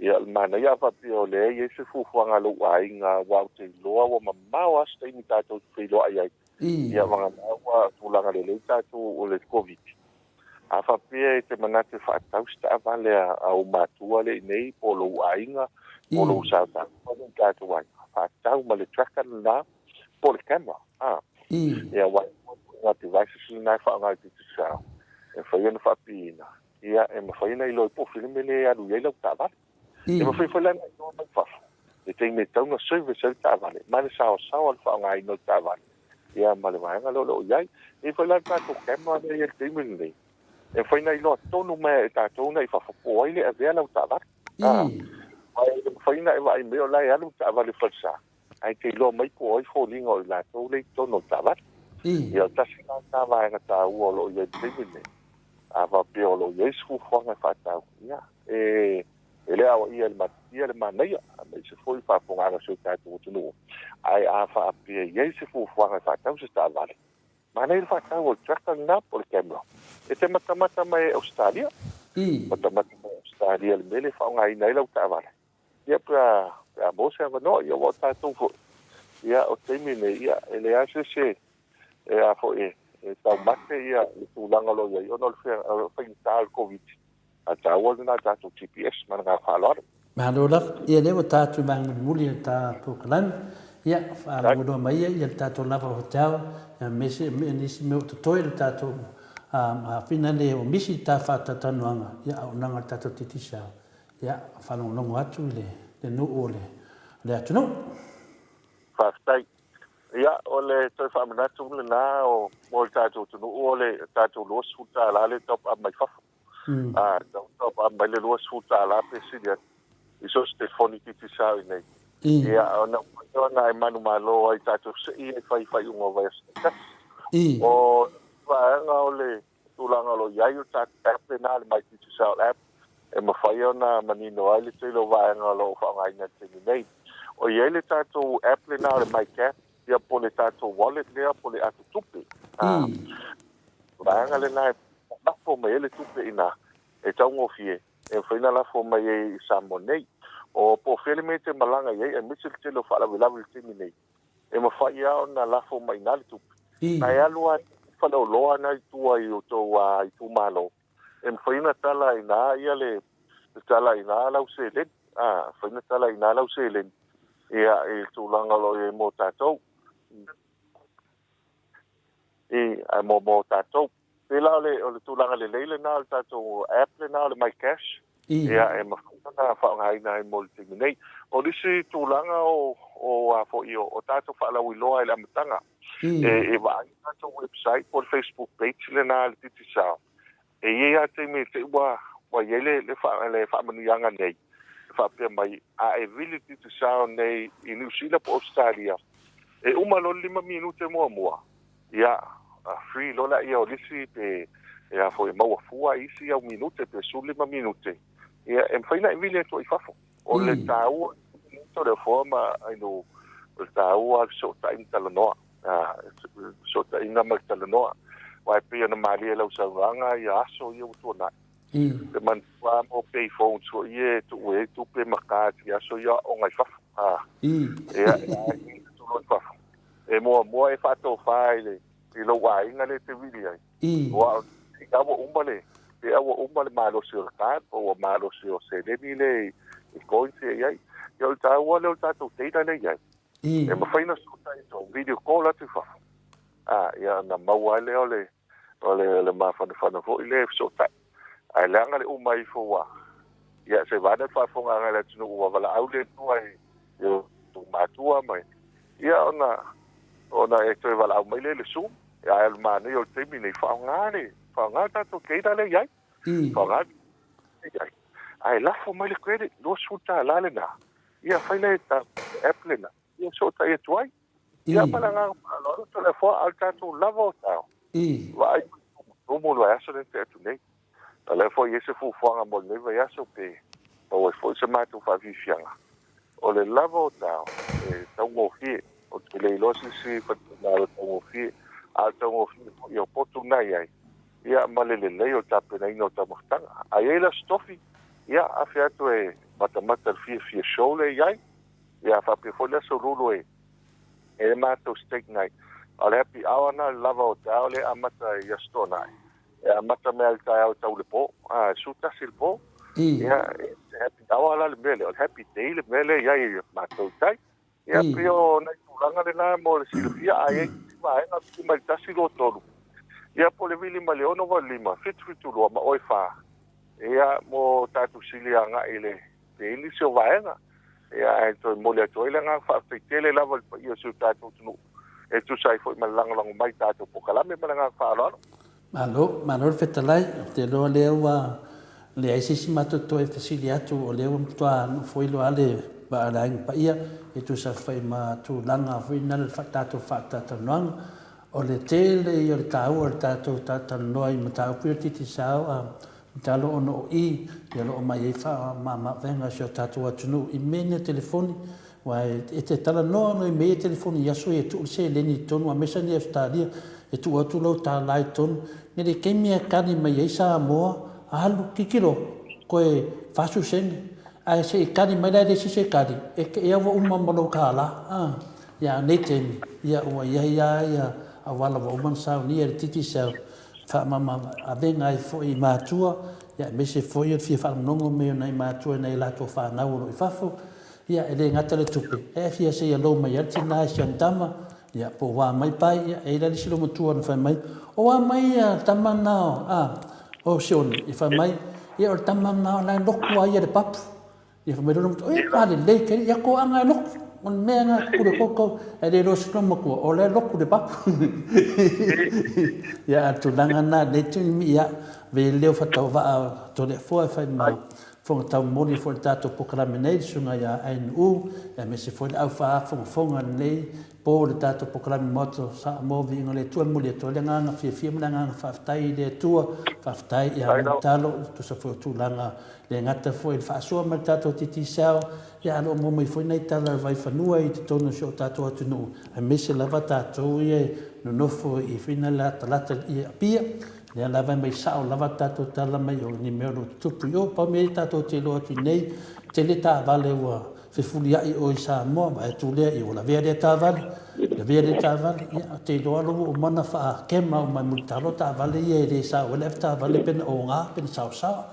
Ia, o le manaia a faapea o lea e i ai se fuafuaga a lou aiga, aua ou te iloa ua mamao lava se taimi tatou te feiloai ai. Ia, vagana ua tulaga lelei tatou o le Koviti. A faapea e te manatu e faatau se taavale a ou matua lea i inei po o lou aiga, O lou saotaalofa lea i tatou aiga, faatatau ma le tracker lena po o le camera. A. Ia, aua e lua ituaiga devices lena e faaaoga e Digicel, e mafai ona faapiina, ia, e mafai ona iloa ai po o fea le mea lea e alu i ai lau taavale. E mafai foi la ona iloa mai fafo le taimi e tatau ona service ai le taavale ma le saoasaoa o le faaaogaina o le taavale, ia ma le vaega lea o lo o i ai. E i ai foi la le tatou camera lea e i ai i le taimi lenei, e mafai ona iloa tonu mai e tatou na i fafo po o ai le avea lau taavale. Aua e le mafai ona e vaai mai o la e alu le taavale i falesa, ae te iloa mai po o ai foliga o i latou lea i totonu o le taavale. Ia, o tasi la lena vaega taua o lo o i ai i le taimi lenei. A faapea o lo o i ai se fuafuaga e faatau, ia, e e le aoaia e le matatia le manaia, aemaise foi le faafofogaaga a si o tatou atunuu. Ae a faapea e i ai se fuafuaga e faatau se taavale, manaia le faatau o le tracker lena po o le camera e te matamata mai ai Ausetalia. Matamata mai Ausetalia i le mea lea e faaaogaina ai lau taavale. Ia pe a, pe a maua se avanoa, ia aua o tatou foi, ia o taimi nei, ia e leai lava se isi e a foi e taumate ia le tulaga o lo o i ai ona o le faigata o le Koviti. A taua lena tatou GPS ma le agaga faaaloalo. Malo lava. Ia lea ua ta atu i vaega mulimuli o le ta polokalame. Ia, faalauiloa mai ia le tatou Lava Hotel, aemaise nisi mea ua totoe le tatou afina le ua misi le ta faatalatalanoaga, ia auaunaga a le tatou Digicel. Ia, faalogologo atu i le nuu o le atunuu. Faafetai. Ia, o le toe faamanatu lena o mo le tatou atunuu o le tatou $20 lea e top up mai fafo. A top up mai le $20 pe sili atu i so o se telefoni Digicel i inei. Ia, ona ona e manumalo ai tatou sei e fai faaiuga o vaiaso taitasi. O vaega o le tulaga o lo o i ai o le tatou app lena, le My Digicel app, e mafai ona manino ai le tele o vaega o lo o faaaogaina i le taimi nei. O i ai le tatou app lena o le MyCash, ia po o le tatou wallet lea po o le ato tupe. Vaega lena e lafo mai ai le tupe i ina, e taugofie, e mafai ona lafo mai ai i Samoa nei. O po o fea le mea e te malaga i ai, aemaise le tele o faalavelave i le taimi nei, e mafai lava ona lafo mai i ina le tupe. Na e alu lava i faleoloa na i tua i outou itumalo, e mafai ona tala i ina ia le tala i ina lau seleni, a, mafai ona tala i ina lau seleni, ia, i le tulaga o lo o i ai mo tatou. I, a mo, mo tatou. Pei la o le, o le tulaga lelei lena o le tatou app lena o le MyCash, ia e mafai ona faaaogaina ai mo le taimi nei. O le isi tulaga o, o a foi o, o tatou faalauiloa i le amataga, e, e vaai le tatou website po o le Facebook page lena a le Digicel, e i ai lava taimi e te i ua, ua i ai le, le, faa, le faamanuiaga nei, e faapea mai, a e vili le Digicel nei i Niu Sila po o Ausetalia, e uma loa le lima minute muamua, Ia, free loa laia o lisi pe e a foi e maua fua i isi au minute pe 15 minute, ia e mafai ona e vili atu ai i fafo. O le taua o le ofoa ma ainu o le taua o le fesootai ma talanoa, fesootaiga ma le talanoa. Aua e pei ona malie i lau saunoaga ia aso ia ua tuanai. Te manatua lava mo pay phones foi ia e tuu ai tupe ma cards i aso ia o aoga i fafo. Ia, e ai atu loa i fafo. E muamua e faatofa i le i lou aiga lea e te vili ai. Aua te i ua uma le te ua uma le malosi o le card po ua malosi o seleni lea i coins ia i ai. Ia o le taua lea o le tatou data lea i ai. E mafai ona fesootai atu video call atu i fafo. A, ia ona maua ai lea o le o le, le mafanafana foi lea e fesootai. Ae leaga le uma ifo ua, ia se vaana le faafofogaaga a le atunuu ua valaau le Atua i i o outou matua ma ia ona, ona e toe valaau mai lea i le Zoom. Ae o le manaia o le taimi nei, faaaoga le, faaaoga le tatou data lea e i ai. Faaaoga le lea e i ai. Ae lafo mai le credit, $20 lena, ia fai lea e app lena, ia fesootai atu ai. Ia ma le agaga faaaloalo Toleafoa, a o le tatou lava o tao, vaai tumu le vaiaso lea na tea atu nei. O lea foi e i ai se fuafuaga mo lenei vaiaso pe maua ai foi se matou faafiafiaga. O le lava o tao e taugofie, ou te le iloa se isi faletalimalo e taugofie, a o le taugofie foi o potu na i ai, ia ma le lelei o le tapenaina o taumafataga. A i ai la se tofi, ia afe atu e matamata i le fiafia show lea e i ai, Ia faapea foi le aso lulu e e matou steak night. O le happy hour na le lava o taeao lea e amata i Aso Toonai. E amata mai lava i le taeao e tau i le po, a, 11 i le po. Ia, se happy hour la le mea lea, o le happy day le mea lea e i ai i matou i tai. Ia, pei o nai tulaga lena mo le silafia, a i ai nisi vaega vili mai le 1, 2, 3, ia po o le vili mai le 6, 8, 5, 7, 7, 2 ma oe 4, ia, mo tatou sili agai i le pe i ai nisi o vaega. Ia, ae toe momoli atu ai le agaga faafetai tele lava i le paia o si o tatou atunuu e tusa ai foi ma le lagolago mai i tatou polokalame ma le agaga faaaloalo. Malo, malo le fetalai. Ou te iloa lea ua leai se isi matou toe fesili atu, o lea ua matua nofoilo lava le vaa o le Aiga Paia e tusa foi ma tulaga foi na le tatou faatalatalanoaga. O le tele ia o le taua o le tatou talatalanoa i mataupu ia o le Digicel, Tatalo ona o i o lo o mai ai faamamaavega a si o tatou atunuu i mea nei o telefoni, aua e te talanoa ona i mea ia telefoni i aso ia e tuu le seleni i totonu aemaise nei Ausetalia e tuu atu lau tala i totonu nei le taimi e kali mai ai Samoa alu tilotilo toe 40 sene ae se i kali mai la e le isi se kali e te ea ua uma ma lou tala a ia nei taimi ia ua i ai a ia auala ua uma ona saunia e le Digicel Faamama-avega ai foi i matua, ia aemaise foi o le fia faalogologo mai o nai matua i nai a latou fanau o lo o i fafo. Ia, e le gata le tupe, ae fia seia lou mai ai le tina i si ana tama, ia, po o a mai pai, ia, e i ai la le isi loomatua na fai mai, O a mai ia tama na o, a, o Sione, i fai mai, ia o le tama na o la e loku a ia le papu. Ia fai mai lona matua, e pa lelei kei, ia toaga e loku. O le mea nga kule koukou, e le iloa se lona matua, o lea e loku le papu. Ia a tulaga na, nei tui ia, ve leo whatauvaa Toleafoa e whai ma whonga taumoli fo le tātou pokalame nei, le susuga ia Ainu, ia me se foi le au whaafongafonga nei, po le tātou pokalame moto Samoa viiga o le Atua, muli atu ai le agaga fiafia ma le agaga faafetai i le Atua, faafetai ia Mulitalo, tusa foi o tulaga le gata foi i le faasoa ma le tatou Digicel, ia a o lo o maua mai foi nai tala vaifanua i totonu o si o tatou atunuu, aemaise lava tatou ia e nonofo i fina latalata i Apia, lea lava e mai sao lava tatou tala mai o ni mea o lo o tutupu i o. Pau mea ia tatou te iloa atu i nei, tele taavale ua fefuliai o i Samoa, vaai atu lea, ia ua lavea lea taavale, lavea lea taavale, ia ou te iloa lava ua uma ona faakema uma e Mulitalo taavale ia e le sao ai le avetaavale pe na oga pe na saosaoa.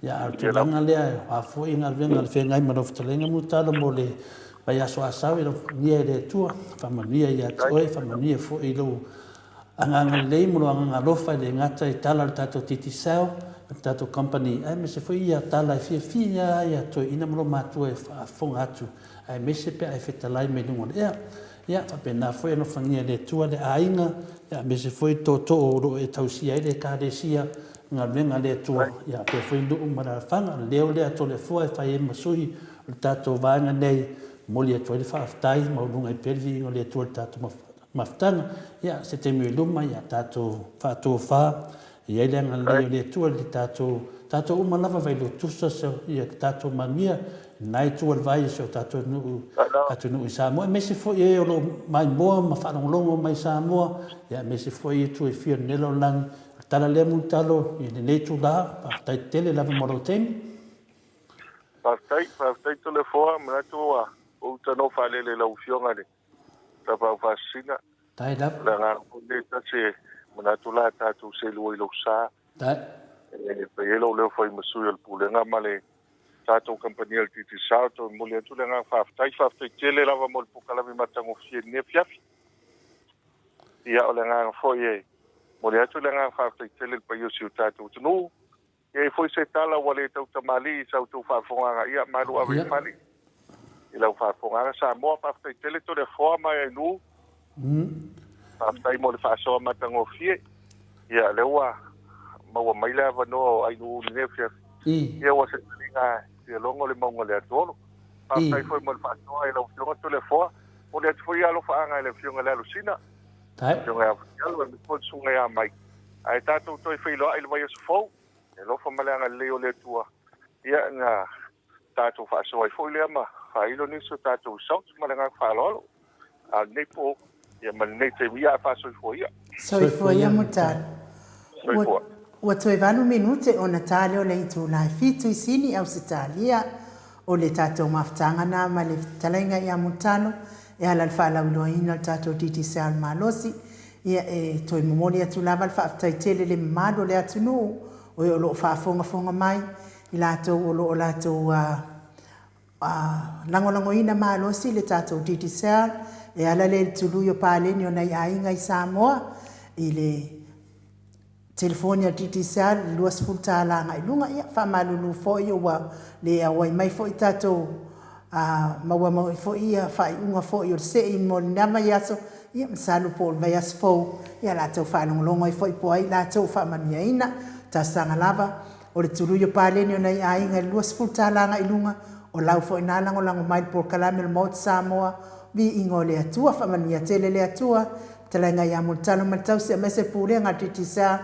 Ia, a o le tulaga lea, o a foi galuega a le feagai ma lau fetalaiga Mulitalo mo le vaiaso a sau, ia alofagia e le Atua, faamanuia ia te oe, faamanuia foi i lou agaga lelei ma lou agaga alofa e le gata i tala a le tatou Digicel, ma le tatou company, aemaise foi ia tala e fiafia ai a toeaiina ma lou matua e faafofoga atu, aemaise pe a e fetalai mai luga o le ea. Ia, faapena foi alofagia e le Atua le aiga, ia, aemaise foi le tootoo o lo o e tausia ai le Ekalesia, galuega a le Atua, ia, faapea foi nuu ma alaalafaga. O le leo lea a Toleafoa e fai ai ma sui o le tatou vaega nei, momoli atu ai le faafetai, maualuga ai pea le viiga o le Atua i le tatou mafutaga. Ia, se taimi o i luma, ia tatou faatofa, E i ai le agalelei o le Atua i le tatou, tatou uma lava Vailotusa sa ia tatou manuia i lena itu o le vai o si o tatou nuu, atunuu i Samoa, aemaise foi e o lo o maimoa ma faalogologo mai i Samoa, ia aemaise foi itu e fia o lenei lalolagi. O le tala lea Mulitalo i lenei itula, faafetai tele lava mo lou taimi. Faafetai, faafetai Toleafoa, manatu ua ou talanoa faalele i lau Afioga i le Tapaau Faasisina. Tai lava. O le agaga foi lenei e tasi e manatu la tatou selua i lou sa. Tai. E fai ai lou leo fai ma sui o le Pulega ma le tatou kamupani a le Digicel. Toe momoli atu le agaga faafetai. Faafetai tele lava mo le polokalame matagofie i lenei afiafi. Ia, o le agaga foi e momoli atu le agaga faafetai tele i le paia o si o tatou atunuu. E i ai foi se tala ua le tautamalii i sa outou faafofogaaga, ia malu ave i fale i lau faafofogaaga. Samoa, faafetai tele Toleafoa ma Ainuu. Faafetai mo le faasoa matagofie. Ia, lea ua maua mai le avanoa o Ainuu i lenei afiafi. Ia, ua se taliga fia logo le mauga o le atuolo. Faafetai foi mo le faasoa i lau Afioga Toleafoa. Momoli atu foi alofaaga i le Afioga i le Alosina. Afioga ia Futialo, aemaise foi le Susuga ia Mike. Ae tatou toe feiloai i le vaiaso fou, i le alofa ma le agalelei o le Atua, ia, na tatou faasoa ai foi lea ma faailo nisi o tatou results ma le agaga faaaloalo. A o lenei po, ia ma lenei taimi, ia ae faasoifua ia. Soifua ia Mutala. Soifua. Ua toe valu minute ona ta lea o le itula e fitu i Sini, Ausetalia. O le tatou mafutaga na ma le fetalaiga ia Mulitalo e ala i le faalauiloaina o le tatou Digicel malosi. Ia e toe momoli atu lava le faafetai tele i le mamalu o le atunuu o e o lo o faafogafoga mai. i latou o lo o latou lagolagoina malosi le tatou Digicel e ala lea i le tului o paleni o nai aiga i Samoa i le telefoni a le Digicel i le $20 agai i luga. Ia, faamalulu foi ua le auai mai foi tatou maua mai foi faaiuga foi o le see mo lena vaiaso, ia masalo po o le vaiaso fou o le a outou faalogologo ai foi po o ai i latou ua faamanuiaina. O talosaga lava, o le tului o paleni o nai aiga i le $20 agai i luga, o lau foi lena lagolago mai i le polokalame a le Maota Samoa, viiga o le Atua. Faamanuia tele le Atua i le fetalaiga ia Mulitalo ma le tausi aemaise le Pulega a le Digicel.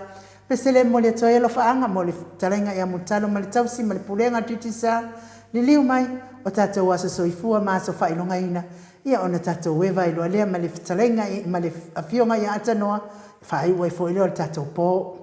Pese lea e momoli atu ai alofaaga mo le fetalaiga ia Mulitalo ma le tausi ma le Pulega a le Digicel, liliu mai o tatou aso soifua ma aso faailogaina, ia ona tatou eva ai loa lea ma le fetalaiga ma le afioga ia Atanoa e faaiu ai foi lea o le tatou po.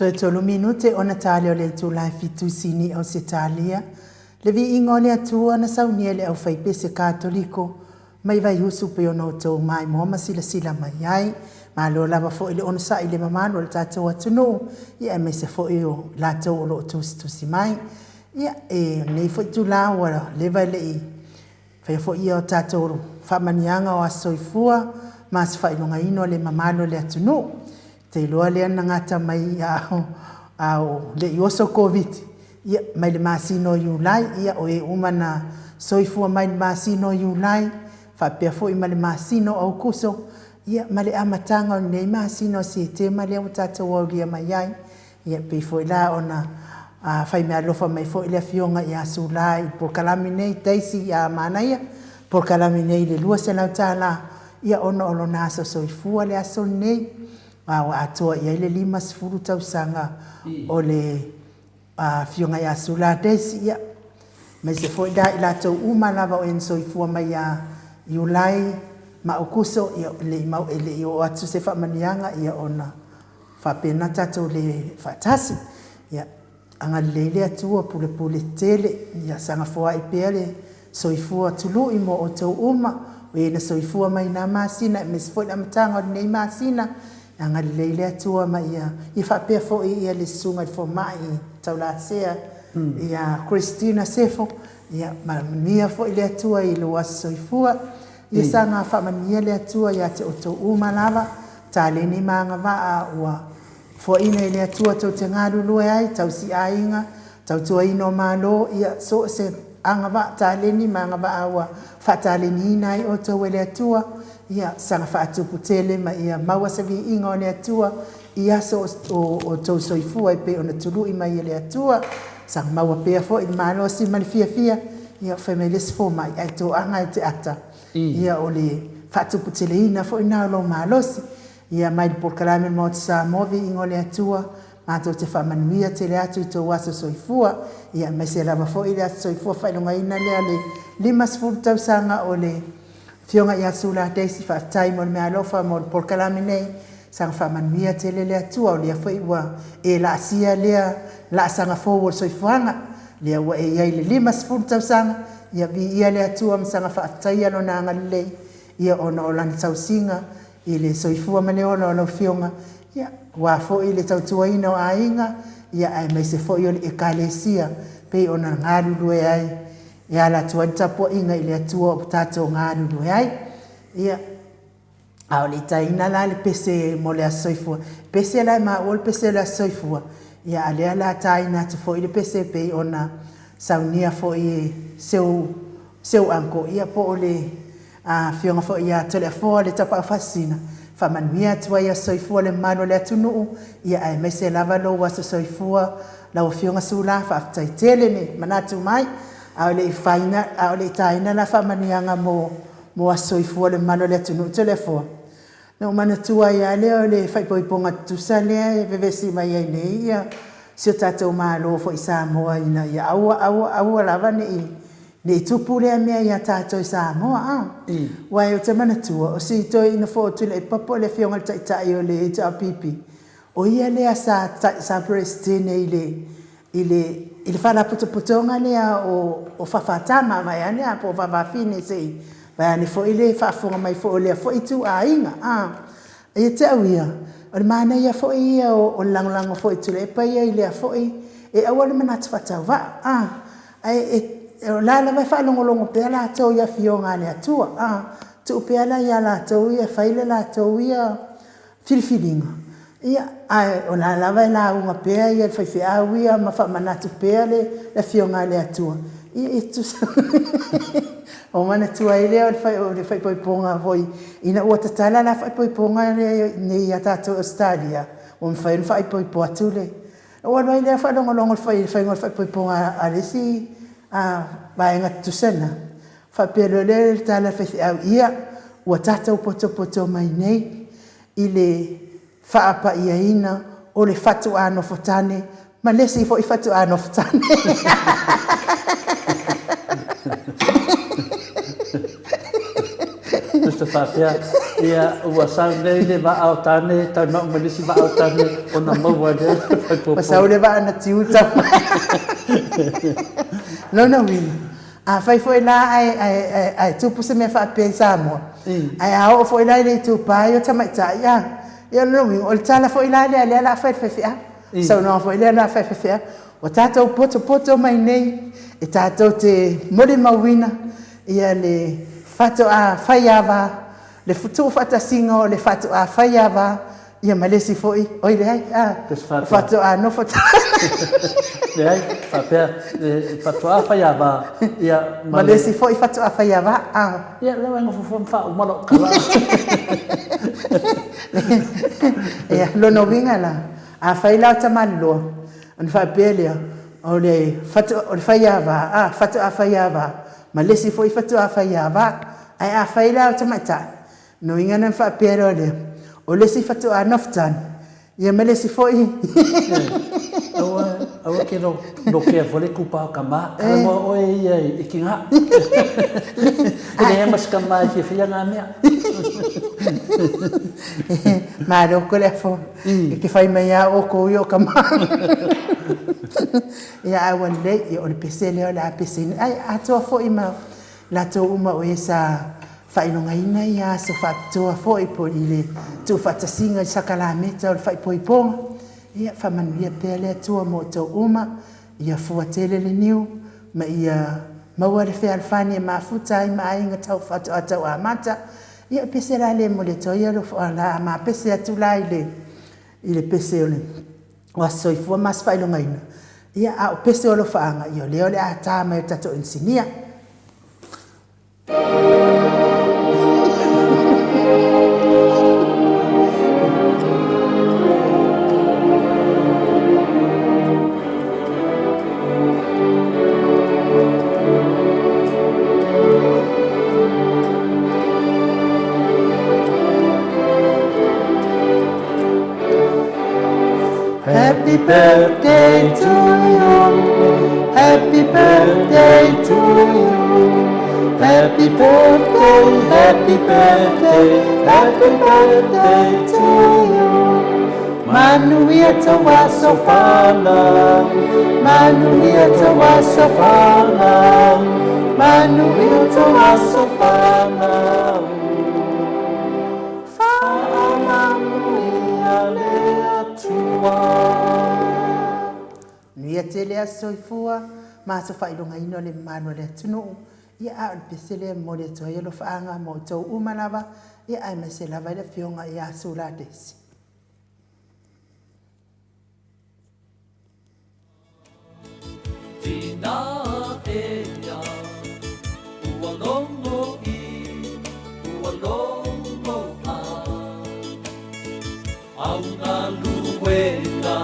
Toe tolu minute ona tali o le itula e fitu i Sini, Ausetalia. Le viiga o le Atua na saunia e le aufaipese Katoliko. mai Vaiusu pei ona outou maimoa ma silasila mai ai. Malo lava foi le onosai i le mamalu o le tatou atunuu, ia aemaise foi o i latou o lo o tusitusi mai. Ia, e lenei foi itula ua leva e le i faia foi ia tatou faamanuiaga o aso soifua ma aso faailogaina o le mamalu o le atunuu. Ou te iloa lea na gata mai a o le i oso le Koviti, ia, mai le masina o Iulai, ia, o e uma na soifua mai i le masina o Iulai, faapea foi ma le masina o Aokuso, ia, ma le amataga o lenei masina o Setema lea ua tatou aulia mai ai. Ia, e pei foi la ona fai meaalofa mai foi le Afioga ia Sula i le polokalame nei, Daisy ia Manaia, polokalame nei i le $200, ia, ona o lona aso soifua le aso lenei, a ua atoa i ai le 50 tausaga o le Afioga ia Sula Daisy, ia, aemaise foi la i latou uma lava o e na soifua mai ia Iulai ma Aokuso, ia, e le i mau, e le i oo atu se faamanuiaga, ia, ona faapena tatou le faatasi. Ia, agalelei le Atua pulepule tetele, ia saga foai pea le soifua tului mo outou uma, o e na soifua mai i na masina aemaise foi le amataga o lenei masina, Agalelei le Atua ma ia ia faapea foi ia le Susuga i le Fomai Taulasea ia Christina Sefo, ia manuia foi le Atua i lou aso soifua. Ia saga faamanuia le Atua ia te outou uma lava, taleni ma agavaa ua foaina e le Atua tou te galulue ai, tausi aiga, tautuaina o Malo, ia so o se agavaa taleni ma agavaa ua faataleniina ai outou e le Atua, ia saga faatupu tele ma ia maua se viiga o le Atua i aso o outou soifua e pei ona tului mai e le Atua. Saga maua pea foi le malosi ma le fiafia, ia fai mai le isi fomai, ae toaga e te ata, ia o le faatuputeleina foi lena o lou malosi. Ia mai le polokalame o le Maota Samoa, viiga o le Atua, matou te faamanuia tele atu i tou aso soifua, ia aemaise lava foi le aso soifua faailogaina lea o le 50 tausaga o le Afioga ia Sula Daisy, faafetai mo le meaalofa mo le polokalame nei, saga faamanuia tele le Atua, o lea foi ua e laasia lea laasaga fou o le soifuaga, lea ua e i ai i le 50 tausaga, ia viia le Atua ma saga faafetaia Lona agalelei, ia ona o Lana tausiga i le soifua ma le ola o lau Afioga, ia, aua foi le tautuaina o aiga, ia aemaise foi o le Ekalesia, pei ona galulue ai e ala atu ai le tapuaiga i le Atua o tatou galulue ai. Ia, a o le i taina la le pese mo le Aso Soifua, pese la e maua le pese o le Aso Soifua, ia a lea la taina atu foi le pese pei ona saunia foi e seu, seu uncle, ia po o le Afioga foi ia Toleafoa le Tapaau Faasisina, faamanuia atu ai Aso Soifua le mamalu o le atunuu, ia aemaise lava lou aso soifua lau Afioga Sula, faafetai tele le manatu mai, a o le i faina, a o le i taina la faamanuiaga mo mo Aso Soifua le mamalu o le atunuu Toleafoa. Na ou manatua ai lava lea o le faaipoipoga tutusa lea e vevesi mai ai nei ia si o tatou Malo foi Samoa ina ia aua, aua, aua lava ne i, ne i tupu lea mea ia tatou i Samoa a. Aua ou te manatua, o si toeaina foi o Tuilaepa po o le Afioga i le Taitai o le HRPP, o ia lea sa, sa Peresetene i le, i le, i le Faalapotopotoga lea o, o Fafatama vaeane a, po o Faafafine se i vaeane foi le faafofoga mai foi o lea foi ituaiga a. Ia te au ia, o le manaia foi ia o, o le lagolago foi i Tuilaepa ia i lea foi, e aua le manatu faatauvaa a, ae e, o la lava e faalogologo pea latou i afioga a le Atua a, tuu pea la ia latou ia e fai le latou ia filifiliga, ia, ae o la lava e lauga pea ia le faifeau ia ma faamanatu pea le Afioga a le Atua, ia e tusa o manatua ai lea o le fai, o le faaipoipoga foi ina ua tatala la faaipoipoga lea nei ia tatou i Ausetalia, ua mafai ona faaipoipo atu le, ua alu ai lea faalogologo i le faiga o le faaipoipoga a le isi vaega tutusa lena, Faapea loa lea le tala a le faifeau, Ia, ua tatou potopoto mai nei i le faapaiaina o le fatuā nofotane ma le isi foi fatuā nofotane. Tusa faapea, ia, ua sau nei le vaa o tane, taunau mai le isi vaa o tane, ona maua lea le faipoopo. Ua sau le vaa na tiu tau mai. Lona uiga. Afai foi la ae, ae, ae, ae tupu se mea faapea i Samoa, ae a oo foi la i le itupa ai o tamaitai, a, ia o lona uiga, o le tala foi la lea lea o le a fai i le faifeau. Saunoaga foi lea o le a fai i le faifeau. Ua tatou potopoto mai nei e tatou te molimauina ia le faatoa faiava, le tuufaatasiga o le faatoa faiava ia ma le isi foi, oi leai, a, faatoa nofo. Leai, faapea, le faatoa faiava, ia, ma le isi foi faatoa faiava, a. Ia, lea ua e nofo fua ma faauma lou tala. Ia, lona uiga la, afai la o Tamaliloa, ona faapea lea, o le o le faiava, a, faatoa faiava, ma le isi foi faatoa faiava. Ae afai la o tamaitai, lona uiga ona faapea loa lea, o le isi faatoa nofotane, ia ma le isi foi. Aua, aua ke nokea foi le itupa o tama. Talanoa oe ia i tina. E leai ma se tama e fiafia na mea. Malo ko le afo. E te fai mai a outou ia o tama. Ia ae ua lelei, ia o le pese lea o le a peseina. Ai atoa foi ma latou uma o e sa faailogaina ia aso faapitoa foi po i le tuufaatasiga i sakalameta o le faaipoipoga. Ia faamanuia pea le Atua mo outou uma, ia fua tele le niu ma ia maua le fealofani e mafuta ai ma aiga tau faatoa tau amata. Ia o pese la le momoli atu ai alofa la a ma pese atu la i le i le pese o le o Aso Soifua ma Aso Faailogaina, ia a o pese o alofaaga, ia o lea o le a ta mai e le tatou inisinia. Happy birthday to you. Happy birthday to you. Happy birthday, happy birthday, happy birthday to you. Manuia tou aso fanau, manuia tou aso fanau, manuia tou aso fanau. Faamanuia le Atua. Manuia tele aso soifua ma aso faailogaina o le mamalu o le atunuu. Ia a o le pese lea e momoli atu ai alofaaga mo outou uma lava, ia aemaise lava i le Afioga ia Sula Daisy. Tina ea, ua logo i, ua logo a, Au galuega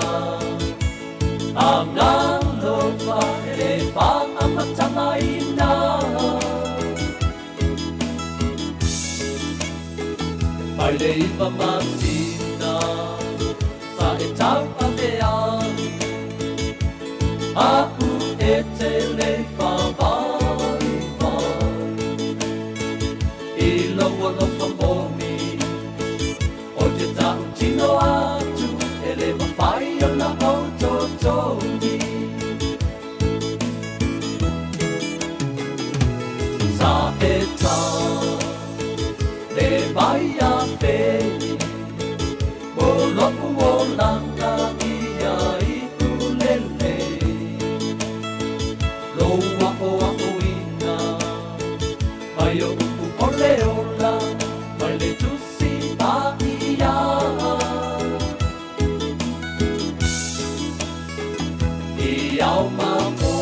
agalofa e le faamatagaina. Mai le iva masina sa e tauave ai, Aʻu e te lei whāwaiwai I lou alofa moni O te tautino atu e le mawhai ona ou totogi. Sa e ta le mai a whei Mo lo'u olaga ia iu lelei Lou aʻoaʻoina mai o upu ʻole ola mai le Tusi Paia. I ao ma o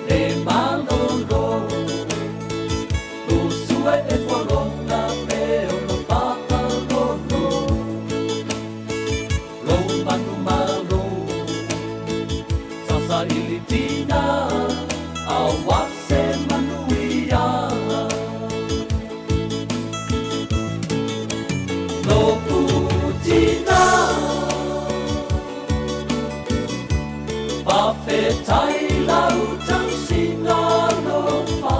le malolo, Usue e pualoga me ona faalolo, Lou manumalo, sasaili tina, Aua se manuia. Lo'u tina, Faafetai lau tausiga alofa,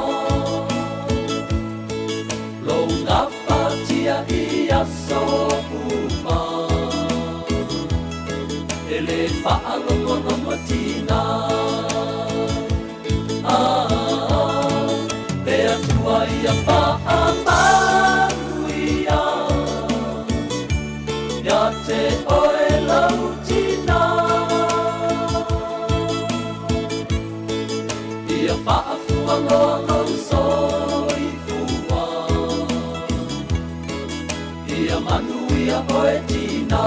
Lou gapatia i aso uma, E le faalogologotina. Ah. Atua ia faamanuia ia te oe lau tina. Ia faafualoa lou soifua. Ia manuia oe tina.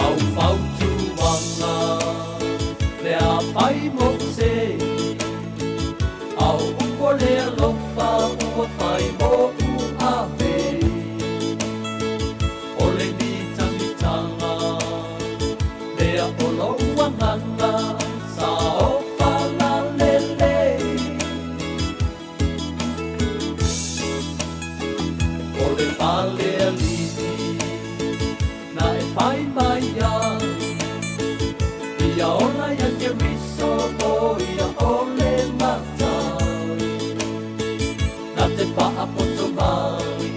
Au fautuaga lea fai moʻu sei, Au upu o le alofa ua fai moʻu ave. O le mitagitaga lea o lou agaga sa ofala lelei. O le fale alii na e fai mai ai, Ia ola ia Keriso o ia o le Matai. Na te faapoto mai,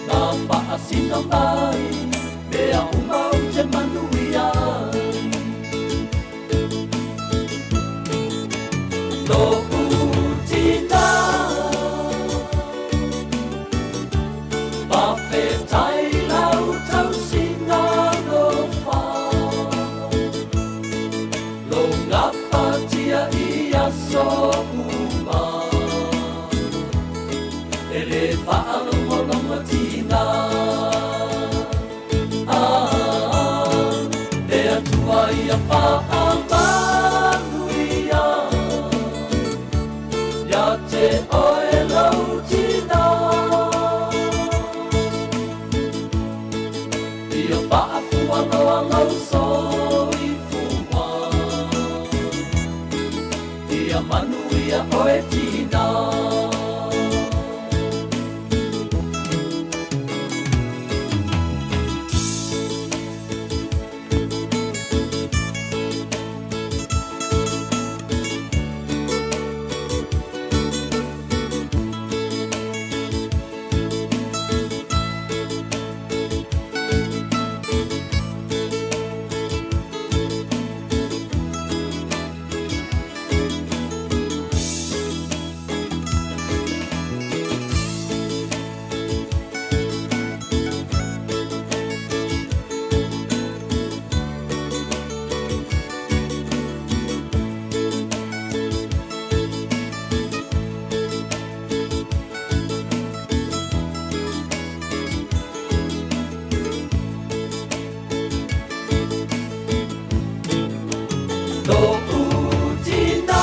na faasino mai, mea uma ou te manuia ai. Lo'u tina, faafetai lau tausiga alofa, Lou gapatia i aso uma, E le faalogologotiga. Ah, le Atua ia faamanuia ia te oe lau tina. Ia faafualoa lou soifua, Ia manuia oe tina. Lo'u tina,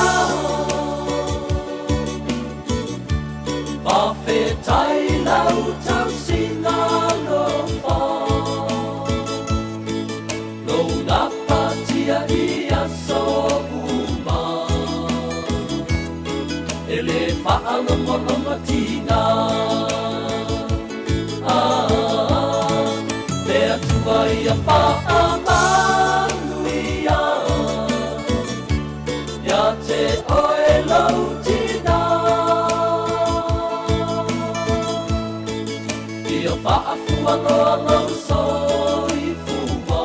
faafetai lau tausiga alofa, Lou gapatia i aso uma, E le faalogologotiga. Ah, le Atua ia faamanuia ia te oe lou tina. Ia faafualoa lou soifua,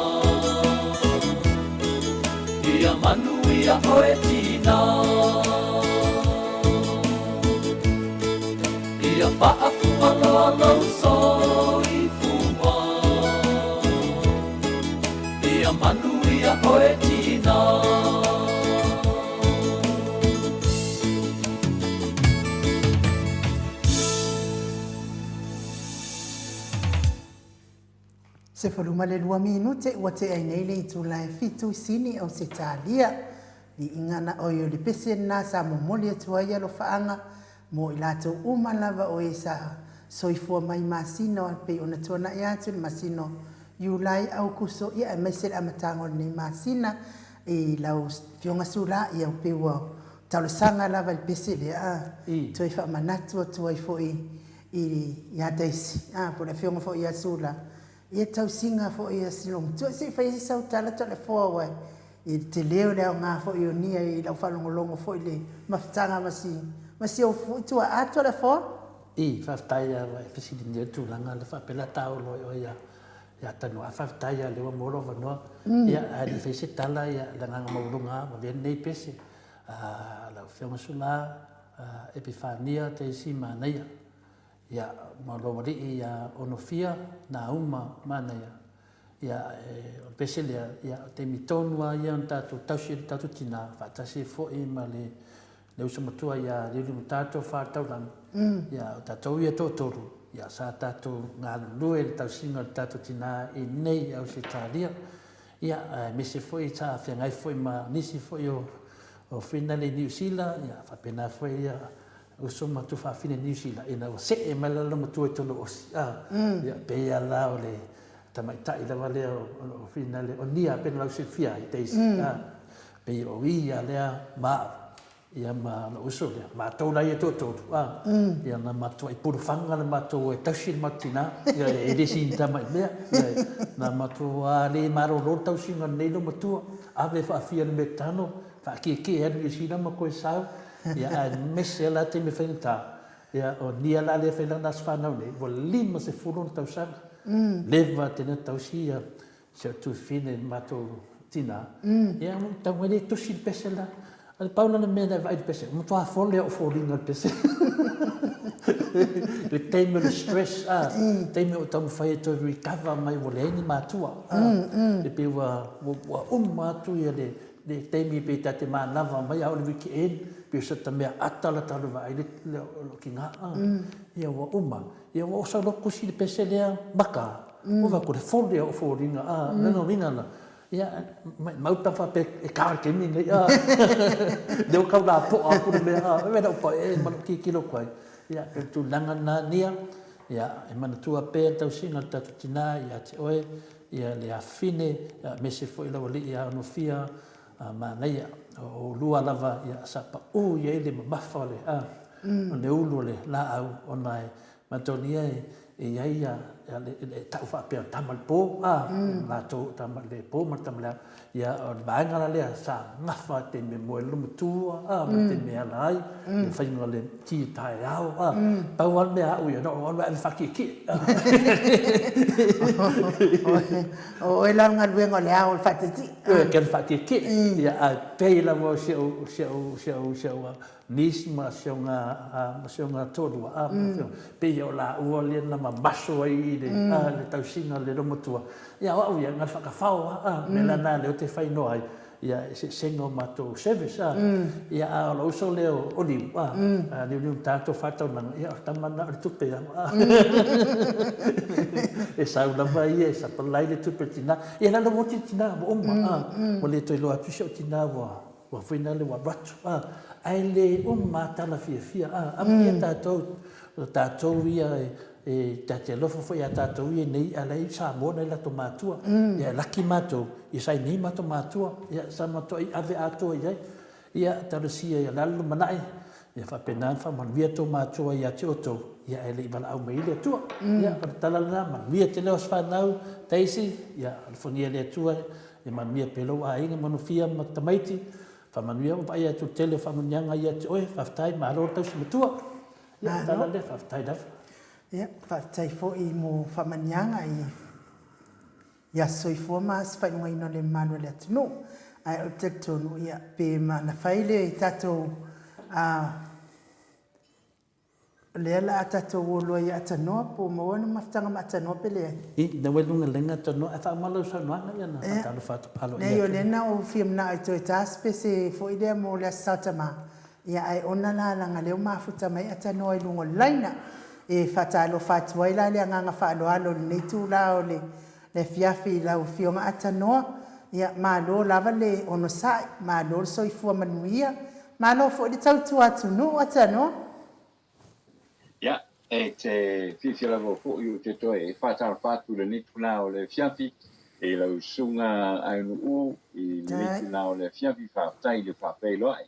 Ia manuia oe tina. Ia faafualoa lou soifua, Ia manuia oe tina. 12 minute ua tea ai nei le itula e fitu i Sini, Ausetalia. Viiga na oi o le pese lena sa momoli atu ai alofaaga mo i latou uma lava o e sa soifua mai masina e pei ona tuanai atu le masina o Iulai, Aukuso, ia aemaise le amataga o lenei masina i lau Afioga Sula, ia pei ua talosaga lava i le pese lea a toe faamanatu atu ai foi i ia Daisy, a po o le Afioga foi ia Sula, ia tausiga foi a Silomatua. Se i fai ai sau tala Toleafoa aua i le tele o le aoga foi o nia i lau faalogologo foi i le mafutaga ma si ma si ou foi tuaa Toleafoa. I, faafetai lava e fesiligia le tulaga lea faapea la taolo ai oe ia. Ia Tanoa, ae faafetai lava o lea ua maua lou avanoa. Ia, ae le i faia se tala, ia, le agaga maualuga lava ua avea lenei pese a lau Afioga Sula Epifania Taisi Manaia, ia, ma lou alii ia Onofia Nauma Manaia. Ia, o le pese lea, ia, o le taimi tonu lava ia na tatou tausi ai le tatou tina, faatasi ai foi ma le le uso matua ia Liuliumatā Tofa Taulagi, ia o tatou ia toatolu, ia sa tatou galulue i le tausiga o le tatou tina i inei i Ausetalia. Ia aemaise foi sa feagai foi ma nisi foi o o finale i Niu Sila, ia faapena foi ia uso ma tufaafine i Niu Sila ina ua see mai la loomatua i totonu o Osi. Ia pei lava la o le tamaitai lava lea o finale o Nia pei ona lausilafia ai Daisy. Pei o ia lea ma au, ia ma lou uso lea, matou la ia e toatolu, a, ia na matuai pulufaga le matou e tausi le matou tina, ia e le sini tama i mea, ia na matua le malolo le tausiga o lenei loomatua, ave faafia i le meatano, faakiekie alu i Niu Sila ma toe sau, ia aemaise lava la taimi faigata, ia o Nia la lea e fai lana aso fanau nei, ua 50 ona tausaga, leva tele ona tausi ia Si ou tuafafine i le matou tina, ia ua tau mai lea e tusi le pese la. A le pau la le mea na e vaai i le pese, ua matua fole ou foliga i le pese. Le taimi o le stress, a, taimi o ou taumafai e toe recover mai ua leai ni matua, a, e pei ua, ua uma atu ia le, le taimi pei ta te manava mai a o le weekend, pei o sata mea ata la talu vaai le, lou kina, a, ia ua uma. Ia ua oso loa tusi le pese lea maka, Ua vaai atu le fole o foliga, a, lona uiga la, ia, maumau pe a faapea e ta i le taimi lenei, a, lea ua tau lapoa atu le mea, a, e lau pae ma lou tilotilo atu ai, ia, pei o le tulaga lena Nia, ia, e manatua pea le tausiga a le tatou tina ia te oe, ia le afafine, aemaise foi lau alii ia Onofia, manaia, o oulua lava, ia, sa pau i ai le mamafa o le, a, o le ulu o le laau ona e Manatua e i ai ia le tau faapea o tama i le po, a, latou o tama i le po ma le tama i le ao. Ia, o le vaega la lea sa gafa i taimi e moe ai le matua, a, ma le taimi e ala ai, le faiga o le ti taeao, a. Pau lava le mea a au ia, na ou alu ae faakiekie. O oe la o le galuega o le ao o le faatietie. Ioe, ke alu faakiekie. Ia, ae pei lava o si ou, si ou, si ou, si ou niece ma si ona, ma si ona toalua, a, pei o laua lea na mamaso ai i le, a, le tausiga o le loomatua. Ia, o au ia, na o le faatafao lava, a, mea la na lea ou te fai noa ai, ia, eseesega o matou service, a. Ia, a o lou uso lea o Liu, a, a Liuliu tatou faataunaga, ia, o le tama lena o le tupe lava, a. E sau lava ia e supply le tupe i le tina. Ia, la e ua oti le tina, ua uma, a, ua le toe iloa atu si ou tina ua, Ua foi nale ua avatu a, ae le uma a tala fiafia a, amuia tatou, o tatou ia e ta te alofa foi ia tatou ia nei a la e i Samoa nai latou matua, ia e laki matou, ia sa i nei matou matua, ia sa matuai ave atoa i ai, ia talosia ia le a le lumanai, ia faapena ona faamanuia tou matua ia te outou, ia ae le i valaau mai ai le Atua. Ia o le tala lena, manuia tele o aso fanau, Daisy, ia alofagia e le Atua Ia manuia pea lou aiga manufia ma tamaiti, faamanuia ua vaaia atu le tele o faamanuiaga ia te oe, faafetai, malo le tausi matua. Ia, o le tala lea, faafetai lava. Ia, faafetai foi mo faamanuiaga i i aso soifua ma aso faailogaina o le mamalu o le atunuu. Ae ou te talitonu, ia, pe ma na fai le tatou a O lea la a tatou o loa ia Atanoa po o maua ni mafutaga ma Atanoa pe leai. I, na ua i luga lenga Atanoa ae faauma lau saunoaga ia na faatalofa atu aloaia atu. Leai o lea na ou fia manao e toe ta se pese foi lea mo le Aso Sa Tama, ia ae ona la leaga lea ua mafuta mai Atanoa i luga o le laina. E faatalofa atu ai la le agaga faaaloalo i lenei itula o le afiafi i lau Afioga Atanoa, ia malo lava le onosai, malo le soifua manuia, Malo foi le tautua atunuu Atanoa. Ia, e te fiafia lava foi ou te toe faatalofa atu i lenei itula o le afiafi i lau susuga Ainuu i lenei itula o le afiafi, faafetai i le faafeiloai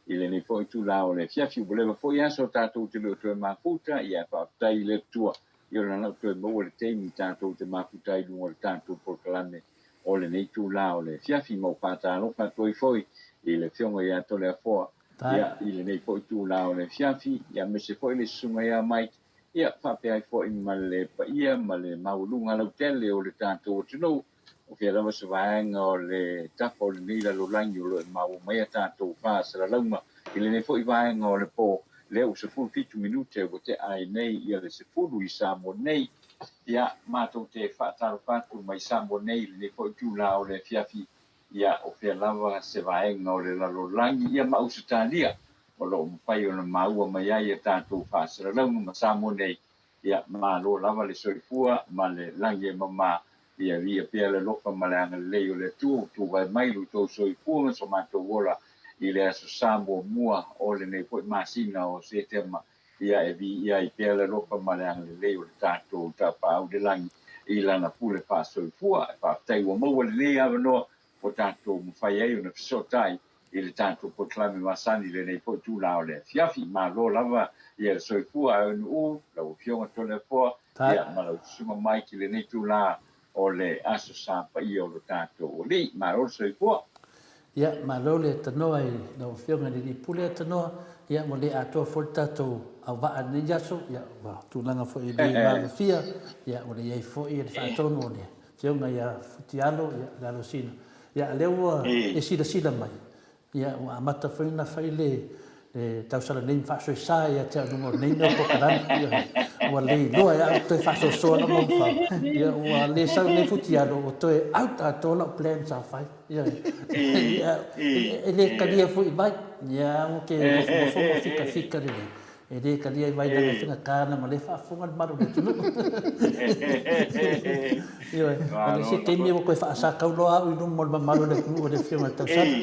i lenei foi itula o le afiafi. Ua leva foi aso tatou te le o toe mafuta, ia faafetai i le Atua i o lana toe maua le taimi tatou te mafuta ai i luga o le tatou polokalame o lenei itula o le afiafi. Ma ou faatalofa atu ai foi i le Afioga ia Toleafoa, ia, i lenei foi itula o le afiafi, ia aemaise foi le Susuga ia Mike. Ia, faapea ai foi ma le paia ma le maualuga lautele o le tatou atunuu, o fea lava se vaega o le tafa o lenei lalolagi o lo o e maua mai a tatou faasalalauga i lenei foi vaega o le po, lea ua 17 minute ua tea ai nei ia le 10 i Samoa nei. Ia, matou te faatalofa atu mai Samoa nei i lenei foi itula o le afiafi Ia, o fea lava se vaega o le lalolagi, ia ma Ausetalia, o lo o mafai ona maua mai ai a tatou faasalalauga ma Samoa nei, ia, malo lava le soifua ma le lagi e mama, ia viia pea le alofa ma le agalelei o le Atua ua tuvae mai lo outou soifua ma so matou ola i le Aso Sa muamua o lenei foi masina o Setema, ia e viia ai pea le alofa ma le agalelei o le tatou Tapaau i le Lagi i Lana pule faasoifua. E faafetai ua maua lenei avanoa ua tatou mafai ai ona fesootai i le tatou polokalame masani i lenei foi itula o le afiafi. Malo lava ia le soifua aeonuu, lau Afioga Toleafoa, ia ma lau Susuga Mike i lenei itula o le Aso Sa paia o lo tatou Alii. Malo le soifua. Ia, malo le tanoa i lau Afioga i le Alii Pule Tanoa. Ia, ua le atoa foi le tatou auvaa i lenei aso. Ia, ua tulaga foi e le malofia. Ia, ua leai foi le faatonu o le Afioga ia Futialo, ia, le Alosina. Ia, a lea ua e silasila mai, Ia, ua amata foi ona fai le tausala nei ma faasoesa ia te au i luga o lenei mea o polokalame. Ia, ua le iloa e au toe faasoasoa lau maumafau. Ia, ua le sau nei futialo, ua toe out atoa lau plan sa fai. Ia, ia, e le kalia foi i vai. Ia, ua ke nofonofo ma fikafika lelei. E le kalia i vai leaga e faigata ana ma le faafofoga le malu o le atunuu. Ioe, o le isi taimi ua toe faasakau loa au i luma o le mamalu o le atunuu o le Afioga i le Tausala.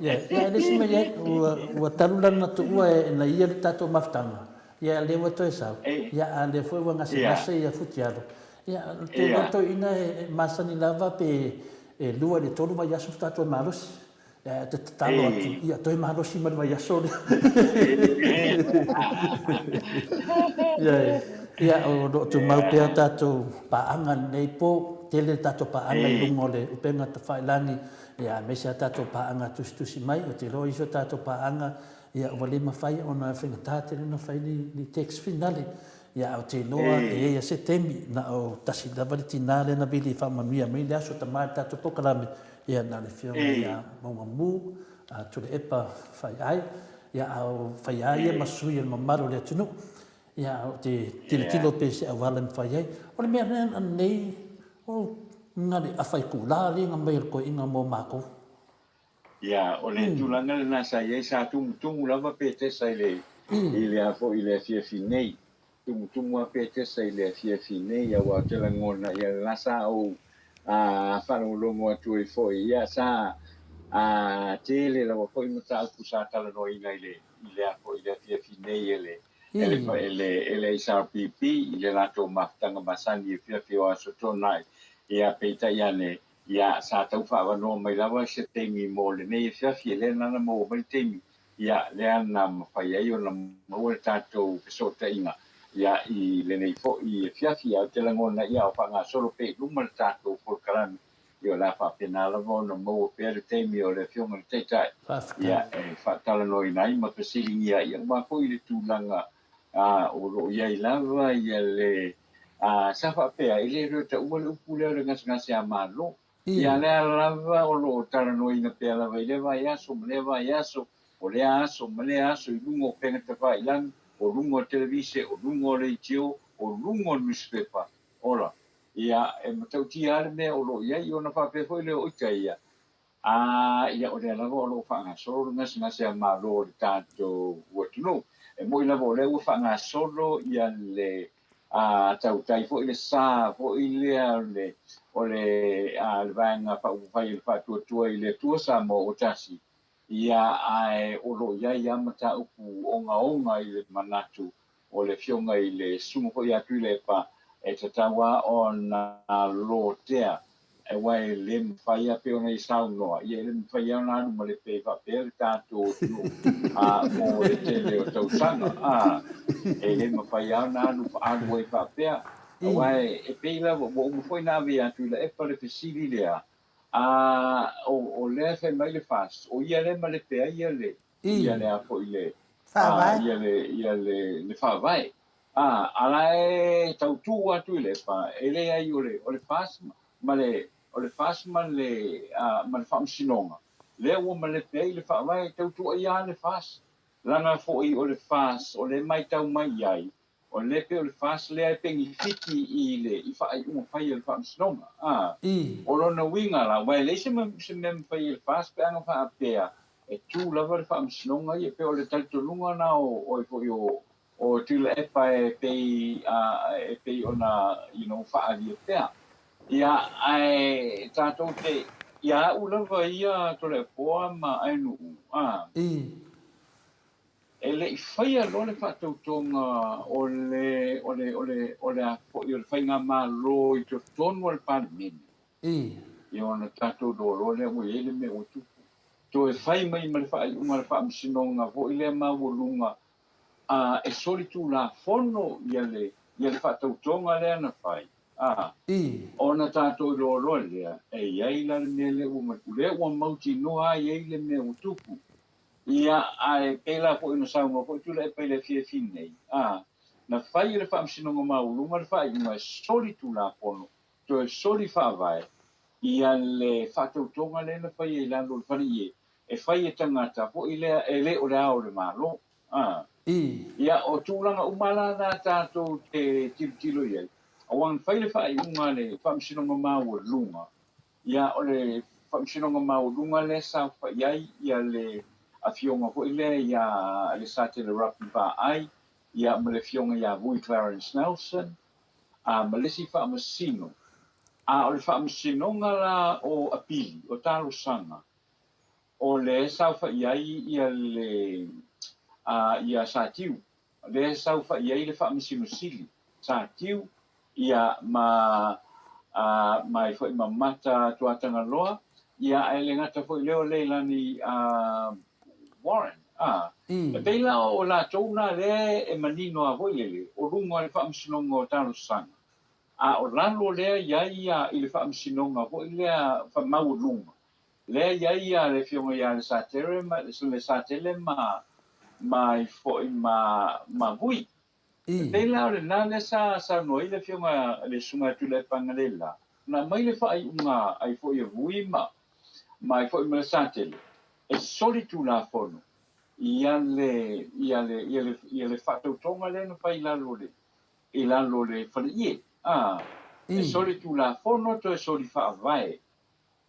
Ia, ia e le isi mea i ai, ua, ua talu lana tuua e na ia le tatou mafutaga, ia lea ua toe sau, ia a lea foi ua gasegase ia Futialo. Ia, ou te iloa toeaina e masani lava pe e 2 i le 3 vaiaso faatoa toe malosi. Ia, te tatalo atu, ia toe malosi ma le vaiaso lea. Ia, ia, o lo o tumau pea tatou paaga lenei po, tele le tatou paaga i luga o le upega tafailagi, ia, aemaise a tatou paaga tusitusi mai, ou te iloa isi o tatou paaga, ia, ua le mafai ona faigata tele ona fai ni, ni text finale, ia, ou te iloa e i ai se taimi, na o tasi lava le tina lea na vili e faamanuia mai le aso tama i le tatou polokalame, Ia, na o le Afioga ia Maugamu, Tuilaepa Faiai, ia, a o fai lava ia ma sui o le mamalu o le atunuu. Ia, ou te tilotilo pe se auala e mafai ai. O le mea lenei, o na le afa i kula le mai o le toeaina mo matou. Ia, o le tulaga lena sa i ai, sa tumutumu lava Petesa i le, i le a foi i le afiafi nei. Tumutumu a Petesa i le afiafi nei, aua ou te lagona, ia la sa ou faalogologo atu ai foi, ia sa tele lava foi mataupu sa talanoaina i le, i le a foi i le afiafi nei e le, e le, e le, e le HRPP i le latou mafutaga masani i afiafi o Aso Toonai. Ia, peitai ane, ia sa tau faaavanoa mai lava se taimi mo lenei afiafi, e le na maua mai le taimi Ia, lea na mafai ai ona maua le tatou fesootaiga, ia, i lenei foi afiafi. Ae ou te lagona, ia, o faagasolo pea i luma le tatou polokalame, ia, o le a faapena lava ona maua pea le taimi o le Afioga i le Taitai, ia, e faatalanoaina ai ma fesiligia ai, aua foi le tulaga, a, o lo o i ai lava, ia, le, a, sa faapea, e le toe taua le upu lea o le gasegase a Malo. Ia lea lava o lo o talanoaina pea lava i lea vaiaso ma lea vaiaso, o lea aso ma lea aso i luga o upega tafailagi, o luga o le televise, o luga o leitio, o luga o le nusipepa. Ola, ia, e matautia lava le mea o lo o i ai, ona faapea foi lea o ita ia, a, ia, o lea lava o lo o faagasolo le gasegase a Malo o le tatou atunuu. E moni lava o lea ua faagasolo ia le A tautai foi le sa foi lea o le, o le, a, le Vaega Faaupufai o le Faatuatua i le Atua Samoa ua tasi, ia, ae o lo o i ai lava mataupu ogaoga i le manatu o le Afioga i le Susuga foi ia Tuilaepa e tatau lava ona lotea Aua e le mafai lava pei ona e saunoa, ia e le mafai lava ona alu ma le pe faapea le tatou atunuu a mo le tele o tausaga a. E le mafai lava ona alu alu ai faapea. Aua e pei lava ua uma foi ona ave ia Tuilaepa le fesili lea, a o o lea e fai mai le FAST, o ia lea e malepe ai ia le ia le a foi le Faavae. ia le ia le le Faavae. A, a la e tautū a Tuilaepa, e leai o le, o le FAS ma le, o le FAS ma le, a, ma le Faamasinoga, lea ua malepe ai le Faavae, e tautuaia lava le FAS. Leaga foi o le FAS, o lea e matau mai i ai, o lea e pei o le FAS lea e penifiti i le, i faaiuga fai a le Faamasinoga. A, o lona uiga la, aua e leai se, se mea e mafai e le FAS pe ana faapea e tū lava le Faamasinoga ia, pei o le talitonuga lena o, o ai foi o, O Tuilaepa e pei e pei ona you know faaalia pea. Ia ae tatou te ia au lava ia Toleafoa ma Ainuu a. E le i faia loa le faatautoga o le o le o le o le a foi o le faigamalo i totonu o le Palemene. Ia ona tatou iloa loa lea ua i ai le mea ua tupu. Toe fai mai ma le faaiuga a le Faamasinoga foi lea maualuga a e solitulafono ia le ia le faatautoga lea na fai, a ona tatou iloa loa lea, e i ai la le mea lea ua lea ua mautinoa ai ai le mea ua tupu. Ia, ae pei la foi ona saunoa foi Tuilaepa i le afiafi nei, a na fai e le Faamasinoga Maualuga le faaiuga e solitulafono, toe soli faavae ia le faatautoga lea na faia i lalo o le faleie, e fai e tagata foi lea e le o le Ao o le Malo. A. Ia, o tulaga uma la na tatou te tilotilo i ai, aua na fai le faaiuga a le Faamasinoga Maualuga, ia, o le Faamasinoga Maualuga lea e saofai ai ia le Afioga foi lea ia Lesatele Ruffy Vaai, ia, ma le Afioga ia Vui Clarence Nelson, a, ma le isi Faamasino. A o le Faamasinoga la o Apili, o Talosaga, o lea e saofai ai ia le a ia Satiu, lea e saofai ai le Faamasino Sili, Satiu, ia ma a ma ai foi ma Mata Tuatagaloa, ia ae le gata foi lea o Leilani a Warren, a. E pei la o latou na lea e manino a foi lele, o luga o le Faamasinoga o Talosaga, a o lalo lea i ai ia i le Faamasinoga foi lea Maualuga, Lea i ai ia le afioga ia Lesatere ma Lesatele ma ma ai foi ma ma Vui. E pei la o lena lea sa saunoa ai le afioga le Susuga ia Tuilaepa Analeila, na aumai le faaiuga ai foi e Vui ma ma ai foi ma Lesatele e solitulafono ia le ia le ia le ia le faatautoga lea na fai i lalo o le i lalo o le faleie. A, e solitulafono toe solifaavae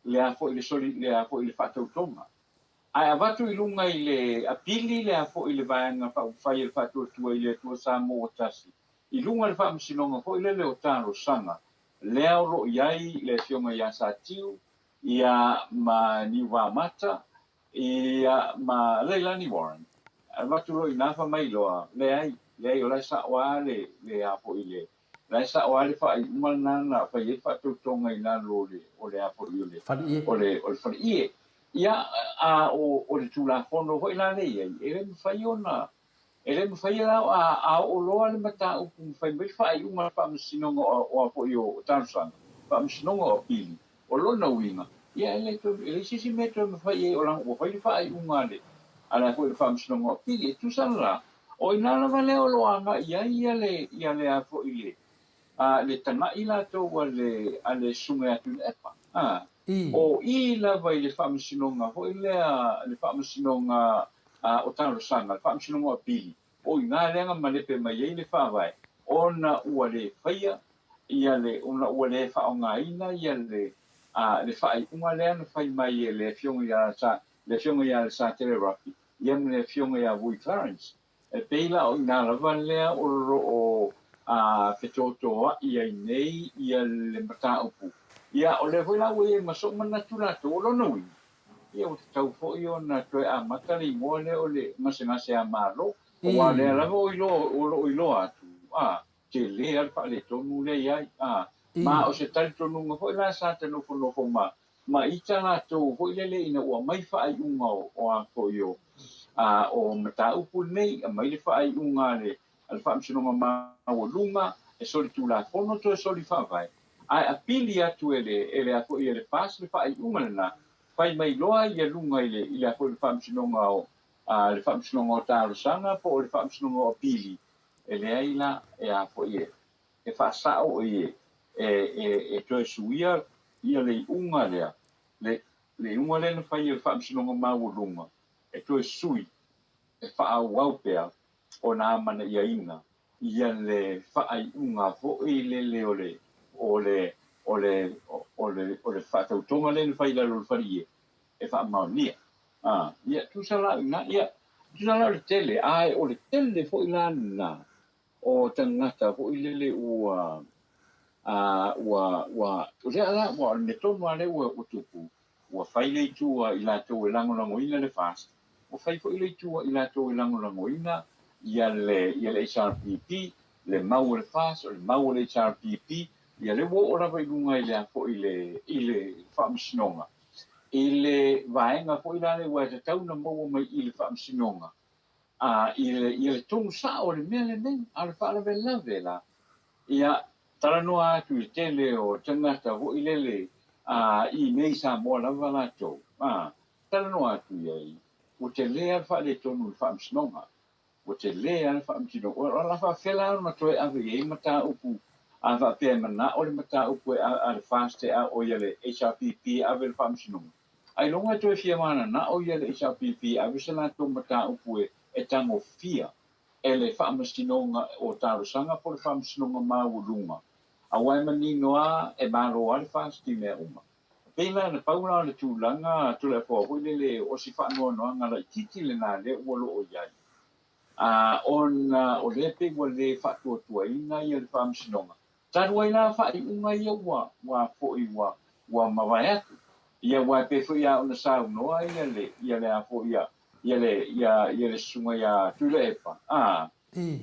le a foi le soli, le a foi le faatautoga. Ae avatu i luga i le apili le a foi le Vaega Faaupufai a le Faatuatua i le Atua Samoa ua Tasi, i luga le Faamasinoga foi lele o Talosaga, lea o lo o i ai le Afioga ia Satiu, ia ma Niuvaamata, ia ma Leilani Warren. Avatu loa i ina fai mai loa, leai, leai o la e sao lava le, le a foi le, La e sao lava le faaiuga lena na fai ai le faatautoga i lalo o le, o le a foi, o le, o le, o le faleie. Ia, a o, o le Tulafono foi la lea e i ai, e le mafai ona, e le mafai la, a, a oo loa le mataupu ma fai mai le faaiuga a le Faamasinoga o, o a foi o Talosaga, Faamasinoga o Apili, o lona uiga, ia e le toe, e leai se isi mea e toe mafai ai, o la ua fai le faaiuga a le, a le a foi le Faamasinoga o Apili. E tusa la, O i ina lava lea o lo o agai i ai ia le, ia le a foi le, a, le tagai latou a le, a le Susuga ia Tuilaepa, a. O i lava i le Faamasinoga foi lea, le Faamasinoga a, o Talosaga, le Faamasinoga o Apili, o i ina lea na malepe mai ai le Faavae, ona ua le faia ia le, ona ua le faaaogaina ia le, a, le faaiuga lea na fai mai e le Afioga ia Sa, le Afioga ia Lesatele Ruffy, ia ma le Afioga ia Vui Clarence. E pei la o i ina lava lea o lo o fetotoai ai nei ia le mataupu. Ia, o lea foi la ua i ai ma sou manatu latou, o lona uiga, ia ua tatau foi ona toe amata le igoa lea o le gasegase a Malo, aua o lea lava o lo o iloa atu, a, tele lava le faaletonu lea i ai, a, ma o se talitonuga foi la sa ta nofonofo ma ma ita latou foi lele ina ua aumai faaiuga o, o a foi o, a, o mataupu lenei, aumai le faaiuga a le, a le Faamasinoga Maualuga e solitulafono toe soli faavae, ae apili atu e le, e le a foi e le FAS le faaiuga lena, fai mai loa ia luga i le, i le a foi le Faamasinoga o, a, le Faamasinoga o Talosaga po o le Faamasinoga o Apili. E leai la e a foi e e faasao e e e e toe suia ia le iuga lea, le le iuga lea na fai e le Faamasinoga Maualuga e toe sui e faaauau pea ona amanaiaina ia le faaiuga foi lele o le o le o le o le o le faatautoga lea na fai i lalo o le falie e faamaonia. A, ia, tusa la i ina, ia, tusa la o le tele, ae o le tele foi la lena o tagata foi lele ua, a, ua, ua, o lea la, ua, o le mea tonu lava lea ua, ua tupu, ua fai le itu a i latou e lagolagoina le FAST, ua fai foi le itu a i latou e lagolagoina ia le, ia le HRPP, le mau o le FAST, o le mau o le HRPP, ia lea ua oo lava i luga i le a foi i le, i le Faamasinoga. I le vaega foi la lea ua e tatau ona maua mai i le Faamasinoga, a, i le, i le tonu sao o le mea lenei, a o le faalavelave la, ia, talanoa atu i le tele o tagata foi lele, a, i inei i Samoa lava latou, a, talanoa atu i ai, ua tele lava le faaletonu i le Faamasinoga. Ua tele lava le faamasinoga. O le a faapefea la ona toe ave i ai mataupu a faapea e manao le mataupu e a le FAST e a oi a le HRPP e ave i le faamasinoga? Ailoga e toe fia mananao ia le HRPP e ave se latou mataupu e e tagofia e le faamasinoga o talosaga po o le faamasinoga maualuga aua e manino lava e malo lava le FAST i mea uma. Pei la na pau la o le tulaga Toleafoa foi lele o si faanoanoaga laitiiti lena lea ua loo i ai, a ona o lea pei ua le faatuatuaina ia le Faamasinoga talu ai la faaiuga ia ua ua foi ua ua mavae atu. Ia aua e pei foi a ona saunoa ia le ia le a foi ia ia le ia ia le susuga ia Tuilaepa, a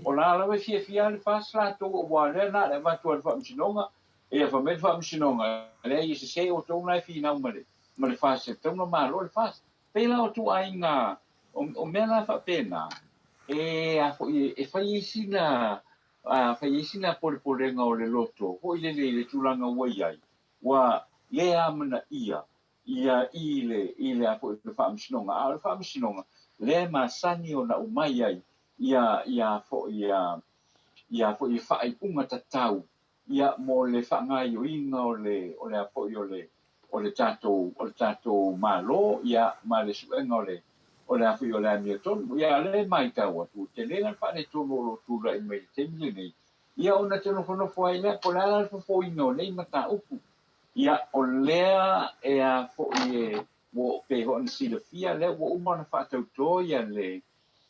O la lava e fiafia lava le FAST latou aua o lea na o le avatu a le Faamasinoga, ia fai mai le Faamasinoga, leai e sese outou na e finau ma le ma le FAST e tatau ona malo le FAST. Pei la o ituaiga o mea la faapena e a foi e fai ai sina fai ai sina polepolega o le loto foi lele i le tulaga ua i ai, ua le amanaia ia i le, i le a foi le Faamasinoga, a o le Faamasinoga lea e masani ona aumai ai ia, ia foi ia, ia foi faaiuga tatau ia mo le faagaoioiga o le, o le a foi o le, o le tatou, o le tatou Malo ia ma le suega o le, o le a foi o le amiotonu. Ia o lea e matau atu, ua tele la le faaletonu o lo o tulai mai i le taimi lenei, ia ona te nofonofo ai lea, po o le a la le fofoina o nei mataupu. Ia, o lea e a foi e, ua pei foi ona silafia lea ua uma ona faatauto ia le,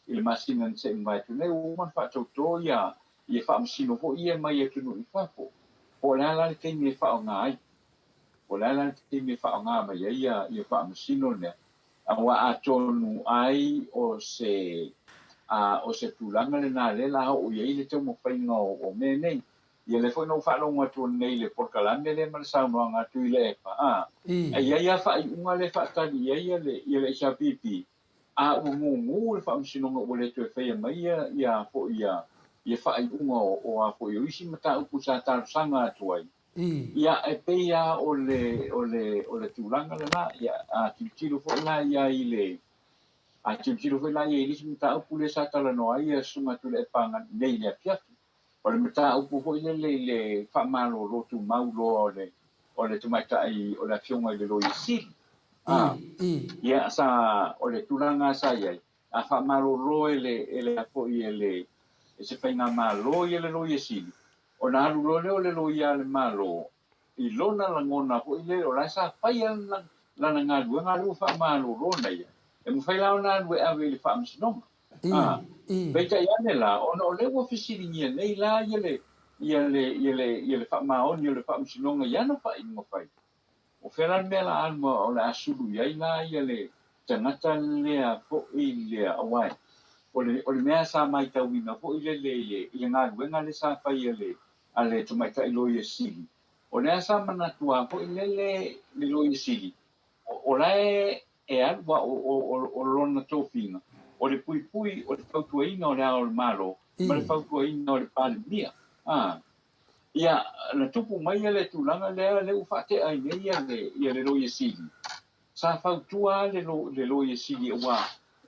i le masina na se i mavae atu nei, ua uma ona faatauto ia, ia faamasino foi ia mai atunuu i fafo. Po o le a la le taimi e faaaoga ai? Po o le a la le taimi e faaaoga mai ai ia, ia faamasino nea? Aua atonu ai o se, a, o se tulaga lena lea la oo i ai le taumafaiga o, o mea nei. Ia lea foi na ou faalogo atu nei i le polokalame lea ma le saunoaga a Tuilaepa, a, e i ai lava faaiuga lea e faatali i ai le, ia le HRPP, a ua gugu le Faamasinoga ua le toe faia mai ia, ia foi ia, ia faaiuga o, o a foi o isi mataupu sa talosaga atu ai. Ia, e pei lava o le, o le, o le tulaga lena, ia, a tilotilo foi la i ai i le, a tilotilo foi la i ai i le isi mataupu lea sa talanoa ai ia Susuga Tuilaepa nei i le afiafi. O le mataupu foi lele i le faamalolo tumau loa o le o le tamaitai o le afioga i le Loia Sili. A, ia sa o le tulaga sa i ai, a faamalolo e le e le foi e le e se faigamalo ia le Loia Sili, ona alu loa lea o le loia a le Malo i lona lagona foi lele o la e sa fai lana lana galuega a lea ua faamalolo na ia, e mafai la ona alu e ave i le Faamasinoga. A, peitai ane la, ona o lea ua fesiligia nei la ia le ia le ia le ia le faamaoni o le Faamasinoga i ana faaiuga fai, o fea la le mea la alu o le a sulu i ai la ia le tagata lea foi lea, aua o le o le mea sa matauina foi lele i le i le galuega lea sa fai e le a le tamaitai Loia Sili, o lea sa manatu lava foi lele le Loia Sili, o la e e alu a o lona tofiga, o le puipui, o le fautuaina o le Ao o le Malo ma le fautuaina o le Palemia. A, ia, na tupu mai le tulaga lea, lea ua faatea ai nei ia le, ia le Loia Sili. Sa fautua lava le, le Loia Sili aua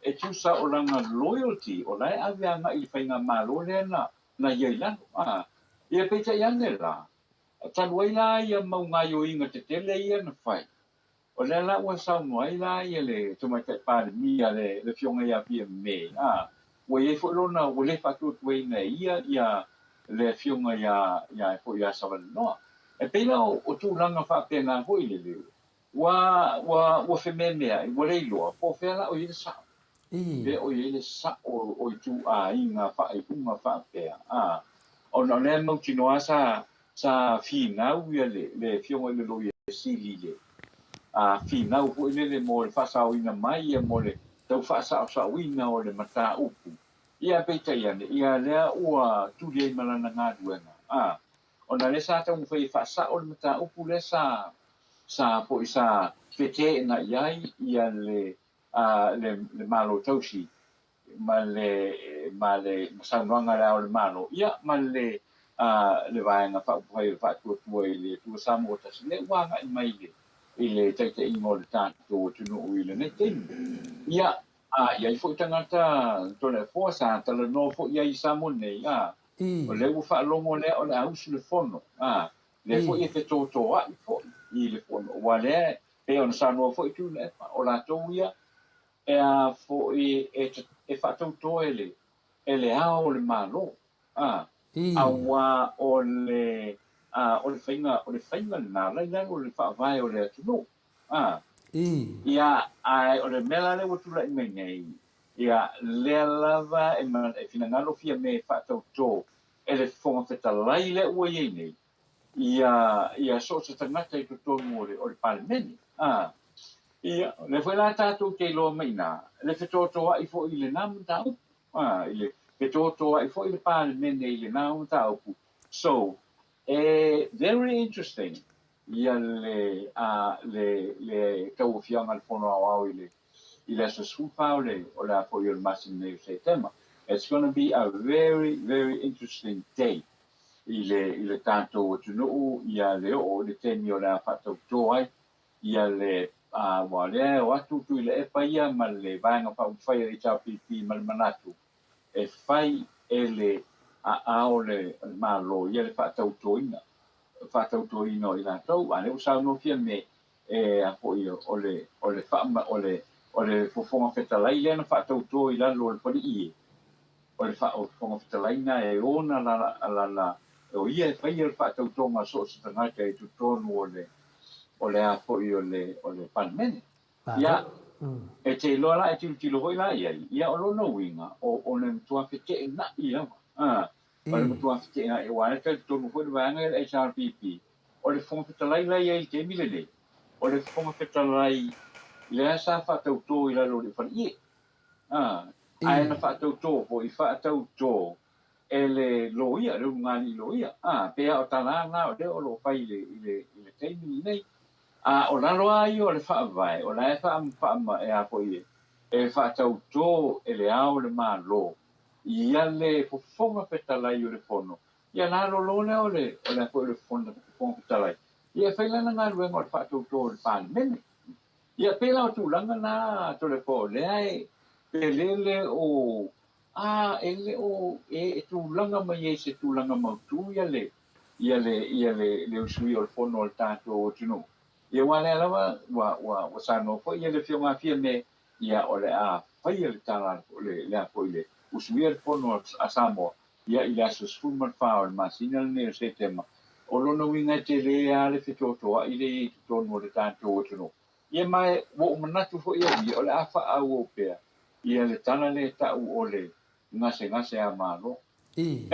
e tusa o lana loyalty, o la e ave agai i le faigamalo lea na na ia i lalo. A, ia peitai ane la, talu ai la ia mau gaioiga tetele ia na fai, o lea la ua saunoa ai la ia le Tamaitai Palemia, le, le Afioga ia Fiame, a, ua i ai foi lona, ua le faatuatuaina e ia ia le Afioga ia, ia foi ia Savalenoa. E pei la o, o tulaga faapena foi lele, Ua, ua, ua fememeai, ua le iloa, po o fea la o i ai le sao. Fea o i ai le sao o ituaiga faaiuga faapea, a, ona o lea e mautinoa sa, sa finau ia le, le Afioga i le Loia Sili i le, a, finau foi lele mo le faasaoina mai ia mo le tau faasaosaoina o le mataupu. Ia, peitai ane, ia lea ua tuli ai ma lana galuega, a, Ona lea sa taumafai e faasao le mataupu lea sa sa foi sa feteena i ai ia le le le Malo tausi ma le ma le saunoaga a Le Ao o le Malo ia ma le le Vaega Faaupufai o le Faatuatua i le Atua Samoa Tasi lea ua agai mai i le i le taitaiga o le tatou atunuu i lenei taimi. Ia, a i ai foi tagata Toleafoa sa talanoa foi i ai i Samoa nei, a O lea ua faalogo lea o le a usu le fono, a, lea foi e fetotoai foi i le fono, aua lea pei ona saunoa foi Tuilaepa, o latou ia e a foi e, e faatauto e le, e le Ao o le Malo, a, aua o le, a, o le faiga, o le faiga lena la i lalo o le Faavae o le atunuu, a. Ia, ae o le mea la lea ua tulai mai nei, Ia, lea lava e e finagalo Fiame e faatauto e le Fofoga Fetalai lea ua i ai nei, ia, ia so o se tagata i totonu o le, o le Palemene. A, ia, o lea foi la tatou te iloa mai i ina, le fetotoai foi i lena mataupu, a, i le fetotoai foi le Palemene i lena mataupu. So, e very interesting ia le, a, le, le tauaofiaga a le Fono Aoao i le, i le aso 14 o le, o le a foi o le masina nei o Setema. It's gonna be a very, very interesting day i le, i le tatou atunuu ia le oo i le taimi o le a faatautō ai ia le, a, aua o lea e o atu Tuilaepa ia ma le Vaega Faaupufai a le HRPP ma le manatu e fai e le aao o le Malo ia le faatautoina, faatautoina o i latou, a o lea ua saunoa Fiame e a foi o le o le faa o le o le Fofoga Fetalai lea na faatauto i lalo o le faleie, o le faa o le Fofoga Fetalai na e ona lala lala o ia e faia le faatautoga a so o se tagata i totonu o le o le a foi o le o le Palemene. Ia, e te iloa la, e tilotilo foi la i ai, ia o lona uiga, o, o le matua feteenai lava, a, o le matua feteenai, aua e talitonu foi le vaega ia le HRPP, o le Fofoga Fetalai la e i ai i le taimi lenei, o le Fofoga Fetalai lea sa faatautō i lalo o le faleie, a, ae na faatautō foi, faatautō e le loia, le ulugalii loia, a, pei lava o tala na o lea o lo o fai i le, i le, i le taimi lenei. A o lalo lava ia o le Faavae, o la e faa, e a foi e, e faatautō e le Ao o le Malo ia le Fofoga Fetalai o le Fono, ia lalo loa lea o le, o le a foi o le Fofoga Fetalai, ia e fai lana galuega o le faatautō i le Palemene. Ia pei la o tulaga na Toleafoa o lea e pelele o, a e le o e, e tulaga mai ai se tulaga mautū ia le, ia le, ia le, le usuia o le fono a le tatou atunuu. Ia aua lea lava ua, ua, ua saunoa foi ia le Afioga a Fiame, ia o le a faia le tala, le, le a foi le usuia le fono a Samoa, ia i le aso 14 o le masina lenei o Setema. O lona uiga e tele lava le fetotoai lea i ai i totonu o le tatou atunuu. Ia ma e, ua ou manatu foi au ia, o le a faaauau pea ia le tala lea e tau o le gasegase a Malo. I,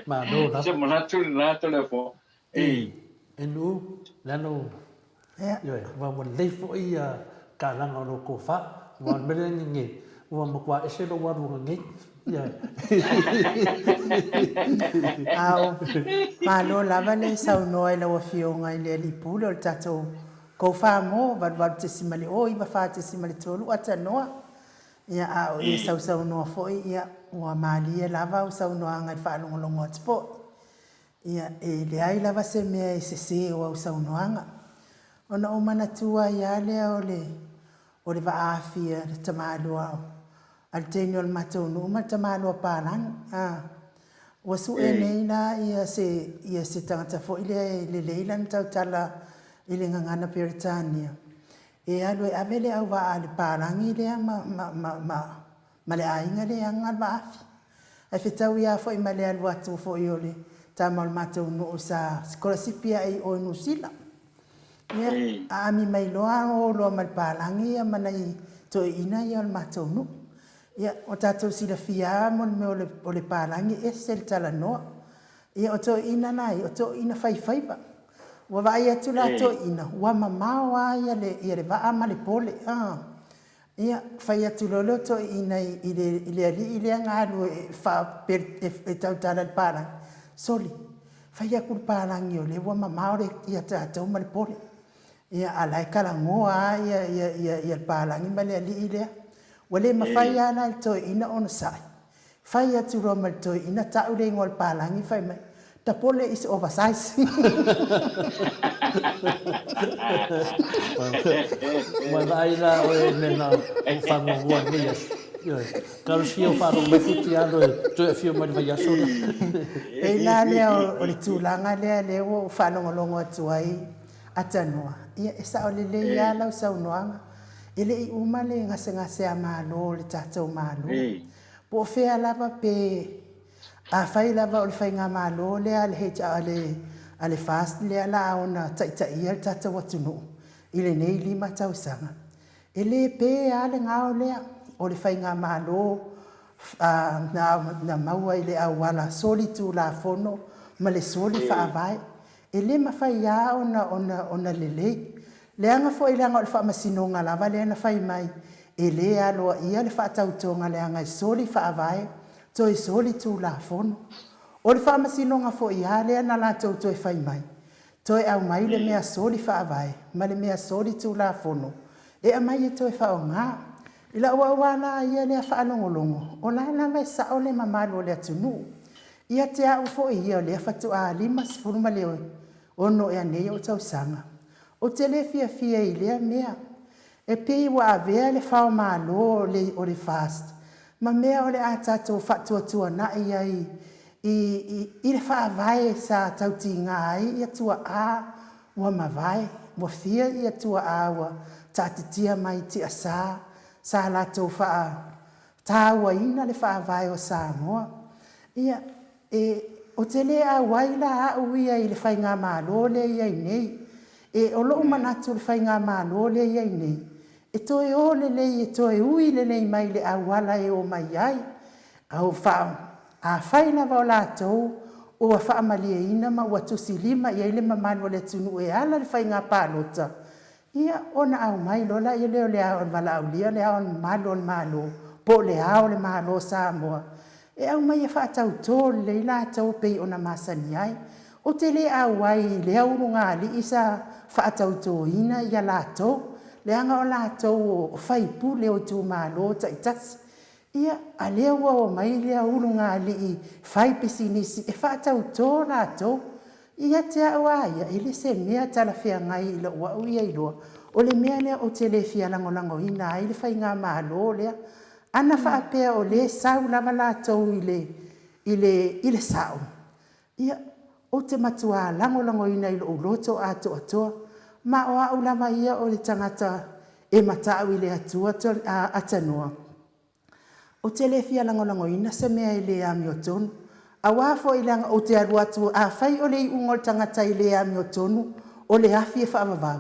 Malo lava. Se manatu lena Toleafoa. I. E Nu'u, leaga ioe, ua ua lelei foi ia kalaga o lou kofa, aua o le mea lea ngenge, ua matua ese lou alu o ngengei. Ioe. Ao, malo lava le saunoa i lau Afioga i le Alii Pule o le tatou Kofa mo 88.0 94.3 Atanoa. Ia, a o e sausaunoa foi, ia, ua malie lava au saunoaga i le faalogologo atu foi. Ia, e leai lava se mea e sese o au saunoaga. Ona ou manatua ai lava lea o le, o le vaafi a le tamaloa a le teine o le matou nuu ma le tamaloa palagi, a. Ua sue nei la ia se ia se tagata foi lea e lelei lana tautala i le gagana Peretania e alu e ave le auvaa a le palagi lea ma ma ma ma ma le aiga lea e aga le vaafi. Ae fetaui lava foi ma le alu atu foi o le tama o le matou nuu sa sikolasipi ae i o i Niu Sila. Ia, aami mai loa o loa ma le palagi ia ma nai toeaiina ia o le matou nuu. Ia, ua tatou silafia lava mo le mea o le, o le palagi e ese le talanoa. Ia, o toeaiina la ia, o toeaiina faifaiva. Ua vaai atu la toeaiina, ua mamao lava ia le, ia le vaa ma le pole. A. Ia, fai atu loa lea o toeaiina i le, i le alii lea na alu e, faa, e, e tautala i le palagi, Soli, fai atu i le palagi o lea ua mamao le, ia tatou ma le pole. Ia, a o la e talanoa lava ia, ia, ia, ia le palagi ma le alii lea. Ua le mafai lava la e le toeaina onosai. Fai atu loa ma le toeaina, tau le igoa o le palagi, fai mai, The pole is oversize. Ua vaai la oe i mea na ou faamuamua i lenei aso. Ioe. Talosia o faalogo mai Futi alo e toe afio mai le vaiaso lea. Pei la lea o le tulaga lea lea ua ou faalogologo atu ai Atanoa, ia e sao lelei lava lau saunoaga. E le i uma le gasegase a Malo o le tatou Malo. Po o fea lava pe afai lava o le faigamalo lea a le a le a le FAST lea la ona taitaia le tatou atunuu i lenei 5 tausaga, e le pe lava le gao lea o le faigamalo na maua i le auala solitulafono ma le soli faavae. E le mafai lava ona, ona, ona lelei. Leaga foi leaga o le faamasinoga lava lea na fai mai, e le aloaia le faatautoga leaga e soli faavae, toe soli tulafono. O le faamasinoga foi lava lea na latou toe fai mai, toe aumai le mea soli faavae ma le mea soli tulafono e aumai e toe faaaoga. I lau auala lava ia lea faalogologo, o la lava e sao le mamalu o le atunuu. Ia te au foi ia o lea faatoa 56 ea nei ou tausaga, ou te le fiafia i lea mea. E pei ua avea le fao malo o le FAST ma mea o le a tatou faatuatuanai ai i, i, i le faavae sa tautiga ai ia tuaa ua mavae, ua fia ia tuaa ua taatitia mai tiasa sa latou faa Tāuaina le faavae o Samoa. Ia, e, ou te le auai la au ia i le faigamalo lea e i ai nei. E, o lou manatu o le faigamalo lea e i ai nei, e toe o lelei e toe ui lelei mai i le auala e omai ai. A ua faa, afai lava o latou ua faamalieina ma ua tusilima i ai le mamalu o le atunuu e ala i le faiga palota, Ia, ona aumai loa laia lea o le Ao o le Valaaulia, le Ao Mamalu o le Malo, po o le Ao o le Malo o Samoa, e aumai e faatautō lelei latou pei ona masani ai. Ou te le auai i lea ulugalii sa faatautōina ia latou, leaga o latou o faipule o itumalo taitasi. Ia, a lea ua omai lea ulugalii fai pisinisi e faatautō latou. Ia te au a ia, e le se mea talafeagai i lou au ia iloa, o le mea lea ou te le fia lagolagoina ai le faigamalo lea. Ana faapea o lea e sau lava latou i le, i le, i le sao, ia, ou te matuā lagolagoina i lou loto atoatoa, ma o au lava ia o le tagata e matau i le Atua atanoa. Ou te le fia lagolagoina se mea e le amiotonu, aua foi leaga ou te alu atu afai o le iuga o le tagata e le amiotonu o le afi e faavavau.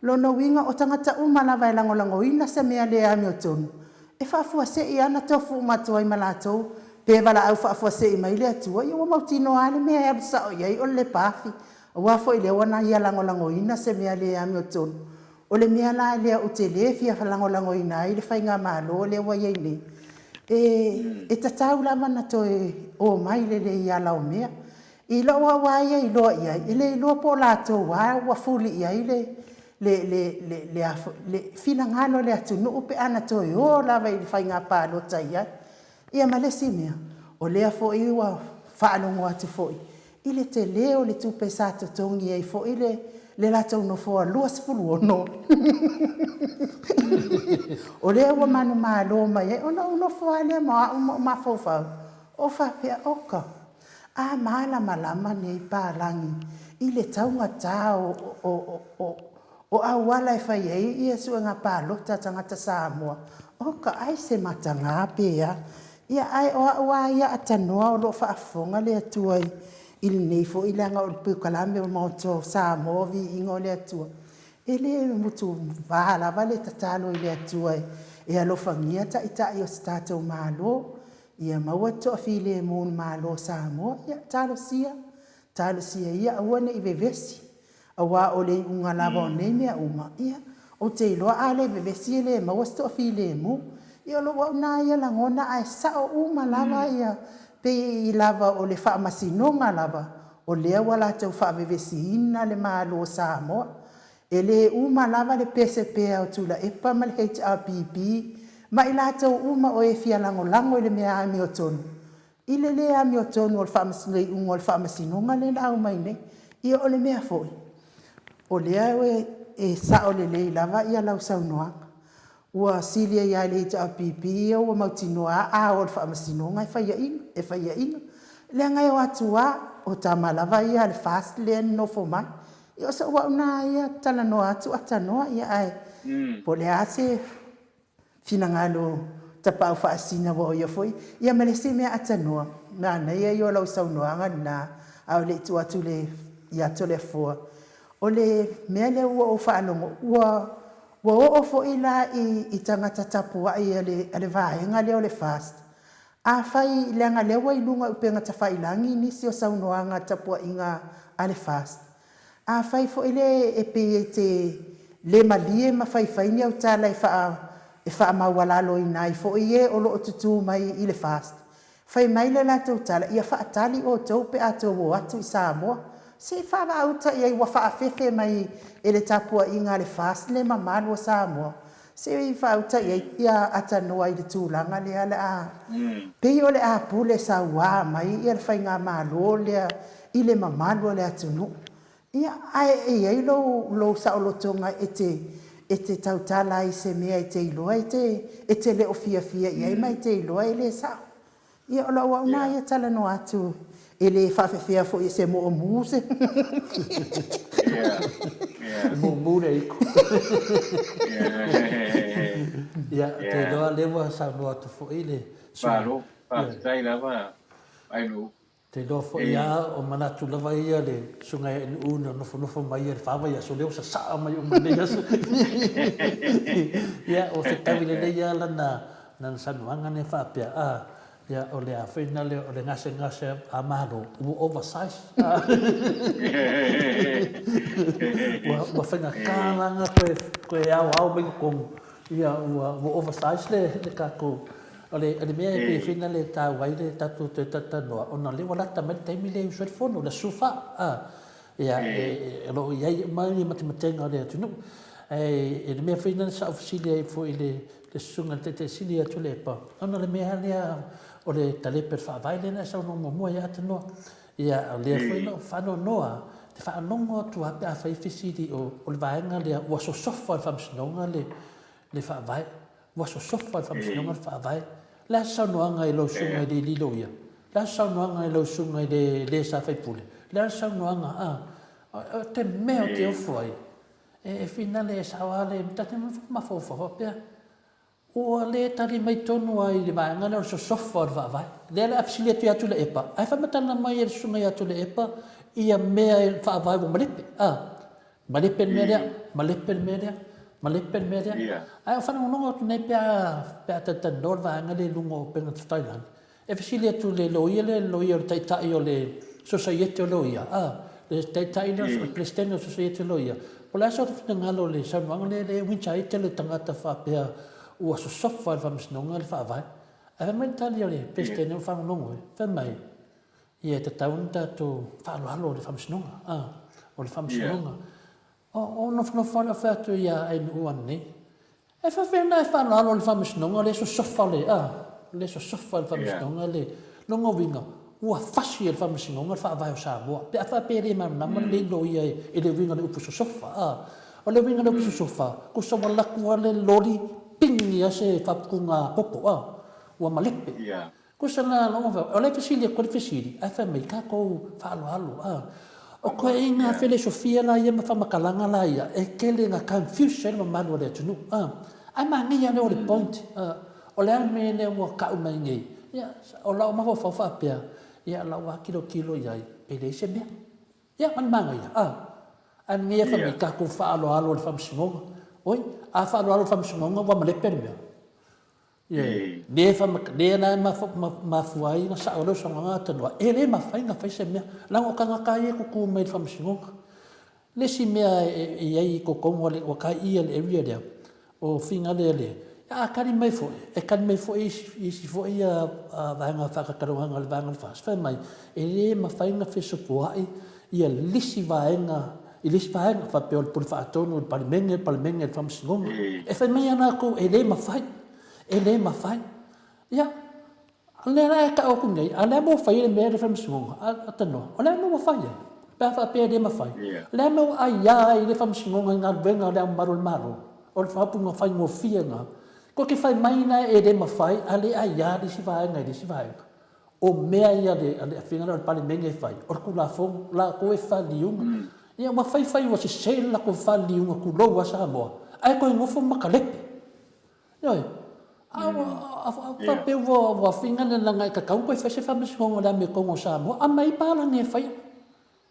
Lona uiga o tagata uma lava e lagolagoina se mea le amiotonu, e faafuasei lava ona tofu uma atu ai ma latou, pe valaau faafuasei mai le Atua, ia ua mautinoa lava le mea e alu sao i ai o le lepa afi, aua foi lea ua na ia lagolagoina se mea le amiotonu. O le mea la lea ou te le fia lagolagoina ai le faigamalo lea ua i ai nei, e, e tatau lava ona toe omai lelei i ala o mea. I lou au lava ia iloa i ai, e le iloa po o latou lava ua fuli i ai le, le, le, le, le, a foi, le finagalo o le atunuu pe ana toe o lava i le faiga palota i ai. Ia ma le isi mea, o lea foi ua faalogo atu foi i le tele o le tupe sa totogi ai foi le le latou nofoa 26 o lea ua manumalo mai ai ona ou nofo lava lea ma au ma ou mafaufau o faapea, oka! A malamalama nei palagi i le taugata o, o, o, o, o auala e fai ai ia suega palota a tagata Samoa, oka ai se mataga pe a. Ia ae o au a ia atanoa o lo o faafofoga le Atua i, i lenei foi leaga o le polokalame o le Maota o Samoa viiga o le Atua. E le mutu va lava le tatalo i le Atua e alofagia Taitai o se tatou Malo, ia maua le toafilemu o le Malo o Samoa. Ia, talosia, talosia ia aua ne i vevesi, aua o le iuga lava o nei mea uma, ia, ou te iloa a le vevesi e le maua se toafilemu. Ia o lou au na ia lagona ae sao uma lava ia, pei lava o le faamasinoga lava o lea ua latou faavevesiina le Malo o Samoa. E le uma lava le pese pea o Tuilaepa ma le HRPP ma i latou uma o e fia lagolago i le mea amiotonu, i le le amiotonu o le le iuga o le faamasinoga lea na aumai nei. Ia o le mea foi, o lea e sao lelei lava ia lau saunoaga. Ua sili ai lava i le HRPP ia ua mautinoa a o i le faamasinoga e faiaina, e faiaina. Leaga e o atu lava, o tama lava ia a le FAST lea e nonofo mai. Ia o sou au na ia talanoa atu atanoa, ia ae po o le a se finagalo Tapaau Faasisina aua o ia foi, ia ma le isi mea atanoa, manaia ia o lau saunoaga lena a o le i tuu atu i le ia Toleafoa. O le mea lea ua ou faalogo, ua Ua oo foi la i tagata tapuai a le vaega lea o le FAST, afai, leaga lea ua i luga o upega tafailagi nisi o saunoaga tapuaiga a le FAST, afai foi lea e pei e te le malie ma faifai ni au tala e faamaualaloina ai foi e o lo o tutū mai i le FAST, Fai mai le latou tala, ia faatali outou pe a tou o atu i Samoa. Se i faavaauta i ai ua faafefe mai e le tapuaiga a le FAST le mamalu o Samoa. Se i faauta i ai ia atanoa i le tulaga lea le a pei o le a pule saua mai ia le faigamalo lea i le mamalu o le atunuu. Ia, ae e i ai lou, lou saolotoga e te, e te tautala ai i se mea e te iloa e te, e te le o fiafia i ai ma e te iloa e le sao. Ia, o lau au lena ia talanoa atu, e le faafefea foi e se moomu se. Ia, ia. E moomu le iko. Ia, ou te iloa lea ua saunoa atu foi le sui. Malo, faafetai lava Ainuu. Te iloa foi a o manatu lava ia le susuga ia NU na nofonofo mai ia i le fa vaiaso lea ua sasaa mai uma i lenei aso. Ia ua fetaui lelei lava lana lana saunoaga lea faapea a ia o le a foi na le o le gasegase a Malo ua oversize a ua ua faigata la ona toe toe aoao mai totonu ia ua ua oversize le le tatou O le, o le mea e pei foi lea e taua ai le tatou toe talatalanoa, ona o lea ua lata mai le taimi lea e usu ai le fono, le Aso 14. A, ia, e, o lo o i ai uma ni matematega o le atunuu. Ae, e le mea foi lea sa ou fesili ai foi i le, le susuga i le Taitai Sili ia Tuilaepa, ona o le mea lea o le talepe o le Faavae lea na e saunoa muamua ai Atanoa. Ia, o lea foi na ou faanoanoa te faalogo atu lava pe a fai fesili o, o le vaega lea ua sosofa e le Faamasinoga le, le Faavae. Ua sosofa le Faamasinoga le Faavae. O le a se saunoaga i lau susuga i le alii loia? O le a se saunoaga i lau susuga i le le sa faipule? O le a le saunoaga a? O te mea ou te ofo ai, e finale e sao lava le ta te mafaufau faapea, ua le tali mai tonu lava i le vaega lea o le sosofa o le Faavae. Lea o le a fesili atu ia Tuilaepa, ae faamatala mai e le susuga ia Tuilaepa ia mea e Faavae ua malepe, a? Malepe le mea lea, malepe le mea lea, malepe le mea lea. Ae o faalogologo atu nei pe a, pe a talatalanoa le vaega lea i luga o upega tafailagi, e fesili atu i le loia lea, le loia o le taitai o le Sosaiete o Loia, a, le taitai lea, o le Peresetene o le Sosaiete o Loia, po o le a sona finagalo i le saunoaga lea, lea e uiga le tagata faapea ua sosofa e le Faamasinoga le Faavae. Ae fai mai le tali a le Peresetene o faalogologo ai, fai mai, Ia e tatau ona tatou faaaloalo i le faamasinoga, a, o le faamasinoga. O, o nofonofo lava fai atu ia Ainuu ananei, e faafefea ona e faaaloalo i le faamasinoga lea e sosofa le, a, lea e sosofa e le faamasinoga le, lona uiga, ua fasi e le faamasinoga le faavae o Samoa. Pe a faapea e le malamalama lenei loia i le uiga o le upu sosofa, a. O le uiga o le upu sosofa, tusa ua alu atu lava le loli, pigi lava se faaputuga popo, a, ua malepe. Tusa la lou o le fesili atu le fesili, ae fai mai, tatou faaaloalo, a. O toeaiina felesofia la ia ma faamatalaga la ia, e tele ina confuse ai le mamalu o le atunuu, a. Ae manaia lea o le point, a. O le a le mea lea ua tau mai nei? Ia, o lau mafaufau faapea, ia, lau lava tilotilo i ai, e leai se mea. Ia, ma le manaia, a. Ae lenei e fai mai, tatou faaaloalo i le Faamasinoga. Oi, a faaaloalo i le Faamasinoga ua malepe le mea. Ioe. Lea lea la e mafua ai ona sao lea saunoaga a Tanoa, e le mafai ona fai se mea, leaga o tagata ia e tutu mai i le Faamasinoga. Le isi mea e i ai i totonu ua tai i le area lea, o Finale lea, a tali mai foi, e tali mai foi isi foi vaega faatatalauaga a le vaega o le FAST, fai mai, e le mafai ona fesopoai ia lisi vaega i le isi vaega, faapea o le Pule Faatonu i le Palemene, le Palemene i le Faamasinoga. E fai mai lava latou, e le mafai, e le mafai. Ia, o lea la e tau atu nei, a o le a le mea ua fai ai le mea lea e le Faamasinoga? A Tanoa, o le a le mea ua fai ai? Pe a faapea e le mafai, o le a le mea ua aia ai le Faamasinoga i galuega a Le Ao Mamalu o le Malo? O le faaupuga faigofie lena. Tou te fai mai la e le mafai, a le aia le isi vaega i le isi vaega. O mea ia a le afioga lea o le Palemene e fai, o le Tulafono, latou e faliuga. Ia ua fai fai ua sese le latou faliuga, tulou lava Samoa, ae toe nofo ma kalepe. Ioe. A ua faapea ua finga le leaga e tatau ona toe fai se faamasinoga o le amiotonu a Samoa, aumai palagi e faia.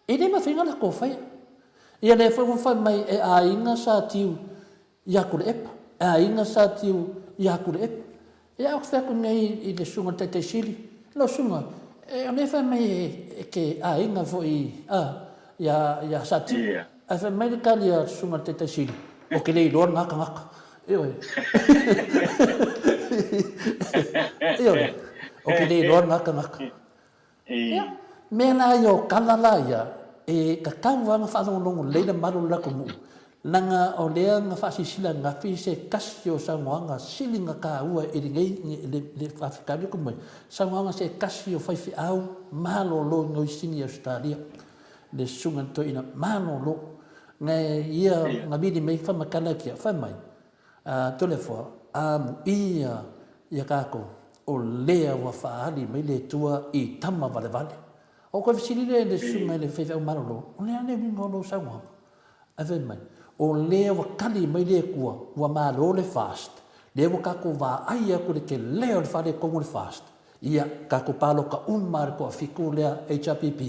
E le mafai ona latou faia. Ia lea foi ua fai mai e aiga sa tiu ia Tuilaepa, e aiga sa tiu ia Tuilaepa. Ia ou te fai atu nei i le susuga i le Taitai Sili, lau susuga, o lea e fai mai e te aiga foi a, ia Satiu. Ae fai mai le tali a le susuga i le Taitai Sili, ou te le iloa lena tagata. Ioe. Ioe. Ou te le iloa lena tagata. Ia, mea la ia o tala la ia, e tatau lava ona faalogologo lelei le malu o le atunuu, leaga o lea na faasilasila ananafi se tasi o saunoaga sili ona taua i lenei, le faafitauli atu mai, saunoaga se tasi o faifeau malolo i Niu Sini i Ausetalia, le Susuga i le Toeaina malolo, na ia na vili mai faamatala atu ia, fai mai, A Toleafoa, amuia ia tatou, o lea ua faaali mai le Atua i tama valevale. Ou toe fesili lea i le susuga i le faifeau malolo, o le a le uiga o lou saunoaga? Ae fai mai, o lea ua tali mai le Atua, ua malo le FAST, lea ua tatou vaai atu i le tele o le faaletonu o le FAST, ia tatou palota uma lava i le toafitu lea HRPP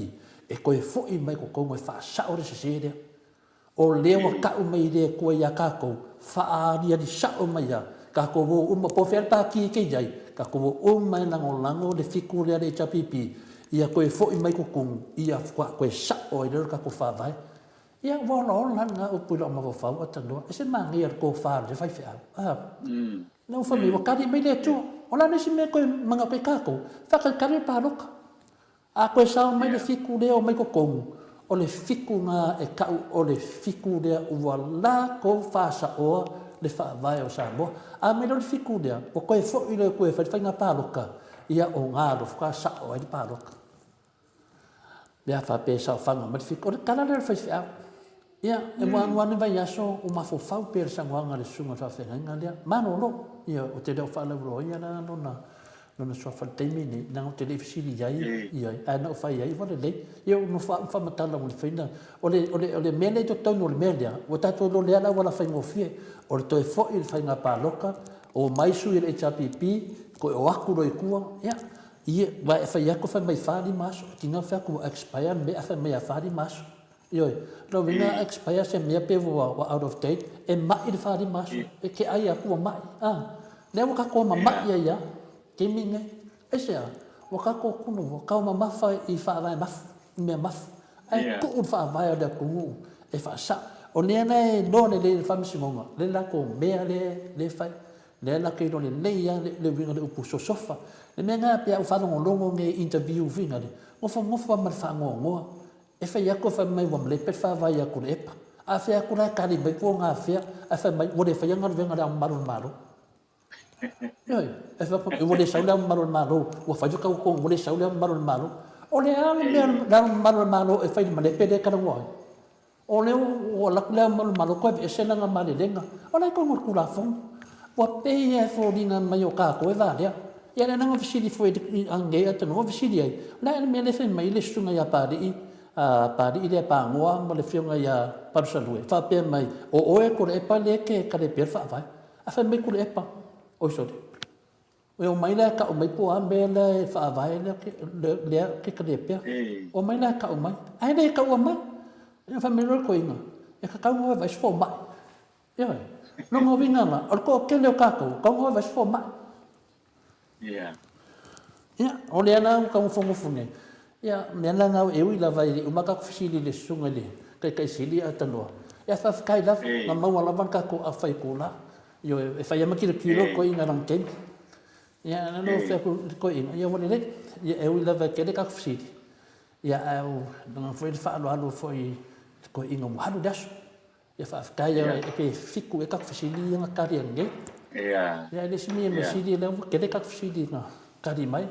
e toe foi mai i totonu e faasao le sese lea. O lea ua tau mai le Atua iā tatou, faaaliali sao mai ia tatou o uma, po o fea le pati e te i ai, tatou o uma e lagolago le fitu lea a le HRPP, ia toe foi mai totonu, ia faatoa toe sao ai lea o le tatou Faavae. Ia, ua olaola lava lena upu i lou mafaufau, Atanoa, e se manaia le tofa a le faifeau, a. Na ou fai mai, ua tali mai le Atua. O le a le isi mea e toe manatu ai tatou? Faatalitali le palota. A toe sao mai le fiku lea o mai totonu, o le fiku na e tau o le fiku lea ua latou faasaoa le Faavae o Samoa. A mai loa le fiku lea, ua toe foi loa e toe fai le faiga palota, ia o na loa faatoa sao ai le palota. Pe a faapea e saofaga mai le fiku. O le tala lea o le faifeau. Ia, e ua alu lava le vaiaso o mafaufau pea i le saunoaga a le susuga i le faafeagaiga lea. Malolo! Ia, ou te le o faalauiloaina la lona, lona suafa i le taimi lenei, leaga ou te le i fesili i ai, i ai, ae na ou fai i ai ua lelei. Ia, ua nofo au ma faamatala ua mafai ona... O le, o le, o le mea lea i totonu o le mea lea, ua tatou iloa lea le auala faigofie, o le toe foi i le faiga palota, omai sui o le HRPP, toe o atu loa i tua, ia, ia, aua e fai atu fai mai e 4, 5 aso, e tiga ona fai atu ua expire le mea ae fai mai lava e 4, 5 aso. Ioe. Lona uiga a expire se mea pe ua out of date, e ma'i le 4, 5 aso. E te ai atu ua ma'i. A, lea ua tatou mama'i ai lava, taimi lenei. Aisea? Ua tatou tunu, ua taumamafa i faavae mafu, i mea mafu. Ae tuu le faavae o le atunuu e faasao. O lea la e iloa lelei e le Faamasinoga le latou mea lea e fai. Lea la ke iloa lelei lava le uiga o le upu sosofa. Le mea lena pe a ou faalogologo nei i interview foi lale, nofonofo lava ma le faanoanoa. E fai atu fai mai ua malepe le faavae ia Tuilaepa. A fea atu la e tali mai po o gafea ae fai mai ua le faia galuega a Le Ao Mamalu o le Malo. Ioe, e fai atu ua le sau Le Ao Mamalu o le Malo, ua fai le tautoga ua le sau Le Ao Mamalu o le Malo. O le a le mea Le Ao Mamalu o le Malo e fai i le malepe lea e talanoa ai? O lea ua alu atu Le Ao Mamalu o le Malo toe aveese lana malelega. O la e i totonu o le Tulafono. Ua pei lava e foliga mai o tatou e valea. Ia le agaga fesili foi i anei a tanoa fesili ai, o le a ea le mea lea e fai mai ai le susuga ia Papalii, a Papalii lea Pagoa ma le afioga ia Palusalue, faapea mai, o oe Tuilaepa lea e te talepea le Faavae. Ae fai mai Tuilaepa, oi sole, e omai la e tau mai po o a mea la e faavae lea lea e te talepea. Omai la e tau mai. Ae le taua mai. Ia fai mai loa le toeaina, e tatau ona o e vaai se fomai. Ioe. Lona uiga la, o le toatele o tatou, e tatau ona o e vaai se fomai. Ia. Ia, o lea la ua taunofonofo nei, ia, mea la na e ui lava e le i uma tatou fesili i le susuga i le Taitai Sili ae tanoa, ia faafetai lava, na maua lava le tatou afa i itula. Ioe, e fai lava ma tilotilo le toeaina i lana taimi. Ia, na ou fai atu i le toeaina, ia ua lelei, ia e ui lava e tele tatou fesili, ia ae ua lagona foi le faaaloalo foi i le toeaina ua alu le aso. Ia faafetai ia e pe fitu ea tatou fesili ia na tali atu nei. Ia. Ia e le isi mea sili lea ua tele tatou fesili na tali mai.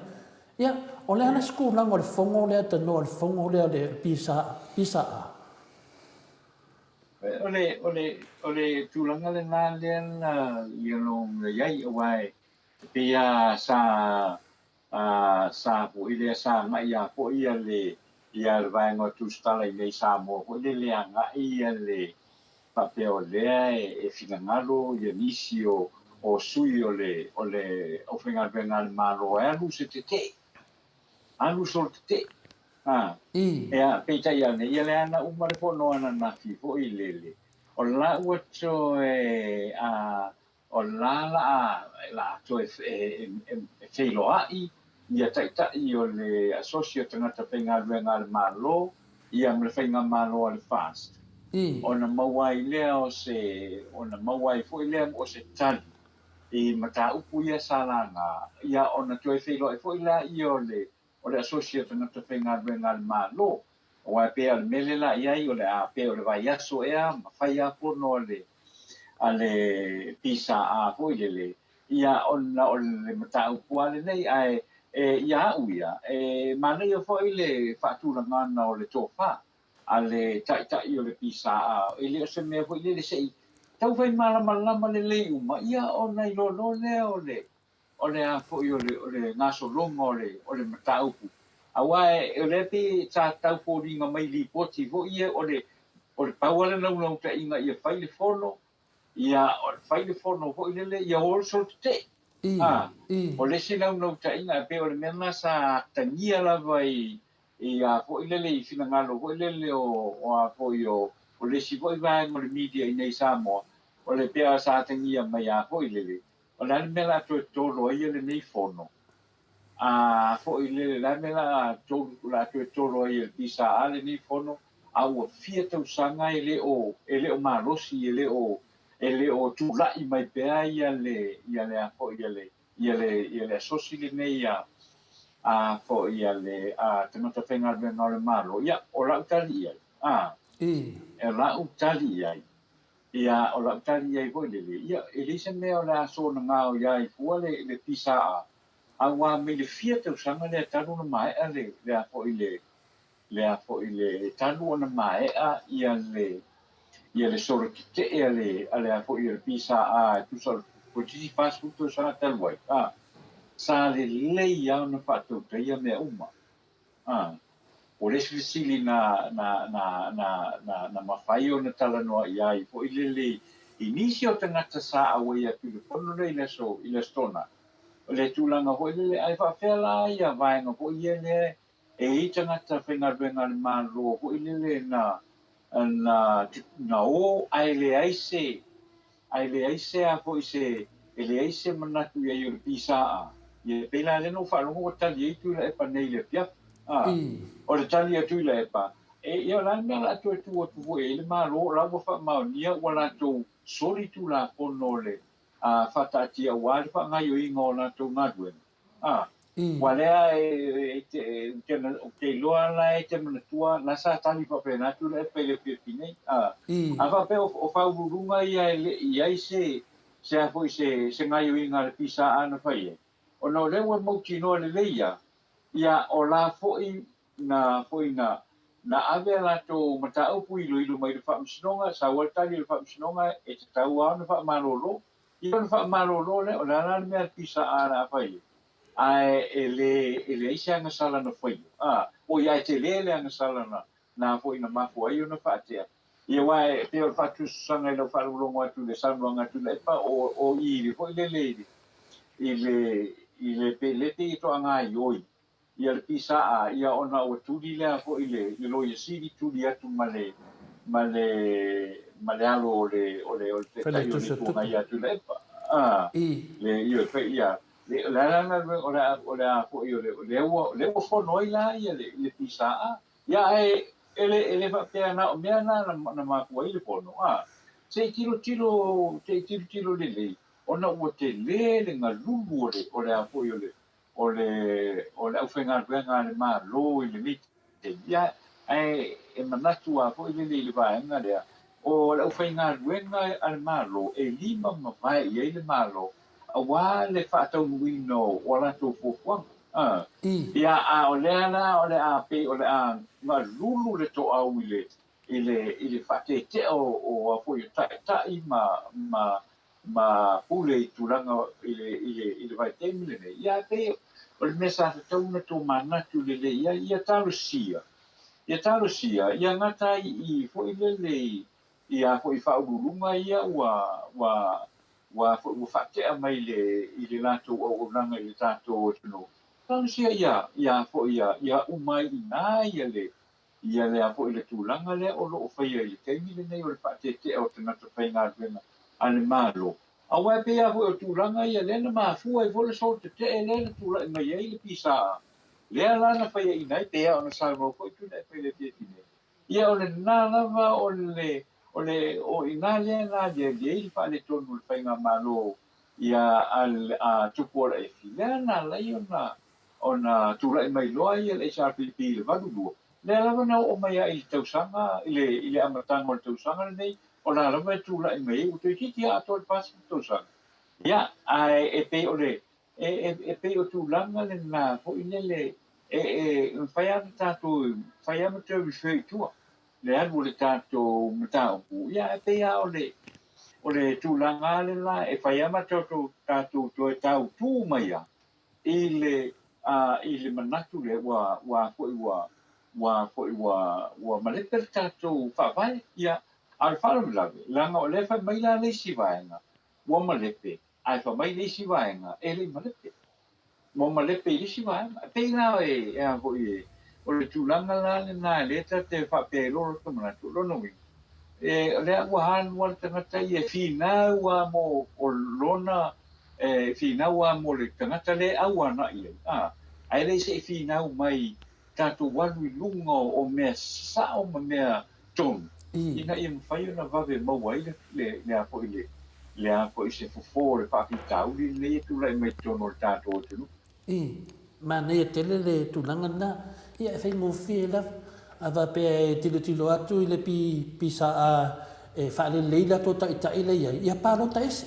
Ia o le a le isi tulaga o le fono lea tanoa o le fono lea o le PSA? O le o le o le tulaga lena lea na ia na i ai aua e pei lava sa A sa foi lea sa agai a foi ia le ia le vaega o Tusitala i nei Samoa foi lele agai ia le faapea o lea e finagalo ia nisi o o sui o le o le aufaigaluega a le Malo e alu se tetee, alu solo tetee. A ea peitai ane ia lea na uma le fono ananafi foi lele o la ua toe a O la la a toe feiloai ia taitai o le Asosi o Tagata Faigaluega a le Malo ia ma le Faigamalo a le FAST, ona maua ai lea o se, ona maua ai foi lea o se tali i mataupu ia sa laga, ia ona toe feiloai foi laia o le o le Asosi o Tagata Faigaluega a le Malo, aua e pei lava o le mea lea la i ai, o le a pei o le vaiaso ea ma fai lava fono a le a le PSA foi lele, ia ona o le mataupu lava lenei, ae e, ia au ia, e manaia foi le faatulagaga o le tofa a le Taitai o le PSA, e le o se mea foi lele se i tau fai malamalama lelei uma, ia ona iloa loa lea o le o le a foi o le, o le gasologa o le, o le mataupu. Aua o lea pei sa tau foliga mai i lipoti foi ia, o le, o le pau lava le naunautaiga ia fai le fono, ia fai le fono foi lele, ia o le solo tetee. A, o le isi naunautaiga, e pei o le mea lena sa atagia lava i, i a foi lele, i finagalo foi lele o, o a foi o, o le isi foi vaega o le media i nei i Samoa, o le pei sa atagia mai a foi lele, O le a le mea la toe tolo ai ia lenei fono? A foi lele, le a le mea la tolu, la toe tolo ai e le PSA lenei fono, a ua fia tausaga e le o, e le o malosi, e le o, e le o tulai mai pea ia le, ia le a foi, ia le, ia le, ia le asosi lenei a, a foi a le, a tagata faigaluega o le Malo. Ia, o lau tali i ai, a, o lau tali i ai, Ia, o lau tali i ai foi lele, ia, e leai se mea o le a soona gaoia ai fua le, le PSA, auā mai le fia tausaga lea talu ona maea le, le a foi le, le a foi le, talu ona maea ia le, ia le solo tetee a le, a le a foi a le PSA e tusa o le toeitiiti 40 tausaga talu ai, a, sa lelei lava ona faatautaia mea uma. A, o le isi fesili na, na, na, na, na, na mafai ona talanoa i ai foi lele i nisi o tagata sa auai atu i le fono lea i le aso, i le Aso Toonai, o le tulaga foi lele, ae faapefea la ia vaega foi ia lea e i ai tagata faigaluega a le Malo foi lele na, na, na o ae leai se, Ae leai se a foi se, e leai se manatu i ai o le PSA. Ia, pei la lea na ou faalogo ua tali ai Tuilaepa nei i le afiafi. A, o le tali a Tuilaepa, e, ia o le a le mea o le a toe tu atu foi ai le Malo, o la ua faamaonia ua latou soli Tulafono o le a, faataatia aua le faagaoioiga o latou galuega. A, ua lea e, e te, ou te, ou te iloa la e te manatua, la sa tali faapena atu le epa i le afiafi nei. A, a faapea o, o Faauluuluga ia e le i i ai se, se a foi se, se gaoioiga a le PSA na fai ai, ona o lea ua mautinoa lelei ia, ia o la foi na foi na, na ave a latou mataupu iloilo mai i le Faamasinoga, sau lava le tali a le Faamasinoga e tatau lava ona faamalolo. Ia ona faamalolo lea, o le a la le mea a le PSA o le a fai ai? Ae e le, e leai se agasala na faia, a, oi ae tele le agasala na, na foi na mafua ai ona faatea. Ia aua e pei o le faatususaga i lau faalogologo atu i le saunoaga a Tuilaepa, o, o i i le foi lele i le, i le, i le, pe le pei e toagaioi ia le PSA, ia ona ua tuli lea foi le, le Loia Sili tuli atu ma le, ma le, ma le alo o le, o le, o le Taitai o le Itu Agai ia Tuilaepa. A, le, ioe, fai, ia, le, o le a la le galuega, o le a, o le a foi, o le, o lea ua, lea ua fono ai la ia le, le PSA. Ia, ae e le, e le faapea na o mea na na mafua ai le fono, a, se i tilotilo, se i tilotilo lelei, ona ua tele le galulu o le, o le a foi o le, o le, o le aufaigaluega a le Malo i lenei taimi. Ia, ae e manatu lava foi lele i le vaega lea, o le aufaigaluega a le Malo e limamavae i ai le Malo aua le faataunuuina o a latou fuafuaga. A. Ia, a o lea la o le a pei o le a galulu le toau i le, i le, i le faateetea o, o a foi o taitai ma, ma, ma pule i tulaga i le, i le, i le vaitaimi lenei. Ia, ae pei o le mea sa tatau ona tomanatu lelei i ai, ia talosia, ia talosia, ia gata ai i i foi lele i, i a foi faauluuluga ia ua, ua, ua foi ua faatea mai i le, i le latou auaunaga i le tatou atunuu. Talosia ia, ia foi ia, ia uma ai i ina ia le, Ia lea foi le tulaga lea o lo o faia i le taimi lenei o le faateetea o tagata faigaluega a le Malo. Aua e pei lava foi o tulaga ia lea na mafua ai foi le solo tetee lea na tulai mai ai le PSA, lea la na faiaina ai, pei lava ona saunoa foi Tuilaepa i le afiafi nei. Ia o lena lava o le, o le, o i ina lea na aliali ai le faaletonu o le Faigamalo ia a, a Tupuola Efi, lea na ala ai ona Ona tulai mai loa ia le HRPP i le 82, lea lava na oo mai ai i le tausaga, i le, i le amataga o le tausaga lenei, o la lava e tulai mai ai, ua toeitiiti lava atoa le 40 tausaga. Ia, ae e pei o le, e, e, e pei o tulaga lena foi lele, e, e mafai lava ona tatou, mafai lava ona toe refer i tua le alu o le tatou mataupu, ia ae pei lava o le, o le tulaga lava lela e fai lava ma tatou, tatou toe tautu mai lava i le, a, i le manatu lea ua, ua foi ua, ua foi ua, ua malepe le tatou Faavae, ia, a o le faalavelave, leaga o lea e fai mai la le isi vaega ua malepe, ae fai mai le isi vaega e le i malepe. Ua malepe i le isi vaega. E pei la e, e a foi e, o le tulaga la lena lea ta te faapea ai loa lota manatu, o lona uiga, e, o lea ua alu lava le tagata ia e finau lava mo o lona e finau lava mo le tagata lea e auana i ai, a, ae le se i finau mai tatou alu i luga o mea sasao ma mea tonu, ina ia mafai ona vave maua ai le, le, le a foi le, le a foi se fofo o le faafitauli lenei e tulai mai totonu o le tatou atunuu. I, manaia tele le tulaga lena. Ia, e faigofie lava. A faapea e tilotilo atu i le PSA e faalelei latou taitai la e i ai, ia palota ese.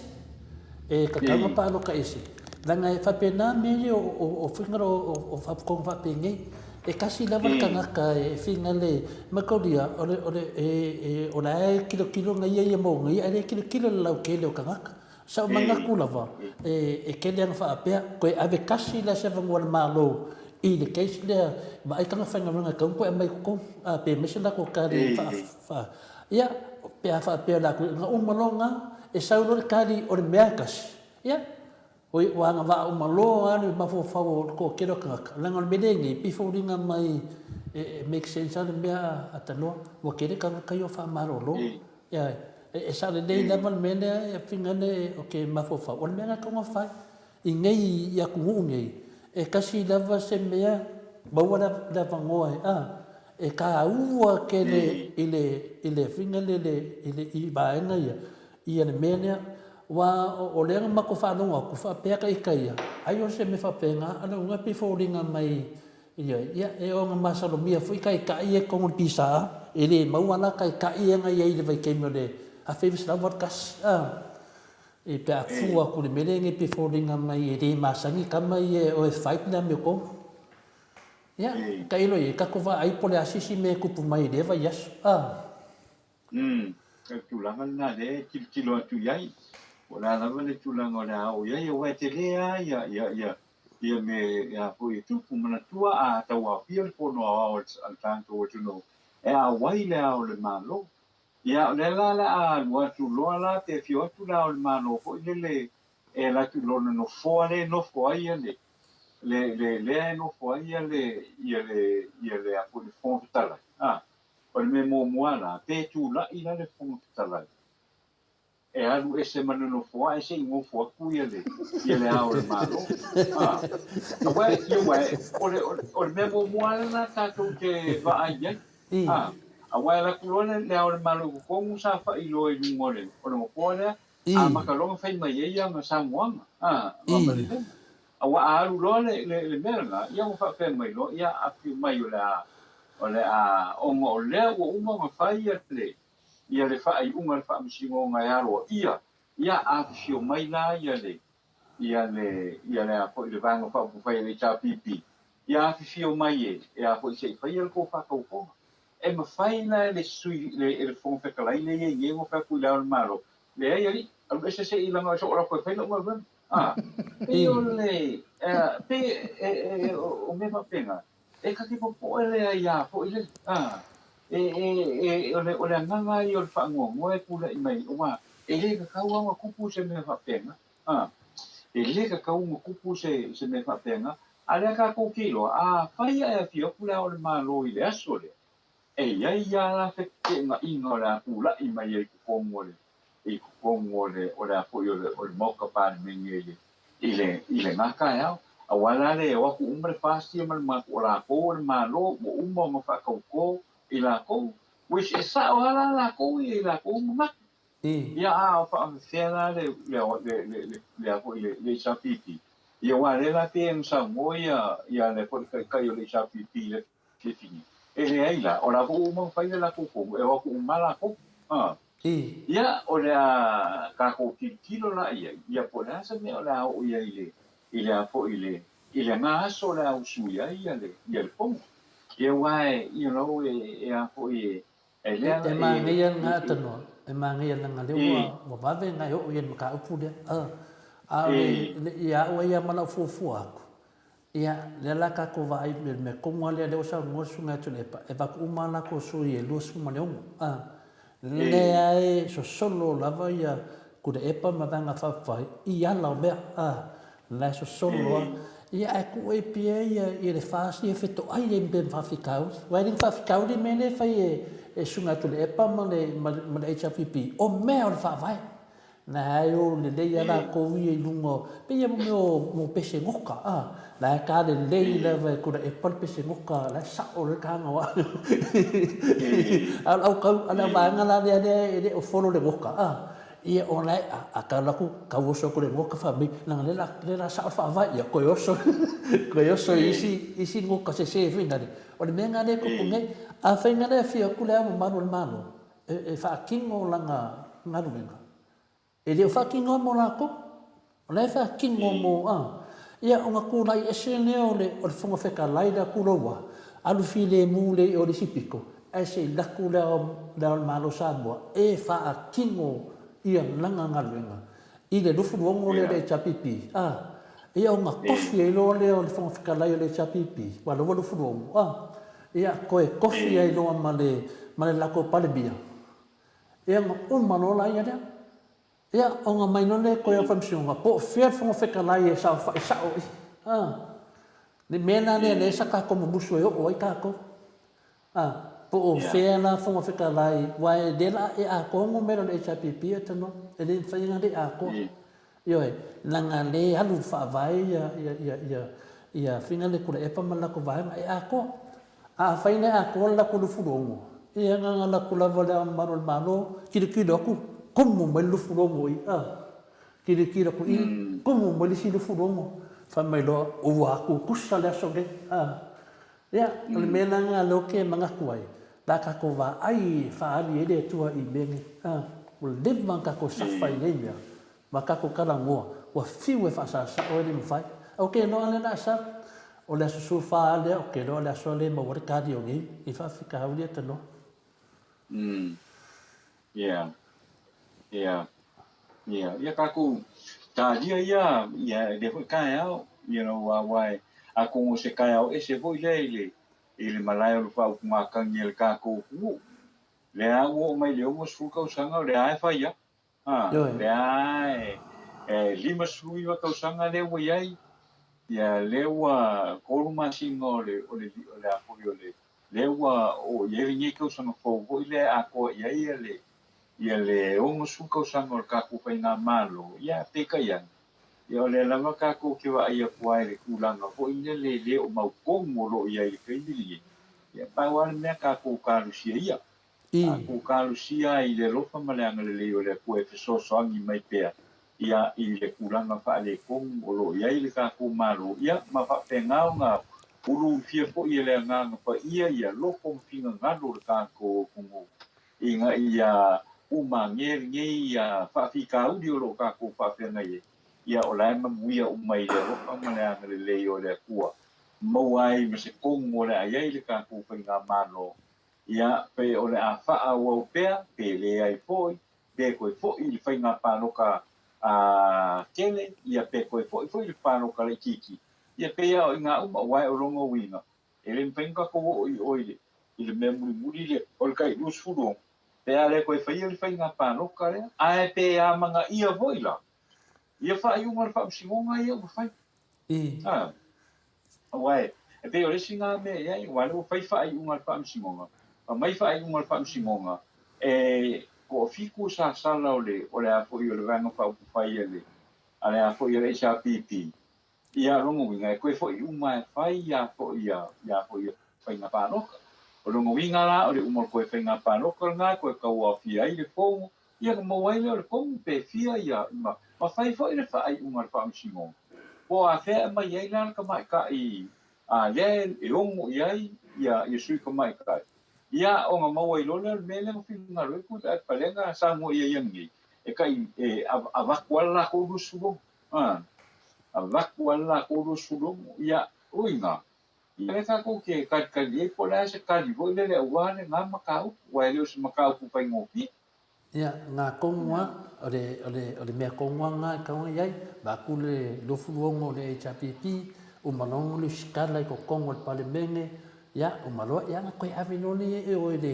E tatau ona palota ese. Leaga e faapena mea ia o figaro o faapotoga faapenei. E tasi lava le tagata e figale mataulia o le, o le, e, o la e tilotilo na ia ia mo nei, ae le tilotilo i le lautele o tagata. Sa ou manatu lava, e tele ana faapea, toe ave tasi la se avanoa a le Malo i le case lea, vaai tana faigaluega e tatau ona toe aumai i totonu, a, pe aumai se latou tali faa, ia, pe a faapea o le a toe, na uma loa lena, e sau loa le tali o le mea e tasi, ia, oi, ua agavaa uma loa lava le mafaufau o le toatele o tagata, leaga o le mea lea e i ai nei, e pei e foliga mai e make sense lava le mea a tanoa, ua tele tagata ia ua faamalolo. Ioe. E sao lelei lava le mea lea e finagalo ou te mafaufau, o le mea lena e tatau ona fai. I nei i atunuu nei, e tasi lava se mea maua le avanoa e, a, e taua tele i le, i le finagalo le, i le, i vaega ia, ia le mea lea. Aua o lea na matou faalogo atu, faapea ka ita ia, ai o se mea faapena, a o lona uiga e pei e foliga mai Ioe, ia, e ono masalomia foi taitai ia i totonu o le PSA, e le maua la taitai ia na i ai i le vaitaimi o le 1981, a. E pe a fua atu i le mea lea nei pei e foliga mai e le masani tama ia e o e fight le amiotonu. Ia, tailo i ai, tatou vaai po o le a se isi mea e tupu mai i lea vaiaso, a. Umm, o le tulaga lena lea e tilotilo atu i ai, po o le a lava le tulaga o le a oo i ai, aua e tele lava ia, ia, ia, Ia me a foi e tupu, manatua a tauaofia le Fono Aoao a le tatou atunuu e auai le Ao o le Malo. Ia o lea la o le a alu atu loa la pe afio atu le Ao o le Malo foi lele e alu atu i lona nofoa lea e nofo ai le le le lea e nofo ai le ia le ia le a foi le Fofoga Fetalai. A, o le mea muamua la, pe tulai la le Fofoga Fetalai e alu ese ma le nofoa ae se i nofo atu ia le ia le Ao o le Malo. A, aua ia aua o le o le mea muamua lena tatou te vaai i ai. A, aua e alu atu loa le Ao o le Malo i totonu saofai loa i luga o le o le nofoa lea, amata loa ona fai mai ai ana saunoaga, a, ma maliliga. Aua a alu loa le le le mea lena, ia ua faapea mai loa, ia afifio mai o le a o le a ona o lea ua uma ona fai ia le ia le faaiuga a le Faamasinoga e aloaia, ia afifio mai la ia le, ia le, ia le a foi le Vaega Faaupufai a le HRPP, ia afifio mai e, e a foi se i faia le tou faatautoga. E mafai la e le sui, le, e le Fofoga Fetalai lea e i ai nei ona fai atu i Le Ao o le Malo, Leai alii, alu ese se i leaga o soo lako e fai lau galuega. A, pei o le, pei e, e, o mea faapena, E ta te popoe le aiā foi lele, a, e, e, e, o le, o le agaga ia o le faanoanoa e pulai mai, aua e le tatau lava ona tupu se mea faapena, a, e le tatau ona tupu se, se mea faapena, a lea tatou te iloa, afai ae afio atu Le Ao o le Malo i le aso lea, E i ai lava la feteenaiga o le a tulai mai ai i totonu o le i totonu o le o le a foi o le o le Maota Palemene i le i le i lena taeao. Aua la le o atu uma le FAST ia ma le matou o latou o le Malo ua uma ona faatauto i latou which e sao lava la latou ia i latou manatu. Ia a o faafefea la le le le le le a foi le le HRPP ia aua lea la pei ona saunoa ia ia le foi le Taitai o le HRPP i le Fiafia. E leai la, o la foi ua uma ona fai le latou tonu, e o atu uma lava latou. A. Ia, o le a tatou tilotilo la i ai, ia po o le a se mea o le a oo i ai i le, i le a foi i le, i lena aso o le a usui ai ia le, ia le fono. Ia aua e, you know, e, e a foi e, e lea E e, manaia lena e, e, atanoa, e manaia leaga lea ua, ua vave ona e oo i ai le mataupu lea. A, a o le, le, ia au ia ma lau fuafua atu, Ia, lea la tatou vaai i le mea tonu lava lea, lea ua saunoa le Susuga ia Tuilaepa, e avatu uma lava latou sui e 26, a. Lea e sosolo lava ia Tuilaepa ma Vaega Faaupufai i ala o mea, a. La e sosolo lava. Ia, ae tuu ai pea ia ia le FAST ia fetoai ai ma faafitauli. Aua e le ni faafitauli mea lea e fai e le Susuga ia Tuilaepa ma le ma le HRPP, o mea o le Faavae. La e o lelei a lakou ia i luga o, pei a mea o mo pese goka a, la e ka lelei lava e kona epa le pese goka, la e sao le taga o au. A o le au kau, a le au vaega la lea lea e le o folo le goka a, ia o la e, a, a tau atu, tau oso atu le goka fai mai, leaga lea la, lea la sao le faavae, ia toe oso, toe oso i isi, isi goka sese foi nale. O le mea lena lea e tupu nei, afai na le afio atu le Ao Mamalu o le Malo, e faatino lana galuega, e le o faatinoa mo latou, o la e faatino mo, a, ia ona tulai ese lea o le, o le Fofoga Fetalai lea tulou a, alu filemu lea i o i le isi pito, ae se i alu atu le Ao o le Malo o Samoa e faatino ia lana galuega i le 26 lea o le HRPP, a, ia ona tofi ai loa lea o le Fofoga Fetalai o le HRPP, aua o lea ua 26, a. Ia, toe tofi ai loa ma le, ma le latou Palemia, ia ona uma loa laia lea. Ia, ona mai loa lea toe o Faamasinoga, po o fea le Fofoga Fetalai e saofai sao i, a. Le mea la lea lea sa tatou mumusu e oo ai tatou. A, po o fea la Fofoga Fetalai, aua e le la e atoa numera o le HRPP e talanoa, e le mafai ona le atoa. Ioe, leaga le alu i le faavae ia, ia, ia, ia, ia faiga le Tuilaepa ma le latou vaega e atoa. A afai na e atoa le latou 26, ia na ona latou lava le Ao Mamalu o le Malo, tilotilo atu, komo mai le 26 i, a, tilotilo atu i, komo mai le isi 26, fai mai loa, ua tutusa le aso lenei, a. Ia, o le mea la lena lea ou te manatu ai, pe a tatou vaai e faaali ai le Atua i mea nei, a, ua leva ona tatou safa i nei mea, ma tatou talanoa, ua fiu e faasaosao e le mafai. Ou te iloa lea la sa, o le aso 14 lea, ou te iloa o le aso lea e maua ai le kali o nei, i faafitauli ia tanoa. Mm. Yeah. Yeah. Yeah. Ia tatou talia ia, ia lea foi taeao. You know, aua e, atonu o se taeao ese foi lea i le, i le malae o le faautugatagi a le tatou atunuu. Lea a ua oo mai i le 60 tausaga o lea a e fai a. Ha, lea a e, e 59 tausaga lea ua i ai, ia lea ua tolu masina o le, o le, o le a foi o le, lea ua oo i ai lenei tausaga fou foi lea e atoa i ai le, ia le 60 tausaga o le tatou faigamalo, ia peitai ane, ia o lea lava tatou te vaai atu ai i le tulaga foi lele e le o mautonu o lo o i ai i le taimi lenei, ia pau lava le mea tatou talosia ia. Tatou talosia ai i le alofa ma le agalelei o le Atua e fesoasoani mai pea ia i le tulaga faaletonu o lo o i ai le tatou Malo, ia ma faapena ona uluulufia foi e le Agaga Paia ia loto ma finagalo o le tatou atunuu ina ia umage lenei faafitauli o lo o tatou faafeagai ai, ia o la e manuia uma i le alofa ma le agalelei o le Atua, maua ai ma se tonu o le a i ai le tatou Faigamalo, ia pe o le a faaauau pea, pe leai foi, pe toe foi i le faiga palota a tele, ia pe toe foi foi i le palota laitiiti, ia pei lava o i gā uma, aua o lona uiga, E le mafai ona tatou oo i o i le mea mulimuli lea o le tai 26, pe a le toe faia le faiga palota lea, ae pe amanaia foi la ia faaiuga o le faamasinoga ia ua fai. A, aua e pei o le isi lena mea i ai, aua o lea ua fai faaiuga a le faamasinoga, aumai faaiuga a le faamasinoga, e toafitu sasala o le, o le a foi o le Vaega Faaupufai a le, a le a foi a le HRPP, Ia, lona uiga, e toe foi uma e fai ia foi ia, ia foi ia faiga palota. O lona uiga la, o le uma o le toe faiga palota lena e toe tauaofia ai le fono, ia ona maua ai lea o le tonu pe fia ia, ma, ma fai foi le faaiuga a le Faamasinoga, po o afea e aumai ai la le tamaitai a lea e ono i ai ia, ia sui tamaitai. Ia, ona maua ai loa lea o le mea lea na finagalo ai Tuilaepa lea na saunoa i ai ananei, e tai, e avatu lava le latou 26. A, avatu lava le latou 26, ia, uiga, ia lea tatou te talitali ai po o le a se tali foi lele aua lena mataupu, aua e le o se mataupu faigofie. Ia, ngā kongoa, o le, o le, o le mea kongoa ngā e kaunga i ai, vaku le 26 o le HRPP, uma loa le usikala i kokongo o le Palemene, ia, uma loa, ia, nga koe ave loa le e oe le,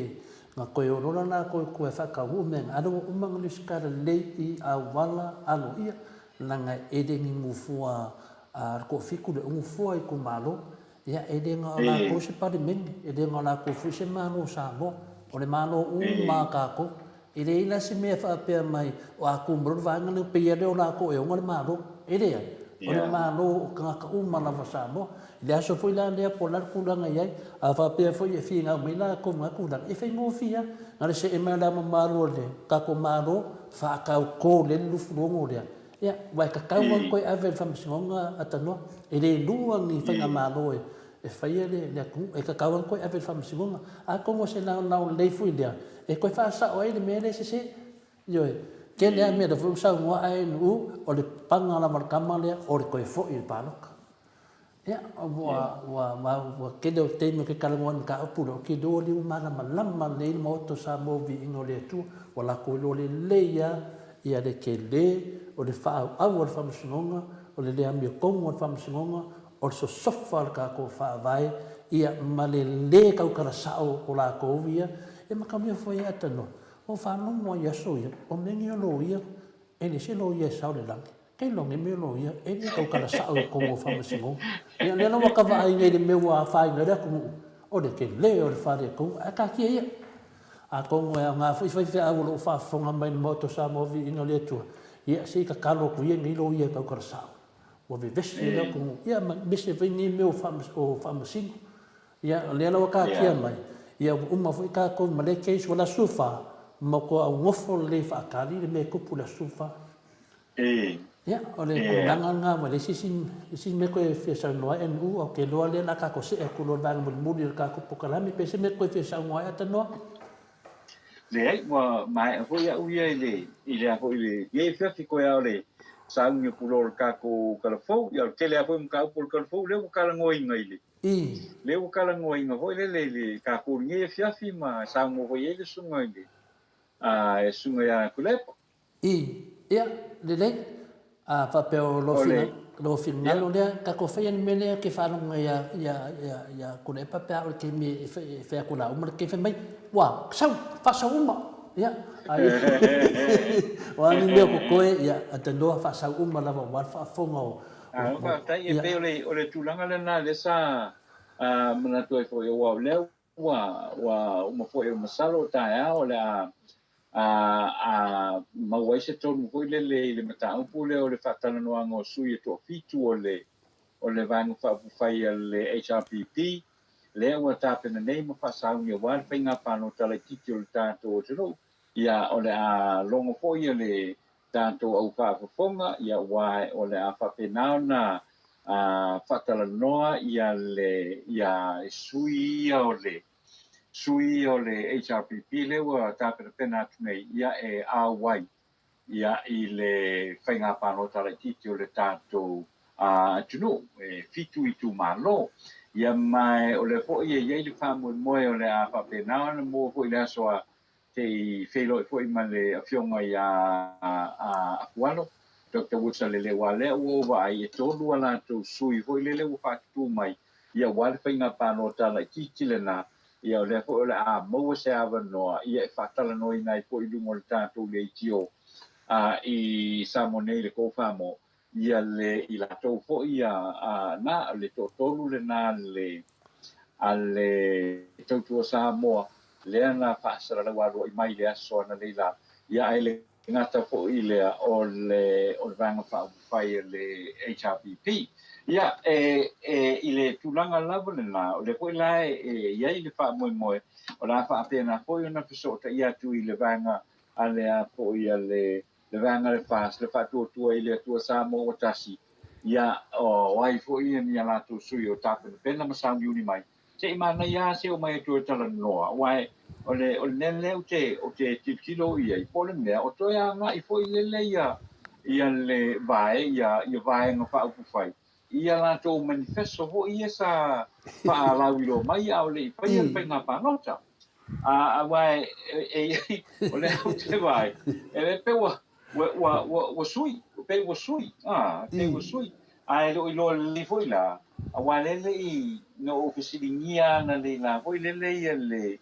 nga koe o lola la koe koe whakauu mea nga alo uma nga usikala lelei i auala alo ia, langa e le ni ngufua a le toafitu le ungufua i itumalo, ia e le na o lakou se Palemene, e le na o lakou foi se Malo o Samoa, o le Malo uma a tatou. E leai la se mea e faapea mai o a tu mai loa le vaega lea pei lava lea o latou e ona le Malo. E leai. O le Malo o tagata uma lava o Samoa. I le aso foi la lea po o le a le tulaga e i ai, a faapea foi e finau mai latou i lena tulaga, e faigofie lava. Na o le see mai o le ama malu o le tatou Malo, faatautō lelei le 26 lea, ia, aua e tatau lava ona toe ave i le Faamasinoga a Tanoa. E le lua ni faigamalo e faia le atunuu, e tatau lava ona toe ave i le Faamasinoga. Atonu o se naonao lelei foi lea e toe faasao ai le mea lea e sese. Ioe. Tele lava mea o lea foi ua saunoa ANU, o le paga lava o le tama lea o le toe foi i le palota. Ia, ua, ua, ua, ua tele o taimi ou te talanoa ai i le mataupu lea, ou te iloa lea ua malamalama lelei le Maota o Samoa i viiga o le Atua, ua latou iloa lelei lava ia le tele o le faaauau a le Faamasinoga, o le le amiotonu a le Faamasinoga, o le sosofa o le tatou Faavae, ia, ma le lē tautala sao o latou ia, ia ma tau ia foi e aatanoa. Ua ou faalogo lava i aso ia, o mea nei o loia, e le se loia e sao i le lagi. Kei loge me loia, e le tautala sao i totonu o faamasinoga. Ia, lea la ua ta vaai nei i le mea ua afaina ai le atunuu, o le tele o le faaletonu, ae taatia ia. Atonu e aoga foi faifeau o lo o faafofoga mai i le Maota o Samoa Viiga o le Atua, ia se i tatalo atu ia nei loia e tautala sao. Ua vevesi ai le atunuu, ia ma aemaise foi nei mea o faamasino. Ia, o lea la ua taatia mai, ia ua uma foi tatou ma lea case, ua le aso 14, matua augofo lelei faatali le mea e tupu i le aso 14. Ia, o le tulaga lena ua leai se isi mea toe fia saunoa ai NU, ou te iloa lea o le a tatou see atu loa i le vaega mulimuli o le tatou polokalame. Pe se mea toe fia saunoa ai Atanoa? Leai, ua maea foi au ia i le, i le a foi i le, ia e feafi koe a o le sauni atu loa o le tatou tala fou, ia o le tele lava foi o mataupu o le tala fou lea ua talanoaina i le, lea ua talanoaina foi lele i le tatou lenei afiafi ma saunoa foi i ai le susuga i le, a, le susuga ia Tuilaepa. I, ia, lelei. A faapea o lou lou finagalo lea, tatou faia le mea lea ke faalogo ia ia ia ia Tuilaepa pe a o le taimi e fai atu la uma le taimi fai mai, ua sau, faasau uma. Ia, ai o a ni mea o totoe, ia, atanoa faasau uma lava aua le faafofoga o A, faafetai, e pei o le o le tulaga lena lea sa manatu ai foi, aua o lea ua ua uma foi, masalo o taeao o le a a a maua ai se tonu foi lele i le mataupu lea o le faatalanoaga o sui e toafitu o le o le Vaega Faaupufai a le HRPP lea ua tapena nei ma faasauni aua le faiga palota laitiiti o le tatou atunuu. Ia, o le a logo foi le tatou au faafofoga, ia, aua o le a faapena ona faatalanoa ia le ia sui ia o le sui ia o le HRPP lea ua tapenapena atu nei, ia, e auai ia i le faiga palota laitiiti o le tatou atunuu e fitu itumalo. Ia, ma o lea foi e i ai le faamoemoe o le a faapena ona maua foi i le aso a Se i feiloai foi ma le Afioga ia Afualo, Doctor Wilson Lele, aua lea ua ou vaai e tolu a latou sui foi lele ua faatutu mai, ia aua le faiga palota laitiiti lena, ia o lea foi o le a maua se avanoa ia e faatalanoaina ai foi i luga o le tatou leitio i Samoa nei i le Kofamo, ia le i latou foi ia na le toatolu lena le a le Tautua Samoa lea na faasalalau aloa'i mai i le aso analeila, ia ae le gata foi lea o le o le Vaega Faaupufai a le HRPP. Ia e e i le tulaga lava lena, o lea foi la e i ai le faamoemoe o le a faapena foi ona fesootaia atu i le vaega a le a foi a le le vaega a le FAST, le Faatuatua i le Atua Samoa ua Tasi, ia o ai foi ni a latou sui o tapenapena ma sauniuni mai, se i manaia lava se omai e toe talanoa, aua o le o le mea lea ou te ou te tilotilo i ai, po o le mea o toe agai foi lele ia ia le vae ia ia Vaega Faaupufai i a latou manifesto foi ia sa faalauiloa mai a o le i faia le faiga palota. Aua e i ai, o lea ou te vaai, e le pei ua, ua, ua, ua, ua sui, pei ua sui, a, pei ua sui. Ae le o iloa lelei foi la, aua lea le i, na ou fesiligia analeila la foi lele ia le,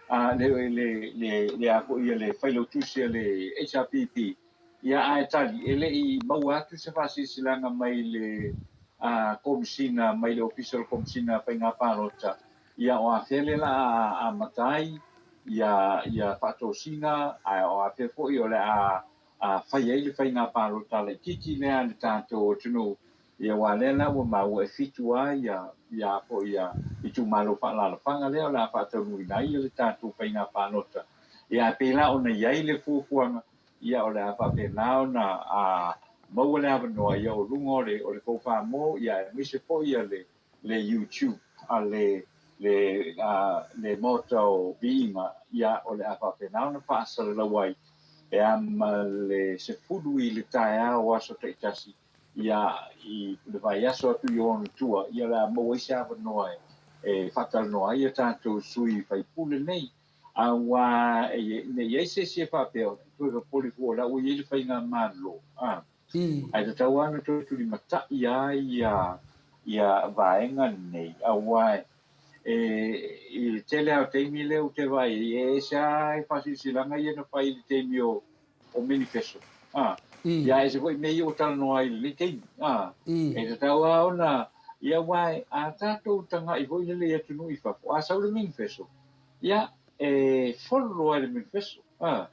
a, le, le, le, le a foi ia le failautusi a le HRPP, ia ae tali, e le i maua atu se faasilasilaga mai le, a, Komesina, mai le Ofisa o le Komesina Faiga Palota, Ia o afea lea la a amata ai ia ia faatosina ae o afea foi o le a a fai ai le faiga palota laitiiti lea a le tatou atunuu, ia aua lea la ua maua e fitu a ia ia foi ia itumalo faalaalafaga lea o le a faataunuuina ai le tatou faiga palota. Ia ae pei la ona i ai le fuafuaga ia o le a faapena ona a maua le avanoa ia o luga o le o le Kofamo ia aemaise foi ia le le YouTube a le le le Maota o Viiga, ia, o le a faapena ona faasalalau ai e a ma le 10 i le taeao o aso taitasi, ia, i le vaiaso atu i ona tua, ia, o le a maua ai se avanoa e e faatalanoa ai a tatou sui faipule nei. Aua e ne i ai se isi e faapea, toe popole fua o la ua i ai le faigamalo, a. Ae tatau lava ona toe tulimatai lava ia ia vaega nei, aua e i le tele lava o taimi lea ou te vaai ai, e ese lava faasilasilaga ia na fai i le taimi o o manifesto, a, ia ae ese foi mea ia ua talanoa ai i lenei taimi, a. E tatau lava ona, ia aua a tatou tagai foi lele i atunuu i fafo, a sau le manifesto, ia e follow lava i le manifesto, a.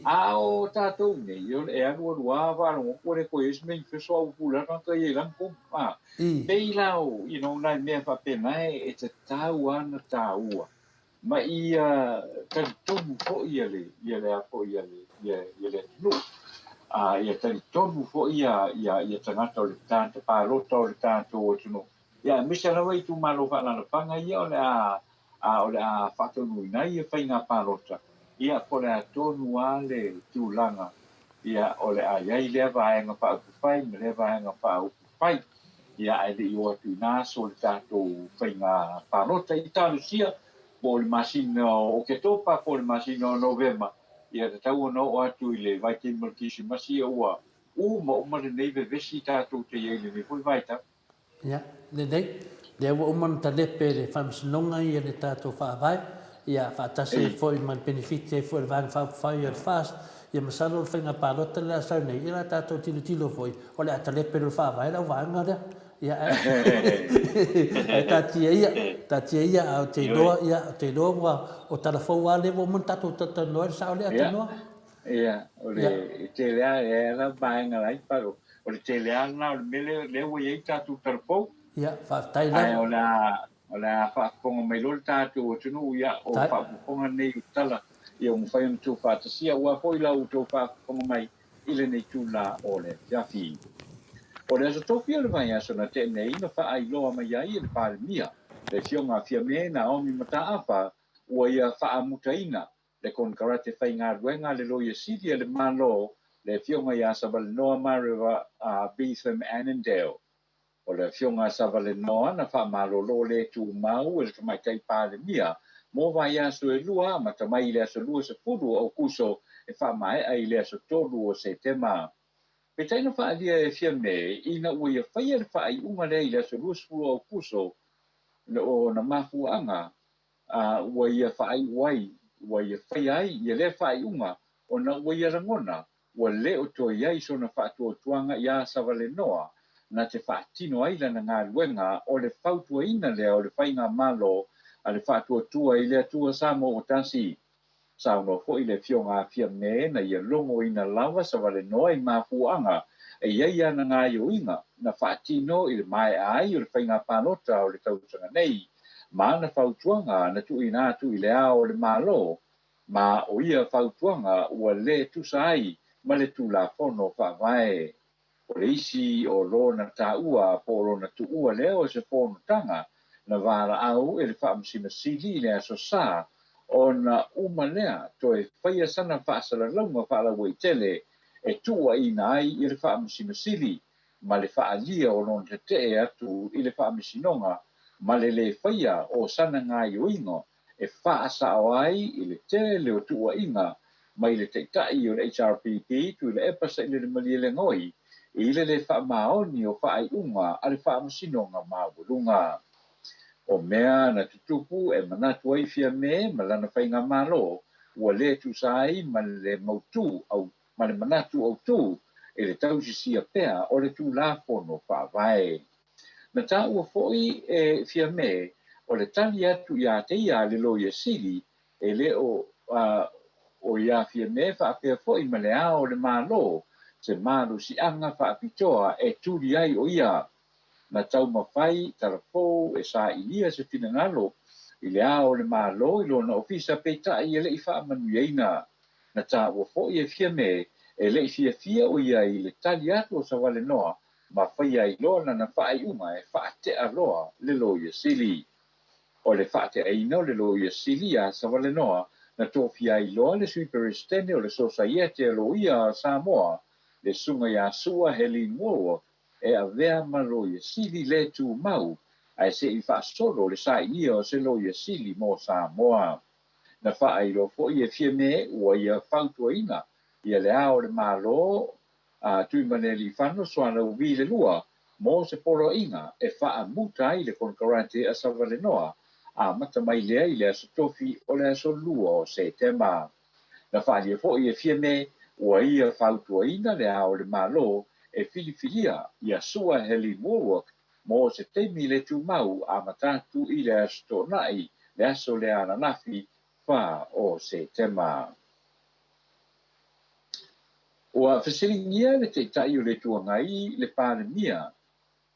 A o tatou nei, e alualu lava faalogo atu ua le toe i ai se manifesto a ua pule lava tagata ia i lana tonu. A, pei la o, you know, nai mea faapena e tatau lava ona taua ma ia talitonu foi ia le, ia le a foi ia le, ia, ia le atunuu. A, ia talitonu foi ia, ia, ia tagata o le tagata palota o le tatou atunuu. Ia, aemaise lava itumalo faalaalafaga ia o le a a o le a faataunuuina ai ia faiga palota, ia po o le a tonu lava le tulaga ia o le a i ai lea vaega faaupufai ma lea vaega faaupufai, ia ae le i o atu i na aso le tatou faiga palota i Talosia po o le masina o Oketopa po o le masina o Novema, ia tatau ona oo atu i le vaitaimi o le Kerisimasi ia ua. Uma uma lenei vevesi tatou te i ai i lenei foi vaitau. Ia, lelei. Lea ua uma ona talepe e le Faamasinoga ia le tatou Faavae, ia, faatasi ai foi ma le penefiti ai foi o le Vaega Faaupufai o le FAST. Ia masalo o le faiga palota lea a sau nei, ia o le a tatou tilotilo foi, o le a talepe loa le Faavae le auvaega lea. Ia, ae, ae taatia ia, taatia ia, ae ou te iloa, ia, ou te iloa ua, o tala fou lava lea ua uma ona tatou talatalanoa ai le sao lea, Tanoa. Ia, o le tele lava, e ala vaega laiti, o le tele lava lena o le mea lea, lea ua i ai tatou talafou. Ia, faafetai lava. Ae o le a, o le a faafofoga mai loa le tatou atunuu, ia, o faafofoga nei o tala, ia ua mafai ona tuufaatasia, aua foi la outou faafofoga mai i lenei itula o le afiafi. O le Aso Tofi o le vaiaso na tea nei na faailoa mai ai e le Palemia, le Afioga a Fiame Naomi Mataafa, ua ia faamutaina le konekarate faigaluega a le Loia Sili a le Malo, le Afioga ia Savalenoa Mareva Beetham Annandale. O le Afioga a Savalenoa na faamalolo le tumau e le Tamaitai Palemia mo vaiaso e lua amata mai i le aso 20 o Aokuso e faamaea i le aso 3 o Setema. Peitai na faaalia e Fiame ina ua ia faia le faaiuga lea i le aso 20 o Aokuso o na mafuaaga a ua ia faaiu ai, ua ia faia ai ia lea faaiuga ona ua ia lagona ua le o toe i ai sona faatuatuaga iā Savalenoa na te faatino ai lana galuega o le fautuaina lea o le faigamalo a le Faatuatua i le Atua Samoa ua Tasi. Saunoa foi le Afioga a Fiame na ia logoina lava Savalenoa i mafuaaga e i ai ana gaioiga na faatino i le maea ai o le faiga palota o le tausaga nei ma ana fautuaga na tuuina atu i Le Ao o le Malo ma o ia fautuaga ua le tusa ai ma le Tulafono Faavae. O le isi o lona taua po o lona tuua lea o se fonotaga na valaau e le Faamasino Sili i le Aso Sa ona uma lea toe faia sana faasalalauga faalauaitele e tuuaiina ai i le Faamasino Sili ma le faaalia o lona tetee atu i le Faamasinoga ma le le faia o sana gaioiga e faasao ai i le tele o tuuaiga mai le Taitai o le HRPP Tuilaepa Sailele Malielegaoi i le le faamaoni o faaiuga a le Faamasinoga Maualuga. O mea na tutupu e manatu ai Fiame ma lana faigamalo ua le tusa ai ma le mautu au ma le manatu autū i le tausisia pea o le Tulafono Faavae. Na taua foi e Fiame o le tali atu iā te ia a le Loia Sili e le o o iā Fiame faapea foi ma Le Ao o le Malo se malosiaga faapitoa e tuli ai o ia. Na taumafai talafou e sailia se finagalo i Le Ao o le Malo i lona ofisa peitai e le i faamanuiaina. Na taua foi e Fiame e le i fiafia o ia i le tali atu o Savalenoa ma faia ai loa lana faaiuga e faatea loa le Loia Sili. O le faateaina o le Loia Sili iā Savalenoa na tofia ai loa le Sui Peresetene o le Sosaiete a Loia a Samoa, le Susuga iā Sua Helene Wallwork e avea ma Loia Sili le tumau ae se i faasolo le sailia o se Loia Sili mo Samoa. Na faailoa foi e Fiame ua ia fautuaina ia Le Ao o le Malo a Tuimalealiifano Sualauvi le Lua mo se poloaiga e faamuta ai le konekarate a Savalenoa amata mai lea i le aso Tofi o le aso 2 o Setema. Na faaalia foi e Fiame ua ia fautuaina Le Ao o le Malo e filifilia ia Sua Helene Wallwork mo se taimi le tumau amata atu i le Aso Toonai, le aso lea ananafi, 4 o Setema. Ua fesiligia le Taitai o le Itu Agai le Palemia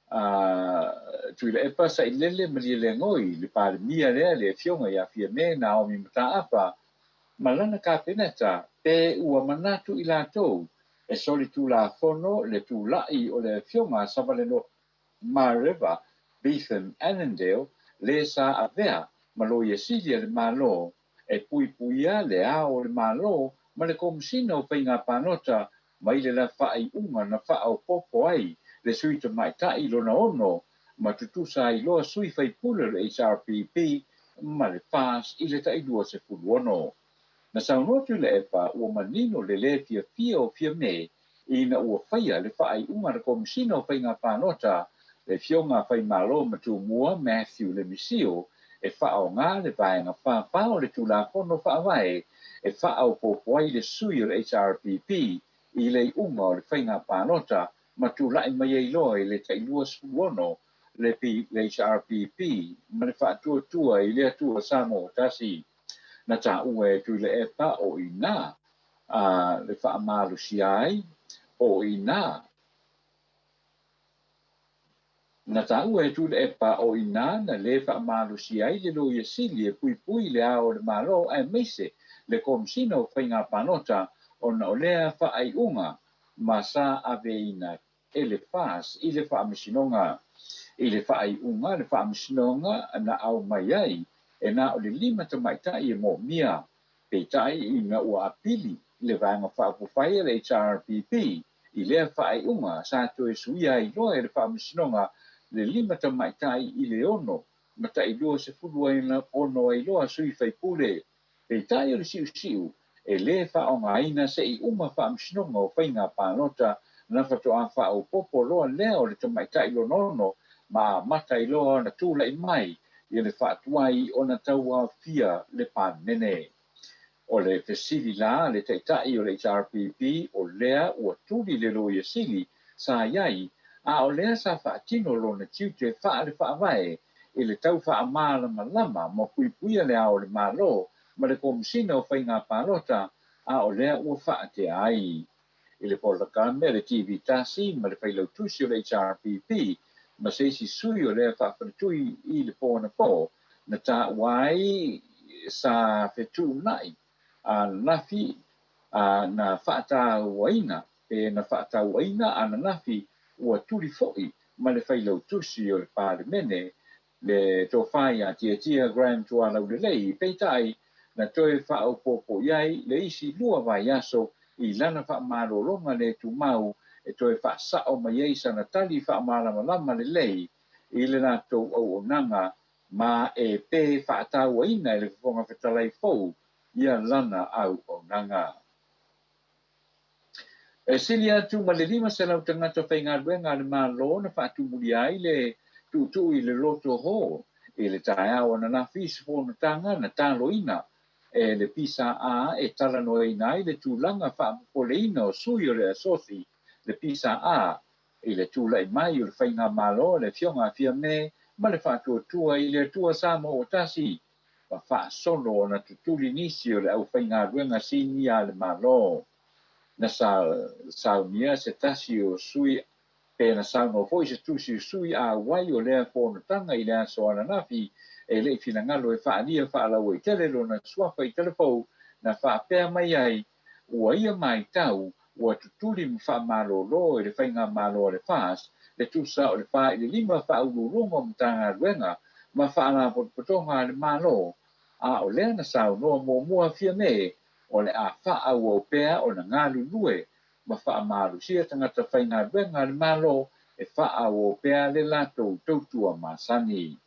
a Tuilaepa Sailele Malielegaoi, le Palemia lea le Afioga ia Fiame Naomi Mataafa ma lana Kapeneta pe ua manatu i latou e solitulafono le tulai o le Afioga a Savalenoa Mareva Beetham Annandale le sa avea ma Loia Sili a le Malo e puipuia Le Ao o le Malo ma le Komesina o Faiga Palota mai le la faaiuga na faaopoopo ai le Sui Tamaitai lona ono ma tutusa ai loa sui faipule o le HRPP ma le FAS i le tai 26. Na saunoa Tuilaepa ua manino le lē fiafia o Fiame ina ua faia le faaiuga a le Komesina o Faiga Palota, le Afioga a Faimalo Matumua Mathew Lemisio, e faaaoga le Vaega 44 o le Tulafono Faavae e faaopoopo ai le sui o le HRPP i le iuga o le faiga palota ma tulai mai ai loa i le tai 26 le HRPP ma le Faatuatua i le Atua Samoa Tasi. Na taua e Tuilaepa o i ina le faamalosia ai, o i ina Na taua e Tuilaepa o i ina na lē faamalosia ai le Loia Sili e puipui i Le Ao o le Malo aemaise le Komesina o Faiga Palota ona o lea faaiuga ma sa aveina e le FAS i le Faamasinoga. I le faaiuga a le Faamasinoga na aumai ai e na o le lima tamaitai e moomia. Peitai ina ua apili le Vaega Faaupufai a le HRPP i lea faaiuga, sa toe suia ai loa e le Faamasinoga le lima tamaitai i le ono ma tai 26 ai loa sui faipule. Peitai o le siusiu e lē faaaogaina se i uma Faamasinoga o Faiga Palota na faatoa faaopoopo loa lea o le tamaitai lona ono ma amata ai loa ona tulai mai i le faatuai ona tauaofia le Palemene. O le fesili la a le Taitai o le HRPP, o lea ua tuli le Loia Sili sa i ai, a o lea sa faatino lona tiute faale-faavae i le tau faamalamalama ma puipuia le Ao o le Malo ma le Komesina o Faiga Palota, a o lea ua faatea ai. I le polokame a le TV tasi ma le Failautusi o le HRPP ma se isi sui o lea faafaletui i le po anapo, na taua ai sa fetuunai ananafi a na faatauaina pe na faatauaina ananafi ua tuli foi ma le Failautusi o le Palemene le tofa ia Tiatia Graham Tualaulelei, peitai, na toe faaopoopo i ai le isi lua vaiaso i lana faamalologa le tumau e toe faasao mai ai sana tali faamalamalama lelei i le latou auaunaga ma e pe faatauaina e le Fofoga Fetalai fou ia lana auaunaga. E sili atu ma le 500 tagata faigaluega a le Malo na faatumulia ai le tuutuu i le Loto Hall i le taeao ananafi i se fonotaga na taloina e le PSA e talanoaina ai le tulaga faapopoleina o sui o le Asosi le PSA i le tulai mai o le Faigamalo a le Afioga a Fiame ma le Faatuatua i le Atua Samoa ua Tasi ma faasolo ona tutuli nisi o le aufaigaluega sinia a le Malo. Na saunia se tasi o sui pe na saunoa foi se tusi o sui auai o lea fonotaga i le aso ananafi e le i finagalo e faaalia faalauaitele lona suafa i talafou na faapea mai ai ua ia maitau ua tutuli ma faamalolo e le Faigamalo a le FAS le tusa o le fa i le lima Faauluuluga o Matagaluega ma Faalapotopotoga a le Malo, a o lea na saunoa muamua Fiame o le a faaauau pea ona galulue ma faamalosia tagata faigaluega a le Malo e faaauau pea le latou tautua masani.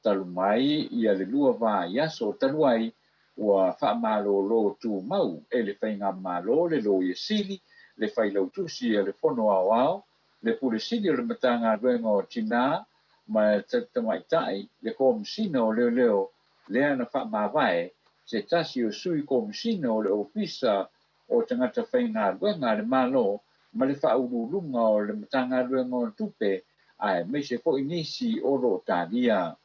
Talu mai ia le lua vaiaso talu ai, ua faamalolo tumau e le Faigamalo le Loia Sili, le Failautusi a le Fono Aoao, le Pule Sili o le Matagaluega o Tinā ma Tamaitai, le Komesina o Leoleo lea na faamavae, se tasi o Sui Komesina o le Ofisa o Tagata Faigaluega a le Malo ma le Faauluuluga o le Matagaluega o Tupe aemaise foi nisi o lo o talia.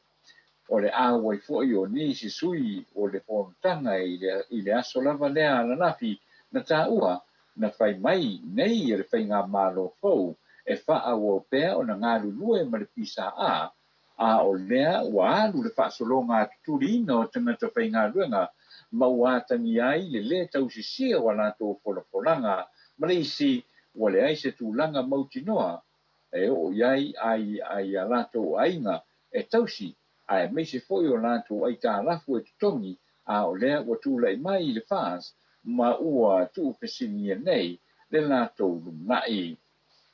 O le auai foi o nisi sui o le fonotaga i le aso lava lea ananafi na taua na fai mai nei e le Faigamalo fou e faaauau pea ona galulue ma le PSA, a o lea ua alu le faasologa tutuliina o tagata faigaluega ma ua atagia ai le lē tausisia o a latou folafolaga ma le isi ua leai se tulaga mautinoa e oo i ai ai ai a latou aiga e tausi aemaise foi o latou aitalafu e totogi, a o lea ua tulai mai i le FAS ma ua tuufesiligia nei le latou lumanai.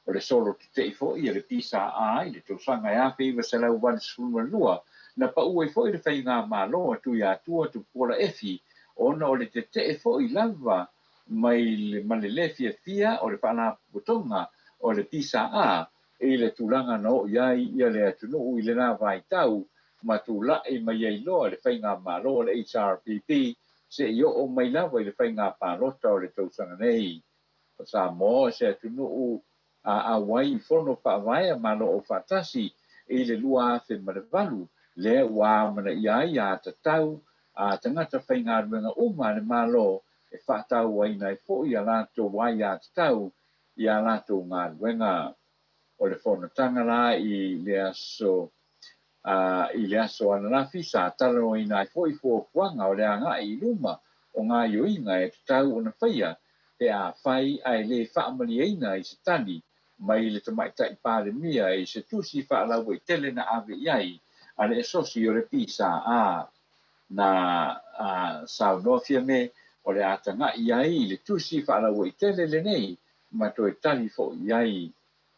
O le solo tetei foi a le PSA i le tausaga e 1982 na pau ai foi le Faigamalo a Tuiatua Tupuola Efi ona o le tetee foi lava mai le ma le lē fiafia o le Faalapotopotoga o le PSA i le tulaga na oo i ai le atunuu i lena vaitau ma tula'i mai ai loa le faigamalo o le HRPP se'i oo mai lava i le faiga palota o le tausaga nei. O Samoa o se atunuu a auai i Fono Faavae a Malo Aufaatasi i le 2008, lea ua amanaia ai aiatatau a tagata faigaluega uma a le Malo e faatauaina ai foi a latou aiatatau i a latou galuega. O le fonotaga la i le aso i le aso ananafi sa talanoaina ai foi fuafuaga o le agai i luma o gaoioiga e tatau ona faia pe afai ae le faamalieina i se tali mai le Tamaitai Palemia i se tusi faalauaitele na ave i ai a le Asosi o le PSA. Na saunoa Fiame o le a tagai i ai i le tusi faalauaitele lenei ma toe tali foi i ai.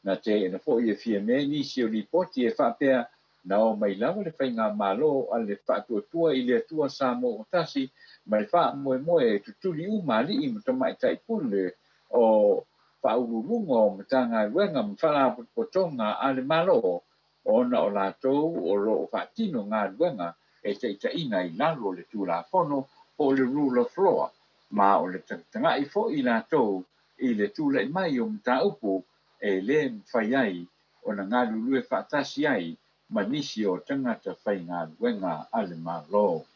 Na teena foi e Fiame nisi o lipoti e faapea na oo mai lava le faigamalo a le Faatuatua i le Atua Samoa Ua Tasi ma le faamoemoe e tutuli uma alii ma tamaitai pule o faauluuluga o Matagaluega ma Faalapotopotoga a le Malo ona o latou o lo o faatino galuega e taitaiina i lalo o le Tulafono po o le Rule of Law ma o le tagatagai foi latou i le tulai mai o mataupu e le mafai ai ona galulue faatasi ai ma nisi o tagata faigaluega a le Malo.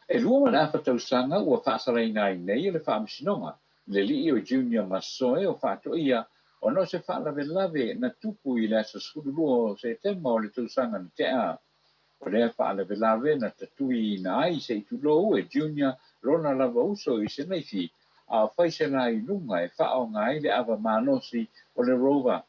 E lua ma le afa tausaga ua faasalaina ai nei e le Faamasinoga le alii o Junior Masoe o Faatoia ona o se faalavelave na tupu i le aso 12 o Setema o le tausaga na tea. O lea faalavelave na tatuiina ai se i tulou e Junior lona lava uso i se naifi a o fai se la i luga e faaaoga ai le ava malosi o le Rover.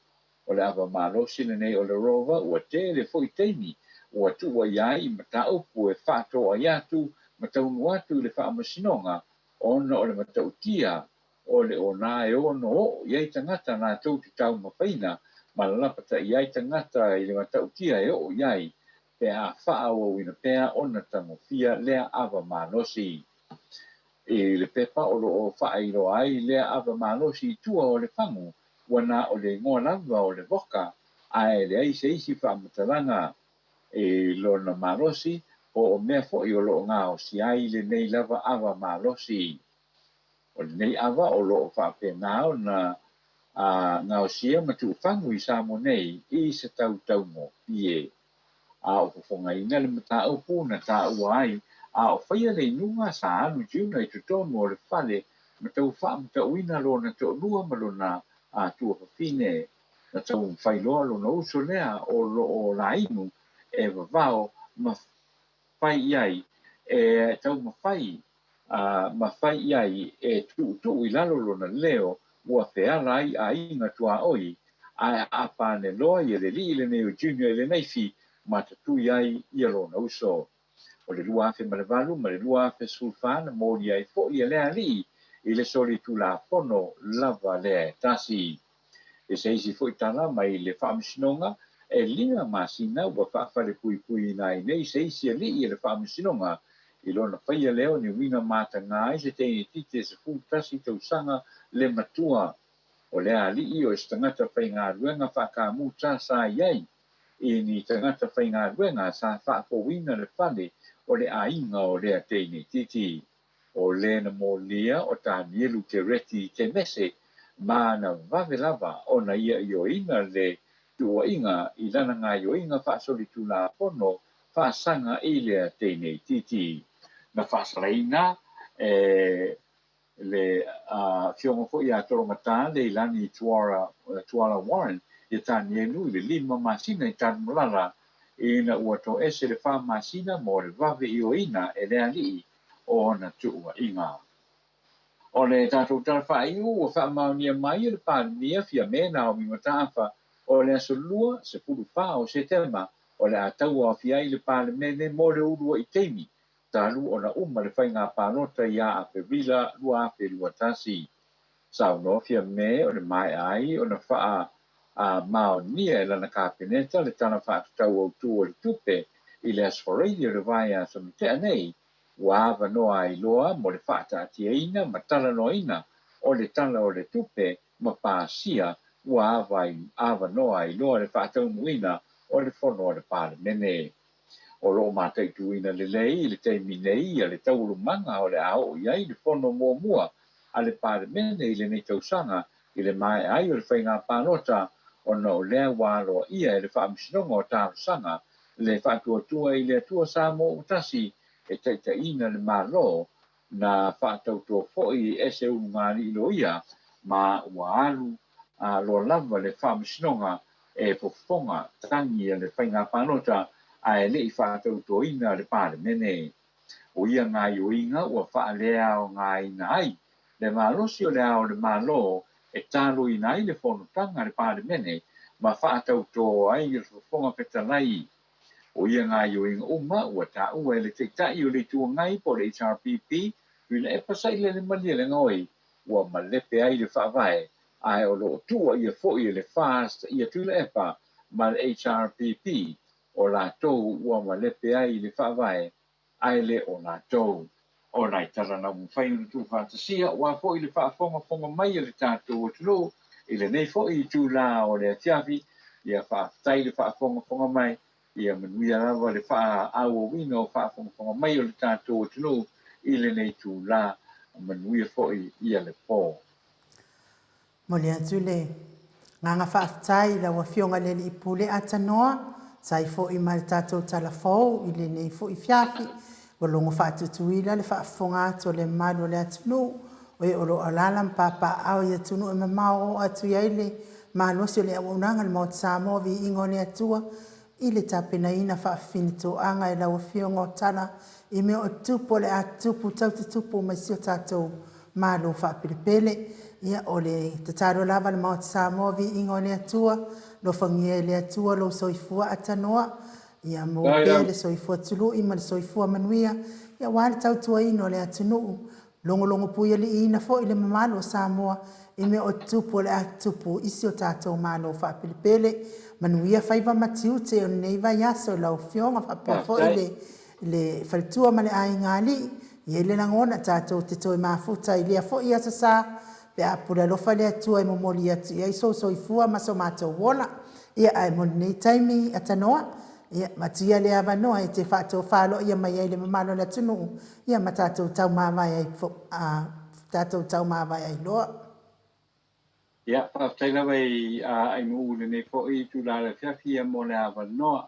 O le ava malosi lenei o le Rover ua tele foi taimi ua tuua i ai i mataupu e faatoai atu ma taunuu atu i le Faamasinoga ona o le matautia o le ona e ono oo i ai tagata latou te taumafaina ma lalapataʻi ai tagata i le matautia e oo i ai pe a faaauauina pea ona tagofia lea ava malosi. I le pepa o lo o faailoa ai lea ava malosi i tua o le fagu, ua na o le igoa lava o le Voka ae leai se isi faamatalaga i lona malosi po o mea foi o lo o gaosia ai lenei lava ava malosi. O lenei ava o lo o faapena ona gaosia ma tuufagu i Samoa nei i se tautaugofie. A o fofogaina le mataupu na taua ai a o faia le inuga sa alu Juna i totonu o le fale ma tau faamatauina lona toalua ma lona tuafafine. Na taumafai loa lona uso lea o lo o lainu e vavao ma fai i ai e taumafai ma fai i ai e tuutuu i lalo lona leo ua feala ai aiga tuaoi ae aapane loa ia le alii lenei o Junior i le naifi ma tatui ai ia lona uso. O le 2008 ma le 2014 na molia ai foi e lea alii i le solitulafono lava lea e tasi. I se isi foi tala mai le Faamasinoga, e lima masina ua faafalepuipuiina ai nei se isi alii e le Faamasinoga i lona faia lea o ni uiga matagā i se teinetiti e 11 tausaga le matua. O lea alii o se tagata faigaluega faakamuta sa i ai i ni tagata faigaluega sa faafouina le fale o le aiga o lea teinetiti. O le na molia o Tanielu Kereti Temese ma na vave lava ona ia ioeina le tuuaiga i lana gaoioiga faasolitulafono faasaga i lea teineitiiti. Na faasalaina e le afioga foi ia Tologatā Leilani Tuala Warren ia Tanielu i le lima masina i Tanumalala ina ua toese le fa masina mo le vave ioeina e le alii o ona tuuaiga. O le tatou tala faaiu ua faamaonia mai e le Palemia Fiame Naomi Mataafa o le aso Lua 14 o Setema o le a tauaofia ai le Palemene mo le uluai taimi talu ona uma le faiga palota ia Aperila 2021. Saunoa Fiame o le maea ai ona faamaonia e lana Kapeneta le Tala Faatatau Autu o le Tupe i le Aso Faraile o le vaiaso na tea nei. Ua avanoa ai loa mo le faataatiaina ma talanoaina o le Tala o le Tupe ma pasia ua avanoa ai loa le faataunuuina o le Fono a le Palemene. O lo o mataituina lelei i le taimi nei le taualumaga o le a oo i ai le Fono muamua a le Palemene i lenei tausaga i le maea ai o le faiga palota ona o lea ua aloaia e le Faamasinoga o Talosaga le Faatuatua i le Atua Samoa ua Tasi e taitaiina le Malo na faatauto foi e se ulugalii loia ma ua alu loa lava le Faamasinoga e fofoga tagi a le faiga palota ae le i faatautoina le Palemene. O ia gaoioiga ua faaleaogaina ai le malosi o le Ao o le Malo e taloina ai le fonotaga a le Palemene ma faatauto ai le Fofoga Fetalai. O ia gaoioiga uma ua taua e le Taitai o le Itu Agai po o le HRPP, Tuilaepa Sailele Malielegaoi, ua malepe ai le Faavae ae o lo o tuuaia foi e le FAST ia Tuilaepa ma le HRPP o latou ua malepe ai le Faavae ae le o latou. O nai tala na mafai ona tuufaatasia aua foi le faafogafoga mai a le tatou atunuu i lenei foi itula o le afiafi. Ia faafetai le faafogafoga mai, ia manuia lava le faaauauina o faafogafoga mai o le tatou atunuu i lenei itula, manuia foi ia le po. Momoli atu le agaga faafetai i lau Afioga i le Alii Pule Atanoa, sa ai foi ma le tatou tala fou i lenei foi fiafi. Ua logo faatutuila le faafofoga atu a le mamalu o le atunuu, o e o lo o alaala ma papaaao i atunuu e mamao oo atu i ai le malosi o le auaunaga a le Maota Samoa Viiga o le Atua i le tapenaina faafifine toaga e lau Afioga o tala i mea o tupu o le a tupu tau tutupu mai si o tatou Malo faapelepele. Ia o le tatalo lava a le Maota Samoa viiga o le Atua, alofagia e le Atua lou soifua atanoa, ia maua pea le soifua tului ma le soifua manuia, ia aua le tautuaina o le atunuu, logologo puialiiina foi le mamalu o Samoa i mea o tupu o le a tupu i si o tatou Malo faapelepele. Manuia faiva ma tiute o lenei vaiaso i lau Afioga faapea foi le le faletua ma le aiga alii, e i ai le lagona tatou te toe mafuta i lea foi aso sa, pe a pule alofa le Atua e momoli atu i ai sou soifua ma so matou ola. Ia, ae mo lenei taimi atanoa, ia, matua le avanoa e te faatofaloia mai ai le mamalu o le atunuu, ia, ma tatou taumavae ai, tatou taumavae ai loa. Ia, faafetai lava i a Ainuu i lenei foi itula o le afiafi ia mo le avanoa.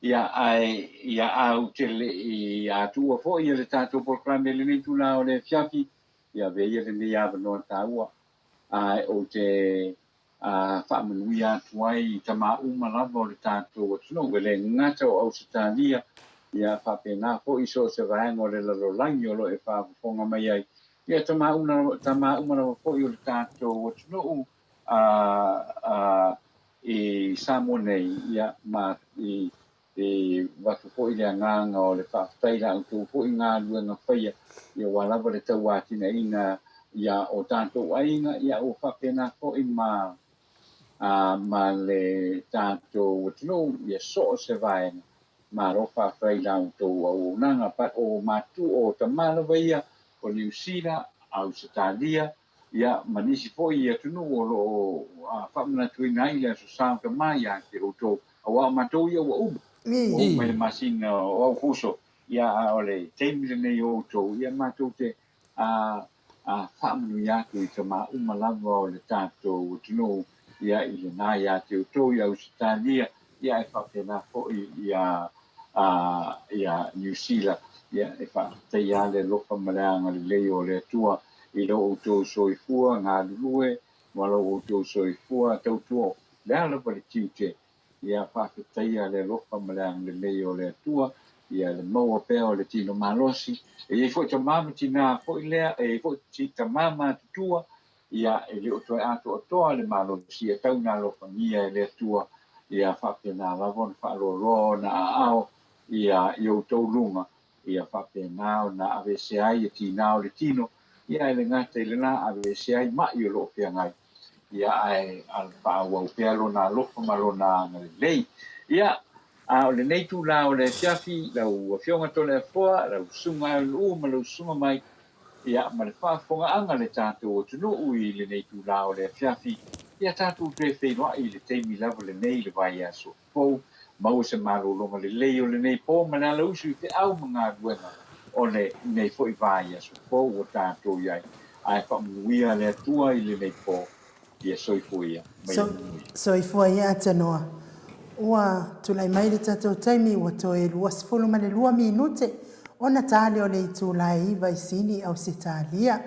Ia, ae ia a ou te le i atuua foi ia le tatou polokalame i lenei itula o le afiafi, ia avea ia lenei avanoa taua, ae ou te faamanuia atu ai i tama uma lava o le tatou atunuu, e le gata o Ausetalia, ia faapena foi i so o se vaega o le lalolagi o lo o e faafofoga mai ai. Ia tama uma, tama uma lava foi o le tatou atunuu a, a, i Samoa nei, ia, ma i, i avatu foi le agaga o le faafetai i la outou foi galuega faia, ia aua lava le tauatinaeina ia o tatou aiga, ia ua faapena foi ma, a, ma le tatou atunuu, ia so o se vaega. Malo faafetai i la outou auaunaga, but o matua, o tama lava ia o Niu Sila, Ausetalia, ia ma nisi foi atunuu o lo o faamanatuina ai le Aso Sa o Tama ia te outou, aua o matou ia ua uma, ua uma i le masina o Aukuso, ia a o le taimi lenei o outou, ia matou te faamanuia atu i tama uma lava o le tatou atunuu, ia i lena ia te outou i Ausetalia, ia ae faapena foi ia ia Niu Sila, ia e faafetaia lava le alofa ma le agalelei o le Atua i lo outou soifua galulue ma lo outou soifua tautua, o le a lava le tiute, ia faafetaia le alofa ma le agalelei o le Atua, ia le maua pea o le tino malosi. E i ai foi tama ma tina foi lea, e i ai foi tama matutua Ia, e le o toe atoatoa le malosi e tau ona alofagia e le Atua, ia faapena lava ona faaloaloa ona aao ia i outou luga, ia faapena ona aveesea ai ia tiga o le tino, ia ae le gata i lena, aveesea ai ma'i o lo o feagai, ia ae faaauau pea lona alofa ma lona agalelei. Ia, A o lenei itula o le afiafi, lau Afioga Toleafoa, lau Susuga Aelu'u ma lau Susuga Mike, ia, ma le faafofogaaga a le tatou atunuu i lenei itula o le afiafi, ia tatou toe feiloai i le taimi lava lenei i le vaiaso fou, maua se malologa lelei o lenei po ma le alausu i feau ma galuega o lenei foi vaiaso fou ua tatou i ai. Ae faamanuia le Atua i lenei po. Ia soifua ia ma ia manuia. Soifua ia Atanoa. Ua tulai mai le tatou taimi ua toe 22 minute ona ta lea o le itula e 9 i Sini, Ausetalia.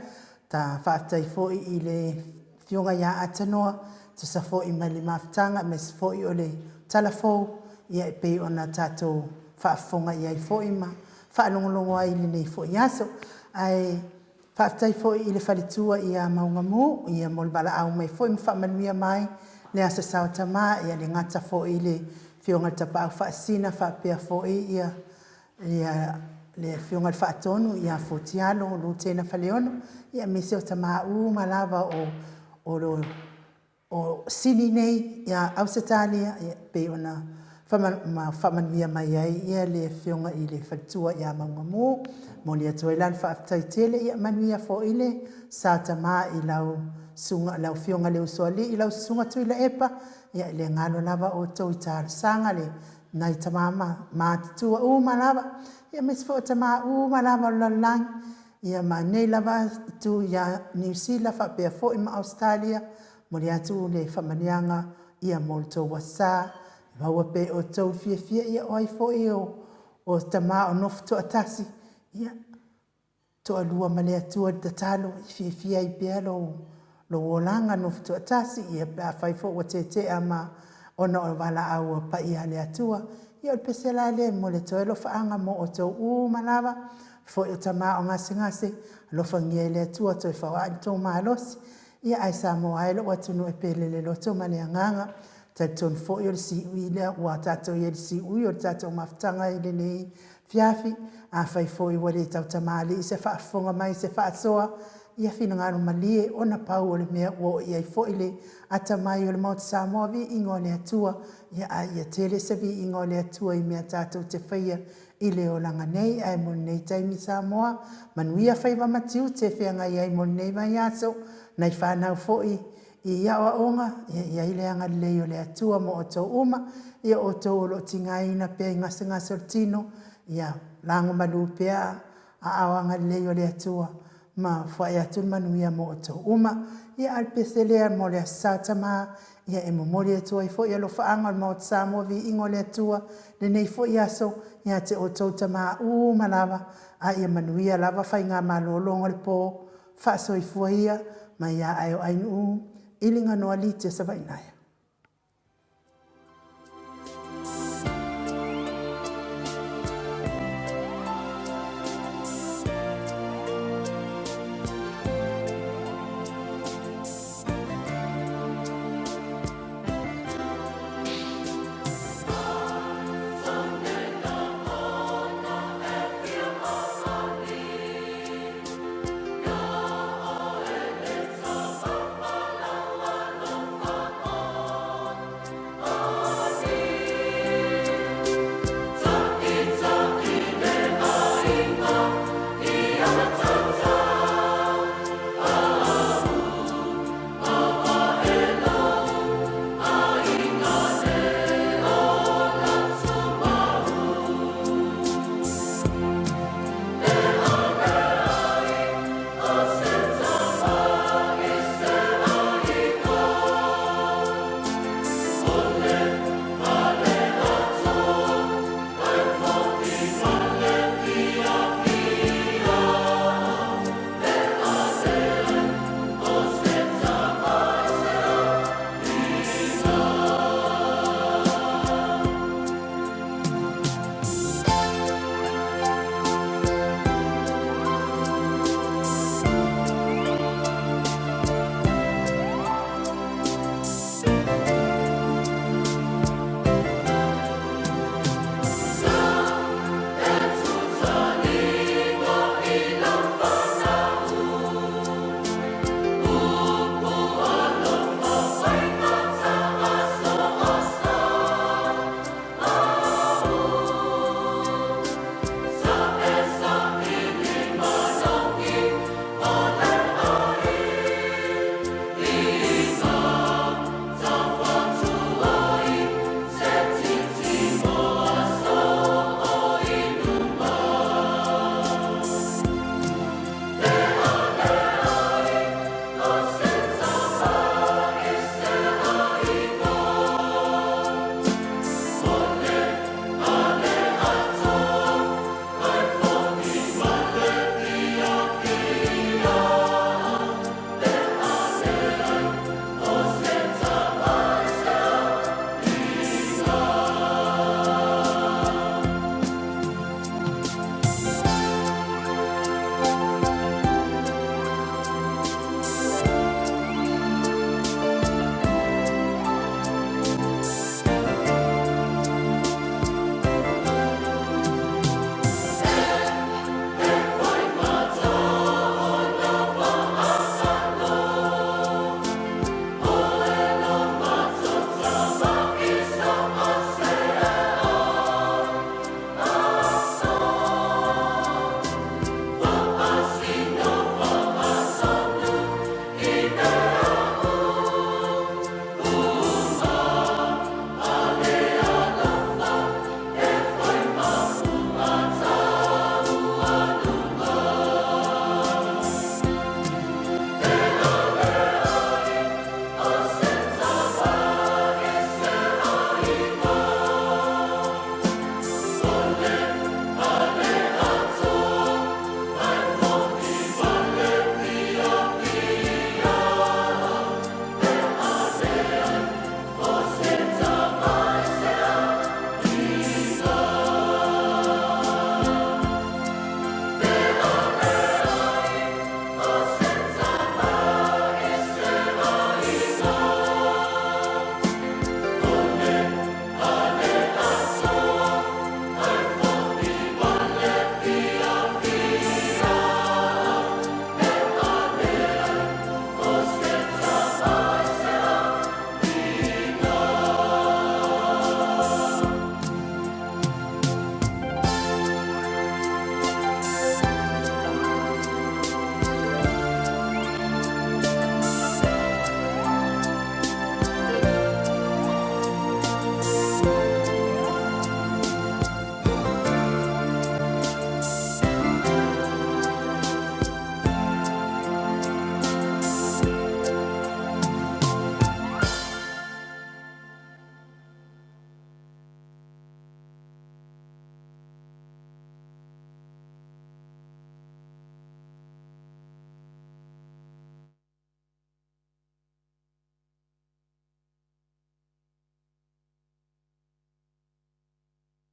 Ta faafetai foi i le Afioga ia Atanoa, tusa foi ma le mafutaga aemaise foi o le tala fou ia e pei ona tatou faafofoga i ai foi ma faalogologo ai i lenei foi aso. Ae Faafetai foi i le faletua ia Maugamu ia mo le valaau mai foi ma faamanuia mai le Aso Sa o Tama ia le gata foi i le Afioga i le Tapaau Faasisina faapea foi ia ia le Afioga i le Faatonu ia Futialo Lutena Faleono ia aemaise o tama uma lava o o O Sini nei ia Ausetalia e pei ona faamanuia mai ai le Afioga i le Faletua ia Maugamu. Momoli atu ai la le faafetai tele, ia manuia foi le sa tama i lau susuga, lau Afioga i le Usoalii, lau Susuga Tuilaepa, ia e le galo lava outou i talosaga le nai tama matutua uma lava, ia aemaise foi o tama uma lava o le lalolagi, Ia ma nei lava itu ia Niu Sila faapea foi ma Ausetalia, momoli atu le faamanuiaga ia mo le tou asa, maua pea i outou le fiafia ia o ai foi o tama o nofo toatasi, ia toalua ma le Atua i le tatalo e fiafia ai pea lou lou olaga nofo toatasi, ia pe afai foi ua tetea ma ona o valaau a paia a le Atua, ia o le pese la lea e momoli atu ai alofaaga mo outou uma lava, foi o tama o gasegase, alofagia e le Atua toe faoai lo outou malosi, ia ae Samoa e lou atunuu e pele le loto ma le agaga. Talitonu foi o le siui lea ua tatou i ai i le siui o le tatou mafutaga i lenei afiafi. Afai foi ua le tautamalii se faafofoga mai se faasoa, ia finagalo malie ona pau o le mea ua oo i ai foi le atamai o le Maota Samoa viiga o le Atua, ia a ia tele se viiga o le Atua i mea tatou te faia i le olaga nei ae mo lenei taimi Samoa, manuia faiva ma tiute e feagai ai mo lenei vaiaso, nai fanau foi i aoaoga, ia i ai le agalelei o le Atua mo outou uma, ia outou o lo o tigaina pea i gasegase o le tino, ia lagomalu pea aao agalelei o le Atua ma fua'i atu le manuia mo outou uma. Ia a o le pese lea mo le Aso Sa Tama, ia e momoli atu ai foi alofaaga o le Maota Samoa Viiga o le Atua lenei foi aso ia te outou tama uma lava, a ia manuia lava faigamalologa o le po, faasoifua ia mai ia ae o Ainuu, Iliganoa Litia Savainaea.